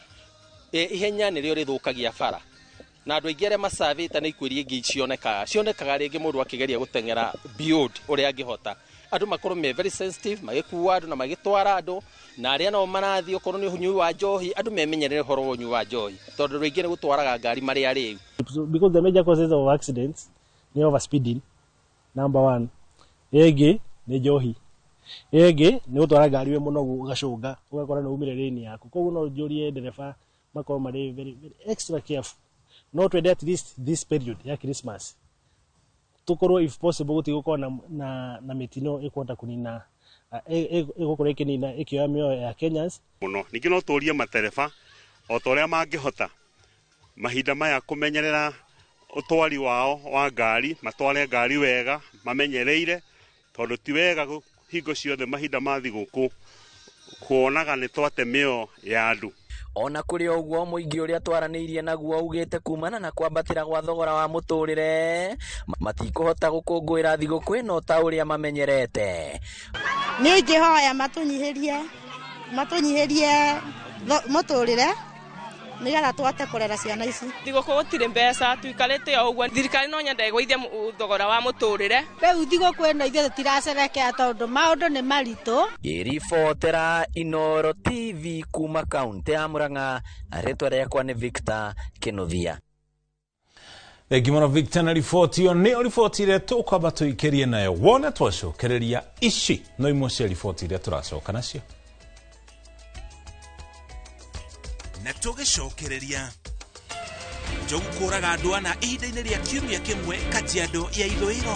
Ihenya nĩrĩo rĩthũkagia bara, na andũ aingĩ arĩa macabĩte nĩ ikuũ iria ingĩ cionekaga rĩngĩ mũndũ akĩgeria gũteng'era beyond ũrĩa angĩhota. Andũ makorwo me very sensitive magĩkua andũ na magĩtwara andũ, na arĩa nao marathiĩ okorwo nĩ ũnyui wa njohi andũ memenyerere ũhoro wa ũnyui wa njohi tondũ rĩngĩ nĩ gũtwaraga ngari marĩ arĩu. Because the major causes of accidents ni overspeeding number one, ĩngĩ nĩ njohi, ĩngĩ nĩ gũtwara ngari wĩ mũnogu ũgacũnga ũgakora nĩ umire lane yaku. Koguo no njũrie ndereba makorwo marĩ very, very extra careful. No twende at least this period ya Christmas tukorwo if possible gũtigũkorwo na mĩtino ĩkũhota kũnina ĩgũkorwo ĩkĩnina ĩkĩoya mĩoyo ya Kenyans mũno. Ningĩ no tũrie matereba o ta ũrĩa mangĩhota mahinda maya kũmenyerera ũtwari wao wa ngari, matware ngari wega mamenyereire, tondũ ti wega hingo ciothe mahinda ma thigũkũ kuonaga nĩ twate mĩoyo ya andũ. Ona kũrĩ ũguo mũingĩ ũrĩa twaranĩirie naguo ugĩte kumana na kwambatĩra gwa thogora wa mũtũrĩre matikũhota gũkũngũĩra thigũkũ ĩno ta ũrĩa mamenyerete. Niĩ ingĩhoya matũnyihĩrie mũtũrĩre nĩgetha tũhote kũrera ciana ici. Thigũkũ gũtirĩ mbeca, tũikarĩte o ũguo. Thirikari no nyende ĩgũithie thogora wa mũtũrĩre. Rĩu thigũkũ ĩno ithuĩ tũtiracerekea tondũ maũndũ nĩ maritũ. Ngĩribotera Inooro TV kuma kaũntĩ ya Murang'a, rĩtwa rĩakwa nĩ Victor Kinuthia. Thengi mũno Victor na riboti ĩyo. Nĩyo riboti ĩrĩa tũkwamba tũikĩrie nayo wone twacokereria ici no imwe cia riboti iria tũracoka nacio. Na tũgĩcokereria njogu kũraga andũ ana ihinda-inĩ rĩa kiumia kĩmwe Kajiado ya ithũĩro.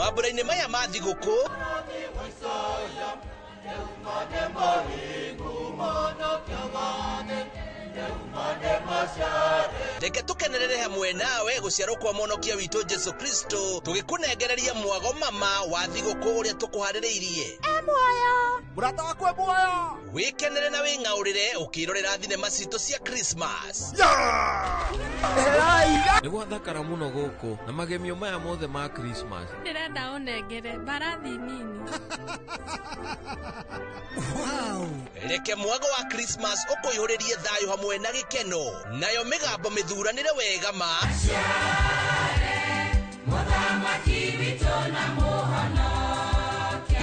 Mambura-inĩ maya ma thigũkũ reke tũkenerere hamwe nawe gũciarwo kwa mwonokia witũ Jesu Kristo, tũgĩkũnengereria mwago mama wa thigũkũ ũrĩa tũkũharĩrĩirie. Muoyo mũrata wakwa, muoyo. Wĩkenere na wĩng'aũrĩre ũkĩrorera thinema citũ cia Christmas. Nĩ gwathakara mũno gũkũ na magemio maya mothe ma Christmas. Ndĩrenda ũnengere mbarathi nini. Reke mwago wa Christmas ũkũihũrĩrie thayũ hamwe na gĩkeno, nayo mĩgambo mĩthuranĩre wega ma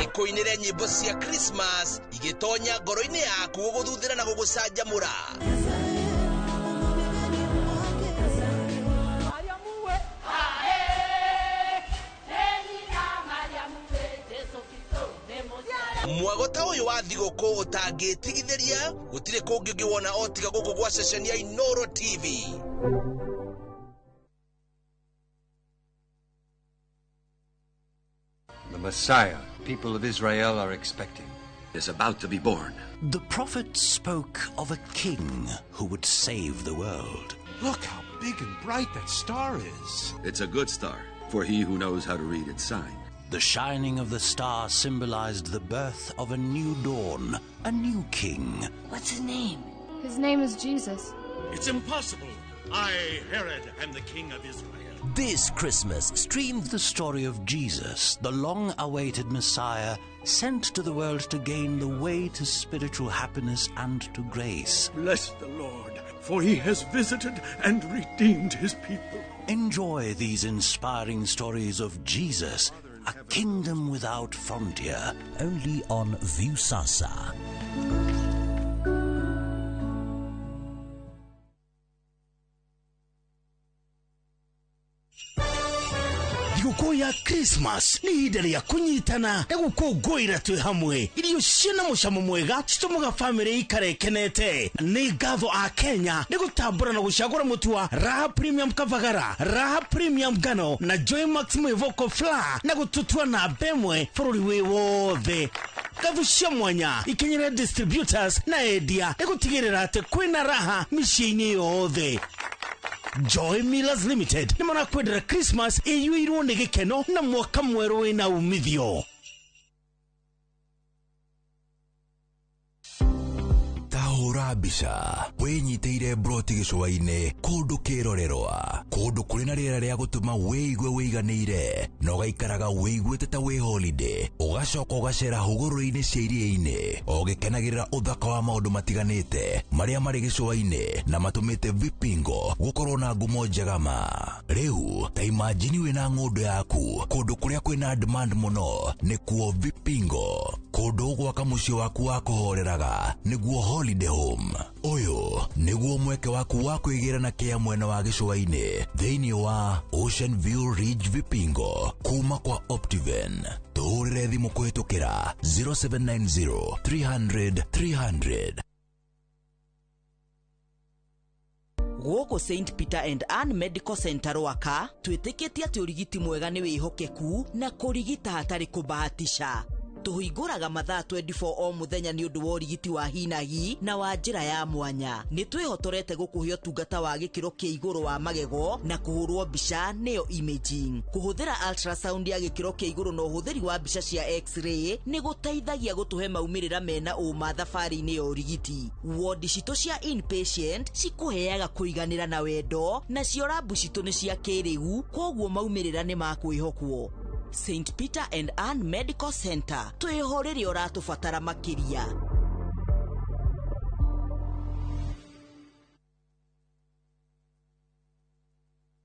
ĩkũinĩre nyĩmbo cia Christmas igĩtonya ngoro-inĩ yaku gũgũthuthĩra na gũgũcanjamũra. Mwago ta ũyũ wa thigũkũ ũtangĩtigithĩria gũtirĩ kũngĩ ũngĩwona o tiga gũkũ gwa ceceni ya Inooro TV. The Messiah people of Israel are expecting is about to be born. The prophet spoke of a king who would save the world. Look how big and bright that star is. It's a good star for he who knows how to read its sign. The shining of the star symbolized the birth of a new dawn, a new king. What's his name? His name is Jesus. It's impossible. I, Herod, am the king of Israel. This Christmas, stream the story of Jesus, the long-awaited Messiah, sent to the world to gain the way to spiritual happiness and to grace. Bless the Lord, for he has visited and redeemed his people. Enjoy these inspiring stories of Jesus, a kingdom without frontier, only on Viusasa. Thigũkũ ya Christmas nĩ ihinda rĩa kũnyitana na gũkũngũĩra twĩ hamwe. Irio ciĩna mũcamo mwega citũmaga bamĩrĩ ikare ĩkenete. Nĩ ngatho a Kenya nĩ gũtambũra na gũcagũra mũtu wa Raha Premium Kavagara, Raha Premium Ngano na Joy Max Mwĩvoko Flour na gũtũtua namba ĩmwe bũrũri wĩ wothe. Ngatho cia mwanya ikinyĩre distributors na endia nĩ gũtigĩrĩra atĩ kwĩna raha mĩciĩ-inĩ yothe. Joy Millers Limited nĩ marakwendera Christmas ĩiyũirwo nĩ gĩkeno na mwaka mwerũ wĩna umithio. Tahũra mbica wĩnyitĩire broti gĩcũa-inĩ kũndũ kĩrorerwa, kũndũ kũrĩ na rĩera rĩa gũtũma wĩigue wĩiganĩire na ũgaikaraga wĩiguĩte ta wĩ holiday, ũgacoka ũgacera hũgũrũrũ-inĩ cia iria-inĩ ũgĩkenagĩrĩra ũthaka wa maũndũ matiganĩte marĩa marĩ gĩcũa-inĩ na matũmĩte Vipingo gũkorwo na ngumo njega ma. Rĩu ta imagine wĩna ng'ũndũ yaku kũndũ kũrĩa kwĩna demand mũno nĩkuo Vipingo, kũndũ gwaka mũciĩ waku wa kũhoreraga nĩguo holiday home. Ũyũ nĩguo mweke waku wa kwĩgĩra na kĩa mwena wa gĩcũa-inĩ thĩinĩ wa Ocean View Ridge Vipingo kuma kwa Optiven. Tũhũrĩre thimũ kũhĩtũkĩra 0790 300 300. Gũkũ St Peter and Ann Medical Center Rwaka twĩtĩkĩtie atĩ ũrigiti mwega nĩ wĩhokeku na kũrigita hatarĩ kũbahatisha. Tũhingũraga mathaa 24 o mũthenya nĩ ũndũ wa ũrigiti wa hinahi na wa njĩra ya mwanya. Nĩ twĩhotorete gũkũhe ũtungata wa gĩkĩro kĩa igũrũ wa magego na kũhũrwo mbica nĩyo imaging. Kũhũthĩra ultrasound ya gĩkĩro kĩa igũrũ na ũhũthĩri wa mbica cia x-ray nĩ gũteithagia gũtũhe maumĩrĩra mena ũma thabarĩ-inĩ ya ũrigiti. Wodi citũ cia inpatient cikũheaga kũiganĩra na wendo, nacio rabu citũ nĩ cia kĩrĩu, kwoguo maumĩrĩra nĩ ma kwĩhokwo. St Peter and Ann Medical Center, twĩho rĩrĩa ũratũbatara makĩria.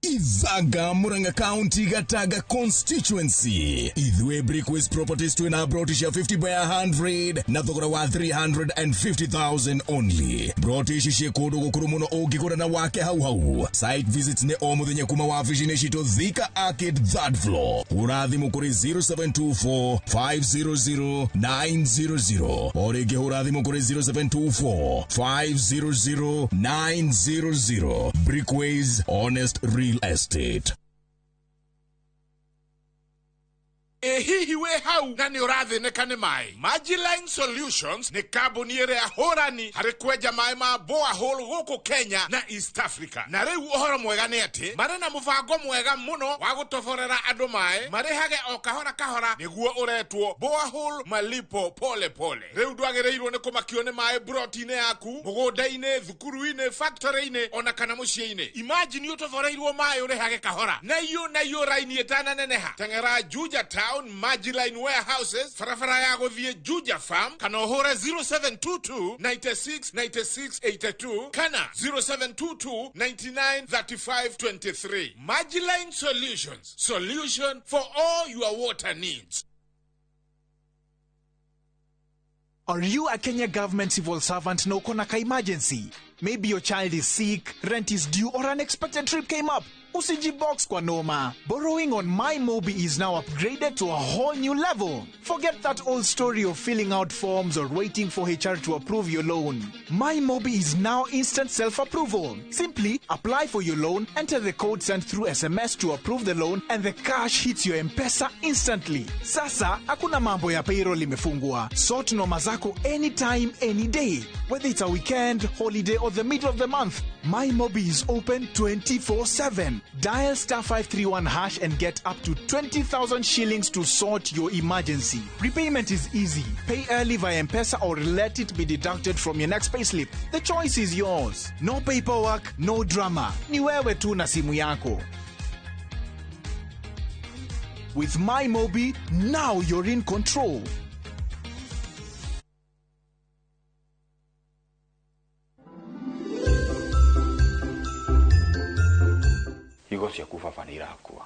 Ithaga Murang'a County Gataga constituency. Ithue Brickways Properties twina broti cia 50 by 100 na thogora wa 350,000 only. Broti ici ciĩ kũndũ gũkũrũ mũno ũngĩgũra na wake hau hau. Site visits nĩ o mũthenya kuma wabici-inĩ citũ Thika Arcade 3rd floor. Hũra thimũ kũrĩ 0724 500 900. O rĩngĩ hũra thimũ kũrĩ 0724 500 900. Brickways, honest real estate. Ĩ hihi wĩ hau na nĩ ũrathĩnĩka nĩ maĩ? Magiline Solutions nĩ kambuni ĩrĩa hũrani harĩ kwenja maĩ ma borehole gũkũ Kenya na East Africa. Na rĩu ũhoro mwega nĩ atĩ marĩ na mũbango mwega mũno wa gũtoborera andũ maĩ marĩhage o kahora kahora, nĩguo ũretwo borehole malipo pole pole. Rĩu ndwagĩrĩirwo nĩ kũmakio nĩ maĩ broti-inĩ yaku, mũgũnda-inĩ, thukuru-inĩ, factory-inĩ ona kana mũciĩ-inĩ. Imagine ũtoboreirwo maĩ ũrĩhage kahora na iyo na iyo raini ĩtananeneha. Teng'era Juja Town Magiline Warehouses, barabara ya gũthiĩ Juja Farm, kana ũhũre 0722 96 96 82 kana 0722 99 35 23. Magiline Solutions, solution for all your water needs. Are you a Kenya government civil servant na uko na ka emergency? Maybe your child is sick, rent is due, or an unexpected trip came up. Usijibox kwa noma. Borrowing on MyMobi is now upgraded to a whole new level. Forget that old story of filling out forms or waiting for HR to approve your loan. MyMobi is now instant self-approval. Simply apply for your loan, enter the code sent through SMS to approve the loan, and the cash hits your M-Pesa instantly. Sasa, hakuna mambo ya payroll imefungwa. Sort noma zako anytime, any day. Whether it's a weekend, holiday, or the middle of the month, MyMobi is open 24/7. Dial star 531 hash and get up to 20,000 shillings to sort your emergency. Repayment is easy. Pay early via M-Pesa or let it be deducted from your next payslip. The choice is yours. No paperwork, no drama. Ni wewe tu na simu yako. With MyMobi, now you're in control. Higo ciaku baba nĩ irakua.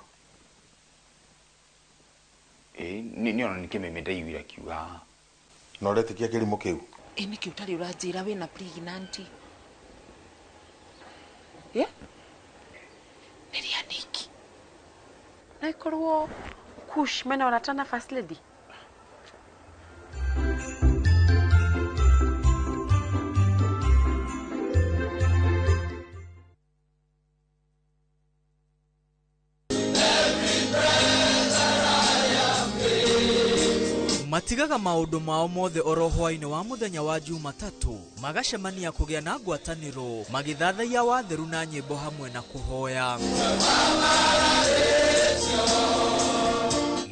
Ĩ nĩ ona nĩkĩ meme ndaiguire akiuga. Na ũretĩkia kĩrimũ kĩu? Ĩ nĩkĩ ũtarĩ ũranjĩra wĩna pregnant? Ĩ? Nĩ rĩa nĩkĩ? Na ikorwo Kush mena ũrata na first lady? Matigaga maũndũ mao mothe oro hwaĩ-inĩ wa mũthenya wa Jumatatũ, magacemania kũgĩa na ngwatanĩro, magĩthathaiya watheru na nyĩmbo hamwe na kũhoya.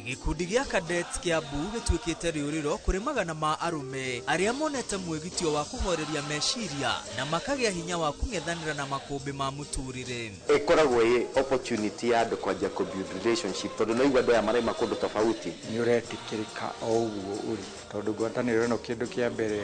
Gĩkundi gĩa Cadets Kiambu gĩtuĩkĩte rĩũrĩro kũrĩ magana ma arũme arĩa monete mwĩgitio wa kũhoreria meciria na makagĩa hinya wa kũng'ethanĩra na makũmbĩ ma mũtũrĩre. Ĩkoragwo ĩ opportunity ya andũ kwanjia kũ build relationship tondũ no igua andũ aya maraima kũndũ tofauti. Nĩ ũretĩkĩrĩka o ũguo ũrĩ tondũ ngwatanĩro ĩno kĩndũ kĩa mbere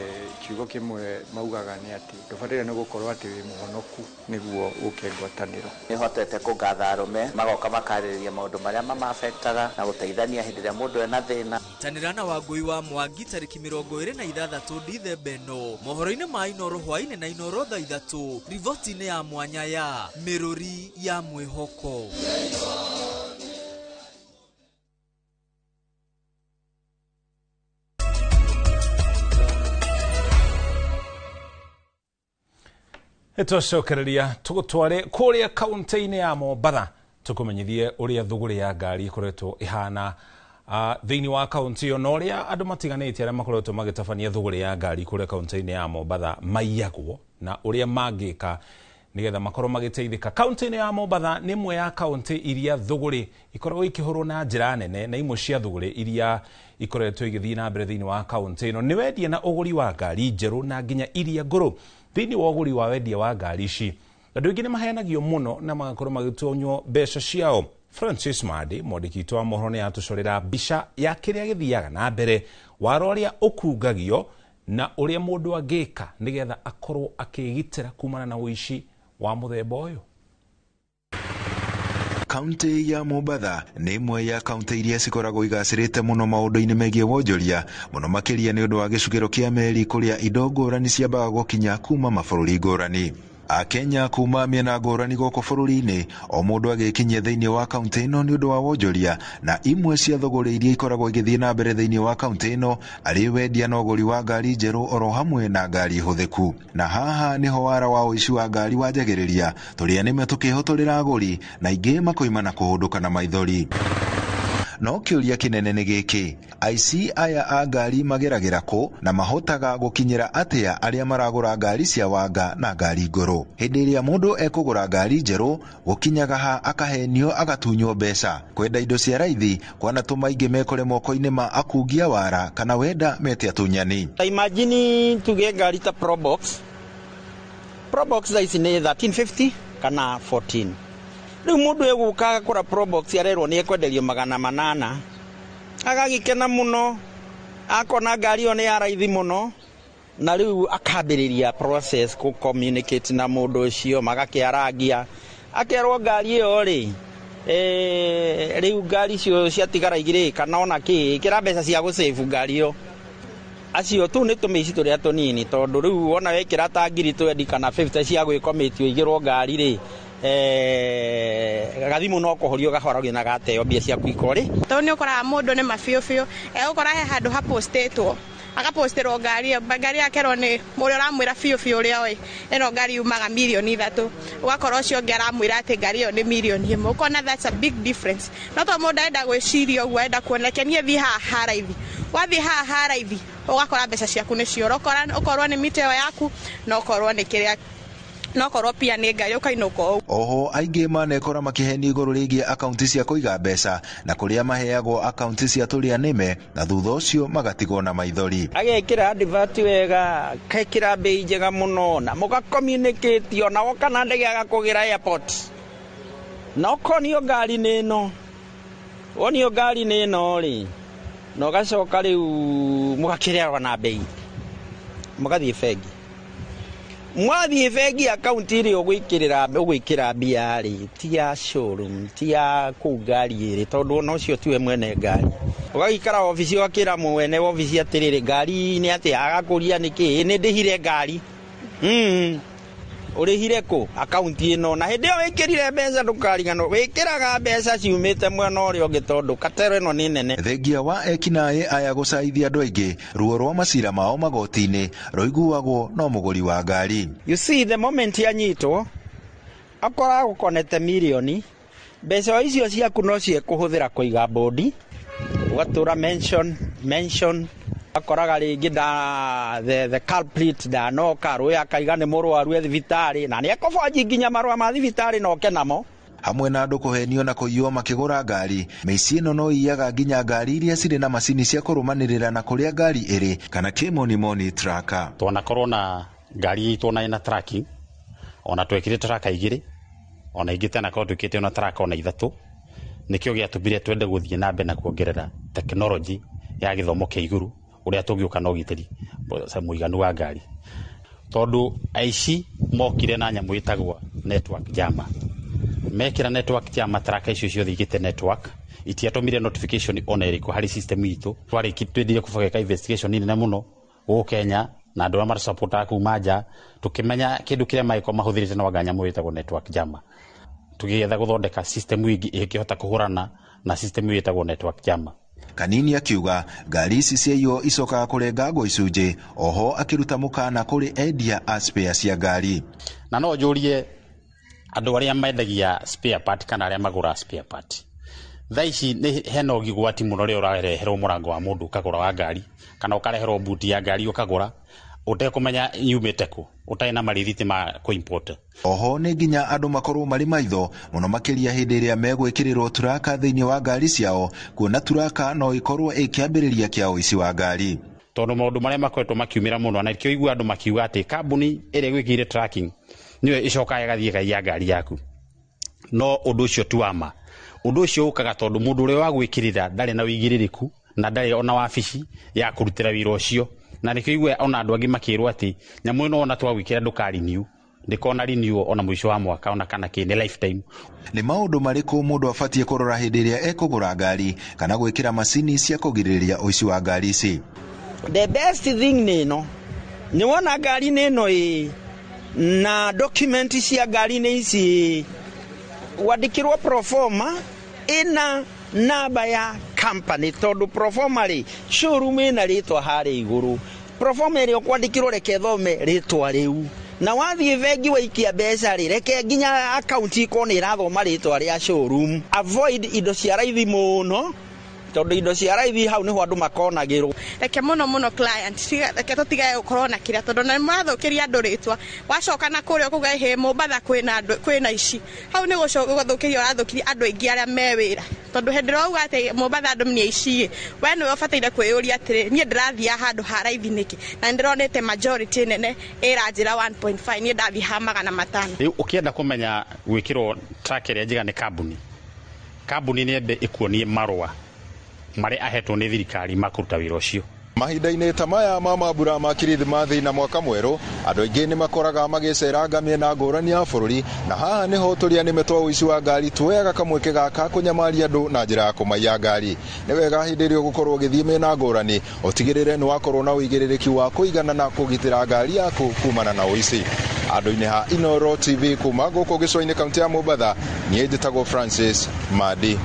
kiugo kĩmwe maugaga nĩ atĩ ndũbataire nĩ gũkorwo atĩ wĩ mũhonoku nĩguo ũke ngwatanĩro. Nĩhotete kũngatha arũme magoka makarĩrĩria maũndũ marĩa mamafektaga na gũteithania hĩndĩ ĩrĩa mũndũ ena thĩna. Nyitanĩra na Wangũi wa Mwangi tarĩki 26 Dithemba ĩno mohoro-inĩ ma Inooro hwaĩ-inĩ na Inooro thaa 3 riboti-inĩ ya mwanya ya Mĩrũri ya Mwĩhoko. Twacokereria tũgũtware kũrĩa kaunti-inĩ ya Mombatha tũkũmenyithie ũrĩa thũgũrĩ ya ngari ĩkoretwo ĩhana thĩinĩ wa kaunti ĩyo na ũrĩa andũ matiganĩte arĩa makoretwo magĩtabania thũgũrĩ ya ngari kũrĩa kaunti-inĩ ya Mombatha maiyagwo na ũrĩa mangĩka nĩgetha makorwo magĩteithĩka. Kaunti-inĩ ya Mombatha nĩ ĩmwe ya kaunti iria thũgũrĩ ikoragwo ikĩhũrwo na njĩra nene na imwe cia thũgũrĩ iria ikoretwo igĩthiĩ na mbere thĩinĩ wa kaunti ĩno nĩ wendia na ũgũri wa ngari njerũ na nginya iria ngũrũ. Thĩinĩ wa ũgũri wa wendia wa ngari ici andũ aingĩ nĩ maheanagio mũno na magakorwo magĩtonywo mbeca ciao. Francis Madi mwandĩki witũ wa mohoro nĩ atũcorera mbica ya kĩrĩa gĩthiaga na mbere waro ũrĩa ũkungagio na ũrĩa mũndũ angĩka nĩgetha akorwo akĩgitĩra kumana na ũici wa mũthemba ũyũ. Kaunti ya Mombatha nĩ ĩmwe ya kaunti iria cikoragwo igacĩrĩte mũno maũndũ-inĩ megiĩ wonjoria, mũno makĩria nĩ ũndũ wa gĩcukĩro kĩa meri kũrĩa indo ngũrani ciambaga gũkinya kuma mabũrũri ngũrani. Akenya kuma mĩena ngũrani gũkũ bũrũri-inĩ o mũndũ agĩkinyia thĩinĩ wa kaunti ĩno nĩ ũndũ wa wonjoria, na imwe cia thũgũrĩ iria ikoragwo igĩthiĩ na mbere thĩinĩ wa kaunti ĩno arĩ wendia na ũgũri wa ngari njerũ oro hamwe na ngari hũthĩku. Na haha nĩho wara wa ũici wa ngari wanjagĩrĩria, tũrĩa nĩme tũkĩhotorera agũri na ingĩ makoima na kũhũndũka na maithori. No kĩũria kĩnene nĩ gĩkĩ, aici aya a ngari mageragĩra kũ na mahotaga gũkinyĩra atĩa arĩa maragũra ngari cia wanga na ngari ngũrũ? Hĩndĩ ĩrĩa mũndũ ekũgũra ngari njerũ, gũkinyaga ha akahenio agatunywo mbeca. Kwenda indo cia raithi kwanatũma aingĩ mekore moko-inĩ ma akungia wara kana wenda mete atunyani. Ta imagine tuge ngari ta Probox. Probox thaa ici nĩ 1350 kana 14. Rĩu mũndũ egũka agakora Probox arerwo nĩ ekwenderio 800, agagĩkena mũno, akona ngari ĩyo nĩ ya raithi mũno, na rĩu akambĩrĩria process kũ communicate na mũndũ ũcio, magakĩarangia, akerwo ngari ĩyo rĩ, rĩu ngari icio ciatigara igĩrĩ kana ona kĩ, ĩkĩra mbeca cia gũsave ngari ĩyo. Acio tu nĩ tũmĩici tũrĩa tũnini, tondũ rĩu wona wekĩra ta ngiri 20 kana 50 cia gwĩkomĩtio igĩrwo ngari rĩ, gathimũ no kũhorio gahoragio na gateo mbia ciaku ikorĩ. Tondũ nĩ ũkoraga mũndũ nĩ mabiũ biũ, egũkora he handũ hapostĩtwo, agapostĩrwo ngari ĩyo, ngari akerwo nĩ mũrĩa ũramwĩra biũ biũ ũrĩa oĩ ĩno ngari yumaga 3 million, ũgakora ũcio ũngĩ aramwĩra atĩ ngari ĩyo nĩ 1 million, ũkona that's a big difference. No to mũndũ arenda gwĩciria ũguo, arenda kuona reke niĩ thiĩ haha ha raithi, wathiĩ haha ha raithi ũgakora mbeca ciaku nĩ ciora, ũkorwo nĩ mita ĩyo yaku na ũkorwo nĩ kĩrĩa, no korwo pia nĩ ngari ũkainũka ũguo. Oho aingĩ manekora makĩhenio igũrũ rĩgiĩ akaunti cia kũiga mbeca na kũrĩa maheagwo akaunti cia tũrĩa nĩme na thutha ũcio magatigwo na maithori. Agekĩra advert wega, akekĩra mbei njega mũno na mũga communicate ona woka na ndege agakũgĩra airport, na ũkonio ngari nĩ ĩno, wonio ngari nĩ ĩno rĩ, na ũgacoka rĩu mũgakĩrerwo na mbei, mũgathiĩ bengi. Mwathiĩ bengi akaunti ĩrĩa ũgwĩkĩrĩra ũgwĩkĩra mbia rĩ, ti ya showroom, ti ya kũu ngari ĩrĩ, tondũ ona ũcio tiwe mwene ngari. Ũgagĩikara obici ũgakĩra mwene obici atĩrĩrĩ, ngari nĩ atĩa, agakũria nĩkĩ, nĩ ndĩhire ngari. Ũrĩhire kũ akaunti ĩno, na hĩndĩ ĩyo wĩkĩrire mbeca ndũkariganĩrwo, wĩkĩraga mbeca ciumĩte mwena ũrĩa ũngĩ tondũ katero ĩno nĩ nene. Thengia wa ekinaĩ aya gũcaithia andũ aingĩ, ruo rwa macira mao magoti-inĩ rũiguagwo no mũgũri wa ngari. You see, the moment yanyitwo akora gũkonete mirioni, mbeca icio ciaku no ciekũhũthĩra kũiga bodi, ũgatũra mention mention, akoraga rĩngĩ nda the culprit ndanoka, rũĩ akaiga nĩ mũrwaru e thibitarĩ, na nĩ ekũbonji nginya marũa ma thibitarĩ na oke namo. Hamwe na andũ kũhenio na kũiywo makĩgũra ngari, mĩici ĩno no iyaga nginya ngari iria cirĩ na macini cia kũrũmanĩrĩra na kũrĩa ngari ĩrĩ kana kĩmonimoni tracker. Twanakorwo na ngari itũ ona ĩna tracking, ona twekire tracker igĩrĩ, ona ingĩ tanakorwo twĩkĩte ona tracker ona ithatũ. Nĩkĩo gĩatũmire twende gũthiĩ na mbere na kuongerera tekinoronjĩ ya gĩthomo kĩa igũrũ, ũrĩa tũngĩũka na ũgitĩri mũiganu wa ngari, tondũ aici mokire na nyamũ ĩtagwo network jammer. Mekĩra network jammer, tracker icio ciothe igĩte network itiatũmire notification ona ĩrĩkũ harĩ system itũ. Twarĩki twendire kũbanga investigation nene mũno gũkũ Kenya na andũ arĩa matũsupportaga kuma nja, tũkĩmenya kĩndũ kĩrĩa mangĩkorwo mahũthĩrĩte no anga nyamũ ĩtagwo network jammer. Tũgĩetha gũthondeka system ĩngĩ ĩngĩhota kũhũrana na system ĩyo ĩtagwo network jammer. Kanini akiuga ngari ici ciaiywo icokaga kũrengangwo icunjĩ, oho akĩruta mũkana kũrĩ endia a spare cia ngari. Na no njũrie andũ arĩa mendagia spare part kana arĩa magũraga spare part, thaa ici nĩ hena ũgwati mũno rĩrĩa ũrareherwo mũrango wa mũndũ ũkagũra wa ngari, kana ũkareherwo buti ya ngari ũkagũra ũtekũmenya yumĩte kũ, ũtarĩ na marithiti ma kũ-import. Oho nĩ nginya andũ makorwo marĩ maitho mũno makĩria hĩndĩ ĩrĩa megwĩkĩrĩrwo tracker thĩinĩ wa ngari ciao, kuona tracker no ĩkorwo ĩ kĩambĩrĩria kĩa ũici wa ngari. Tondũ maũndũ marĩa makoretwo makiumĩra mũno, na nĩkĩo igua andũ makiuga atĩ kambuni ĩrĩa ĩgwĩkĩire tracking nĩyo ĩcokaga ĩgathiĩ ĩkaiya ngari yaku, no ũndũ ũcio ti wa ma. Ũndũ ũcio ũkaga tondũ mũndũ ũrĩa wagwĩkĩrĩra ndarĩ na ũigĩrĩrĩku na ndarĩ ona wabici ya kũrutĩra wĩra ũcio, na nĩkĩo igua ona andũ angĩ makĩrwo atĩ nyamũ ĩno ona twagwĩkĩra ndũka-renew, ndĩkona renew ona mũico wa mwaka ona kana kĩ, nĩ lifetime. Nĩ maũndũ marĩkũ mũndũ abatiĩ kũrora hĩndĩ ĩrĩa ekũgũra ngari kana gwĩkĩra macini cia kũgirĩrĩria ũici wa ngari ici? The best thing nĩ ĩno, nĩ wona ngari nĩ ĩno ĩ na document cia ngari nĩ ici, wandĩkĩrwo proforma ĩna namba ya company, tondũ proforma rĩ, showroom ĩna rĩtwa harĩa igũrũ. Proforma ĩrĩa ũkwandĩkĩrwo, reke thome rĩtwa rĩu, na wathiĩ bengi waikia mbeca rĩ, reke nginya akaunti ikorwo nĩ ĩrathoma rĩtwa rĩa showroom. Avoid indo cia raithi mũno. Tondu indo cia raithi hau niho andu makonagirwo. Reke muno muno client reke tutigae gukorwo na kiria tondu na marathukiria andu ritwa wacoka na kuria kuga he Mombatha kwina andu kwina ici hau ni guthukiria urathukiria andu aingi aria me wira tondu hindi rauga ati Mombatha andu ni ici we niwe ubataire kwiyuria atiri nie ndirathia handu ha raithi niki na ndironete majority nene iranjira 1.5 nie ndathi ha 500. Riu ukienda kumenya gwikirwo track iria njega ni kambuni kambuni ni ende ikuonie marua mari ahetwo ni thirikari makuruta wira ucio. Mahinda-inĩ ta maya ma mambura ma kirithimathi na mwaka mwerũ andũ aingĩ nĩ makoraga magĩceranga mĩena ngũrani ya bũrũri na haha nĩho tũrĩa nĩme twa ũici wa ngari tuoyaga kamweke gaka kũnyamaria andũ na njĩra ya kũmaiya ngari. Nĩ wega hĩndĩ ĩrĩa ũgũkorwo ũgĩthiĩ mĩena ngũrani ũtigĩrĩre nĩ wakorwo na ũigĩrĩrĩki wa kũigana na kũgitĩra ngari yaku kumana na ũici. Andũ-inĩ ha Inooro TV kuma gũkũ gĩcũa-inĩ kaunti ya Mombatha, niĩ njĩtagwo Francis Madi.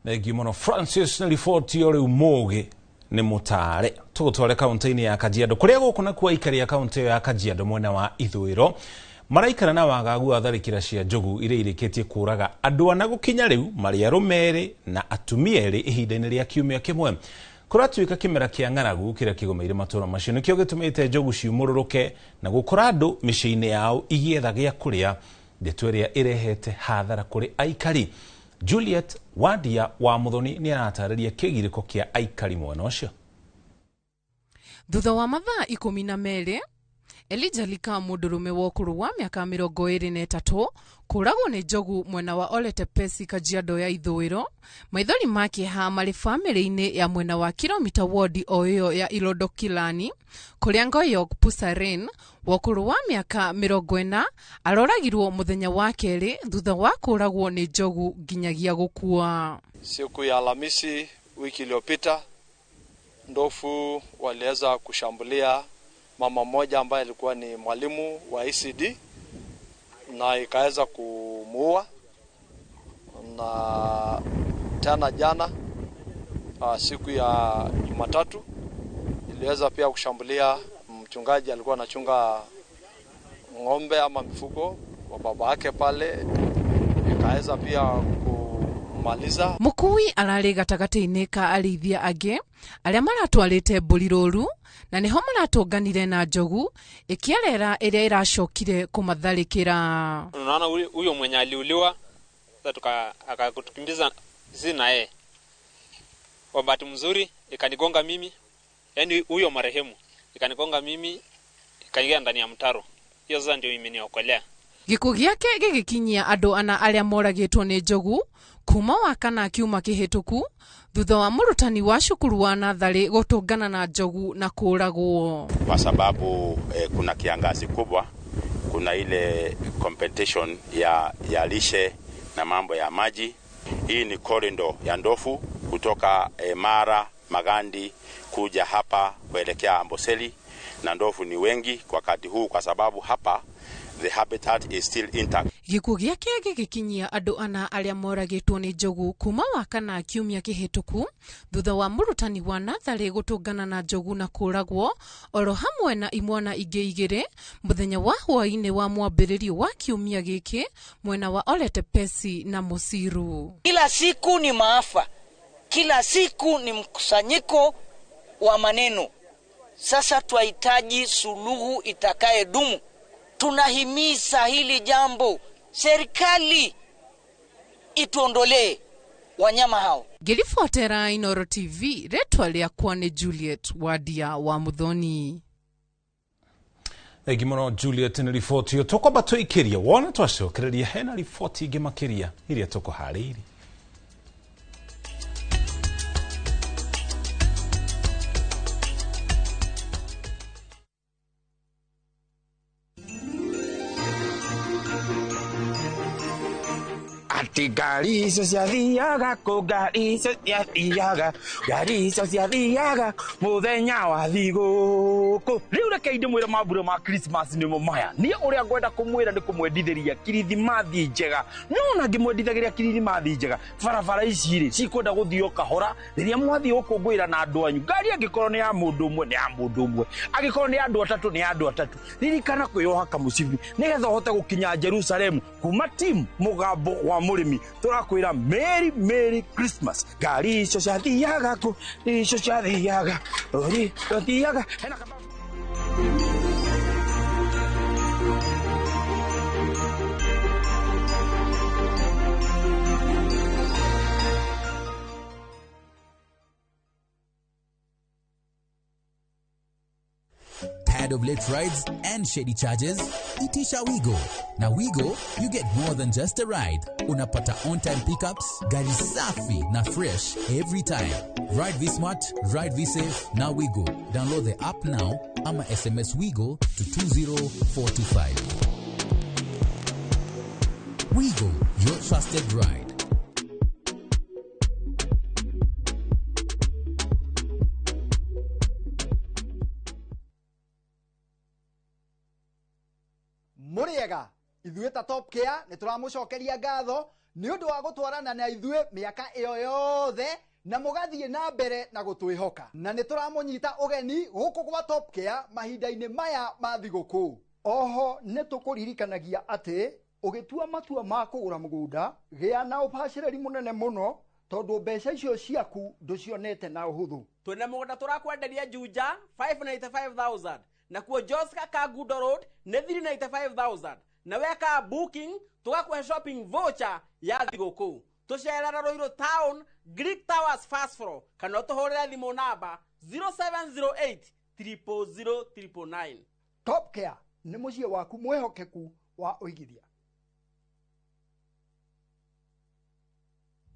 Thengiũ mũno Francis na riboti ĩyo. Rĩu mũgĩ nĩ mũtare tũgũtware kaunti-inĩ ya Kajiado kũrĩa gũkũ nakuo aikari a kaunti ĩyo ya Kajiado mwena wa ithũĩro maraikara na wagagu wa tharĩkĩra cia njogu iria irĩkĩtie kũraga andũ ana gũkinya rĩu marĩ arũme erĩ na atumia erĩ ihinda-inĩ rĩa kiumia kĩmwe. Kũratuĩka kĩmera kĩa ng'aragu kĩrĩa kĩgũmĩire matũũra macio nĩkĩo gĩtũmĩte njogu ciumũrũrũke na gũkora andũ mĩciĩ-inĩ yao igĩetha gĩa kũrĩa, ndeto ĩrĩa ĩrehete hathara kũrĩ aikari. Juliet Wadia wa Muthoni nĩ aratarĩria kĩgirĩko kĩa aikari mwena ũcio. Thutha wa mathaa 12 Elijah Lika mũndũrũme wa ũkũrũ wa mĩaka 23 kũragwo nĩ njogu mwena wa Oletepesi Kajiado ya ithũĩro, maithori ma kĩeha marĩ bamĩrĩ-inĩ ya mwena wa kilomita wodi o ĩyo ya Ilodokilani kũrĩa Ngoyok Pusaren wa ũkũrũ wa mĩaka 40 aroragirwo mũthenya wa kerĩ thutha wa kũragwo nĩ njogu nginyagia gũkua. Siku ya Alhamisi wiki iliyopita ndofu waliweza kushambulia mama mmoja ambaye alikuwa ni mwalimu wa ECD na ikaweza kumuua. Na tena jana siku ya Jumatatu iliweza pia kushambulia mchungaji alikuwa anachunga ng'ombe ama mifugo wa baba yake pale, ikaweza pia kumaliza. Mukui ararĩ gatagatĩ-inĩ ka arĩithia angĩ arĩa maratwarĩte mbũri rũru na nĩho maratũnganire na njogu ĩkĩarera ĩrĩa ĩracokire kũmatharĩkĩra. Unaona huyo mwenye aliuliwa sasa akatukimbiza sisi na yeye. Kwa bahati mzuri ikanigonga mimi, yani huyo marehemu ikanigonga mimi ikaingia ndani ya mtaro. Hiyo sasa ndio imeniokolea. Gĩkuũ gĩake gĩgĩkinyia andũ ana arĩa moragĩtwo nĩ njogu kuma wa kana kiuma kĩhĩtũku thutha wa mũrutani wa cukuru wa natharĩ gũtũngana na njogu na kũragwo. Kwa sababu kuna kiangazi kubwa, kuna ile competition ya lishe na mambo ya maji. Hii ni corridor ya ndofu kutoka Mara, Magandi kuja hapa kuelekea Amboseli, na ndofu ni wengi kwa wakati huu kwa sababu hapa the habitat is still intact. Gĩkuũ gĩake gĩgĩkinyia andũ ana arĩa moragĩtwo nĩ njogu kuma wa kana kiumia kĩhĩtũku thutha wa mũrutani wa natharĩ gũtũngana na njogu na kũragwo oro hamwe na imwana ingĩ igĩrĩ mũthenya wa hwaĩ-inĩ wa mwambĩrĩrio wa kiumia gĩkĩ mwena wa Oletepesi na Musiru. Kila siku ni maafa, kila siku ni mkusanyiko wa maneno. Sasa twahitaji suluhu itakayedumu. Tunahimiza hili jambo, serikali ituondolee wanyama hao. Ngĩribotera Inooro TV, rĩtwa rĩakwa nĩ Juliet Wadia wa Muthoni. Thengi mũno Juliet nĩ riboti ĩyo. Tũkwamba tũikĩrie wona twacokereria hena riboti ingĩ makĩria iria tũkũharĩirie. Ati ngari icio ciathiaga kũ, ngari icio ciathiaga, ngari icio ciathiaga mũthenya wa thigũkũ. Rĩu reke ndĩmwĩre mambura ma Christmas nĩmo maya. Niĩ ũrĩa ngwenda kũmwĩra nĩ kũmwendithĩria kirithimathi njega. No ona ngĩmwendithagĩria kirithimathi njega, barabara ici rĩ cikwenda gũthiĩ o kahora rĩrĩa mwathiĩ gũkũngũĩra na andũ anyu. Ngari angĩkorwo nĩ ya mũndũ ũmwe nĩ ya mũndũ ũmwe, angĩkorwo nĩ ya andũ atatũ nĩ ya andũ atatũ. Ririkana kwĩyoha kamũcibi nĩgetha ũhote gũkinya Jerusalemu kuma timu mũgambo wa Mũrĩmi, tũrakwĩra Merry Merry Christmas. Ngari icio ciathiaga kũ? Icio ciathiaga rũri rũthiaga hena. Tired of late rides and shady charges? Itisha Wigo. Na Wigo, you get more than just a ride. Unapata on-time pickups, gari safi na fresh every time. Ride V-Smart, ride V-Safe, na Wigo. Download the app now ama SMS Wigo to 20425. Wigo, your trusted ride. Mũrĩega ithuĩ ta Top Care nĩ tũramũcokeria ngatho nĩ ũndũ wa gũtwarana na ithuĩ mĩaka ĩyo yothe na mũgathiĩ na mbere na gũtwĩhoka, na nĩ tũramũnyita ũgeni gũkũ gwa Top Care mahinda-inĩ maya ma thigũkũ. Oho nĩ tũkũririkanagia atĩ ũgĩtua matua ma kũgũra mũgũnda, gĩa na ũbacĩrĩri mũnene mũno tondũ mbeca icio ciaku ndũcionete na ũhũthũ. Twĩna mũgũnda tũrakwenderia Juja 595,000, nakuo Joska Kangundo Road nĩ 395,000, na weka booking tũgakũhe shopping voucher ya thigũkũ. Tũcerera Ruiru Town, Greek Towers first floor, kana ũtũhũrĩre thimũ namba 0708 000 999. Top Care nĩ mũciĩ waku mwĩhokeku wa ũigithia.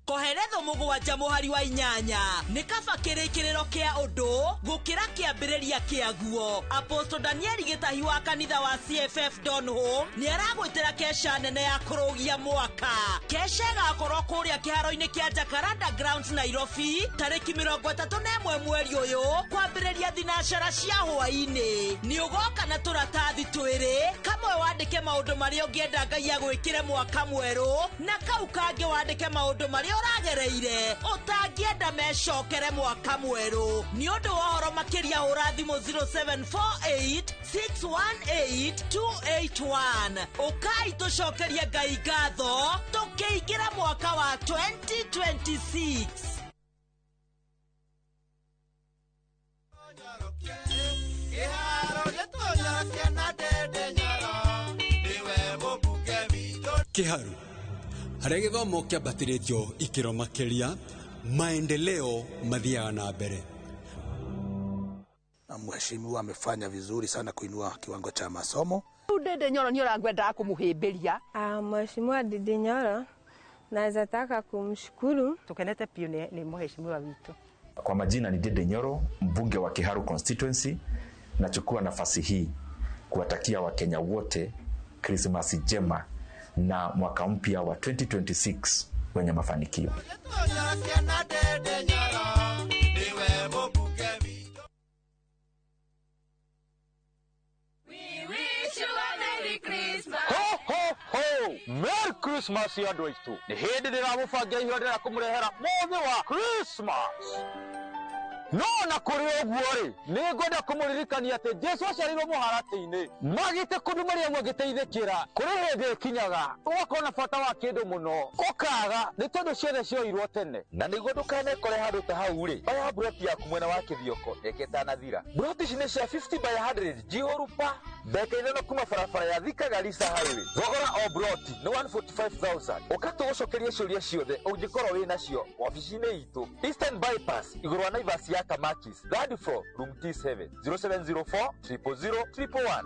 Koheretho mũgwanja mũhari wa 8 nĩ kaba kĩrĩkĩrĩro kĩa ũndũ gũkĩra kĩambĩrĩria kĩaguo. Apostle Daniel Gĩtahi wa kanitha wa CFF Donholm nĩ aragwĩtĩra kesha nene ya kũrũgia mwaka. Kesha ĩgakorwo kũrĩa kĩharo-inĩ kĩa Jacaranda Grounds Nairobi tarĩki 31 mweri ũyũ kwambĩrĩria thinacara cia hwaĩ-inĩ. Nĩ ũgoka na tũratathi twĩrĩ, kamwe wandĩke maũndũ marĩa ũngĩenda Ngai agwĩkĩre mwaka mwerũ na kau kangĩ wandĩke maũndũ marĩa ũragereire ũtangĩenda mecokere mwaka mwerũ. Nĩ ũndũ wa ũhoro makĩria hũra thimũ 0748 618 281. Ũkai tũcokerie Ngai ngatho tũkĩingĩra mwaka wa 2026. Kĩharu harĩa gĩthomo kĩambatĩrĩtio ikĩro makĩria, maendeleo mathiaga na mbere. Na mheshimiwa amefanya vizuri sana kuinua kiwango cha masomo. Ndindi Nyoro nĩ ũrangwendaga kũmũhĩmbĩria. Mheshimiwa Ndindi Nyoro naweza taka kumshukuru. Tukenete piũ nĩ mheshimiwa witũ. Kwa majina ni Ndindi Nyoro, mbunge wa Kiharu constituency. Nachukua nafasi hii kuwatakia Wakenya wote Krismasi njema na mwaka mpya wa 2026 wenye mafanikio. Ho ho ho! Merry Christmas ya andũ aitũ. Nĩ hĩndĩ ndĩramũbangira iheo ndĩrenda kũmũrehera mũthĩ wa Christmas. No na kũrĩ ũguo rĩ, nĩ ngwenda kũmũririkania atĩ Jesu aciarirwo mũharatĩ-inĩ. Magĩte kũndũ Mariamu agĩteithĩkĩra. Kũrĩ hĩndĩ ĩkinyaga ũgakorwo na bata wa kĩndũ mũno, ũkaga nĩ tondũ ciothe cioirwo tene. Na nĩguo ndũkanekore handũ ta hau rĩ, oya mburoti yaku mwena wa Kĩthioko reke ĩtanathira. Mburoti ici nĩ cia 50 by 100 njihũru pa ndagĩka 5 kuma barabara ya Thika Garissa Highway. Thogora o mburoti nĩ 145,000. Ũka tũgũcokerie ciũria ciothe ũngĩkorwo wĩ nacio wabici-inĩ itũ Eastern Bypass igũrũ wa Naivas ya Kamakis, third floor, room T7, 0704 000 111.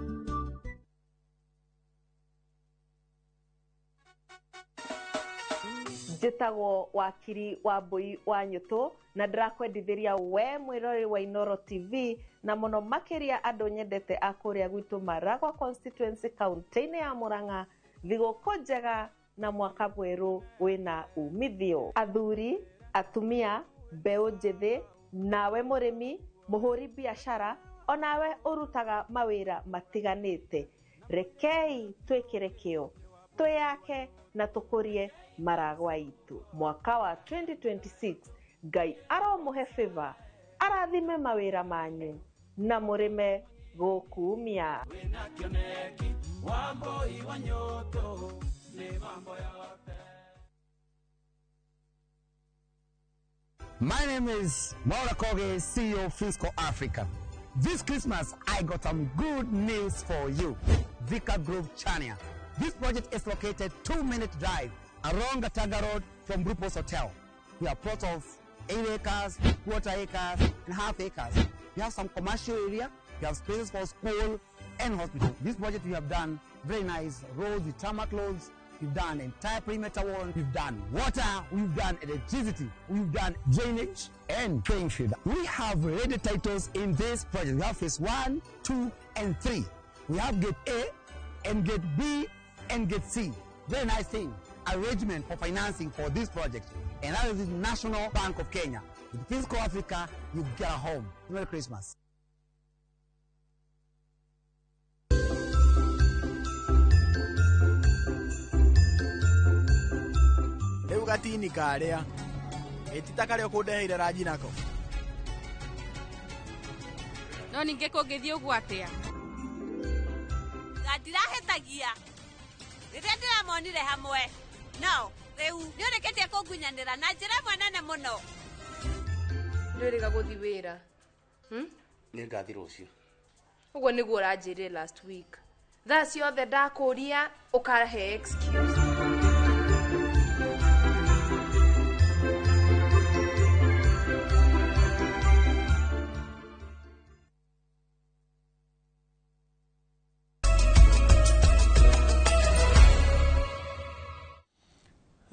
Njĩtagwo wakiri wa Mbui wa Nyũtũ na ndĩrakwendithĩria we mwĩrori wa Inooro TV na mũno makĩria andũ nyendete a kũrĩa gwitũ Maragwa constituency kaunti-inĩ ya Murang'a, thigũkũ njega na mwaka mwerũ wĩna umithio. Athuri, atumia, mbeũ njĩthĩ, nawe mũrĩmi, mũhũri biacara, onawe ũrutaga mawĩra matiganĩte, rekei twĩkĩre kĩo twĩyake na tũkũrie Maragwa itũ. Mwaka wa 2026 Ngai aromũhe favor, arathime mawĩra manyu na mũrĩme gũkumia. My name is Maura Koge, CEO of Fisco Africa. This Christmas, I got some good news for you. Vika Grove Chania. This project is located 2-minute drive along Gataga Road from Grupos Hotel. We have plots of 8 acres, quarter acres, and half acres. We have some commercial area. We have spaces for school and hospital. This project we have done very nice roads with tarmac roads. We've done entire perimeter wall. We've done water. We've done electricity. We've done drainage and playing field. We have ready titles in this project. We have phase 1, 2, and 3. We have gate A and gate B and gate C. Very nice thing. Arrangement for financing for this project. And that is the National Bank of Kenya. With Fiscal Africa, you get a home. Merry Christmas. Rĩu gatini karĩa ĩtita karĩa ũkũndeheire ranji nako. No ningĩ kũngĩthiĩ ũguo atĩa? Ndirahĩtagia rĩrĩa ndĩramonire hamwe no rĩu nĩũrĩkĩtie kũngunyanĩra na njĩra ĩmwe nene mũno. Ndwĩrĩga gũthiĩ wĩra? Nĩngathiĩ rũciũ. Ũguo nĩguo ũranjĩrire last week. Thaa ciothe ndakũria ũkahe excuse.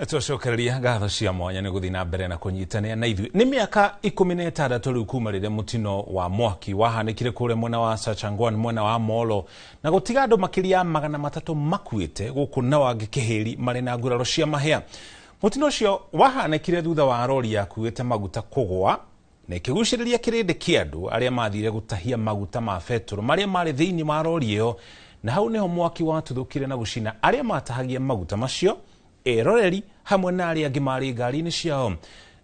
Twacokereria ngatho cia mwanya nĩ gũthiĩ na mbere na kũnyitanĩra na ithuĩ. Nĩ mĩaka 16 rĩu kuma rĩrĩa mũtino wa mwaki wahanĩkire kũrĩa mwena wa Sachangwan mwena wa Molo na gũtiga andũ makĩria ya 300 makuĩte gũkũ na wangĩ kĩhĩri marĩ na nguraro cia mahĩa. Mũtino ũcio wahanĩkire thutha wa rori yakuĩte maguta kũgũa na ĩkĩgucĩrĩria kĩrĩndĩ kĩa andũ arĩa mathire gũtahia maguta ma betũrũ marĩa marĩ thĩinĩ wa rori ĩyo, na hau nĩho mwaki watuthũkire na gũcina arĩa matahagia maguta macio, eroreri hamwe na arĩa angĩ marĩ ngari-inĩ ciao.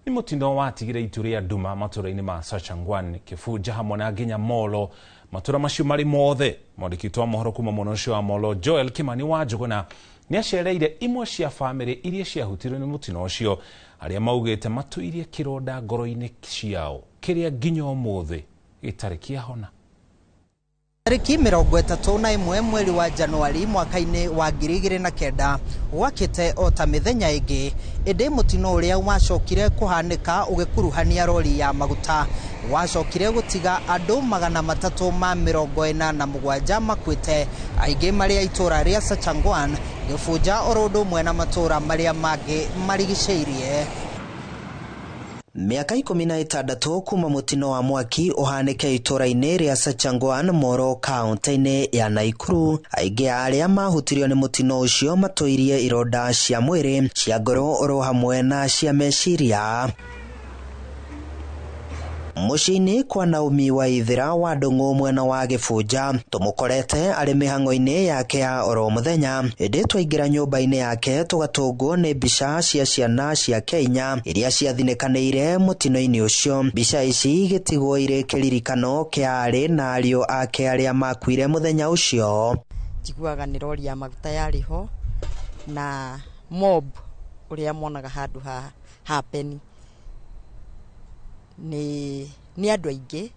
Nĩ mũtino watigire itu rĩa nduma matũra-inĩ ma Sachangwan, Kĩbunja hamwe na nginya Molo. Matũra macio marĩ mothe. Mwandĩki witũ wa mohoro kuma mwena ũcio wa Molo, Joel Kimani wa Njũgũna, nĩ acereire imwe cia bamĩrĩ iria ciahutirio nĩ mũtino ũcio, arĩa maugĩte matũirie kĩronda ngoro-inĩ ciao kĩrĩa nginya ũmũthĩ gĩtarĩ kĩahona. Tarĩki 31 mweri wa Januari mwaka-inĩ wa 2009 gwakĩte o ta mĩthenya ĩngĩ, ĩndĩ mũtino ũrĩa wacokire kũhanĩka ũgĩkuruhania rori ya maguta wacokire gũtiga andũ 347 makuĩte, aingĩ marĩ a itũra rĩa Sachangwan, Gĩbunja oro ũndũ ũmwe na matũra marĩa mangĩ marigicĩirie. Mĩaka 16 kuma mũtino wa mwaki ũhanĩke itũra-inĩ rĩa Sachangwan Moro kaunti-inĩ ya Naikuru, aingĩ a arĩa mahutirio nĩ mũtino ũcio matũirie ironda cia mwĩrĩ, cia ngoro oro hamwe na cia meciria. Mũciĩ-inĩ kwa Naomi Waithera wa Ndũng'ũ mwena wa Gĩbunja tũmũkorete arĩ mĩhang'o-inĩ yake ya oro mũthenya, ĩndĩ twaingĩra nyũmba-inĩ yake tũgatũngwo nĩ mbica cia ciana ciake inya iria ciathinĩkanĩire mũtino-inĩ ũcio. Mbica ici igĩtigwo irĩ kĩririkano kĩa aarĩ na ariũ ake arĩa makuire mũthenya ũcio. Njiguaga nĩ rori ya maguta yarĩ ho na mob ũrĩa monaga handũ ha happen nĩ andũ aingĩ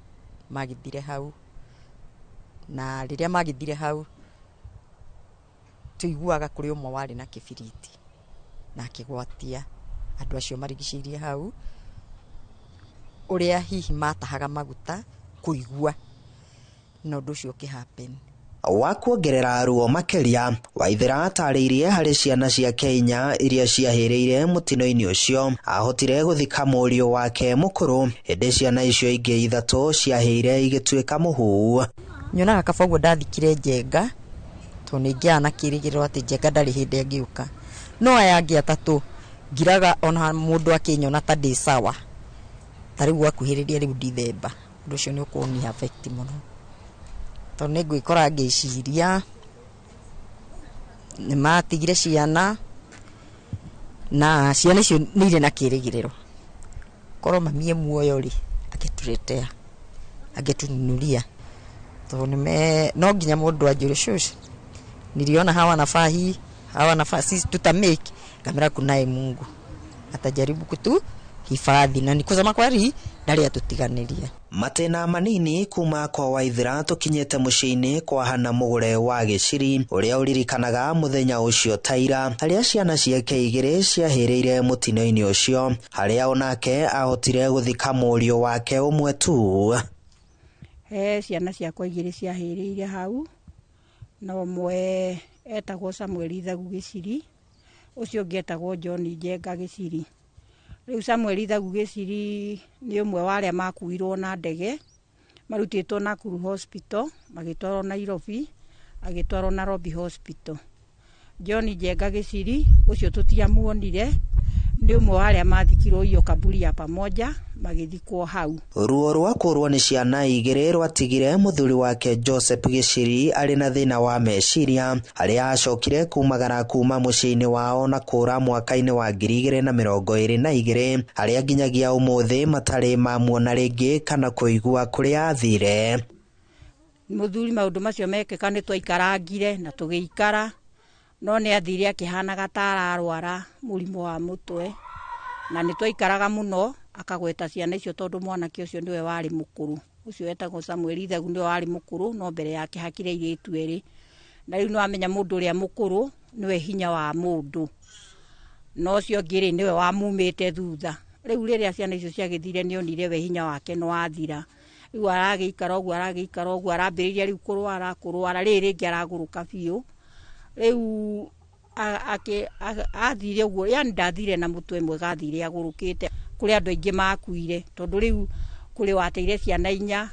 magĩthire hau, na rĩrĩa magĩthire hau tũiguaga kũrĩ ũmwe warĩ na kĩbiriti na akĩgwatia andũ acio marigicĩirie hau, ũrĩa hihi matahaga maguta kũigua na ũndũ ũcio ũkĩhappen. Wa kuongerera ruo makĩria, Waithera atarĩirie harĩ ciana ciake inya iria ciahĩrĩire mũtino-inĩ ũcio ahotire gũthika mũriũ wake mũkũrũ, ĩndĩ ciana icio ingĩ 3 ciahĩire igĩtuĩka mũhu. Nyonaga kaba ũguo ndathikire Njenga tondũ nĩingĩaga na kĩrĩgĩrĩro atĩ Njenga ndarĩ hĩndĩ angĩũka, no aya angĩ 3 ngiraga ona mũndũ akĩnyona ta ndĩ sawa, ta rĩu gwakuhĩrĩria rĩu Dithemba, ũndũ ũcio nĩ ũkũni affect mũno tondũ nĩ ngwĩkora ngĩciria nĩ matigire ciana na ciana icio nĩ irĩ na kĩrĩgĩrĩro korwo mami e muoyo rĩ angĩtũretea angĩtununuria tondũ nĩ no nginya mũndũ anjũre shush, niliona hawa nafaa hii, hawa nafaa, sisi tutamake kamera, kunaye Mungu atajaribu Hifadhi na kusema kweli ndarĩ atũtiganĩria. Matĩna manini kuma kwa Waithira tũkinyĩte mũciĩ-inĩ kwa Hana Mũgũre wa Gĩciri ũrĩa ũririkanaga mũthenya ũcio taira harĩa ciana ciake igĩrĩ ciahĩrĩire mũtino-inĩ ũcio, harĩa onake ahotire gũthika mũriũ wake ũmwe tu. He ciana ciakwa igĩrĩ ciahĩrĩire hau, na ũmwe etagwo Samuel Ithagu Gĩciri, ũcio ũngĩ etagwo John Njenga Gĩciri. Rĩu Samuel Ithagu Gĩciri nĩ ũmwe wa arĩa makuirwo na ndege, marutĩtwo Nakuru Hospital magĩtwarwo Nairobi, agĩtwarwo Nairobi Hospital. John Njenga Gĩciri ũcio tũtiamuonire, nĩ ũmwe wa arĩa mathikirwo iyo kaburi ya pamoja magĩthikwo hau. Ruo rwa kũrwo nĩ ciana igĩrĩ rwatigire mũthuri wake Joseph Gĩciri arĩ na thĩna wa meciria, harĩa acokire kumagara kuma mũciĩ-inĩ wao na kũra mwaka-inĩ wa 2022, harĩa nginyagia ũmũthĩ matarĩ mamuona rĩngĩ kana kũigua kũrĩa athire. Mũthuri maũndũ macio mekĩka nĩ twaikarangire na tũgĩikara, no nĩ athire akĩhanaga ta ararwara mũrimũ wa mũtwe, na nĩ twaikaraga mũno akagweta ciana icio tondũ mwanake ũcio nĩwe warĩ mũkũrũ, ũcio etagwo Samuel Ithagu nĩwe warĩ mũkũrũ, no mbere yake hakire airĩtu erĩ, na rĩu nĩwamenya mũndũ ũrĩa mũkũrũ nĩwe hinya wa mũndũ, no ũcio ũngĩ rĩ nĩwe wamumĩte thutha. Rĩu rĩrĩa ciana icio ciagĩthire nĩonire we hinya wake nĩwathira, rĩu aragĩikara ũguo aragĩikara ũguo, arambĩrĩria rĩu kũrwara kũrwara, rĩrĩ rĩngĩ aragũrũka biũ. Rĩu athire ũguo, yani ndathire na mũtwe mwega, athire agũrũkĩte. Kũrĩ andũ aingĩ makuire tondũ rĩu kũrĩ wateire ciana 4,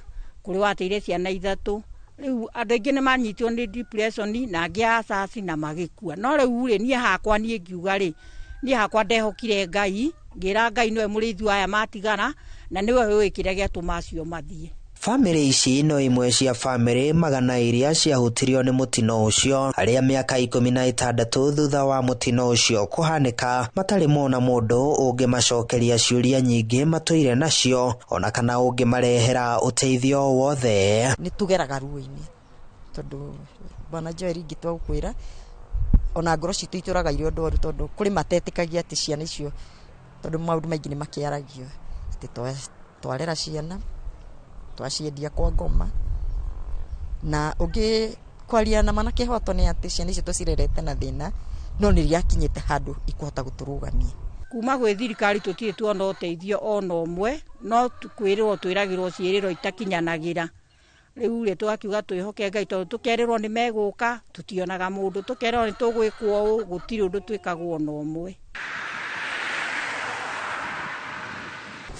kũrĩ wateire ciana 3. Rĩu andũ aingĩ nĩmanyitirwo nĩ depression na angĩ asasi na magĩkua. No rĩu rĩ niĩ hakwa niĩ ngiuga rĩ, niĩ hakwa ndehokire Ngai, ngĩra Ngai nĩwe mũrĩithi wa aya matigara na nĩwe ũĩ kĩrĩa gĩatũma acio mathiĩ. Bamĩrĩ ici no imwe cia bamĩrĩ 100 iria ciahutirio nĩ mũtino ũcio, arĩa mĩaka 16 thutha wa mũtino ũcio kũhanĩka matarĩ mona mũndũ ũngĩmacokeria ciũria nyingĩ matũire nacio ona kana ũngĩmarehera ũteithio wothe. Nĩ tũgeraga ruo-inĩ tondũ bwana Joel ingĩtua gũkwĩra ona ngoro citũ itũraga irĩ ndwaru tondũ kũrĩ matetĩkagia atĩ ciana icio, tondũ maũndũ maingĩ nĩ makĩaragio atĩ twarera ciana twaciendia kwa ngoma, na ũngĩ kwaria na mana kĩhoto nĩ atĩ ciana icio tũcirerete na thĩna, no nĩ rĩakinyĩte handũ ikũhota gũtũrũgamia. Kuma gwĩ thirikari tũtirĩ tuona ũteithio ona ũmwe, no kwĩrĩrwo twĩragĩrwo ciĩrĩro itakinyanagĩra. Rĩu rĩ tũgakiuga twĩhoke Ngai tondũ tũkerĩrwo nĩ megũka tũtionaga mũndũ, tũkerĩrwo nĩ tũgwĩkwo ũũ, gũtirĩ ũndũ twĩkagwo ona ũmwe.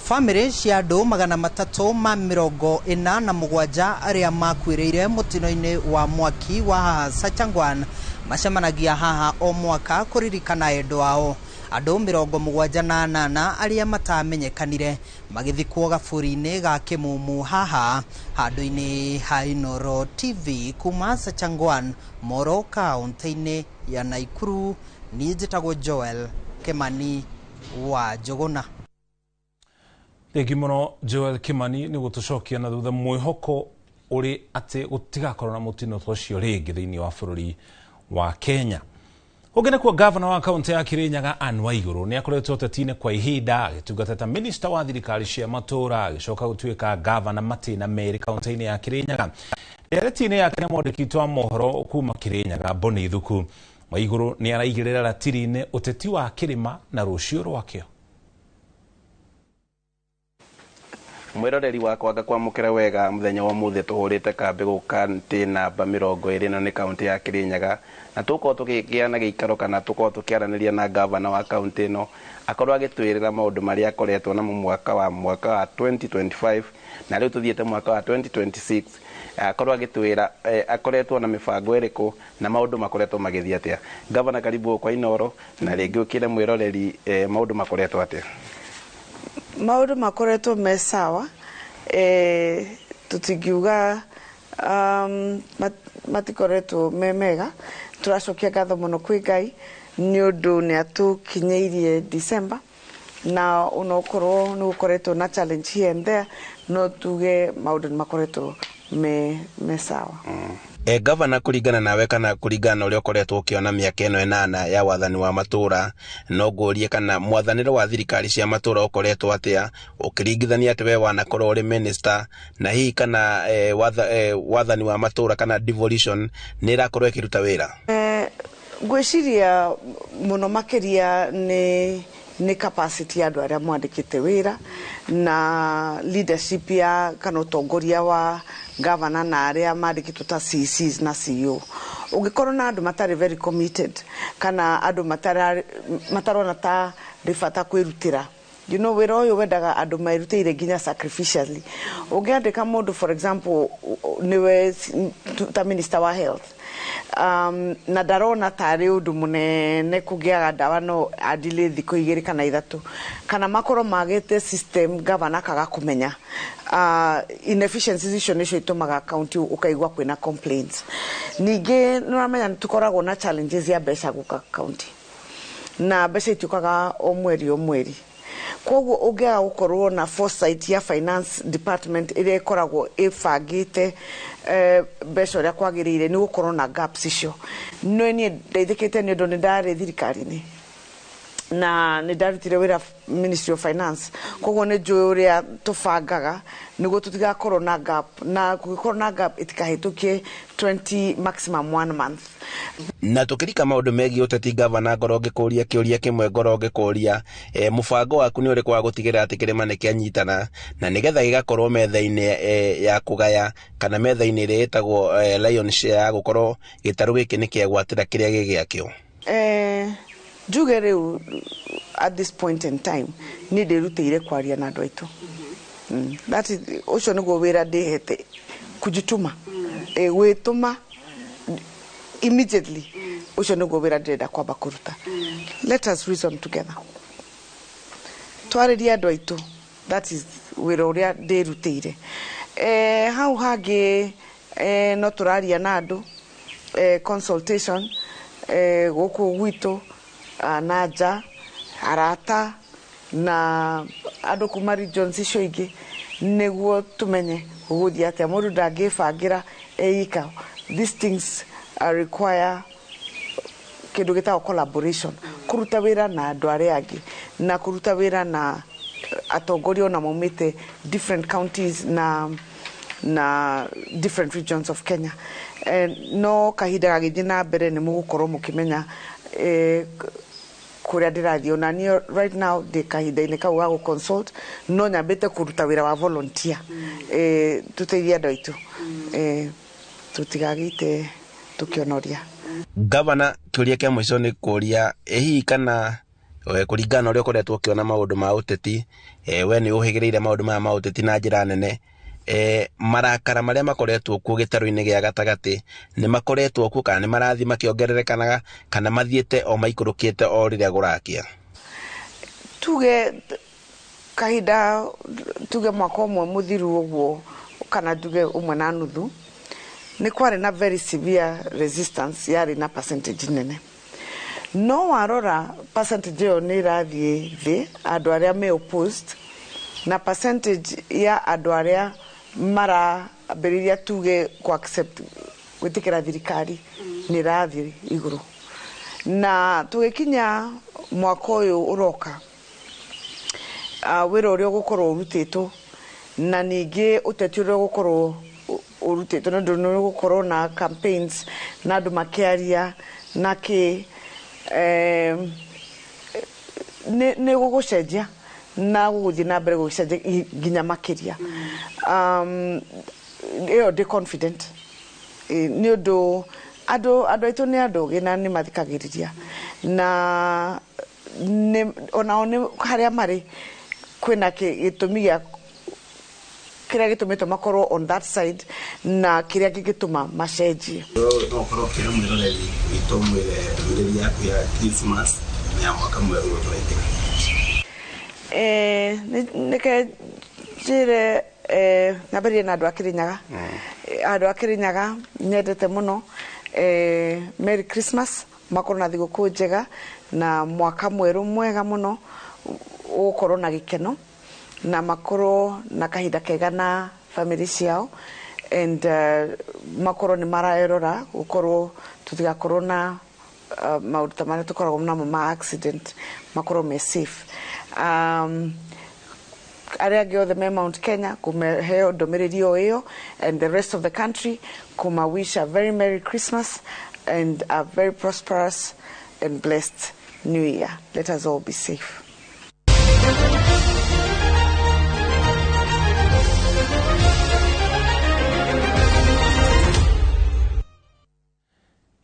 Bamĩrĩ cia andũ 347 arĩa makuĩrĩire mũtino-inĩ wa mwaki wa haha Sachangwan macemanagia haha o mwaka kũririkana endwa ao. Andũ 78 arĩa matamenyekanire magĩthikwo gaburi-inĩ ga Kĩmumu haha handũ-inĩ ha Inooro TV kuma Sachangwan, Moro, kaũntĩ-inĩ ya Nakuru. Niĩ njĩtagwo Joel Kimani wa Njũgũna. Thengi mũno Joel Kimani nĩ gũtũcokia na thutha mwĩhoko ũrĩ atĩ gũtigakorwo na mũtino ta ũcio rĩngĩ thĩinĩ wa bũrũri wa Kenya. Ũngĩ nĩkuo gavana wa kaũntĩ ya Kirinyaga Anne Waiguru nĩ akoretwo ũteti-inĩ kwa ihinda agĩtungata ta minista wa thirikari cia matũũra, agĩcoka gũtuĩka gavana matĩna merĩ kaũntĩ-inĩ ya Kirinyaga. Ndereti-inĩ yake na mwandĩki witũ wa mohoro kuma Kirinyaga Boni Thuku, Waiguru nĩ araigĩrĩra ratiri-inĩ ũteti wa kĩrĩma na rũciũ rwakĩo. Mwiroreri wakwa ngakwamũkĩra wega mũthenya wa ũmũthĩ tũhũrĩte kambĩ gũkũ kaũntĩ namba 20 na nĩ kaũntĩ ya Kirinyaga, na tũkorwo tũkĩgĩa na gĩikaro kana tũkorwo tũkĩaranĩria na gavana wa kaũntĩ ĩno akorwo agĩtwĩrĩra maũndũ marĩa akoretwo namo mwaka wa 2025 na rĩu tũthiĩte mwaka wa 2026, akorwo agĩtwĩra akoretwo na mĩbango ĩrĩkũ na maũndũ makoretwo magĩthiĩ atĩa. Gavana, karibu kwa Inooro na rĩngĩ ũkĩre mwĩroreri maũndũ makoretwo atĩa. Maũndũ makoretwo me sawa, tũtingiuga matikoretwo me mega. Tũracokia ngatho mũno kwĩ Ngai nĩ ũndũ nĩ atũkinyĩirie December, na onokorwo nĩ gũkoretwo na challenge here and there, no tuge maũndũ nĩ makoretwo me sawa. Gavana, kũringana nawe kana kũringana na ũrĩa ũkoretwo ũkĩona mĩaka ĩno 8 ya wathani wa matũra, no ngũrie kana mwathanĩre wa thirikari cia matũra ũkoretwo atĩa ũkĩringithania atĩ we wanakorwo ũrĩ minister, na hihi kana wathani wa matũra kana devolution nĩ ĩrakorwo ĩkĩruta wĩra? Ngwĩciria mũno makĩria nĩ capacity ya andũ arĩa mwandĩkĩte wĩra na leadership ya kana ũtongoria wa governor na arĩa mandĩkĩtwo ta CCs na CEO. Ũngĩkorwo na andũ matarĩ very committed kana andũ matarona ta rĩ bata kwĩrutĩra, wĩra ũyũ wendaga andũ merutĩire nginya sacrificially. Ũngĩandĩka mũndũ, for example, nĩwe ta minister wa health, na ndarona tarĩ ũndũ mũnene kũgĩaga ndawa, no adile thikũ 2 kana 3, kana makorwo magĩte system governor akaga kũmenya, inefficiencies icio nĩcio itũmaga county ũkaigua kwĩna complaints. Ningĩ nĩũramenya nĩ tũkoragwo na challenges ya mbeca gũka county, na mbeca itiũkaga o mweri o mweri. Koguo ũngĩaga gũkorwo na foresight ya finance department ĩrĩa ĩkoragwo ĩbangĩte mbeca ũrĩa kwagĩrĩire, nĩ gũkorwo na gaps icio. No niĩ ndeithĩkĩte nĩ ũndũ nĩ ndarĩ thirikari-inĩ na nĩ ndarutire wĩra Ministry of Finance, koguo nĩ njũĩ ũrĩa tũbangaga nĩguo tũtigakorwo na gap, na kũngĩkorwo na gap ĩtikahĩtũkie 20 maximum 1 month. Na tũkĩrika maũndũ megiĩ ũteti, gavana, ngorwo ngĩkũria kĩũria kĩmwe, ngorwo ngĩkũria mũbango waku nĩ ũrĩkũ wa gũtigĩrĩra atĩ kĩrĩma nĩ kĩanyitana na nĩgetha gĩgakorwo metha-inĩ ya kũgaya kana metha-inĩ ĩrĩa ĩtagwo lion share ya gũkorwo gĩtarũ gĩkĩ nĩ kĩagwatĩra kĩrĩa gĩ gĩakĩo? Njuge rĩu at this point in time niĩ ndĩrutĩire kwaria na andũ aitũ. That is, ũcio nĩguo wĩra ndĩhete, kujituma, gwĩtũma immediately. Ũcio nĩguo wĩra ndĩrenda kwamba kũruta. Let us reason together, twarĩrie andũ aitũ. That is wĩra ũrĩa ndĩrutĩire. Hau hangĩ, no tũraria na andũ, consultation, gũkũ gwitũ na nja, arata na andũ kuma regions icio ingĩ, nĩguo tũmenye gũgũthiĩ atĩa. Mũndũ ndangĩbangĩra eika. These things require kĩndũ gĩtagwo collaboration, kũruta wĩra na andũ arĩa angĩ na kũruta wĩra na atongoria ona maumĩte different counties na different regions of Kenya. No kahinda gagĩthiĩ na mbere nĩ mũgũkorwo mũkĩmenya kũrĩa ndĩrathiĩ. Ona niĩ right now ndĩ kahinda-inĩ kau ga gũ-consult, no nyambĩte kũruta wĩra wa volunteer, tũteithie andũ aitũ, tũtigagĩte tũkĩonoria. Gavana, kĩũria kĩa mũico nĩ kũria hihi kana kũringana na ũrĩa ũkoretwo ũkĩona maũndũ ma ũteti, we nĩ ũhĩgĩrĩire maũndũ maya ma ũteti na njĩra nene, marakara marĩa makoretwo kuo gĩtarũ-inĩ gĩa gatagatĩ nĩ makoretwo kuo kana nĩ marathiĩ makĩongererekanaga kana mathiĩte o maikũrũkĩte o rĩrĩa gũrakĩa? Tuge kahinda, tuge mwaka ũmwe mũthiru ũguo kana tuge 1.5, nĩ kwarĩ na very severe resistance, yarĩ na percentage nene. No warora percentage ĩyo nĩ ĩrathiĩ thĩ, andũ arĩa me opposed, na percentage ya andũ arĩa marambĩrĩria tuge ku accept gwĩtĩkĩra thirikari nĩ ĩrathiĩ igũrũ. Na tũgĩkinya mwaka ũyũ ũroka, wĩra ũrĩa ũgũkorwo ũrutĩtwo na ningĩ ũteti ũrĩa ũgũkorwo ũrutĩtwo, nĩ ũndũ nĩ ũgũkorwo na campaigns na andũ makĩaria na kĩ, nĩ gũgũcenjia na gũgũthiĩ na mbere gũgĩcenjia nginya makĩria. Ĩyo ndĩ confident, nĩ ũndũ andũ aitũ nĩ andũ ogĩ na nĩ mathikagĩrĩria, na onao nĩ harĩa marĩ kwĩna gĩtũmi gĩa kĩrĩa gĩtũmĩte makorwo on that side na kĩrĩa kĩngĩtũma macenjie. No ũkorwo ũkĩra mwĩroreri witũ mwĩre ndũmĩrĩri yaku ya Christmas na ya mwaka mwerũ ũyũ tũraingĩra. Nĩke njĩre, nyambĩrĩrie na andũ a Kĩrĩnyaga. Andũ a Kĩrĩnyaga nyendete mũno, Merry Christmas, makorwo na thigũkũ njega na mwaka mwerũ mwega mũno, ũgũkorwo na gĩkeno na makorwo na kahinda kega na family ciao. And makorwo nĩ maraerora gũkorwo tũtigakorwo na maũndũ ta marĩa tũkoragwo namo ma accident, makorwo me safe. Arĩa angĩ othe me Mount Kenya kũmeheo ndũmĩrĩri o ĩyo, and the rest of the country kũma wish a very merry Christmas and a very prosperous and blessed new year. Let us all be safe.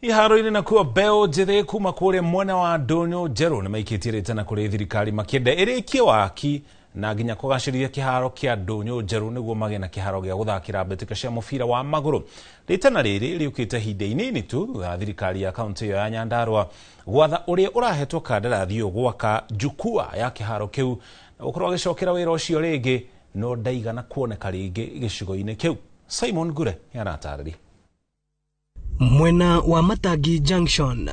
Iharo-inĩ nakuo mbeũ njĩthĩ kuma kũrĩa mwena wa Ndũnyũ Njerũ nĩ maikĩtie rĩtana kũrĩ thirikari makĩenda ĩrĩkie waki na nginya kũgacĩrithia kĩharo kĩa Ndũnyũ Njerũ nĩguo magĩe na kĩharo gĩa gũthakĩra mbĩtĩka cia mũbira wa magũrũ. Rĩtana rĩrĩ rĩũkĩte ihinda inini tu thutha wa thirikari ya kaũntĩ ĩyo ya Nyandarua gwatha ũrĩa ũrahetwo kandarathi ĩyo gwaka jukwaa ya kĩharo kĩu na gũkorwo agĩcokera wĩra ũcio rĩngĩ no ndaigana kuoneka rĩngĩ gĩcigo-inĩ kĩu. Simon Ngure nĩaratarĩria. Mwena wa Matangi Junction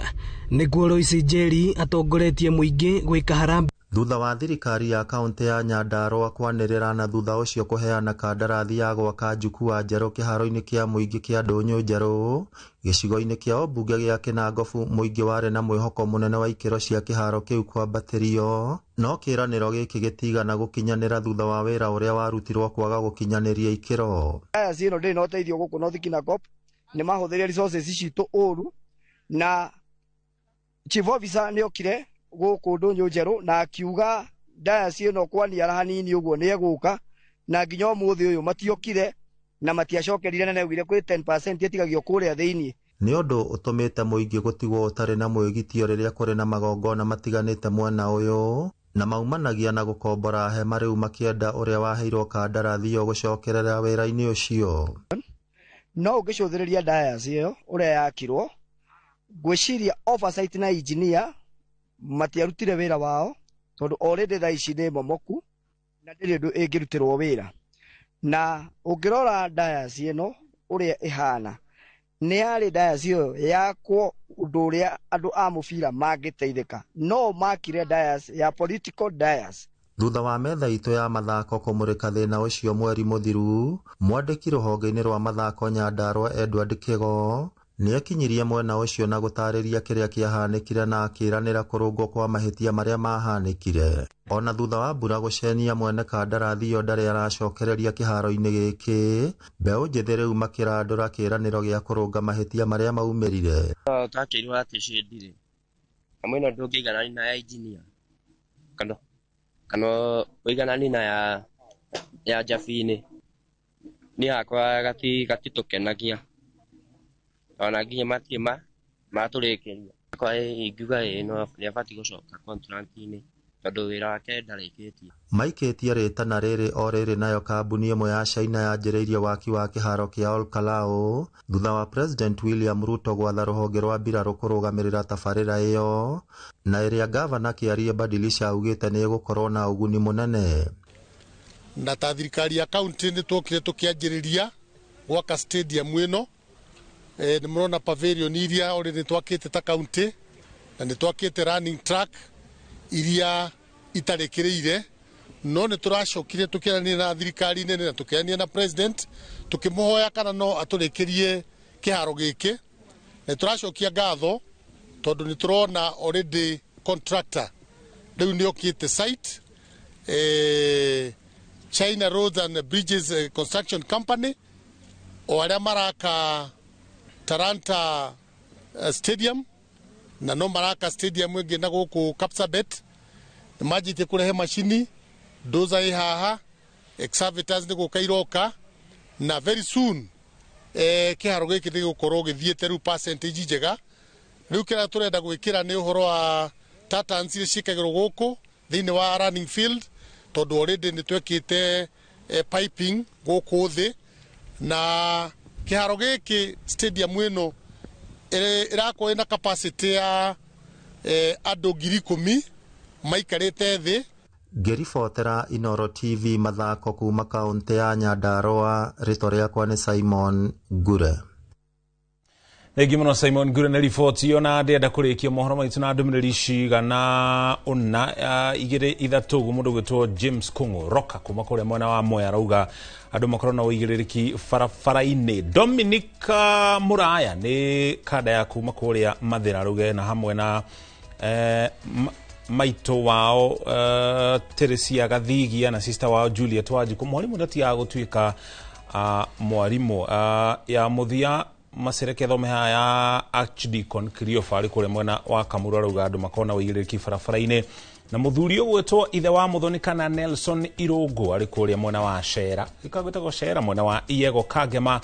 nĩguo Lois Njeri atongoretie mũingĩ gwĩka harambee. Thutha wa thirikari ya kaũntĩ ya Nyandarua kwanĩrĩra na thutha ũcio kũheana kandarathi ya gwaka jukwaa njerũ kĩharo-inĩ kĩa mũingĩ kĩa Ndũnyũ Njerũ gĩcigo-inĩ kĩa ũmbunge gĩa Kĩnangobu, mũingĩ warĩ na mwĩhoko mũnene wa ikĩro cia kĩharo kĩu kwambatĩrio, no kĩĩranĩro gĩkĩ gĩtigana gũkinyanĩra thutha wa wĩra ũrĩa warutirwo kwaga gũkinyanĩria ikĩro. Aya ĩno ndĩrĩ na ũteithio gũkũ North Kinangop, nĩ mahũthĩrire resources citũ ũru, na chief officer nĩ okire gũkũ Ndũnyũ Njerũ na akiuga diocese ĩno kwaniara hanini ũguo nĩ egũka, na nginya ũmũthĩ ũyũ matiokire na matiacokerire, na nĩaugire kwĩ 10% ĩtigagio kũrĩa thĩiniĩ. Nĩ ũndũ ũtũmĩte mũingĩ gũtigwo ũtarĩ na mwĩgitio rĩrĩa kũrĩ na magongona matiganĩte mwena ũyũ, na maumanagia na gũkombora hema rĩu makĩenda ũrĩa waheirwo kandarathi ĩyo gũcokerera wĩra-inĩ ũcio. No ũngĩcũthĩrĩria diocese ĩyo ũrĩa yakirwo, ngwĩciria oversight na engineer matiarutire wĩra wao, tondũ already thaa ici nĩ momoku na ndĩrĩ ũndũ ĩngĩrutĩrwo wĩra. Na ũngĩrora diocese ĩno ũrĩa ĩhana, nĩ yarĩ diocese ĩyo yakwo ũndũ ũrĩa andũ a mũbira mangĩteithĩka, no makire diocese ya political diocese. Thutha wa metha itũ ya mathako kũmũrĩka thĩna ũcio mweri mũthiru, mwandĩki rũhonge-inĩ rwa mathako Nyandarua Edward Kĩgo nĩekinyirie mwena ũcio na gũtarĩria kĩrĩa kĩahanĩkire na akĩranĩra kũrũngwo kwa mahĩtia marĩa mahanĩkire. Ona thutha wa mbura gũcenia mwene kandarathi ĩyo ndarĩ aracokereria kĩharo-inĩ gĩkĩ, mbeũ njĩthĩ rĩu makĩrandũra kĩĩranĩro gĩa kũrũnga mahĩtia marĩa maumĩrire. Twakĩirwo atĩ cio ndirĩ hamwe ĩno ndũngĩiganania na ya engineer kana ũigananie na ya Njabini. Niĩ hakwa gatitũkenagia ona nginya matirĩ matũrĩkĩria. Hakwa ingiuga ĩĩ no nĩabatiĩ gũcoka contract-inĩ tondũ wĩra wake ndarĩkĩtie. Maikĩtie rĩtana rĩrĩ o rĩrĩ nayo kambuni ĩmwe ya China yanjĩrĩirie waki wa kĩharo kĩa Olkalou thutha wa President William Ruto gwatha rũhonge rwa mbirarũ kũrũgamĩrĩra tabarĩra ĩyo, na ĩrĩa gavana Kĩarie Badilisha augĩte nĩ ĩgũkorwo na ũguni mũnene. Na ta thirikari ya kaunti nĩ twokire tũkĩanjĩrĩria gwaka stadium ĩno, nĩ mũrona pavilion iria already twakĩte ta kaunti, na nĩ twakĩte running track iria itarĩkĩrĩire, no nĩ tũracokire tũkĩaranĩria na thirikari nene na tũkĩaranĩria na president tũkĩmũhoya kana no atũrĩkĩrie kĩharo gĩkĩ. Nĩ tũracokia ngatho tondũ nĩ tũrona already contractor rĩu nĩ okĩte site, China Roads and Bridges Construction Company o arĩa maraka Taranta Stadium, na no maraka stadium ĩngĩ na gũkũ Kapsabet. Nĩ manjĩtie kũrehe macini doza ĩ haha, excavators nĩ gũka iroka, na very soon kĩharo gĩkĩ nĩ gĩgũkorwo gĩthiĩte rĩu percentage njega. Rĩu kĩrĩa tũrenda gwĩkĩra nĩ ũhoro wa tartans iria ciĩkagĩrwo gũkũ thĩinĩ wa running field, tondũ already nĩ twekĩte piping gũkũ thĩ, na kĩharo gĩkĩ stadium ĩno ĩrakorwo ĩna capacity ya andũ 10,000 maikarĩte thĩ. Ngĩribotera Inooro TV mathako kuma kaũntĩ ya Nyandarua, rĩtwa rĩakwa nĩ Simon Ngure. Thengiũ mũno Simon Ngure nĩ riboti ĩyo, na ndĩrenda kũrĩkia mohoro maitũ na ndũmĩrĩri cigana ũna, 2 3 ũguo. Mũndũ ũgwĩtwo James Kung'u Roka kuma kũrĩa mwena wa Mwea arauga Andũ makorwo na ũigĩrĩrĩki barabara-inĩ. Dominic Muraya nĩ kanda ya kuma kũrĩa Mathĩra Rũge na hamwe na maitũ wao Teresia Gathigia na sister wao Juliet Wanjikũ. Mwarimũ ndatigaga gũtuĩka mwarimũ. Ya mũthia Macereke thome haha ya Archdeacon Cleofa arĩ kũrĩa mwena wa Kamuru arauga andũ makorwo na ũigĩrĩrĩki barabara-inĩ. Na mũthuri ũgwĩtwo ithe wa Mũthoni kana Nelson Irũngũ arĩ kũrĩa mwena wa Cera, gĩkagwĩtagwo Cera, mwena wa Iego Kangema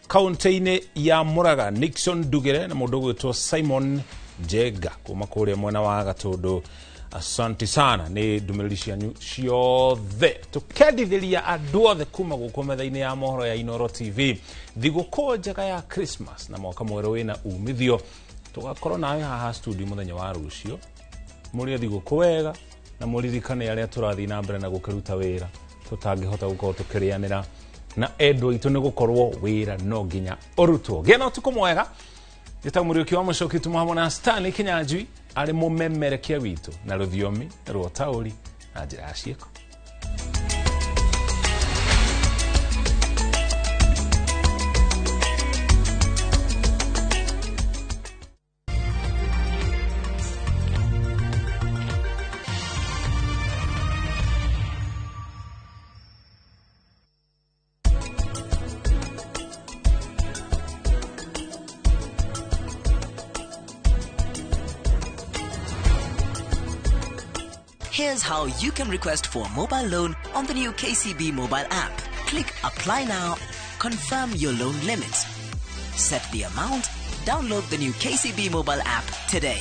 kaunti-inĩ ya Muraga. Nixon Ndugire na mũndũ ũgwĩtwo Simon Njenga kuma kũrĩa mwena wa Gatũndũ. Asante sana nĩ ndũmĩrĩri cianyu ciothe. Tũkendithĩria andũ othe kuma gũkũ metha-inĩ ya mohoro ya Inooro TV thigũkũ njega ya Christmas na mwaka mwerũ wĩna umithio. Tũgakorwo nawe haha studio mũthenya wa rũciũ. Mũrĩe thigũkũ wega na mũririkane arĩa tũrathiĩ na mbere na gũkĩruta wĩra tũtangĩhota gũkorwo tũkĩrĩanĩra na endwa aitũ, nĩ gũkorwo wĩra no nginya ũrutwo. Gĩa na ũtukũ mwega. Njĩtagwo Mũriũki wa Mũcoki, tuma hamwe na Stanley Kinyanjui arĩ mũmemerekia witũ na rũthiomi rwa ũtaũri na njĩra ya ciĩko. Here's how you can request for a mobile loan on the new KCB mobile app. Click Apply Now, confirm your loan limit, set the amount, download the new KCB mobile app today.